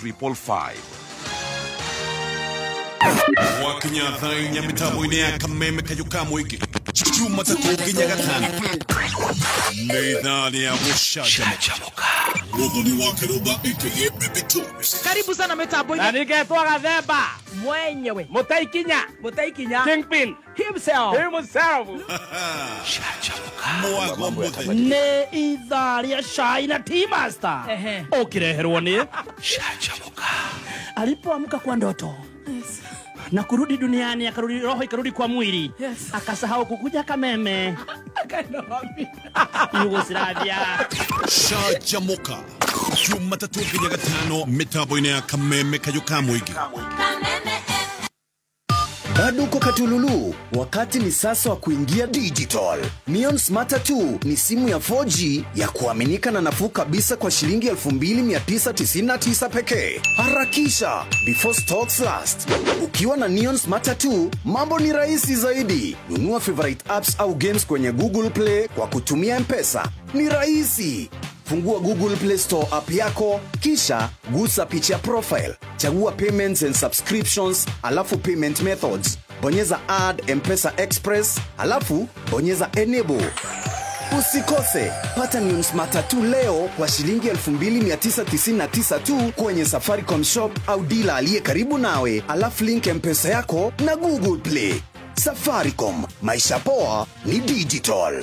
Speaker 15: 555.
Speaker 8: Wakinya thaa inya mĩtambo-inĩ ya Kameme Kayũ ka mũingĩ Jumatatũ nginya Gatano nĩ ithaa rĩa gũcanjamũka. Muthoni wa Kĩrũmba aka Baby Toys.
Speaker 9: Karibu sana mitambo-inĩ.
Speaker 2: Na nĩngetwo Gathemba
Speaker 9: mwenyewe,
Speaker 2: Mũtaikinya,
Speaker 9: Mũtaikinya
Speaker 2: Kingpin
Speaker 9: himself.
Speaker 8: Mwago mũthenya
Speaker 2: nĩ ithaa rĩa cai na tea master ũkĩreherwo nĩ Canjamũka. Alipoamka kwa ndoto na kurudi duniani, akarudi roho ikarudi kwa mwili.
Speaker 9: Yes.
Speaker 2: Akasahau kukuja Kameme.
Speaker 9: Akaenda wapi?
Speaker 2: Yugoslavia.
Speaker 8: Canjamũka Jumatatũ nginya Gatano mĩtambo-inĩ ya Kameme Kayũ ka mũingĩ.
Speaker 18: Bado uko Katululu, wakati ni sasa wa kuingia digital. Neon Smarter 2 ni simu ya 4G ya kuaminika na nafuu kabisa kwa shilingi 2999 pekee. Harakisha before stocks last. Ukiwa na Neon Smarter 2, mambo ni rahisi zaidi. Nunua favorite apps au games kwenye Google Play kwa kutumia M-Pesa. Ni rahisi. Fungua Google Play Store app yako, kisha gusa picha profile. Chagua payments and subscriptions, alafu payment methods. Bonyeza add M-Pesa Express, alafu bonyeza enable. Usikose, pata Neon Smarter 2 leo kwa shilingi 2999 tu kwenye Safaricom shop au dealer aliye karibu nawe, alafu link M-Pesa yako na Google Play. Safaricom, maisha poa ni digital.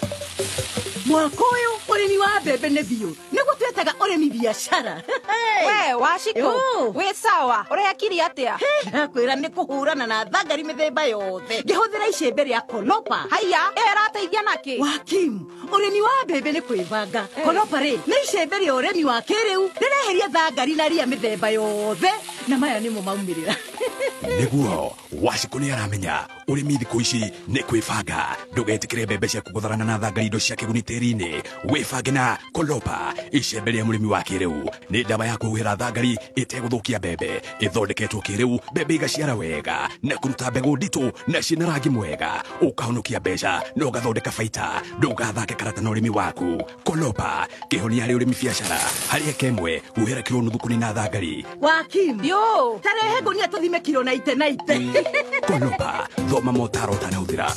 Speaker 24: Mwaka ũyũ ũrĩmi wa mbembe nĩ biũ nĩguo twetaga ũrĩmi biacara.
Speaker 4: We Washiko, wĩ sawa, ũrekire atĩa?
Speaker 24: Ndakwĩra nĩ kũhũrana na thangari mĩthemba yothe ngĩhũthĩra icembe rĩa Kolopa.
Speaker 4: Haiya, ĩyo ĩrateithia nakĩ?
Speaker 24: Wakimu, ũrĩmi wa mbembe nĩ kwĩbanga. Kolopa rĩ nĩ icembe rĩa ũrĩmi wa kĩrĩu rĩreheria thangari na ria mĩthemba yothe, na maya nĩmo maumĩrĩra.
Speaker 15: Nĩguo Washiko nĩ aramenya
Speaker 1: Ũrĩmi thikũ ici nĩ kwĩbanga. Ndũgetĩkĩre mbembe ciaku gũtharana na thangari indo cia kĩguni tĩri-inĩ. Wĩbange na Kolopa, icembe rĩa mũrĩmi wa kĩrĩu. Nĩ ndawa ya kũhuhĩra thangari ĩtegũthũkia mbembe. Ĩthondeketwo kĩrĩu, mbembe igaciara wega na kũruta mbegũ nditũ na ciĩna rangi mwega. Ũkahonokia mbeca na ũgathondeka baita. Ndũgathake karata na ũrĩmi waku. Kolopa, kĩhonia harĩ ũrĩmi biacara. Harĩ eka ĩmwe, huhĩra kiro nuthu kũnina thangari.
Speaker 24: Wakim yo tarehe ngunia tuthime kiro na ite na ite.
Speaker 1: Kolopa, thoma motaro ũtanahũthĩra.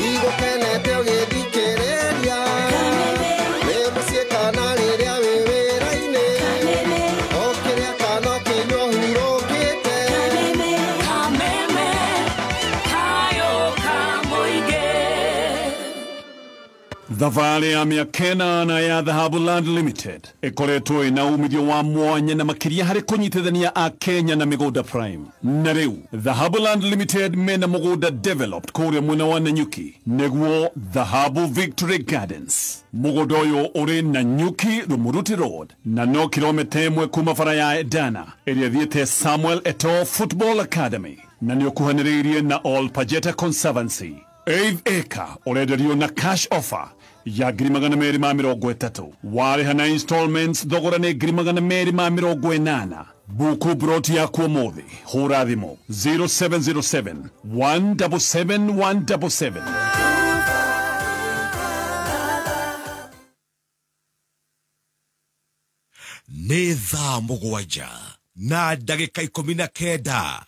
Speaker 6: Igũkenete ũgĩthikĩrĩria wĩ mũciĩ kana rĩrĩa wĩ wĩra-inĩ ũkĩrĩa kana ũkĩnyua ũhurũkĩte.
Speaker 22: Kameme kayo ka mũingĩ.
Speaker 8: Thabarĩ ya mĩaka ĩnana ya Dhahabu Land Limited ĩkoretwo ĩna umithio wa mwanya na makĩria harĩ kũnyitithania a Kenya na mĩgũnda prime. Na rĩu Dhahabu Land Limited mena mũgũnda developed kũrĩa mwena wa Nanyuki, nĩguo Dhahabu Victory Gardens. Mũgũnda ũyũ ũrĩ Nanyuki Rumuruti Road na no kilomita 1 kuma bara ya Edana ĩrĩa ĩthiĩte Samuel Eto'o Football Academy, na nĩ ũkuhanĩrĩirie na All Pajeta Conservancy. 8 acre ũrenderio na cash offer ya 230,000. Warĩha na installments thogora nĩ 280,000. Buku broti yaku ũmũthĩ, hũra thimũ 0707 177 177.
Speaker 15: Nĩ thaa 7:19.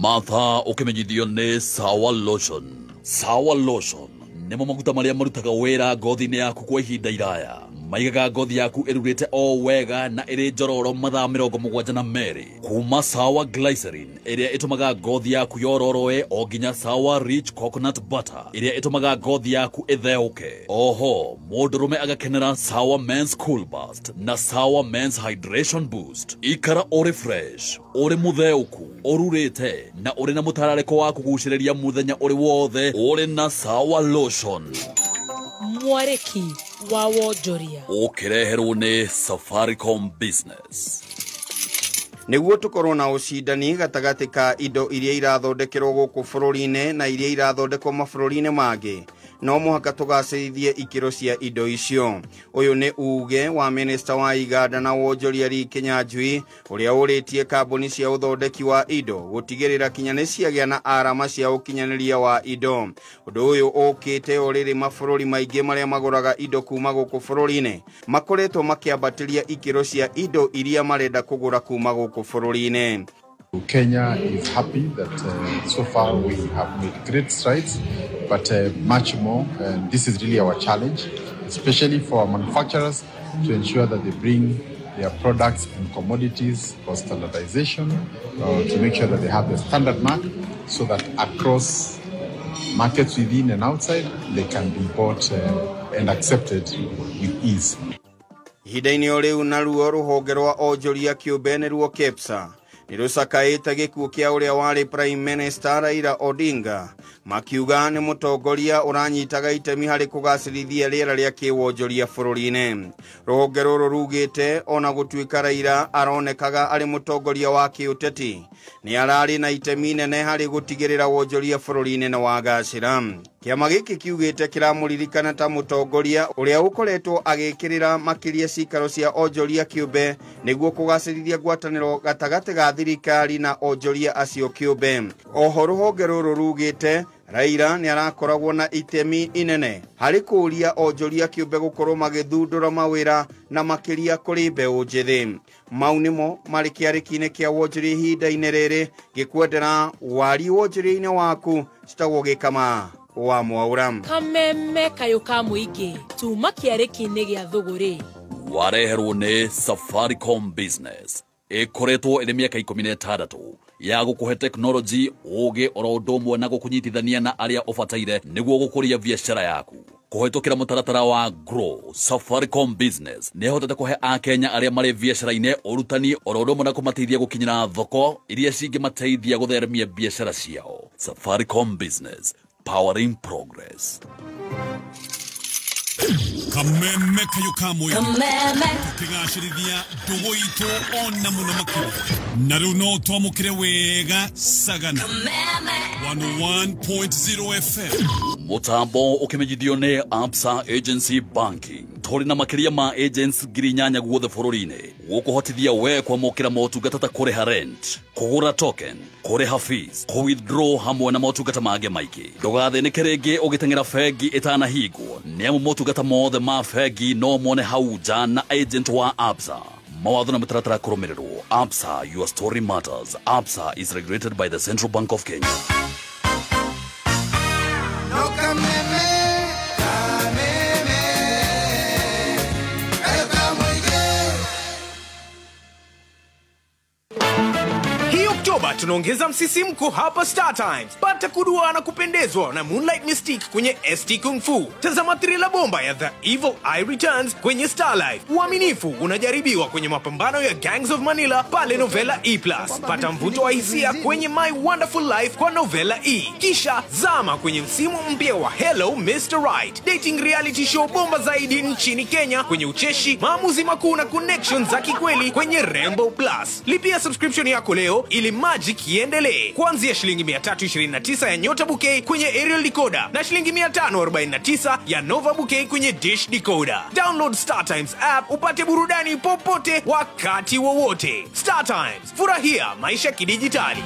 Speaker 11: Mathaa ũkĩmenyithio nĩ Sawa Lotion. Sawa Lotion nĩmo maguta marĩa marutaga wĩra ngothi-inĩ yaku kwa ihinda iraya. Maigaga ngothi yaku ĩrurĩte o wega na ĩrĩ njororo mathaa 72. Kuma Sawa Glycerin ĩrĩa ĩtũmaga ngothi yaku yororoe o nginya Sawa Rich Coconut Butter ĩrĩa ĩtũmaga ngothi yaku ĩtheũke. Oho, mũndũrũme agakenera Sawa Men's Cool Burst na Sawa Men's Hydration Boost. Ikara ũrĩ fresh, ũrĩ mũtheũku, ũrurĩte na ũrĩ na mũtararĩko wa kũgucĩrĩria mũthenya ũrĩ wothe ũrĩ na Sawa Lotion.
Speaker 22: Mwarĩki wa wonjoria
Speaker 11: ũkĩreherwo nĩ Safaricom Business.
Speaker 6: Nĩguo tũkorwo na ũcindani gatagatĩ ka indo iria irathondekerwo gũkũ bũrũri-inĩ na iria irathondekwo mabũrũri-inĩ mangĩ, no mũhaka tũgacĩrithie ikĩro cia indo icio. Ũyũ nĩ uge wa minista wa iganda na wonjoria Lee Kinyanjui, ũrĩa ũrĩtie kambuni cia ũthondeki wa indo gũtigĩrĩra kinya nĩ ciagĩa na arama cia ũkinyanĩria wa indo. Ũndũ ũyũ ũkĩte o rĩrĩ mabũrũri maingĩ marĩa magũraga indo kuma gũkũ bũrũri-inĩ makoretwo makĩambatĩria ikĩro cia indo iria marenda kũgũra kuma gũkũ bũrũri-inĩ.
Speaker 13: Kenya is happy that so far we have made great strides, but much more, and this is really our challenge, especially for our manufacturers, to ensure that they bring their products and commodities for standardization, to make sure that they have the standard mark so that across markets within and outside, they can be bought and accepted with ease.
Speaker 6: Ihinda-inĩ o rĩu naruo rũhonge rwa onjoria kĩũmbe nĩruo KEPSA nĩrũcakaĩte gĩkuũ kĩa ũrĩa warĩ Prime Minister Raila Odinga, makiuga nĩ mũtongoria ũranyitaga itemi harĩ kũgacĩrithia rĩera rĩa kĩwonjoria bũrũri-inĩ. Rũhonge rũrũ rugĩte ona gũtuĩka Raila aronekaga arĩ mũtongoria wa kĩũteti, nĩ ararĩ na itemi nene harĩ gũtigĩrĩra wonjoria bũrũri-inĩ nĩ wagacĩra. Kĩama gĩkĩ kiugĩte kĩramũririkana ta mũtongoria ũrĩa ũkoretwo agĩkĩrĩra makĩria cikaro cia onjoria kĩũmbe nĩguo kũgacĩrithia ngwatanĩro gatagatĩ ga thirikari na onjoria acio kĩũmbe. Oho rũhonge rũrũ rugĩte Raila nĩ arakoragwo na itemi inene harĩ kũũria onjoria kĩũmbe gũkorwo magĩthundũra mawĩra na makĩria kũrĩ mbeũ njĩthĩ. Mau nĩmo marĩ kĩarĩki-inĩ kĩa wonjoria ihinda-inĩ rĩrĩ. Ngĩkwendera wari wonjoria-inĩ waku. Citagwo Gĩkama wa Mwaura.
Speaker 22: Kameme kayũ ka mũingĩ tuma kĩarĩki-inĩ gĩa thũgũrĩ.
Speaker 11: Wareherwo nĩ Safaricom Business ĩkoretwo ĩrĩ mĩaka 16 ya gũkũhe teknoloji, ũũgĩ oro ũndũ ũmwe na gũkũnyitithania na arĩa ũbataire nĩguo gũkũria biacara yaku. Kũhĩtũkĩra mũtaratara wa Grow, Safaricom Business nĩhotete kũhe akenya arĩa marĩ biacara-inĩ ũrutani oro ũndũ ũmwe na kũmateithia gũkinyĩra thoko iria cingĩmateithia gũtheremia biacara ciao. Safaricom Business, powering progress.
Speaker 8: Kameme kayo ka mũingĩ.
Speaker 22: Kameme.
Speaker 8: Tũkĩgacĩrithia ndũgũ itũ ona mũno makĩria. Na rĩu no twamũkĩre wega Sagana. 101.0 FM.
Speaker 11: Mutambo ukimenyithio nĩ Absa Agency Banking. Tũrĩ na makĩria ma agents 8,000 guothe bũrũri-inĩ gũkũhotithia we kwamũkĩra motungata ta kũrĩha rent, kũgũra token, kũrĩha fees, kũ-withdraw hamwe na motungata mangĩ maingĩ. Ndũgathĩnĩke rĩngĩ ũgĩteng'era bengi ĩtanahingwo, nĩ amu motungata mothe ma bengi no mone hau nja na agent wa Absa. Mawatho na mĩtaratara kũrũmĩrĩrwo. Absa, your story matters. Absa is regulated by the Central Bank of Kenya.
Speaker 3: Hii Oktoba tunaongeza msisimko hapa Star Times. Pata kudua na kupendezwa na Moonlight Mystique kwenye ST Kung Fu. Tazama thriller bomba ya The Evil Eye Returns kwenye Star Life. Uaminifu unajaribiwa kwenye mapambano ya Gangs of Manila pale Novela E+. Pata mvuto wa hisia kwenye My Wonderful Life kwa Novela E. Kisha zama kwenye msimu mpya wa Hello Mr. Right, dating reality show bomba zaidi nchini Kenya kwenye ucheshi, maamuzi makuu na connections za kikweli kwenye Rainbow Plus. Lipia subscription yako leo ili magic iendelee. Kuanzia shilingi 329 ya Nyota Bouquet kwenye aerial decoder na shilingi 549 ya Nova Bouquet kwenye dish decoder. Download Star Times app upate burudani popote wakati wowote. Star Times, furahia maisha kidijitali.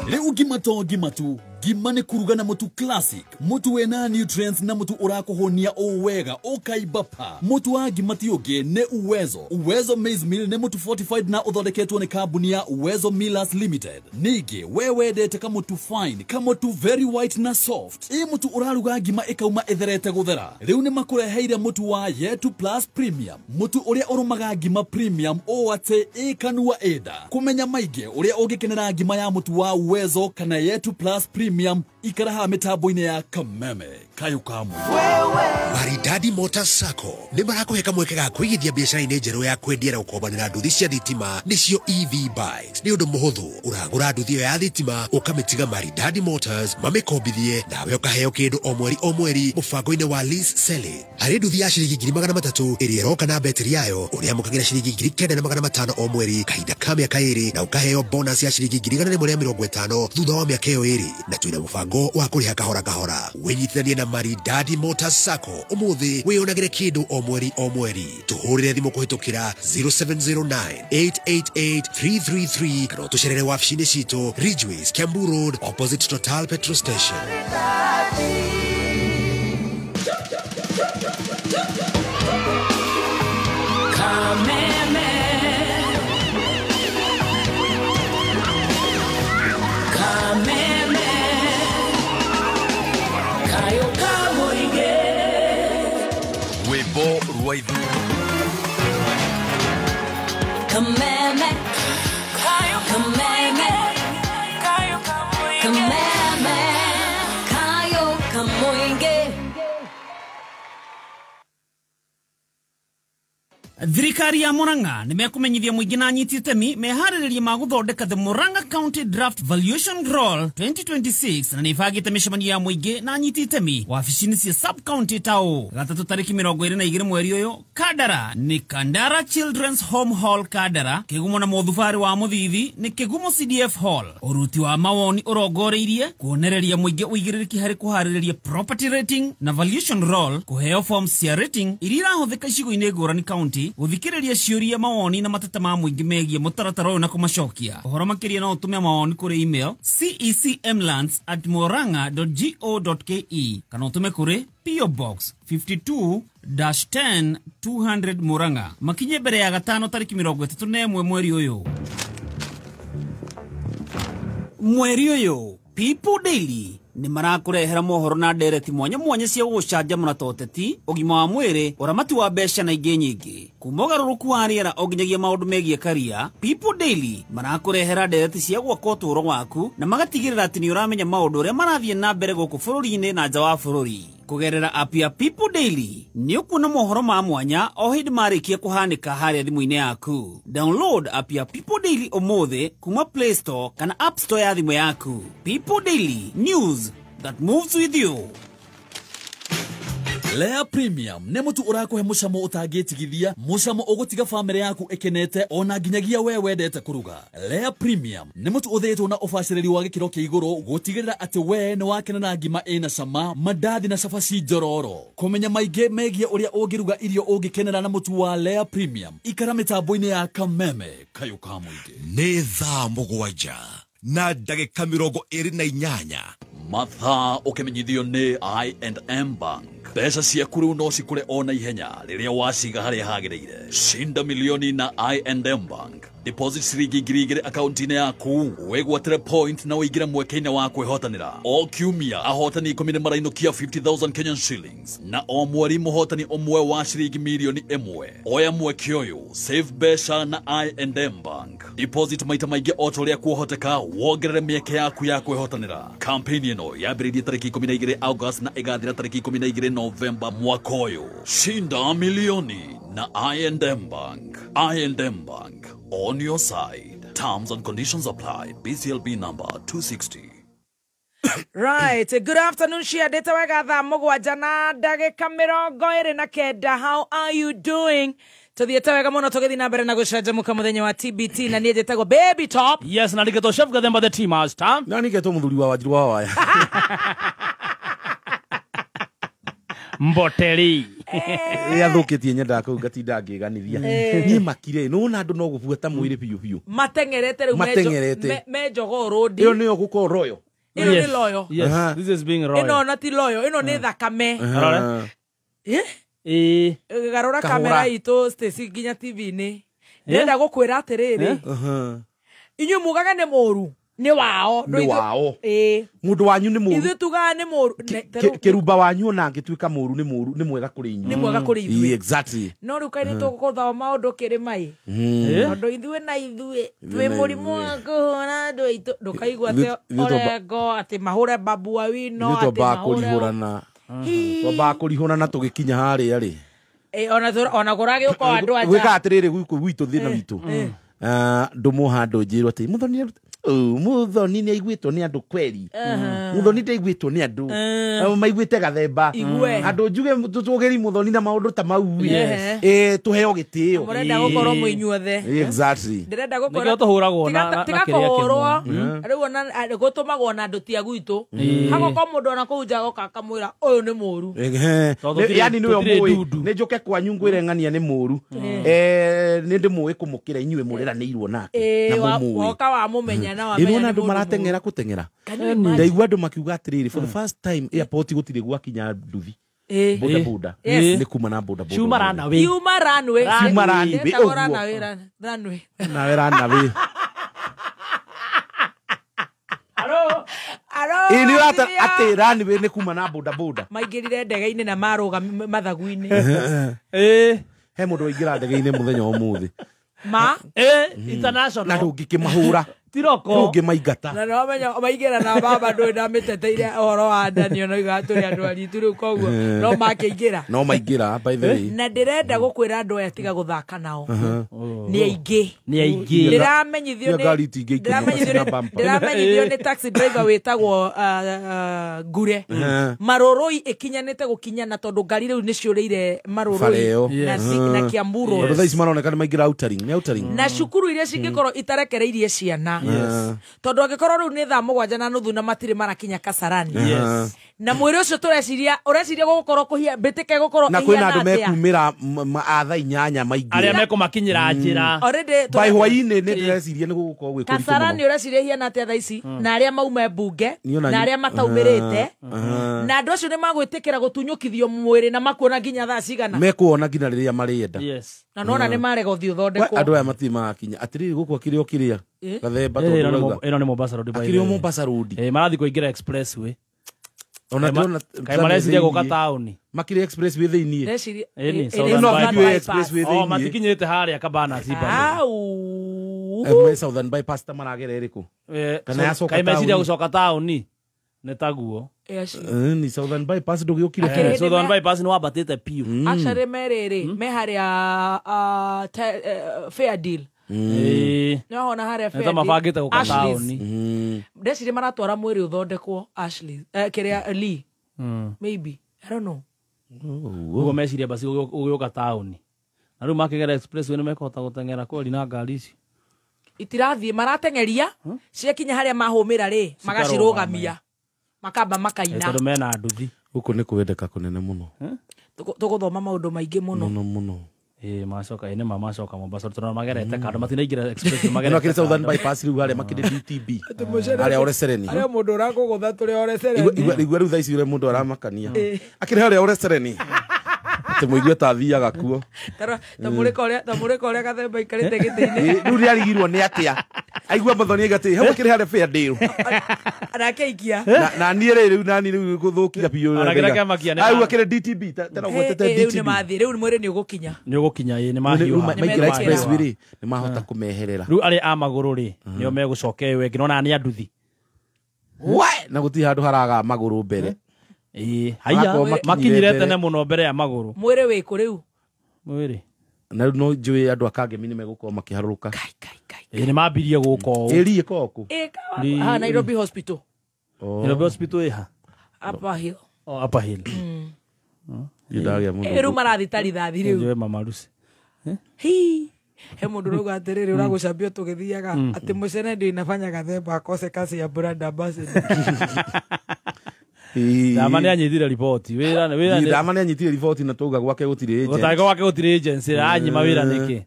Speaker 11: Rĩu ngima to ngima tu, ngima nĩ kũruga na mũtu classic, mũtu wĩna nutrients na mũtu ũrakũhũnia o wega ũkaimba pa. Mũtu wa ngima ti ũngĩ nĩ Uwezo. Uwezo Maize Meal nĩ mũtu fortified na ũthondeketwo nĩ kambuni ya Uwezo Millers Limited. Ningĩ we wendete kamũtu fine, kamũtu very white na soft, ĩ mũtu ũraruga ngima ĩkauma ĩtherete gũthera. Rĩu nĩ makũreheire mũtu wa Yetu Plus Premium, mũtu ũrĩa ũrũmaga ngima premium ũũ atĩ ĩkanua ĩnda. Kũmenya maingĩ ũrĩa ũngĩkenera ngima ya mũtu wa Uwezo kana Yetu Plus Premium, ikara haha mĩtambo-inĩ ya Kameme kayo ka mũingĩ.
Speaker 17: Maridadi Motors Sacco nĩ marakũhe kamweke ga kũigithia biacara-inĩ njerũ ya kwendia na gũkombanĩra nduthi cia thitima nĩcio EV bikes. Nĩ ũndũ mũhũthũ, ũragũra nduthi ĩyo ya thitima ũkamĩtiga Maridadi Motors mamĩkombithie nawe ũkaheo kĩndũ o mweri o mweri mũbango-inĩ wa lease selling. Harĩ nduthi ya ciringi 300,000 ĩrĩa ĩroka na betiri yayo ũrĩamũkagĩra ciringi 9,500 o mweri kahinda ka mĩaka 2 na ũkaheo bonus ya ciringi 150,000 thutha wa mĩaka ĩyo 2 na twĩna mũbango wa kũrĩha kahora kahora. Wĩnyitithanie na Maridadi Motors Sacco ũmũthĩ wĩyonagĩre kĩndũ o mweri o mweri. Tũhũrĩre thimũ kũhĩtũkĩra 0709 888 333 kana ũtũcerere wabici-inĩ citũ Ridgeways, Kiambu Road, opposite Total Petrol Station.
Speaker 22: Kameme. Kameme. Kayo ka mũingĩ.
Speaker 1: Rwĩmbo rwa ithu.
Speaker 22: Kameme. Kayo kameme. Kayo kameme. Kayo kamũingĩ.
Speaker 19: Thirikari ya Murang'a nĩ mekũmenyithia mũingĩ na anyiti itemi meharĩrĩria ma gũthondeka the Murang'a County Draft Valuation Roll 2026 na nĩ ĩbangĩte mĩcemanio ya mũingĩ na anyiti itemi wabici-inĩ cia sub county ta ũũ: gatatũ tarĩki 22 mweri ũyũ Kandara nĩ Kandara Children's Home Hall Kandara, Kĩgumo na Mũthubarĩ wa Mũthithi nĩ Kĩgumo CDF Hall. Ũruti wa mawoni ũrongoreirie kuonereria mũingĩ ũigĩrĩrĩki harĩ kũharĩrĩria property rating na valuation roll, kũheo forms cia rating iria irahũthĩka icigo-inĩ ngũrani county, gũthikĩrĩria ciũria, mawoni na mateta ma mũingĩ megiĩ mũtaratara ũyũ na kũmacokia. Ũhoro makĩria no ũtũme mawoni kũrĩ email cecmlands@murang'a.go.ke kana ũtũme kũrĩ PO Box 52-10 200 Murang'a. Makinye mbere ya gatano tarĩki 31 mweri ũyũ. Mweri ũyũ People Daily nĩ marakũrehera mohoro na ndereti mwanya mwanya cia gũgũcanjamũra ta ũteti, ũgima wa mwĩrĩ, ũramati wa mbeca na ingĩ nyingĩ. Kuma ũgarũrũku wa rĩera o nginyagia maũndũ megiĩ karia, People Daily marakũrehera ndereti cia gwaka ũtũũro waku na magatigĩrĩra atĩ nĩ ũramenya maũndũ ũrĩa marathiĩ na mbere gũkũ bũrũri-inĩ na nja wa bũrũri. Kũgerera app ya People Daily nĩ ũkuona mohoro ma mwanya o hĩndĩ marĩkia kũhanĩka harĩa thimũ-inĩ yaku. Download app ya People Daily ũmũthĩ kuma Play Store kana App Store ya thimũ yaku. People Daily, news that moves with you.
Speaker 11: Lea Premium nĩ mũtu ũrakũhe mũcamo ũtangĩtigithia, mũcamo ũgũtiga bamĩrĩ yaku ĩkenete ona nginyagia we wendete kũruga. Lea Premium nĩ mũtu ũthĩĩtwo na ũbacĩrĩri wa gĩkĩro kĩa igũrũ gũtigĩrĩra atĩ we nĩ wakena na ngima ĩna cama, mandathi na cabaci njororo. Kũmenya maingĩ megiĩ ũrĩa ũngĩruga irio ũngĩkenera na mũtu wa Lea Premium, ikara mĩtambo-inĩ ya Kameme kayũ ka mũingĩ.
Speaker 17: Nĩ thaa 7 na ndagĩka 28.
Speaker 11: Mathaa ũkĩmenyithio nĩ I&M Bank. Mbeca ciaku rĩu no cikũre o na ihenya rĩrĩa waciga harĩa hagĩrĩire. Shinda milioni na I&M Bank. Deposit ciringi 2,000 akaunti-inĩ yaku, wĩgwatĩre point na ũingĩre mweke-inĩ wa kwĩhotanĩra. O kiumia ahotani 10 nĩ marainũkia 50,000 Kenyan shillings na o mweri mũhotani ũmwe wa ciringi milioni 1. Oya mweke ũyũ, save mbeca na I&M Bank. Deposit maita maingĩ o ta ũrĩa kuohoteka, wongerere mĩeke yaku ya kwĩhotanĩra. Campaign ĩno yambĩrĩirie tarĩki 12 August na ĩgathira tarĩki 12 Novemba mwaka ũyũ. Shinda milioni na I&M Bank. I&M Bank, on your side. Terms and conditions apply. BCLB number 260.
Speaker 9: Right, good afternoon, Shia. Deta wega thaa 7 na ndagĩka 29. How are you doing? Tuthiĩte wega mũno tũgĩthiĩ na mbere na gũcanjamũka mũthenya wa TBT na niĩ njĩtagwo Baby Top.
Speaker 2: Yes, na nĩgetwo Chef Gathemba the Tea Master.
Speaker 10: Na nĩgetwo mũthuri wa Wanjiru wa Waya.
Speaker 2: Mboteri.
Speaker 10: Rĩrĩa thũkĩtie nyendaga kũu ngatinda ngĩganithia. Niĩ makire nĩwona andũ no gũbuata mwĩrĩ biũ biũ.
Speaker 9: Mateng'erete rĩu me Jogoo Road.
Speaker 10: Ĩyo nĩyo gũkorwo royal.
Speaker 9: Ĩno nĩ loyal.
Speaker 2: Yes, this is being royal.
Speaker 9: Ĩno na ti loyal, ĩno nĩ thakame. Garũra kamera itũ Stacy nginya TV-inĩ. Ndĩrenda gũkwĩra atĩrĩrĩ. Inyuĩ mugaga nĩ mũru. Nĩ wao.
Speaker 10: Nĩ wao. Mũndũ wanyu nĩ mũru.
Speaker 9: Ithuĩ tugaga nĩ mũru.
Speaker 10: Kĩrumba wanyu ona angĩtuĩka mũru nĩ mũru, nĩ mwega kũrĩ inyuĩ.
Speaker 9: Nĩ mwega kũrĩ ithuĩ.
Speaker 10: Exactly.
Speaker 9: No rĩu kaĩ nĩ tũgũthoma maũndũ kĩrĩma-ĩ. Tondũ ithuĩ na ithuĩ twĩ mũrimũ wa kũhũra andũ aitũ. Ndũkaigua atĩ Orengo atĩ mahũre Babu Owino atĩ mahũre.
Speaker 10: Twambaga kũrihũrana tũgĩkinya harĩa rĩ.
Speaker 9: Ona kũragĩũka andũ anja.
Speaker 10: Gwĩka atĩrĩrĩ gũkũ gwitũ thĩna witũ. Ndũmwo handũ njĩrwo atĩ Muthoni Muthoni nĩ aiguĩtwo nĩ andũ kweri. Muthoni ndaiguĩtwo nĩ andũ. Maiguĩte Gathemba. Andũ njuge tũgĩri Muthoni na maũndũ ta mau. Tũheo gĩtĩo.
Speaker 9: Mũrenda gũkorwo mwĩ inyuothe.
Speaker 10: Exactly.
Speaker 9: Ndĩrenda gũkorwo
Speaker 2: nĩkĩo tũhũragwo na
Speaker 9: tiga kũhũrwo. Rĩu ona gũtũmagwo na andũ ti a gwitũ. Hagokorwo mũndũ ona kũu nja agoka akamwĩra ũyũ nĩ mũru.
Speaker 10: Yani nĩwe mũĩ. Nĩ njũke kwanyu ngwĩre ng'ania nĩ mũru. Nĩ ndĩmũĩ kũmũkĩra inyuĩ mũreranĩirwo nake. Na mũmũĩ.
Speaker 9: Woka wamũmenya.
Speaker 10: Ĩrona andũ marateng'era kũteng'era. Ndaigua andũ makiuga atĩrĩrĩ, for the first time airport gũtirĩ gwakinya nduthi. Boda boda. Nĩ kuma na boda boda.
Speaker 2: Ciuma runaway.
Speaker 9: Ciuma runaway.
Speaker 10: Ciuma runaway.
Speaker 9: Runaway.
Speaker 10: Nawe runaway.
Speaker 2: Aro.
Speaker 9: Aro.
Speaker 10: Ĩĩ atĩ runaway nĩ kuma na boda boda.
Speaker 9: Maingĩrire ndege-inĩ na marũga mathagu-inĩ.
Speaker 10: He mũndũ waingĩra ndege-inĩ mũthenya wa ũmũthĩ.
Speaker 9: Ma
Speaker 2: international.
Speaker 10: Na ndũngĩkĩmahũra.
Speaker 2: Tiroko.
Speaker 10: Ndũngĩmaingata.
Speaker 9: Na no menya maingĩra na baba ndũĩ ndamĩteteire ũhoro wa Daniel no iga tũrĩ andũ aritũ rĩu koguo no makĩingĩra.
Speaker 10: No maingĩra by the way.
Speaker 9: Na ndĩrenda gũkwĩra andũ aya tiga gũthaka nao. Nĩ aingĩ.
Speaker 2: Nĩ aingĩ.
Speaker 9: Ndĩramenyithio ndĩramenyithio nĩ taxi driver wĩtagwo Ngure. Marũrũi ĩkinyanĩte gũkinyana tondũ ngari rĩu nĩciũrĩire Marũrũi na Kiambu Road.
Speaker 10: Tondũ thaa ici maroneka nĩ maingĩra outering, nĩ outering.
Speaker 9: Na cukuru iria cingĩkorwo itarekereirie ciana. Tondũ angĩkorwo rĩu nĩ thaa 7:30 na matirĩ marakinya Kasarani. Na mwĩrĩ ũcio tũreciria ũreciria gũgũkorwo kũhia mbĩtĩka ĩgũkorwo
Speaker 10: na kwĩna andũ mekumĩra a thaa 8 maingĩ
Speaker 2: arĩa mekũmakinyĩra njĩra
Speaker 9: already
Speaker 10: by hwaĩ-inĩ nĩ ndĩreciria nĩ gũgũkorwo gwĩ kũritũ mũno.
Speaker 9: Kasarani ũreciria ihiana atĩa thaa ici na arĩa mauma mbunge na arĩa mataumĩrĩte na andũ acio nĩ magwĩtĩkĩra gũtunyũkithio mwĩrĩ na makuona nginya thaa cigana
Speaker 10: mekuona nginya rĩrĩa marĩenda.
Speaker 9: Na nona nĩ marega ũthiĩ ũthondekwo.
Speaker 10: Andũ aya matirĩ marakinya atĩrĩrĩ gũkũ akĩrĩ o kĩrĩa Gathemba tondũ ũrauga
Speaker 2: ĩno nĩ Mombasa Road by the way.
Speaker 10: Akĩrĩ o Mombasa Road.
Speaker 2: Marathiĩ kũingĩra expressway.
Speaker 10: Ona ndĩrona
Speaker 2: kaĩ mareciria gũka taũni
Speaker 10: makĩrĩ expressway thĩiniĩ.
Speaker 2: Ĩni
Speaker 10: expressway thĩiniĩ.
Speaker 2: Oh, matikinyĩte harĩa Kabana Zimbabwe.
Speaker 10: Au. Southern bypass ta maragera ĩrĩkũ? Kana yacoka
Speaker 2: taũni. Kaĩ meciria gũcoka taũni nĩ taguo.
Speaker 10: Ni Southern bypass ndũgĩũkire.
Speaker 2: Southern bypass nĩ wambatĩte piũ.
Speaker 9: Actually merĩrĩ me harĩa Fair Deal. No hona harĩa Fair Deal.
Speaker 2: Mabangĩte gũka taũni.
Speaker 9: Ndeciria maratwara mwĩrĩ ũthondekwo Ashley kĩrĩa Lee. Maybe I don't know.
Speaker 2: Ũguo meciria basi gũgĩũka taũni. Na rĩu makĩgera expressway nĩ mekũhota gũteng'era kweli na ngari icio.
Speaker 9: Itirathiĩ marateng'eria ciakinya harĩa mahũmĩra rĩ magacirũgamia makamba makaina.
Speaker 2: Tondũ mena nduthi.
Speaker 10: Gũkũ nĩ kwendeka kũnene mũno.
Speaker 9: Tũgũthoma maũndũ maingĩ mũno.
Speaker 10: Mũno mũno.
Speaker 2: Macoka ĩ nĩma macoka Mombasa tondũ magerete kando matinaingĩra expressway magerete.
Speaker 10: No kĩrĩ Southern Bypass rĩu harĩa makĩrĩ DTB. Harĩa Ore Sereni.
Speaker 9: Harĩa mũndũ ũrakũgũtha tũrĩ Ore Sereni.
Speaker 10: Igua rĩu thaa ici ũrĩa mũndũ aramakania. Akĩrĩ harĩa Ore Sereni. Atĩ mũigue ta athiaga kuo.
Speaker 9: Ta mũrĩko ũrĩa Gathemba aikarĩte gĩtĩ-inĩ.
Speaker 10: Rĩu nĩarigirwo nĩ atĩa. Aigua Muthoni aiga atĩ hau akĩrĩ harĩa Fairdale.
Speaker 9: Nake aikia.
Speaker 10: Na niĩ rĩ rĩu nani rĩu gũthũkia biũ.
Speaker 2: Ona kĩrĩa kĩamakia nĩ
Speaker 10: Au akĩrĩ DTB tena ũgwetete
Speaker 9: Rĩu
Speaker 10: DTB.
Speaker 9: nĩ mathiĩ rĩu mwĩrĩ nĩ ũgũkinya.
Speaker 2: Nĩ ũgũkinya ĩ nĩ mahiũha.
Speaker 10: Maingĩra expressway rĩ nĩ mahota kũmeherera.
Speaker 2: Rĩu arĩa a magũrũ rĩ nĩo megũcoka ĩyo ĩngĩ nona nĩ anduthi.
Speaker 10: We na gũtirĩ handũ haraga magũrũ mbere.
Speaker 2: Haya makinyire tene mũno mbere ya magũrũ.
Speaker 9: Mwĩrĩ wĩkũ rĩu?
Speaker 2: Mwĩrĩ.
Speaker 10: Na rĩu no njũĩ andũ a Kangemi nĩ megũkorwo makĩharũrũka.
Speaker 2: Nĩ mambirie gũka ũũ.
Speaker 10: Ĩri ĩkoragwo kũ?
Speaker 9: Ha Nairobi Hospital.
Speaker 2: Nairobi Hospital ĩha?
Speaker 9: Upper Hill.
Speaker 2: Oh, Upper Hill.
Speaker 9: Rĩu marathiĩ ta rithathi rĩu.
Speaker 2: Njũĩ mama Lucy.
Speaker 9: Hi. He mũndũ ũrauga atĩrĩrĩ ũragũcambio tũgĩthiaga atĩ mũcene ndio inafanya Gathemba akose kazi ya brand ambassador.
Speaker 2: Ndama nĩ anyitire riboti wĩra wĩra
Speaker 10: Ndama nĩ anyitire riboti na tauga gwake gũtirĩ agent.
Speaker 2: Gũtangĩ gwake gũtirĩ agency anyima wĩra nĩkĩ.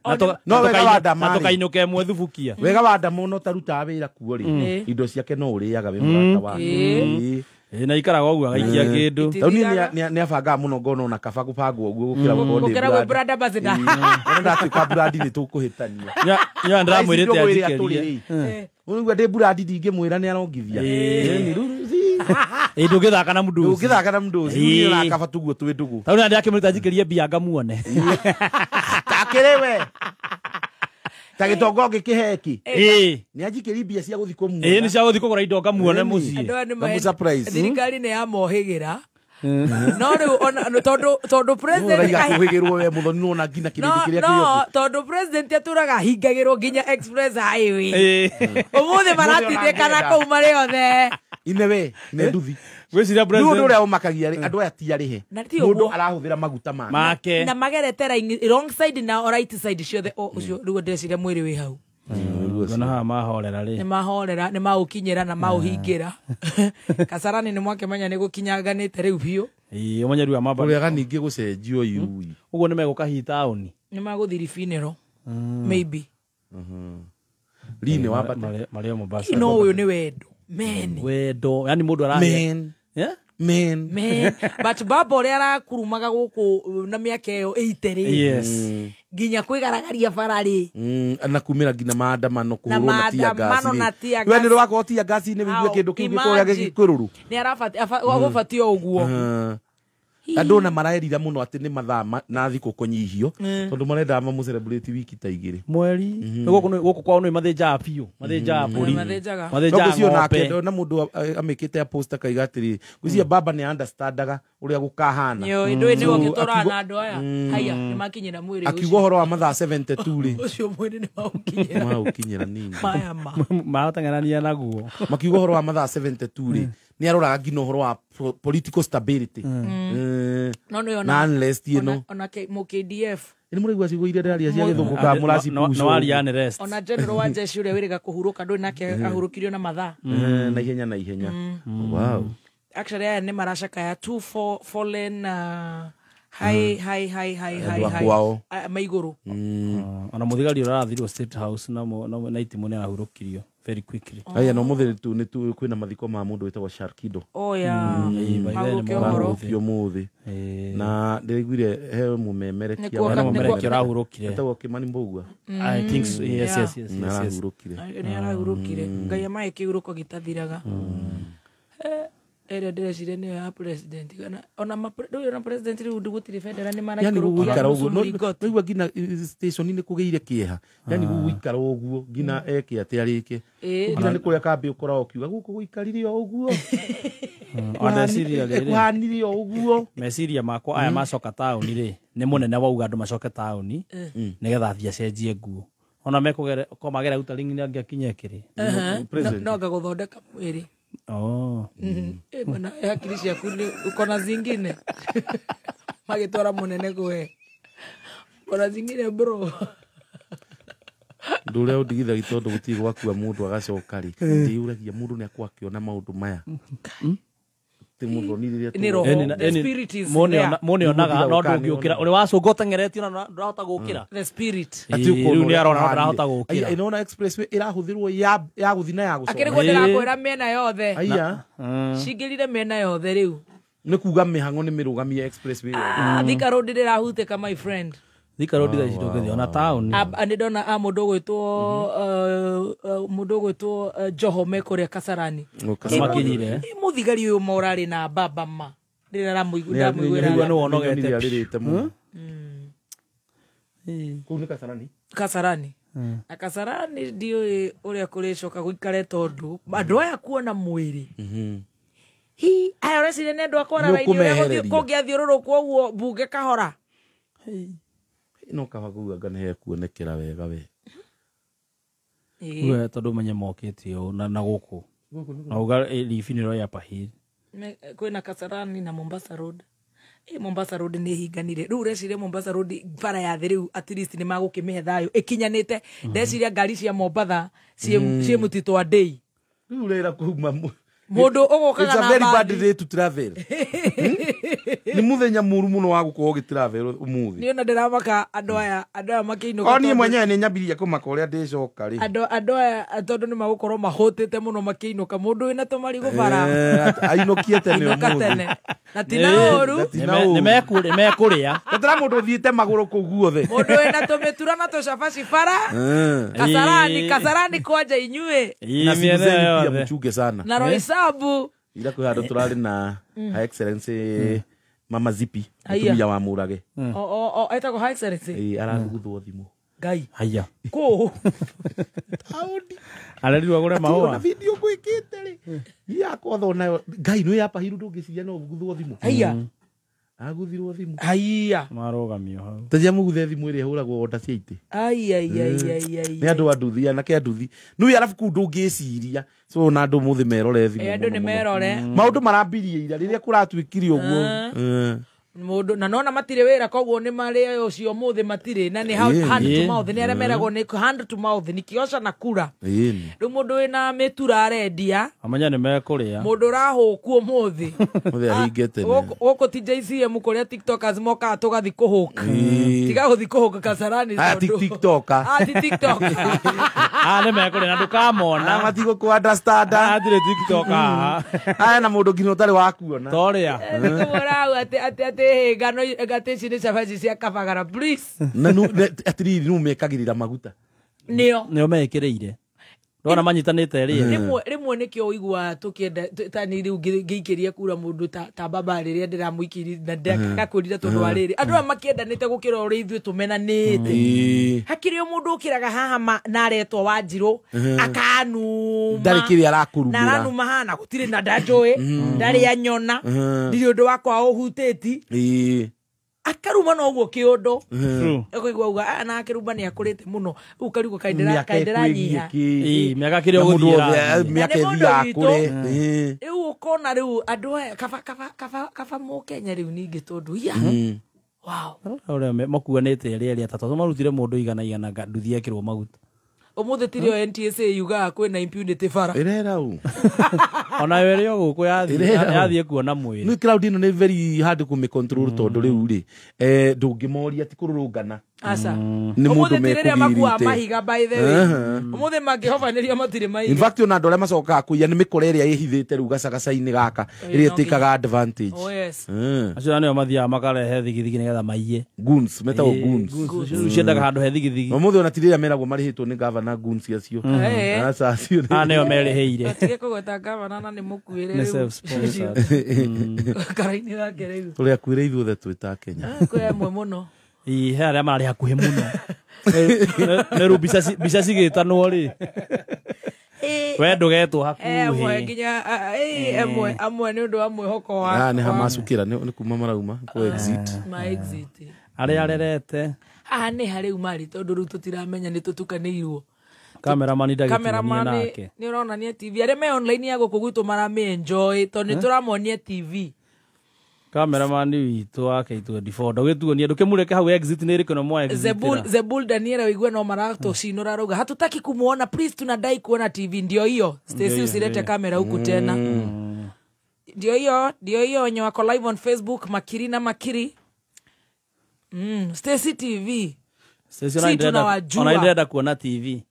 Speaker 10: No wega wa Ndama
Speaker 2: na tũkainũka ĩmwe thubukia.
Speaker 10: Wega wa Ndama no tarutaga wĩra kuo rĩ indo ciake no ũrĩaga wĩ mũrata wake.
Speaker 2: Na ikaraga ũguo agaikia kĩndũ.
Speaker 10: Rĩu niĩ nĩ abangaga mũno ngona ona kaba gũbangwo ũguo gũkĩra gũkorwo ndĩ
Speaker 9: Gũkĩra gwĩ brand ambassador.
Speaker 10: Ona ndatuĩka brand nĩ tũkũhĩtania.
Speaker 2: Nyoa ndĩramwĩrĩte anjikĩrie.
Speaker 10: Ũguo ndĩ brand ndingĩmwĩra nĩ arongithia.
Speaker 2: Ndũngĩthaka na mũndũ ũcio.
Speaker 10: Ndũngĩthaka na mũndũ ũcio. Niĩ ona kaba tuguo twĩ ndũgũ.
Speaker 2: Tondũ nĩ ndakĩmwĩrĩte anjikĩrie mbia ngamuone.
Speaker 10: Takĩrĩ we. Ta gĩtonga ũngĩkĩhe kĩ? Nĩ anjikĩrie mbia cia gũthiĩ kũmuona.
Speaker 2: Nĩ cia gũthiĩ kũgũra indo ngamuone mũciĩ.
Speaker 10: Ngamu surprise.
Speaker 9: Thirikari nĩ yamohĩgĩra. No rĩu ona tondũ president
Speaker 10: ũraiga kũhĩgĩrwo we Muthoni nĩwona nginya kĩrĩndĩ kĩrĩa kĩrĩ
Speaker 9: no tondũ president atũraga hingagĩrwo nginya express highway. Ũmũthĩ maratindĩkana kũu marĩ othe.
Speaker 10: Inewe nĩ nduthi.
Speaker 2: Gwĩciria
Speaker 10: president ũndũ ũrĩa ũmakagia rĩ andũ aya ti arĩhe. Mũndũ arahũthĩra maguta
Speaker 2: make.
Speaker 9: Na magerete wrong side na right side ciothe ũcio rĩu ndĩreciria mwĩrĩ wĩ hau.
Speaker 2: Ngona haha mahorera rĩ.
Speaker 9: Nĩ mahorera nĩ maũkinyĩra na maũhingĩra. Kasarani nĩ mwakĩmenya nĩ gũkinyanganĩte rĩu biũ.
Speaker 2: Ũmenye rĩu amamba.
Speaker 10: Ũrĩaga ningĩ gũcenjio yui.
Speaker 2: Ũguo nĩ megũka hihi taũni.
Speaker 9: Nĩ magũthiĩ funeral. Maybe.
Speaker 10: Ri nĩ wambate.
Speaker 2: Marĩ o Mombasa.
Speaker 9: No ũyũ nĩ wendo. Men.
Speaker 2: Wendo. Yani mũndũ arahe.
Speaker 10: Men. Men.
Speaker 9: Men. But baba ũrĩa arakurumaga gũkũ na mĩaka ĩyo 80 rĩ.
Speaker 2: Yes.
Speaker 9: Nginya kwĩgaragaria bara rĩ.
Speaker 10: Na kumĩra nginya maandamano kũhũrwo na tear gas.
Speaker 9: Na tear gas.
Speaker 10: We nĩ rwakorwo tear gas inĩ wĩigue kĩndũ kĩu gĩkorĩa gĩkwĩrũrũ.
Speaker 9: Nĩ arabatiĩ gũbatiĩ ũguo.
Speaker 10: Andũ ona marerira mũno atĩ nĩ mathaa na thikũ kũnyihio tondũ marendaga mamũ celebrate wiki ta igĩrĩ.
Speaker 2: Mweri. Gũkũ kwao nĩ mathĩnjaga biũ. Mathĩnjaga mbũri. Mathĩnjaga ng'ombe.
Speaker 10: Na mũndũ amĩkĩte post akaiga atĩrĩ gwĩciria baba nĩ understandaga ũrĩa gũkahana.
Speaker 9: Ndũĩ nĩwe ũngĩtũraga na andũ aya. Haya nĩ makinyĩra mwĩrĩ ũcio.
Speaker 10: Akiuga ũhoro wa mathaa 72 rĩ.
Speaker 9: Ũcio mwĩrĩ nĩ maũkinyĩra.
Speaker 10: Maũkinyĩra nini.
Speaker 9: Maya ma.
Speaker 2: Marateng'erania naguo.
Speaker 10: Makiuga ũhoro wa mathaa 72 rĩ. Nĩ aroraga nginya ũhoro wa political stability.
Speaker 9: No no
Speaker 10: na unrest ĩno.
Speaker 9: Ona mũ KDF.
Speaker 10: Nĩ mũraigua ciugo iria ndĩraria cia gĩthũngũ kana mũracipucwo.
Speaker 2: No waria unrest.
Speaker 9: Ona general wa jeshi ũrĩa wĩrĩga kũhurũka ndũĩ nake ahurũkirio na mathaa.
Speaker 10: Na ihenya na ihenya. Wow.
Speaker 9: Actually aya nĩ maracakaya 2 fallen high high high high high high maigũrũ.
Speaker 2: Ona mũthigari ũrathirwo State House na na itimũ nĩ arahurũkirio very quickly.
Speaker 10: Aya no mũthĩ tu nĩ tu kwĩna mathiko ma mũndũ wĩtagwo Sharkido.
Speaker 9: Oh yeah.
Speaker 10: Mahurũkio mũthĩ. Na ndĩraiguire he mũmemerekia
Speaker 2: ũrahurũkire.
Speaker 10: Wĩtagwo Kimani Mbugua.
Speaker 2: I think so. Yes yes yes yes.
Speaker 10: Arahurũkire.
Speaker 9: Nĩ arahurũkire. Ngai amae kĩhurũko gĩtathiraga. Ĩrĩa ndĩreciria nĩyo ya president kana ona ndũĩ ona president rĩu gũtirĩ bendera nĩ maraikũrũkia
Speaker 10: ũguo no nginya station nĩ kũgĩire kĩeha yani gũgũikara ũguo nginya eke atĩ arĩke nginya nĩ kũrĩa kambĩ ũkoragwo ũkiuga gũkũ gũikarire o ũguo kũhanire o ũguo.
Speaker 2: Meciria makwa aya macoka taũni rĩ nĩ mũnene wauga andũ macoke taũni nĩgetha athiĩ acenjie nguo ona mekũgere ko magera utaringi nĩ angĩakinya kĩrĩ
Speaker 9: no ngagũthondeka mwĩrĩ.
Speaker 2: Oh.
Speaker 9: Bwana hakili ciaku uko na zingine. Magĩtwara mũnene kwe. Bora zingine bro.
Speaker 10: Ndå å rä a å ndigithagia tondå gå tirä gwakua må ndå agacoka rä ndä må ndå nä akorwo akĩona maå maya tä må thoni rä
Speaker 9: Nĩ roho. The spirit is there.
Speaker 2: Mũnĩonaga no ndũngĩũkĩra ũrĩ wacũnga ũteng'eretio na ndũrahota gũkĩra.
Speaker 9: The spirit.
Speaker 2: Rĩu nĩ arona no ndarahota gũkĩra.
Speaker 10: Ĩnona expressway ĩrahũthĩrwo ya gũthiĩ na ya gũcoka.
Speaker 9: Akĩrĩ ndĩrakwĩra mĩena yothe.
Speaker 10: Aya.
Speaker 9: Cingĩrire mĩena yothe rĩu.
Speaker 10: Nĩ kuga mĩhang'o nĩ mĩrũgamie expressway yothe.
Speaker 9: Thika Road ndĩrahutĩka my friend.
Speaker 2: Thika Road thaa ici ndũngĩthiĩ ona taũni.
Speaker 9: Nĩ ndona a mũndũ ũgwĩtwo Joho me kũrĩa Kasarani.
Speaker 2: Makinyire.
Speaker 9: Mũthigari ũyũ ma ũrarĩ na baba ma. Rĩrĩa
Speaker 2: Nĩguo nĩ wonogete.
Speaker 10: Kũu nĩ Kasarani?
Speaker 9: Kasarani. Na Kasarani ndiũĩ ũrĩa kũrĩcoka gũikare tondũ andũ aya kuona mwĩrĩ. Hi, aya ũreciria nĩ andũ a kwara raini ũrĩa kũngĩathiũrũrũkwo ũguo mbunge kahora.
Speaker 10: No kaba kuga ngana he kuonekera wega we.
Speaker 2: We tondu menye mokĩte ũũ na gũkũ. Na uga libi ya pahiri.
Speaker 9: Kwĩna Kasarani na Mombasa Road. Mombasa Road nĩ hinganire. Rĩu ũreciria Mombasa Road bara ya thĩ rĩu at least nĩ magũkĩmĩhe thayũ ĩkinyanĩte. Ndeciria ngari cia Mombatha ciĩ mũtitũ wa Ndei.
Speaker 10: Rĩu ũrera kuma
Speaker 9: Mũndũ ũgũkaga
Speaker 10: It's a
Speaker 9: na
Speaker 10: very bad
Speaker 9: mbathi.
Speaker 10: day to travel. Nĩ mũthenya mũru mũno wa gũkorwo ũgĩ-travel ũmũthĩ.
Speaker 9: Niĩ ona ndĩramaka andũ aya makĩinũka.
Speaker 10: O niĩ mwenyewe nĩ nyambirie kũmaka ũrĩa ndĩcoka rĩ.
Speaker 9: Andũ aya tondũ nĩ magũkorwo mahũtĩte mũno makĩinũka. Mũndũ wĩna tũmarigũ bara.
Speaker 10: Ainũkie tene
Speaker 9: Ainũka
Speaker 10: ũmũthĩ.
Speaker 9: tene. Na ti na ũru.
Speaker 2: Nĩ mekũrĩa.
Speaker 10: Gũtĩra mũndũ ũthiĩte magũrũ kũu guothe.
Speaker 9: Mũndũ wĩna tũmĩtura na tũcabaci bara. Kasarani kwanja inyuĩ.
Speaker 10: Na simu zenyu pia mchunge sana.
Speaker 9: Na Roysambu.
Speaker 10: Ira kwĩ handũ tũrarĩ na Her Excellency Mama Zipi mũtumia wa Mũrage.
Speaker 9: O etagwo Her Excellency.
Speaker 10: Ĩĩ arathugutwo thimũ.
Speaker 9: Ngai.
Speaker 2: Haya.
Speaker 9: Kũ?
Speaker 2: Arerirwo agũre mahũa.
Speaker 10: Na video ngwĩkĩte rĩ. Yakwa thonayo Ngai nĩ yapa hiru ndũngĩciria no ũguthwo thimũ.
Speaker 9: Haya.
Speaker 10: Aguthirwo thimũ.
Speaker 9: Haya.
Speaker 2: Marũgamio hau.
Speaker 10: Tajia mũguthe thimũ ĩrĩa ĩhũragwo order cia itĩ.
Speaker 9: Ai ai ai ai ai.
Speaker 10: Nĩ andũ a nduthi anake a nduthi. Nĩ arabu kũu ndũngĩciria. So na andũ mũthĩ merore thimũ.
Speaker 9: Andũ nĩ merore.
Speaker 10: Maũndũ marambirie ira rĩrĩa kũratuĩkire ũguo.
Speaker 9: Mũndũ na nona matirĩ wĩra koguo nĩ marĩ ũcio mũthĩ matirĩ na nĩ hand to mouth nĩ arĩa meragwo nĩ hand to mouth ni kiosha na kura. Rĩu mũndũ wĩna mĩtura arendia.
Speaker 2: Amenya nĩ mekũrĩa.
Speaker 9: Mũndũ ũrahũkwo ũmũthĩ.
Speaker 10: Mũthĩ ahinge tene.
Speaker 9: Gũkũ ti JCM kũrĩa tiktokers mokaga tũgathiĩ kũhũka. Tiga gũthiĩ kũhũka Kasarani
Speaker 10: tondũ. Ti tiktoker.
Speaker 9: Ti tiktoker.
Speaker 2: Nĩ mekũrĩa na ndũkamona.
Speaker 10: Matigũkũ understand.
Speaker 2: Hatirĩ tiktoker.
Speaker 10: Aya na mũndũ nginya ũtarĩ wakuona.
Speaker 2: Torĩa.
Speaker 9: Nĩkũmũrau atĩ ngano atĩ ici nĩ cabaci cia kabagara please.
Speaker 10: Na atĩrĩrĩ nũ mekagĩrĩra maguta.
Speaker 9: Nĩo.
Speaker 2: Nĩo mekĩrĩire. Ndona manyitanĩte rĩ.
Speaker 9: Rĩmwe nĩkĩo ũiguaga tũkĩenda tani rĩu ngĩikĩria kura mũndũ ta baba rĩrĩa ndĩramũikĩria na ndakwĩrire tondũ wa rĩrĩ. Andũ aya makĩendanĩte gũkĩra ũrĩa ithuĩ tũmenanĩte. Hakĩrĩ o mũndũ ũkĩraga haha na aretwo Wanjirũ akanuma.
Speaker 10: Ndarĩ kĩrĩa arakũrumĩra.
Speaker 9: Na aranuma haha na gũtirĩ na ndanjũĩ ndarĩ anyona ndirĩ ũndũ wakwa ũhutĩti. Akaruma no ũguo kĩũndũ. Ũkũigua uga na akĩruma nĩ akũrĩte mũno. Rĩu ũkarigwo kaĩ ndĩranyiha.
Speaker 2: Mĩaka kĩrĩa ũgũthiĩra.
Speaker 10: Mĩaka ĩthiaga akũre.
Speaker 9: Rĩu ũkona rĩu andũ aya kaba mũkenya rĩu ningĩ tondũ iya. Wow.
Speaker 2: Ũrĩa makuanĩte erĩ atatũ marutire mũndũ igana igana nduthi ekĩrwo maguta.
Speaker 9: Ũmũthĩ tirio NTSA yugaga kwĩna impunity bara.
Speaker 10: Ĩrera ũ.
Speaker 2: Ona yo ĩrĩ o gũkũ yathiĩ kuona mwĩrĩ.
Speaker 10: Nĩ crowd ĩno nĩ very hard kũmĩ control tondũ rĩu rĩ ndũngĩmoria ti kũrũrũngana.
Speaker 9: Aca.
Speaker 10: Nĩ mũndũ
Speaker 9: Ũmũthĩ ti rĩrĩa makuaga
Speaker 10: mekũgirĩte.
Speaker 9: mahiga by the way. Ũmũthĩ mangĩhobanĩrio matirĩ mahiga.
Speaker 10: In fact ona andũ arĩa macokaga kũiya nĩ mĩkora ĩrĩa ĩhithĩte rĩu gacagaca-inĩ gaka ĩrĩa ĩtĩkaga advantage.
Speaker 9: Oh yes.
Speaker 2: Acio nĩo mathiaga makarehe thigithigi nĩgetha maiye.
Speaker 10: Goons, metagwo goons.
Speaker 2: Rĩu ciendaga handũ he thigithigi.
Speaker 10: Ũmũthĩ ona ti rĩrĩa meragwo marĩhĩtwo nĩ gavana goons acio. Aca acio.
Speaker 2: Nĩo merĩhĩire.
Speaker 9: Tige kũgweta gavana na nĩ mũkuĩre
Speaker 2: Nĩ
Speaker 9: rĩu.
Speaker 2: self-sponsored.
Speaker 9: Karaini gake rĩu.
Speaker 10: Tũrĩ akuĩre ithuothe twĩ ta Kenya.
Speaker 9: Kwĩ amwe mũno.
Speaker 2: He arĩa marĩ hakuhĩ mũno. Nĩ rĩu mbica cigĩtanwo rĩ. We ndũgetwo hakuhĩ.
Speaker 9: Amwe nginya amwe nĩ ũndũ wa mwĩhoko wa.
Speaker 10: Nĩ hamacukĩra nĩ kuma marauma kũ exit.
Speaker 9: Ma exit.
Speaker 2: Arĩa arerete.
Speaker 9: Haha nĩ harĩ marĩ tondũ rĩu tũtiramenya nĩ tũtukanĩirwo.
Speaker 2: Cameraman ndagĩtuonie nake.
Speaker 9: Nĩ ũronania TV arĩa me online ya gũkũ gwitũ maramĩ enjoy tondũ nĩ tũramonia TV.
Speaker 2: Cameraman witũ wa K24 ndũgĩtuonie ndũkĩmũreke hau exit nĩ ĩrĩkũ na mwa exit.
Speaker 9: Zebul Daniela wigwe no maratũcinũra rauga hatutaki kumuona, please tunadai kuona TV. Ndio hiyo Stacy, usilete kamera huku tena. Ndio hiyo wenye wako live on Facebook, makiri na makiri. Stacy TV.
Speaker 2: Stacy ona kuona TV.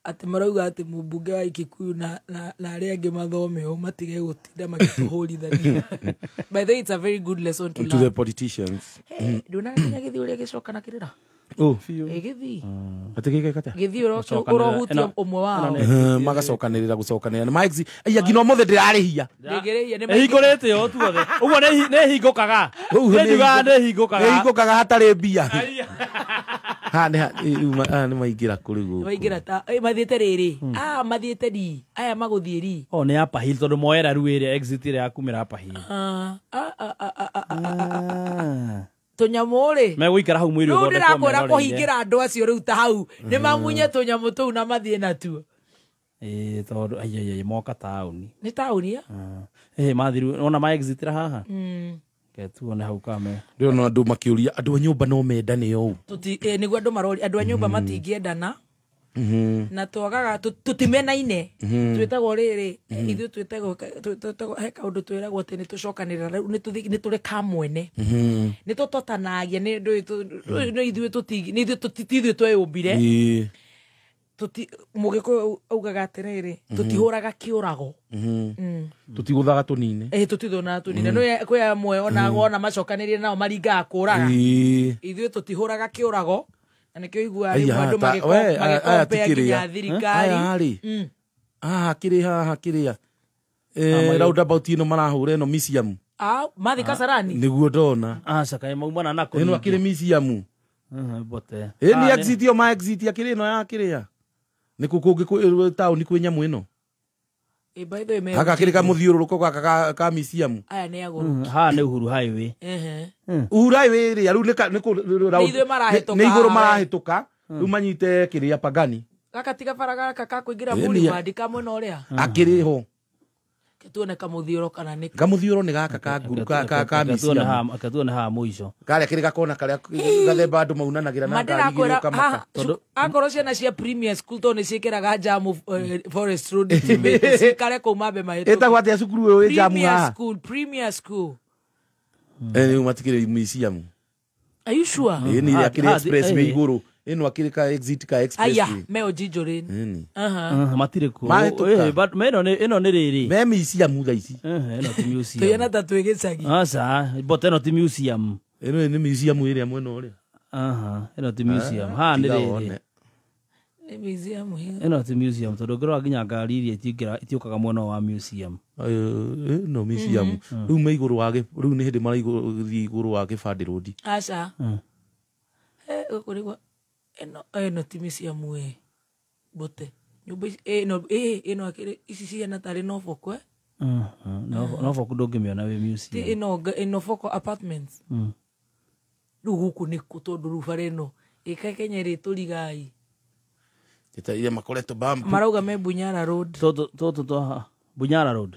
Speaker 9: Ati marauga ati mubunge wa Kikuyu na aria angi mathome o matige gutinda magituhurithania. By the way, it's a very good lesson to learn
Speaker 10: to the politicians.
Speaker 9: Hey, nduna githi uria gicoka na kirira.
Speaker 10: Oh,
Speaker 9: githi.
Speaker 10: Ati gike kata.
Speaker 9: Githi urohutia umwe wao.
Speaker 10: Magacokanirira gucokanirira. Ma exi aya ngino mothe ndirarihia.
Speaker 9: Ndingirihia ni
Speaker 2: hingurite o tuothe. Uguo ne hingukaga. Ne njugaga ne hingukaga.
Speaker 10: Ne hingukaga hatari mbia. Ha ne maingira kuri guku.
Speaker 9: Maingira ta mathiete riri. Ah, mathiete ri. Aya maguthie ri.
Speaker 2: Oh, ne Upper Hill tondu moera ru area exit ire yakumira Upper Hill.
Speaker 9: Tũnyamũ rĩ
Speaker 2: megũikara hau mwĩrĩ
Speaker 9: ũthondekwo. Rĩu ndĩrakwĩra kũhingĩra andũ acio rĩu ta hau nĩ mamunye tũnyamũ tũu na mathiĩ natuo.
Speaker 2: Ĩĩ tondũ ai moka taũni.
Speaker 9: Nĩ taũni ya?
Speaker 2: Ĩĩ mathiru ona ma exitira haha. Ketuone hau kame.
Speaker 10: Rĩu no andũ makĩũria andũ a nyũmba no mendane ũũ.
Speaker 9: Tũti nĩguo andũ marori andũ a nyũmba matingĩendana. Na twagaga tutimenaine twĩtagwo rĩrĩ ithuĩ twĩtagwo he kaũndũ twĩragwo atĩ nĩ tũcokanĩrĩra rĩu nĩ tũrĩ kamwene nĩ tũtotanagia nĩ ithuĩ tũtithuĩ tweyũmbire mũgĩkũyũ augaga atĩrĩrĩ tũtihũraga kĩũrago
Speaker 10: tũtigũthaga tũnine
Speaker 9: tũtithũnaga tũnine nĩ kwĩ amwe ona wona macokanĩrĩire nao maringaga kũraga ithuĩ tũtihũraga kĩũrago. Na nikio igua andu magikompea nginya thirikari.
Speaker 10: Haha kiri haha kiria roundabout ino marahura ino museum.
Speaker 9: Ah, mathi Kasarani
Speaker 10: niguo ndona.
Speaker 2: Aca kae maumana nako
Speaker 10: ino akiri museum.
Speaker 2: Bote
Speaker 10: ni exit yo ma exit akiri ino ya kiria niku kungi tauni kwi nyamu ino.
Speaker 9: By the way,
Speaker 10: haka kiri kamuthiururuko gaka ka museum.
Speaker 9: Aya ni agũrũki.
Speaker 2: Haha ni Uhuru Highway.
Speaker 10: Uhuru Highway ria riu ni ni iguru marahituka riu manyite kiria Pagani.
Speaker 9: Gaka tiga bara gaka ka kuingira Boulevard kamwena uria
Speaker 10: akiri ho
Speaker 9: tuone kamuthiuro kana ni
Speaker 10: kamuthiuro ni gaka ka nguru ka ka museum
Speaker 2: akatuone ha muico
Speaker 10: karia kiri gakona karia gathemba andu maunanagira na ngari igiri kamaka
Speaker 9: tondu akorwo ciana cia Premier School to ni ciikiraga jamu Forest Road cikare kuu mambe mahituke
Speaker 10: etagwo atia cukuru uyu wi jamu
Speaker 9: ha Premier School
Speaker 10: riu matikiri museum.
Speaker 9: Are you sure?
Speaker 10: Ni akiri express me iguru ino akiri ka exit ka express.
Speaker 9: Aya meo jijorin.
Speaker 2: Matire ku but me ino ni riri
Speaker 10: me museum tha ici
Speaker 2: ino ti museum
Speaker 9: tuyana ta twi gicagi.
Speaker 2: Aca but ino ti museum
Speaker 10: ino ni museum iria mwena uria.
Speaker 2: Ino ti museum ha ni riri
Speaker 9: ni museum hiyo
Speaker 2: ino ti museum tondu ngirora nginya ngari iria itingira itiukaga mwena wa museum.
Speaker 10: No museum riu me iguru wa riu ni hindi maraiguru iguru wa Kibandi Road.
Speaker 9: Aca guku niguo ino ti museum we bote nyumba ino ino akiri ici ciana tari no boko
Speaker 2: no boko ndungimiona wi museum
Speaker 9: ti ino boko apartments riu guku niku tondu riu bara ino ika Kenya ri turigai
Speaker 10: ita ile makoretwo bambu
Speaker 9: marauga me Bunyara Road
Speaker 2: toto Bunyara Road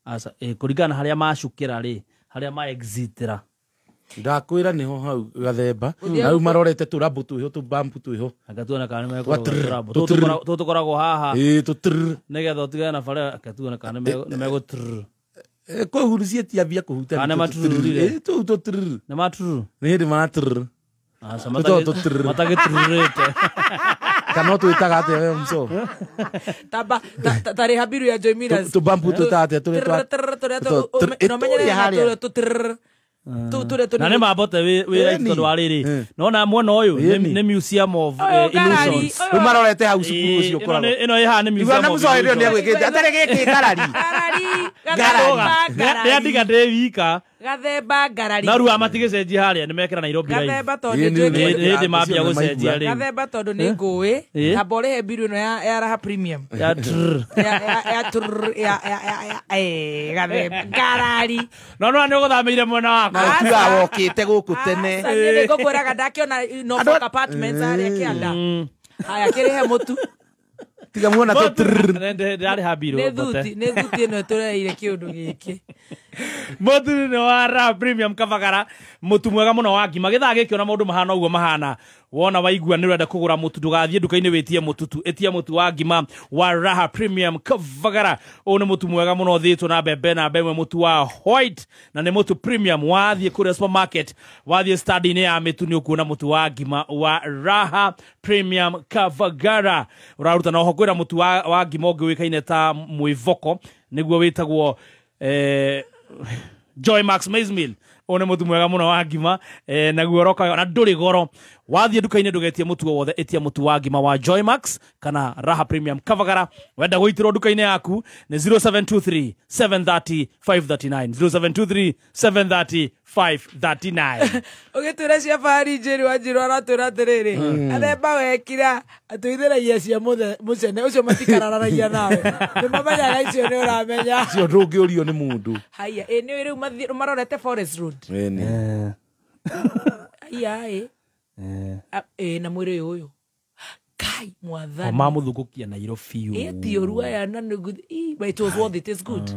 Speaker 2: asa kuringana haria macukira ri haria ma exitira
Speaker 10: ndakwira niho hau gathemba hau marorete turabu twiho tubambu twiho
Speaker 2: agatuona kana megũturabu tutukoragwo haha nigetha utigane na bara agatuona kana megũtrr
Speaker 10: kũhurucia tiambia kũhuta
Speaker 2: kana matrurire
Speaker 10: tũtrr
Speaker 2: na matrur
Speaker 10: nĩ hĩndĩ matrr
Speaker 2: aca matagĩtrurĩte
Speaker 10: kana twĩtaga atĩa we mso
Speaker 9: taba tarĩ habiru ya Joy Mirrors
Speaker 10: tubambu twĩtaga atĩa tũrĩa
Speaker 9: no menyere tũtrr
Speaker 2: na nä mambote wä right tondå wa rä rä nona mwena å yå nä museum of illusions
Speaker 10: rä marorete hau cukuru å cio
Speaker 2: ä no ä haha nä museum of
Speaker 10: illusions nä agwä kä te atarä gä kä ngarari
Speaker 2: nä andiga ndä wika
Speaker 9: gathemba ngarari
Speaker 2: na rua matigä cenjia harä a nä mekera Nairobi
Speaker 9: gathemba tondå
Speaker 2: nä hä ndä mambia gå cenjia rä
Speaker 9: gathemba tondå nä ngå ä tamba å rä he mbiru ä no ya Raha Premium
Speaker 2: ya trr
Speaker 9: ya trr ya gathemba ngarari
Speaker 2: no no nä å gå thamä ire mwena wakwa
Speaker 10: na tuga wokä te gå kå tene
Speaker 9: nä ngå kwä raga ndakä Norfolk Apartments harä a kä anda haya kä rä he må tu
Speaker 10: tiga muona tå
Speaker 2: ndarä ha mbiru
Speaker 9: nä thuti ä no tå reire kä å ndå gä kä
Speaker 2: Mũtu nĩ wa Raha Premium Kavagara, mũtu mwega mũno wa ngima. Gĩthaa gĩkĩ ona maũndũ mahana ũguo mahana, wona waigua nĩ ũrenda kũgũra mũtu, ndũgathiĩ nduka-inĩ wĩtie mũtu tu, ĩtia mũtu wa ngima wa Raha Premium Kavagara. Ũyũ nĩ mũtu mwega mũno ũthĩĩtwo na mbembe na mbembe, mũtu wa white, na nĩ mũtu premium. Wathiĩ kũrĩa supermarket, wathiĩ stadi-inĩ ya mĩtu, nĩ ũkuona mũtu wa ngima wa Raha Premium Kavagara. Ũraruta na oho kwĩra mũtu wa ngima ũngĩ ũĩkaine ta mwĩvoko, nĩguo wĩtagwo Joy Max Maize Meal. Ũyũ nĩ mũtu mwega mũno wa ngima, naguo ũroka na ndũrĩ goro. Wathiĩ nduka-inĩ ndũgetie mũtu o wothe, ĩtia mũtu wa ngima wa Joy Max kana Raha Premium Kavagara. Wenda gũitĩrwo nduka-inĩ yaku nĩ 0723 730 539, 0723 730 539.
Speaker 9: Ũgĩtwĩra cia Fahari Njeri Wanjiru aratwĩra atĩrĩrĩ, athemba wekira atũithĩragia cia mũcene ũcio matikararanagia nawe, nĩ mamenyaga icio nĩ ũramenya
Speaker 10: icio ndũngĩũrio nĩ mũndũ.
Speaker 9: Haya, ĩ nĩ rĩu marorete Forest Road. Haya, ĩ ĩ na mwĩrĩ ũyũ kai mwathani
Speaker 2: mamũthũkũkia Nairobi biũ.
Speaker 9: Ĩ ti ũru aya na nĩ good, but it was worth it, it's good.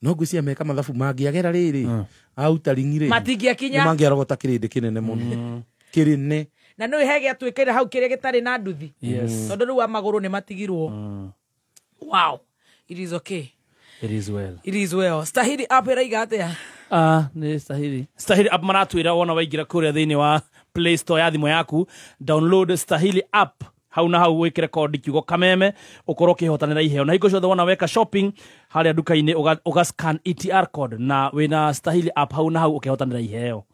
Speaker 10: No ngwĩciria meka mathabu mangĩagera rĩrĩ auta ring'i rĩ
Speaker 9: matingĩakinya,
Speaker 10: nĩmangĩarogota kĩrĩndĩ kĩnene mũno kĩrĩne,
Speaker 9: na nĩ he gĩatuĩkire hau kĩrĩa gĩtarĩ na nduthi, tondũ rĩu a magũrũ nĩ matigirwo. Wow, it is okay,
Speaker 2: it is well,
Speaker 9: it is well. Stahili app ĩraiga atĩa?
Speaker 2: Nĩ Stahili app maratwĩra wona waingĩra kũrĩa thĩinĩ wa Play Store ya thimũ yaku, download Stahili app hau na hau wĩkĩre kodi kiugo Kameme, ũkorwo ũkĩhotanĩra iheo. Na hingo ciothe wona weka shopping harĩa nduka-inĩ, ũga scan ETR code na wĩna Stahili app hau na hau ũkĩhotanĩra iheo.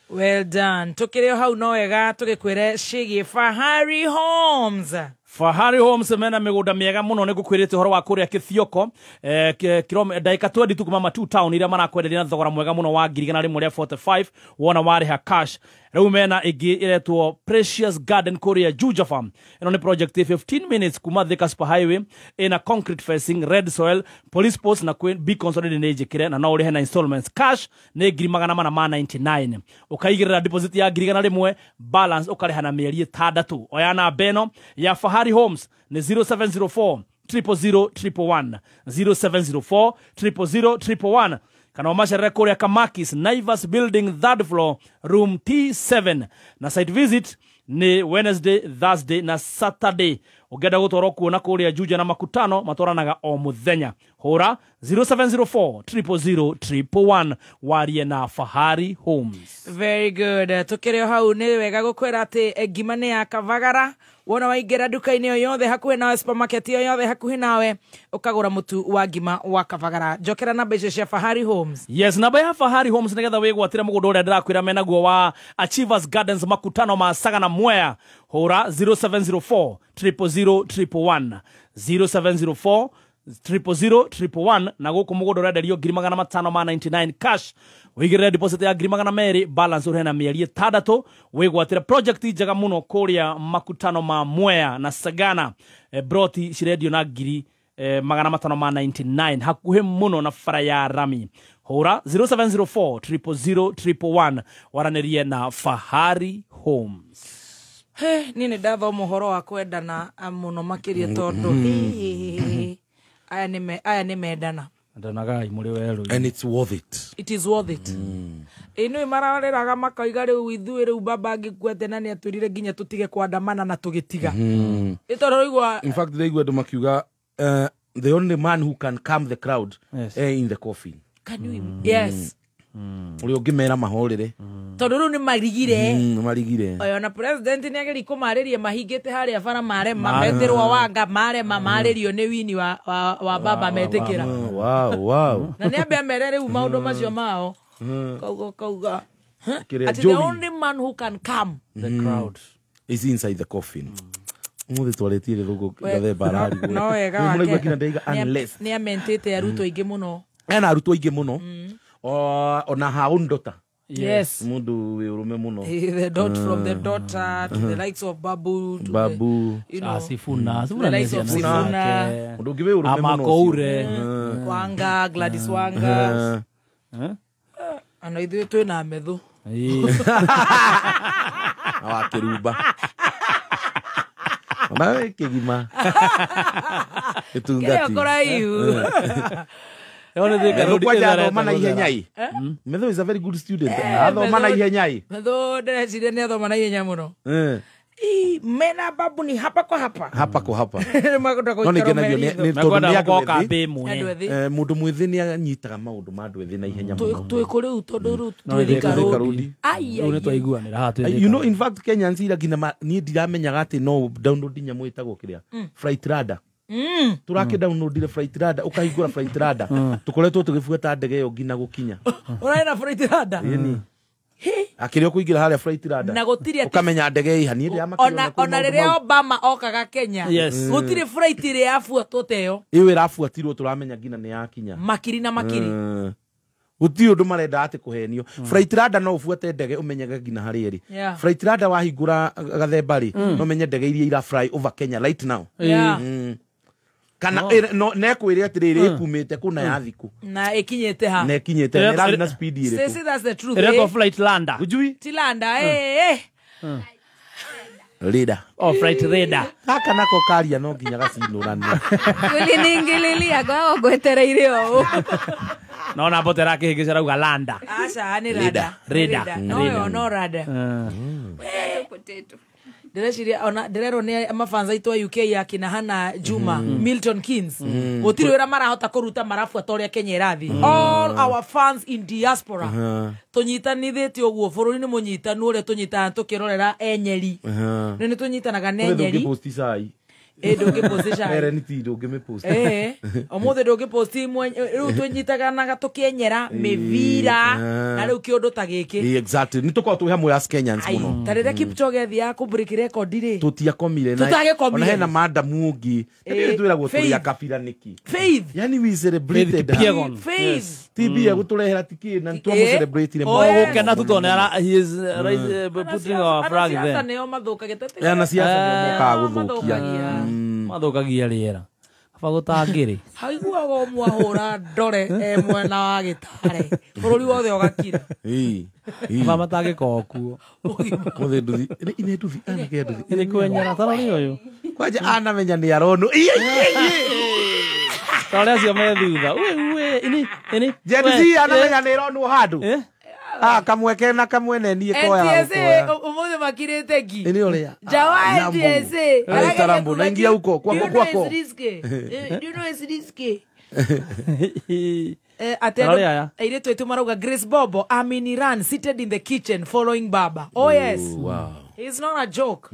Speaker 9: Well done. Tukĩrĩ o hau no wega tũgĩkwĩre ciĩgiĩ Fahari Homes.
Speaker 2: Fahari Homes mena mĩgũnda mĩega mũno, nĩ ngũkwĩrĩte ũhoro wa kũrĩa Kĩthioko, ndagĩka 20 tu kuma Matu Town, iria marakwenderia na thogora mwega mũno wa 145,000 wona warĩha cash. Rĩu mena ĩngĩ ĩretwo Precious Garden kũrĩa Juja Farm. Ĩno nĩ project 15 minutes kuma Thika Super Highway, ĩna concrete fencing, red soil, police post na be consolidated nĩ njĩkĩre, na no ũrĩhe na installments. Cash nĩ 499,000, ũkaigĩrĩra deposit ya 100,000, balance ũkarĩha na mĩeri 6. Oya namba ĩno ya Fahari Homes nĩ 0704 000 111, 0704 000 111, kana ũmacerere kũrĩa Kamakis, Naivas Building, 3rd floor, room T7. Na site visit nĩ Wednesday, Thursday na Saturday. Ũngĩenda gũtwarwo kuona kũrĩa Juja na Makutano, matwaranaga o mũthenya. Hũra 0704 000 111 warie na Fahari Homes.
Speaker 9: Very good. Tukĩrĩ o hau nĩ wega gũkwĩra atĩ ngima nĩ ya Kavagara. Wona waingĩra nduka-inĩ o yothe hakuhĩ nawe, supermarket o yothe hakuhĩ nawe, ũkagũra mũtu wa ngima wa Kavagara. Njokera namba icio cia Fahari Homes.
Speaker 2: Yes, namba ya Fahari Homes nĩgetha wĩgwatĩre mũgũnda ũrĩa ndĩrakwĩra menaguo wa Achievers Gardens Makutano ma Saga na Mwea. Hũra 0704 000 111, 0704 000 111, na gũkũ mũgũnda ũrenderio 599 cash. Wĩigĩrĩre deposit ya 200,000, balance ũrĩhe na mĩeri 6. Wĩgwatĩre project njega mũno kũrĩa Makutano ma Mwea na Sagana. Broti cirendio na 599 hakuhĩ mũno na bara ya rami. Hũra 0704 000 111 waranĩrie na Fahari Homes.
Speaker 9: He, niĩ nĩ ndathoma ũhoro wa kwendana mũno makĩria tondũ aya nĩ mendana.
Speaker 2: Ndanagai mũrĩ werũ.
Speaker 10: And it's worth it.
Speaker 9: It is worth it. Ĩno marareraga makoiga rĩu ithuĩ rĩu baba angĩkuete na nĩ atwĩrire nginya tũtige kwandamana na tũgĩtiga. Ĩ tondũ rĩu
Speaker 10: in fact they andũ makiuga the only man who can calm the crowd, yes, in the coffin.
Speaker 9: Can you yes.
Speaker 10: Ũrĩa ũngĩmera mahorere.
Speaker 9: Tondũ rĩu nĩ marigire.
Speaker 10: Nĩ marigire.
Speaker 9: Oyo na president nĩ ageria kũmarĩria mahingĩte harĩa bara marema metĩrwo wanga marema marĩrio nĩ wini wa baba metĩkĩra.
Speaker 10: Wow, wow.
Speaker 9: Na nĩ ambe amere rĩu maũndũ macio mao. Kauga. Ati the only man who can calm
Speaker 2: the crowd
Speaker 10: is inside the coffin. Umuthi twaretie gĩthũngũ gathemba ararigwo.
Speaker 9: No wega wake.
Speaker 10: Mũraigua nginya ndaiga unless.
Speaker 9: Nĩ amentĩte arutwo aingĩ mũno.
Speaker 10: Ena arutwo aingĩ mũno. Ona haundota.
Speaker 9: Yes.
Speaker 10: Mundu wĩ ũrũme mũno.
Speaker 9: The dot from the daughter to the likes of Babu to
Speaker 10: Babu.
Speaker 9: The, you know,
Speaker 2: Sifuna.
Speaker 9: The likes of Sifuna.
Speaker 10: Mundu ũngĩ wĩ ũrũme mũno.
Speaker 2: Amakoure.
Speaker 9: Wanga, Gladys Wanga. Ano ithuĩ twĩna methu.
Speaker 10: Wa kĩrumba. Ona wĩ kĩgima. Gĩtungati.
Speaker 9: Kĩrĩa kũraihu.
Speaker 10: Methu kwanja athoma na ihenya i. Methu is a very good student. Athoma na ihenya i.
Speaker 9: Methu ndĩreciria nĩ athoma na ihenya mũno. Mena babu ni hapa kwa hapa.
Speaker 10: Hapa kwa hapa. No nĩ ngenagio nĩ tondũ nĩ andũ ethĩ. Mũndũ mwĩthĩ nĩ anyitaga maũndũ ma andũ ethĩ na ihenya mũno.
Speaker 9: Twĩ kũ rĩu tondũ rĩu twĩ Thika Road.
Speaker 2: Rĩu nĩ twaiguanĩra haha twĩ Thika.
Speaker 10: You know, in fact Kenyans ira nginya niĩ ndiramenyaga atĩ no download nyamũ ĩtagwo kĩrĩa Flight Radar. Turake downloadire Flight Radar, ukahingũra Flight Radar. Tukoretwo tũgĩbuata ndege ĩyo nginya gũkinya.
Speaker 9: Ũrarĩ na Flight Radar?
Speaker 10: Ĩni. Akĩrĩ ũkũingĩra harĩa Flight Radar.
Speaker 9: Na gũtirĩ atĩ
Speaker 10: ũkamenya ndege ĩha niĩ ndĩramakio.
Speaker 9: Ona rĩrĩa Obama okaga Kenya. Gũtirĩ flight ĩrĩa yabuatwo ta ĩyo.
Speaker 10: Ĩyo ĩrabuatirwo tũramenya nginya nĩ yakinya.
Speaker 9: Makiri na makiri.
Speaker 10: Gũtirĩ ũndũ marenda atĩ kũhenio. Flight Radar no ũbuate ndege ũmenyage nginya harĩa ĩrĩ. Flight Radar wahingũra gathemba rĩ, no ũmenye ndege iria ira fly over Kenya right now. Kana no nekwire atiriri ikumite kuna ya thiku
Speaker 9: na ikinyite ha
Speaker 10: na ikinyite na irathi na speed iriku.
Speaker 9: See, that's the truth.
Speaker 2: Ireko flight lander
Speaker 10: ujui
Speaker 9: ti lander eh
Speaker 10: radar.
Speaker 2: Oh, flight radar
Speaker 10: haka nako karia no nginya gacinurane
Speaker 7: uliningililia kwa gwetereire o
Speaker 2: no na botera kihingicera rauga lander.
Speaker 9: Acha ni radar
Speaker 2: radar
Speaker 9: no no radar
Speaker 7: potato.
Speaker 9: Ndĩreciria ona ndĩrerwo nĩ mafanza aitũ a UK ya kina Hannah Juma, Milton Keynes, gũtirĩ wĩra marahota kũruta marabuata ũrĩa Kenya ĩrathiĩ. All our fans in diaspora tũnyitanithĩtie ũguo bũrũri nĩ mũnyitanu ũrĩa tũnyitanaga tũkĩrorera enyeri. Nĩ tũnyitanaga na enyeri. Ndũngĩposti cai.
Speaker 10: Ere ti ndũngĩmĩposti.
Speaker 9: Ũmũthĩ ndũngĩposti rĩu tũnyitanaga tũkĩenyera mĩbira na rĩu kĩũndũ ta gĩkĩ.
Speaker 10: Exactly. Nĩ tũkoragwo twĩ hamwe as Kenyans mũno.
Speaker 9: Ta rĩrĩa Kipchoge athiaga kũ break record rĩ.
Speaker 10: Tũtiakomire na ona hena madamu ũngĩ. Nĩ twĩragwo tũrĩ a kabira nĩkĩ.
Speaker 9: Faith.
Speaker 10: Yani we celebrated.
Speaker 9: Faith.
Speaker 10: TB egũtũrehera tikĩ na nĩtwamũcelebrate
Speaker 2: mũno. Gũkena tu tondũ he is putting our flag there.
Speaker 9: Anasiasa nĩo mathũkagia.
Speaker 10: Anasiasa nĩo mokaga gũthũkia.
Speaker 2: Mathukagia rĩera kaba gũtangĩrĩ
Speaker 9: haiguaga ũmwe ahũra ndore e mwena wa gĩtare bũrũri wothe ũgakira.
Speaker 2: Kaba matangĩkorwo kuo
Speaker 10: mũthĩ nduthi ine nduthi anake nduthi
Speaker 2: nĩ kwenyera tarori ũyũ
Speaker 10: kwanja anamenya nĩ aronwo
Speaker 2: tarori acio me thutha ini
Speaker 10: Gen Z anamenya nĩ ĩronwo handũ. Kamweke na kamwene niĩ koya.
Speaker 9: NTSA umuthi makirite ngi.
Speaker 10: Ini uria.
Speaker 9: Jawa NTSA.
Speaker 10: Tarambo naingia huko kwako kwako.
Speaker 9: Do you know it's risky? Atendo airĩtu aitũ marauga Grace Bobo, I'm in Iran seated in the kitchen following Baba. Oh yes.
Speaker 10: Wow.
Speaker 9: It's not a joke.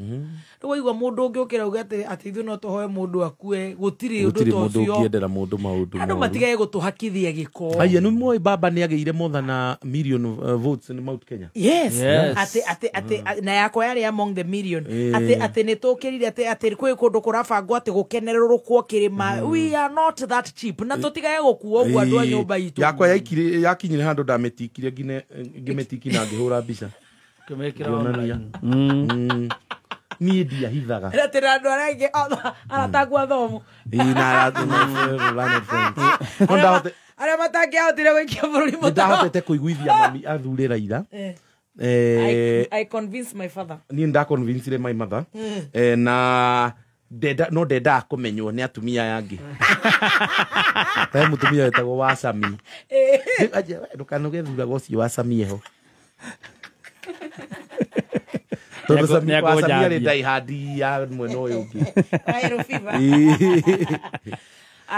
Speaker 9: Rĩu waigua mũndũ ũngĩ ũkĩra uge atĩ ithuĩ no tũhoe mũndũ akue gũtirĩ ũndũ ta ũcio.
Speaker 10: Ũngĩendera mũndũ maũndũ
Speaker 9: andũ matigage gũtũhakithia gĩko.
Speaker 10: Aya nĩ moĩ Baba nĩ agĩire more than a million votes in Mount Kenya.
Speaker 9: Yes. Atĩ na yakwa yarĩ among the million. Atĩ nĩ tũkĩrire atĩ kwĩ kũndũ kũrabangwo atĩ gũkenererũkwo kĩrĩma. We are not that cheap. Na tũtigage gũkuo ũguo andũ a nyũmba itũ.
Speaker 10: Yakwa yakinyire handũ ndamĩtikirie ngĩmĩtiki na ngĩhũra mbica. Niĩ ndiahithaga.
Speaker 9: Atĩ na andũ arĩa angĩ arata athomu. Arĩa matangĩahotire gũikia bũrũri mũtaro.
Speaker 10: Nĩndahotete kũiguithia mami athure Raila.
Speaker 9: I convinced my father.
Speaker 10: Niĩ nĩndaconvincire my mother. Na no ndendaga kũmenywo nĩ atumia aya angĩ. He mũtumia wetagwo Wasami. Ndũkanoge thuraga ũcio Wasami eho. Tondũ Wasami arĩ daihadi ya mwena ũyũ ũngĩ.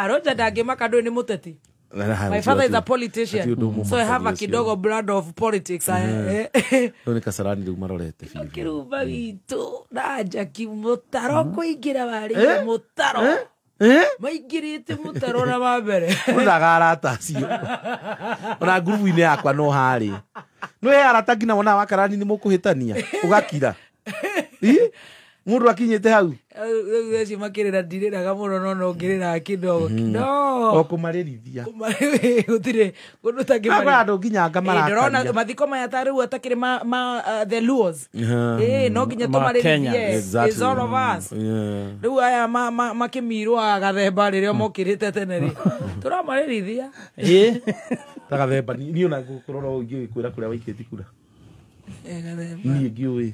Speaker 9: Roger ndangĩmaka ndũĩ nĩ mũteti. My father is a politician, so I have a kidogo blood of politics.
Speaker 10: Rĩu nĩ Kasarani rĩu marorete biũ.
Speaker 9: Kĩrumba gitũ na Njaki mũtaro kũingĩra warĩire mũtaro. Maingĩrĩte mũtaro na wa mbere.
Speaker 10: Ũraga arata acio. Ona ngurubu-inĩ yakwa no harĩ. No he arata nginya wonaga wakarani nĩ mũkũhĩtania ũgakira. Mũndũ akinyĩte hau.
Speaker 9: Rĩu acio makĩrĩra ndirĩraga mũno no no ngĩrĩraga kidogo. No.
Speaker 10: O kũmarĩrithia.
Speaker 9: Gũtirĩ kũndũ ũtangĩmarĩrithia.
Speaker 10: Andũ nginya ngamarakaria.
Speaker 9: Ndĩrona mathiko maya ta rĩu atakĩrĩ ma the Luos. No nginya tũmarĩrithie. It's all of us. Rĩu aya makĩmirwo a gathemba rĩrĩa mokĩrĩte tene rĩ. Tũramarĩrithia.
Speaker 10: Ta gathemba niĩ ona ngũkũrora ũngĩkwĩra kũrĩa waikĩtie kura. Niĩ ngĩũĩ.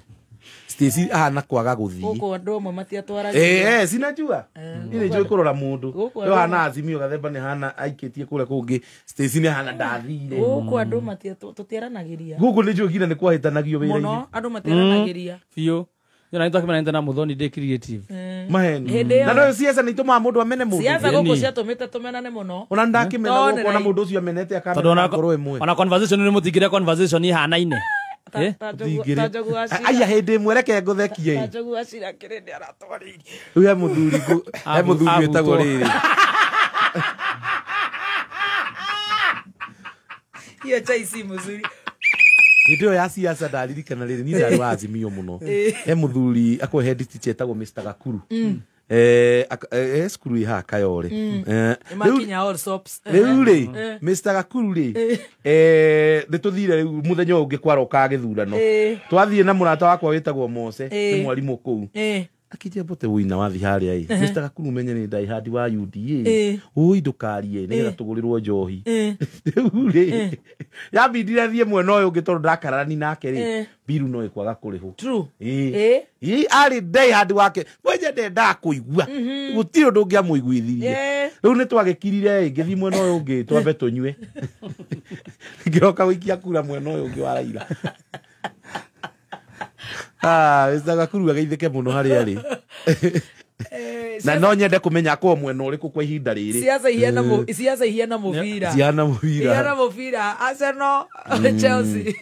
Speaker 10: Stacy ahana kwaga guthii
Speaker 9: Gũkũ andũ amwe matiatwaragĩria.
Speaker 10: Eh, sinajua. Ile njui kurora mundu. Yo hana Azimio Gathemba ni hana aikitie kule kungi. Stacy ni hana ndathire.
Speaker 9: Gũkũ andũ matiatũtiaranagĩria.
Speaker 10: Gũkũ ni njui nginya ni kwahitanagio wira-inĩ.
Speaker 9: Mũno andũ matiaranagĩria.
Speaker 2: Biũ. Yo na nitwakimena na Muthoni ndĩ creative.
Speaker 10: Maheni. Na no siasa ni itumaga mundu amene mundu.
Speaker 9: Siasa gũkũ ciatũmĩte tũmenane mũno.
Speaker 10: Ona ndakimena gũkũ ona mundu ucio amenete akamena ngoro ĩmwe.
Speaker 2: Ona conversation ni mutingire conversation ihanaine.
Speaker 10: Aya hĩndĩ ĩmwe reke ngũthekie. Rĩu he mũthuri he mũthuri wĩtagwo rĩrĩ.
Speaker 9: Hiyo chai si mzuri.
Speaker 10: Hĩndĩ ĩyo ya siasa ndaririkana rĩrĩ niĩ ndarĩ wa Azimio mũno. He mũthuri akwa head teacher etagwo Mr. Gakuru. Cukuru ĩ haha Kayore. Rĩu rĩ Mr. Gakuru rĩ nĩ tũthire rĩu mũthenya ũyũ ũngĩ kwarokaga gĩthurano. Twathiĩ na mũrata wakwa wĩtagwo Mose nĩ mwarimũ kũu. Akĩnjĩra mbote wũina wathi harĩa ĩ. Mr. Gakuru menye nĩ ndaihandi wa UDA. Ũi ndũkarie nĩgetha tũgũrĩrwo njohi. Rĩu rĩ yambindire thiĩ mwena ũyũ ũngĩ tondũ ndakararani nake rĩ mbiru no ĩkwaga kũrĩhwo.
Speaker 9: True.
Speaker 10: Ĩ arĩ ndaihandi wake mwenye ndendaga kũigua. Gũtirĩ ũndũ ũngĩamũiguithirie. Rĩu nĩ twagĩkirire ĩ ngĩthiĩ mwena ũyũ ũngĩ twambe tũnyue. Ngĩroka gũikia kura mwena ũyũ ũngĩ wa Raila. Mr. Gakuru ageithĩke mũno harĩa arĩ. Na no nyende kũmenya akorwo mwena ũrĩkũ kwa ihinda rĩrĩ.
Speaker 9: Siasa ihiana mũbira.
Speaker 10: Cihana mũbira.
Speaker 9: Ihiana mũbira. Arsenal, Chelsea.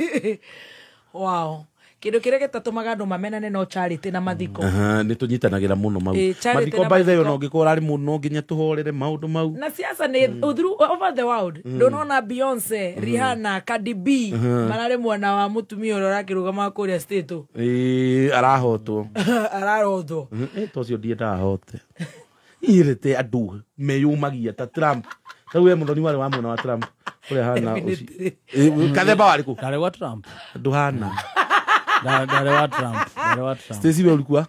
Speaker 9: Wow. Kĩndũ kĩrĩa gĩtatũmaga andũ mamenane no charity na mathiko.
Speaker 10: Nĩ tũnyitanagĩra mũno mau. Mathiko by the way ona ũngĩkorwo ũrarĩ mũno no nginya tũhorere maũndũ mau.
Speaker 9: Na siasa nĩ over the world. Ndũnona Beyonce, Rihanna, Cardi B mararĩ mwena wa mũtumia ũrĩa ũrakĩrũgama kũrĩa state.
Speaker 10: Arahotwo.
Speaker 9: Arahotwo.
Speaker 10: To ũcio ndiendaga ahote. Irĩte andũ meyũmagia ta Trump. Rĩu we Muthoni warĩ wa mwena wa Trump. Ũrĩa hana ũcio. Kathemba warĩ kũ?
Speaker 2: Ndarĩ wa Trump.
Speaker 10: Ndũhana.
Speaker 2: Ndarĩ wa Trump. Ndarĩ wa Trump.
Speaker 10: Stacy we ulikuwa?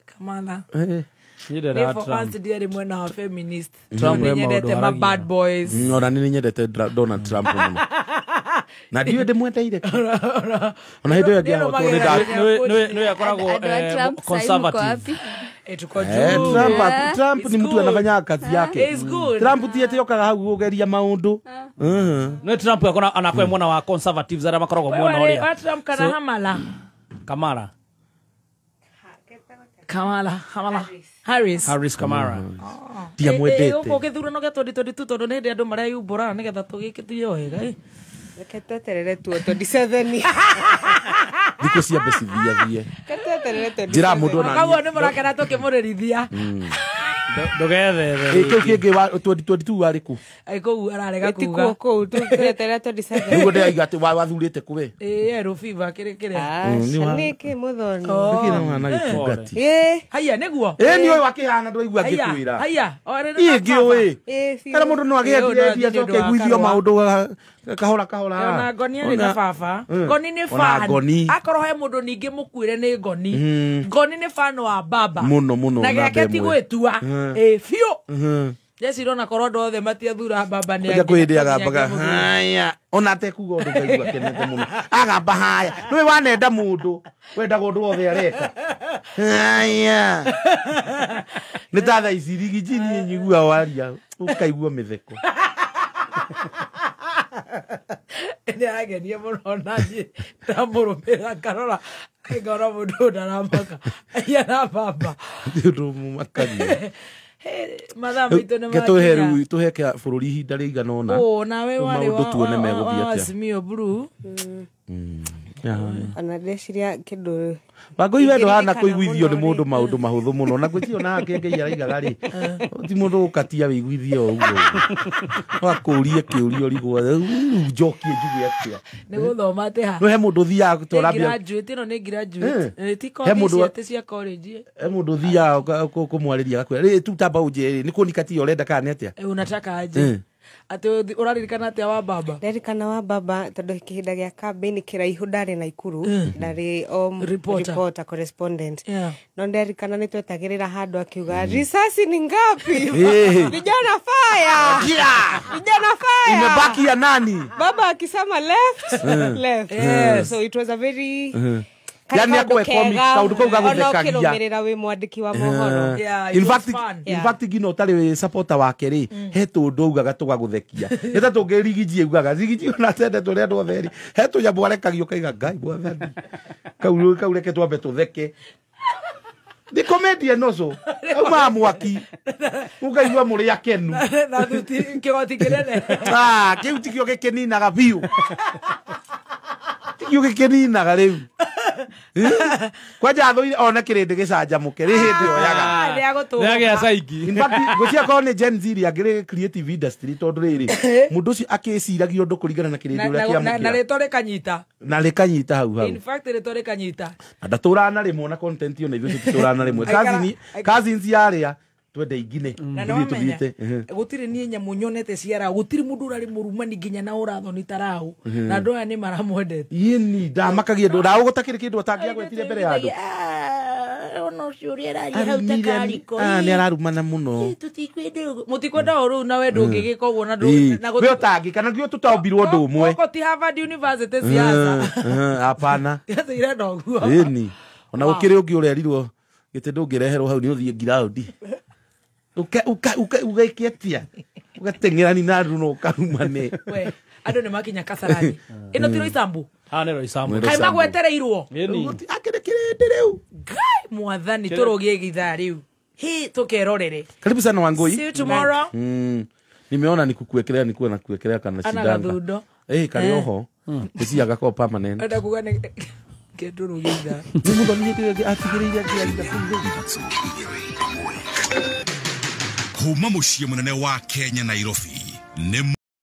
Speaker 9: Kamala.
Speaker 2: Niĩ ndarĩ wa Trump.
Speaker 9: Ndiarĩ mwena wa feminist.
Speaker 2: Trump
Speaker 9: Nĩ nyendete ma bad boys.
Speaker 10: Ona nĩ nyendete Donald Trump mũno. Na ndiũĩ ndĩmwendeire. Ona hĩndĩ ĩyo angĩahotwo nĩ
Speaker 2: nĩ akoragwo conservative.
Speaker 10: Trump ni mtu anafanya kazi yake. Trump ti ati okaga hau kugeria maundu.
Speaker 2: No Trump akona anakwe mwana wa conservatives ara makoragwo mwena uria.
Speaker 9: Wa Trump kana Kamala.
Speaker 2: Kamala.
Speaker 9: Kamala, Kamala Harris.
Speaker 2: Harris Kamala.
Speaker 10: Ti amwendete.
Speaker 9: Uko githurano gia 2022 tondu ni hindi andu mareyumbura nigetha tugikithie wega.
Speaker 12: Reke tweterere tu 27.
Speaker 10: Thikũ ciambe cithiathie.
Speaker 12: Reke tweterere 27.
Speaker 10: Njĩra mũndũ ona
Speaker 9: Kau nĩ mũrakena tũkĩmũrĩrithia.
Speaker 2: Ndũgethethe.
Speaker 10: Kĩu kĩngĩ wa 2022 warĩ kũ?
Speaker 9: Kũu ararega kuga.
Speaker 12: Ĩtikuo kũu tweterere 27.
Speaker 10: Nĩguo ndĩraiga atĩ wathurĩte kũ we?
Speaker 9: Ĩĩ Fever kĩrĩ kĩrĩa.
Speaker 12: Nĩkĩ Muthoni?
Speaker 10: Nĩkĩ na gĩtungati?
Speaker 9: Haiya nĩguo.
Speaker 10: Ĩ nĩ ũyũ akĩhana ndwaigua ngĩkwĩra.
Speaker 9: Haiya.
Speaker 10: Ĩ ngĩũĩ. Kana mũndũ no agĩe endia acoke aiguithio maũndũ kahora kahora.
Speaker 9: Ona Ngoni arĩ na baba. Ngoni nĩ fan. Akorwo he mũndũ ningĩ mũkuĩre nĩ Ngoni. Ngoni nĩ fan wa baba.
Speaker 10: Mũno mũno.
Speaker 9: Na gĩake ti gwĩtua. Ĩ biũ. Ndecira ona korwo andũ othe matiathura baba nĩ
Speaker 10: angĩ. Kwĩ hĩndĩ agambaga haya. Ona atekuga ũndũ ngaigua akenete mũno. Agamba haya. Nĩwe wanenda mũndũ. Wendaga ũndũ wothe areka. Haya. Nĩ ta thaa ici rigiji niĩ nyiguaga waria ũkaigua mĩtheko.
Speaker 9: Nĩ aragenia mũno na niĩ ndamũrũmĩrĩra ngarora ngona mũndũ ũyũ ndaramaka ahiana baba.
Speaker 10: Nĩ ũndũ mũmakania.
Speaker 9: Mathaa maitũ nĩ
Speaker 10: makinya. Tũhe rĩu tũhe bũrũri ihinda rĩigana ũna.
Speaker 9: Nawe warĩ wa Azimio Blue.
Speaker 12: Ona ndeciria kĩndũ
Speaker 10: Wangũi we ndũhana kũiguithio nĩ mũndũ maũndũ mahũthũ mũno na gwĩtia ona hake Ngai araigaga rĩ ti mũndũ ũkatia wĩiguithie o ũguo no akũrie kĩũria ũrigwo njokie njuge atĩa
Speaker 9: nĩ gũthoma atĩ ha
Speaker 10: no he mũndũ ũthiaga tũrambia
Speaker 9: graduate ĩno nĩ graduate ti kothi cia cia college
Speaker 10: he mũndũ ũthiaga kũmwarĩria agakwĩra rĩ tu tamba ũnjĩre nĩ kũnikatia ũrenda kana nĩ atĩa
Speaker 9: unataka aje Ati ũraririkana atĩa wa baba?
Speaker 12: Ndirikana wa baba tondu kihinda gĩa campaign kiraihu ndari Naikuru ndari reporter correspondent. No ndirikana nĩ twetagĩrĩra handũ akiuga risasi ni ngapi? Vijana fire. Vijana fire.
Speaker 10: Imebaki ya nani?
Speaker 12: Baba akisema left left. Yes. So it was a very
Speaker 10: Yani akwe comic kaundu kau gaguthekagia.
Speaker 12: Ona ũkĩrũmĩrĩra wĩ mwandĩki wa mohoro.
Speaker 10: In fact ngina ũtarĩ wĩ supporter wake rĩ, he tũndũ augaga tũgagũthekia. Nĩ ta tũngĩ Rigiji augaga, Rigiji ona atendetwo nĩ andũ othe rĩ, he tũnyamũ arekagio ũkaiga Ngai mwathani. Kau reke twambe tũtheke. Nĩ comedian ũcio. Aumaga mwaki. Ũkaigua mũrĩ akenu.
Speaker 9: Na thuti kĩgoti kĩnene.
Speaker 10: Ah, kĩu tikĩo gĩkĩninaga biũ. Tikĩo gĩkĩninaga rĩu. Kwanja thũire one kĩrĩndĩ gĩcanjamũke rĩ hĩndĩ oyaga.
Speaker 2: Nĩagĩa caingi.
Speaker 10: In fact, ngwĩciria korwo nĩ Gen Z rĩ, angĩrĩ creative industry tondũ rĩrĩ, mũndũ ũcio akĩciragia ũndũ kũringana na kĩrĩndĩ ũrĩa kĩamũkĩra.
Speaker 9: Na rĩtwa rĩkanyita.
Speaker 10: Na rĩkanyita hau hau.
Speaker 9: In fact rĩtwa rĩkanyita.
Speaker 10: Na ndatũraga na rĩmwe na content ĩyo na ithuĩ tũtũraga na rĩmwe. Cousins yarĩa twende ingine.
Speaker 9: Na nĩwamenya, gũtirĩ niĩ nyamũ nyonete ciara, gũtirĩ mũndũ ũrarĩ mũrumani nginya na ũrathoni ta Raũ. Na andũ aya nĩ maramwendete.
Speaker 10: Ĩni, ndamakagia andũ. Raũ gũtakĩrĩ kĩndũ atangĩagwetire mbere ya andũ.
Speaker 9: Ona ũcio ũrĩa araria hau ta kariko.
Speaker 10: Nĩ ararumana mũno.
Speaker 9: Mũtikwenda ũru na we ndũngĩgĩka ũguo na
Speaker 10: we ũtangĩ kana nginya tũtaũmbirwo ũndũ ũmwe.
Speaker 9: Gũkũ ti Harvard University siasa.
Speaker 10: Hapana.
Speaker 9: Siasa irenda ũguo.
Speaker 10: Ĩni. Ona gũkĩrĩ ũngĩ ũrerirwo gĩtĩ ndũngĩreherwo hau nĩ ũthiĩ ngiraũndi. Ũgaikia ũgateng'erani na andũ na ũkarumane.
Speaker 9: We, andũ nĩ makinya Kasarani. Ĩno ti Roysambu?
Speaker 2: Haha nĩ Roysambu.
Speaker 9: Kaĩ magwetereirwo?
Speaker 10: Akĩrĩ kĩrĩndĩ rĩu.
Speaker 9: Ngai mwathani tũrũgie githaa rĩu. Hi tũkerorere.
Speaker 10: Karibu sana Wangui.
Speaker 9: See you tomorrow.
Speaker 10: Nimeona nikukuekelea nikuwe na kuekelea kana
Speaker 9: Ana
Speaker 10: shidanga.
Speaker 9: gathundo.
Speaker 10: Karĩ oho. Ngwĩciria gakorwo permanent.
Speaker 9: Enda kuga nĩ kĩndũrũgie ithaa.
Speaker 10: Nĩ mũthoni hĩndĩ ĩyo atigĩrĩire akĩaria kũu.
Speaker 15: Kuma mũciĩ mũnene wa Kenya Nairobi nĩ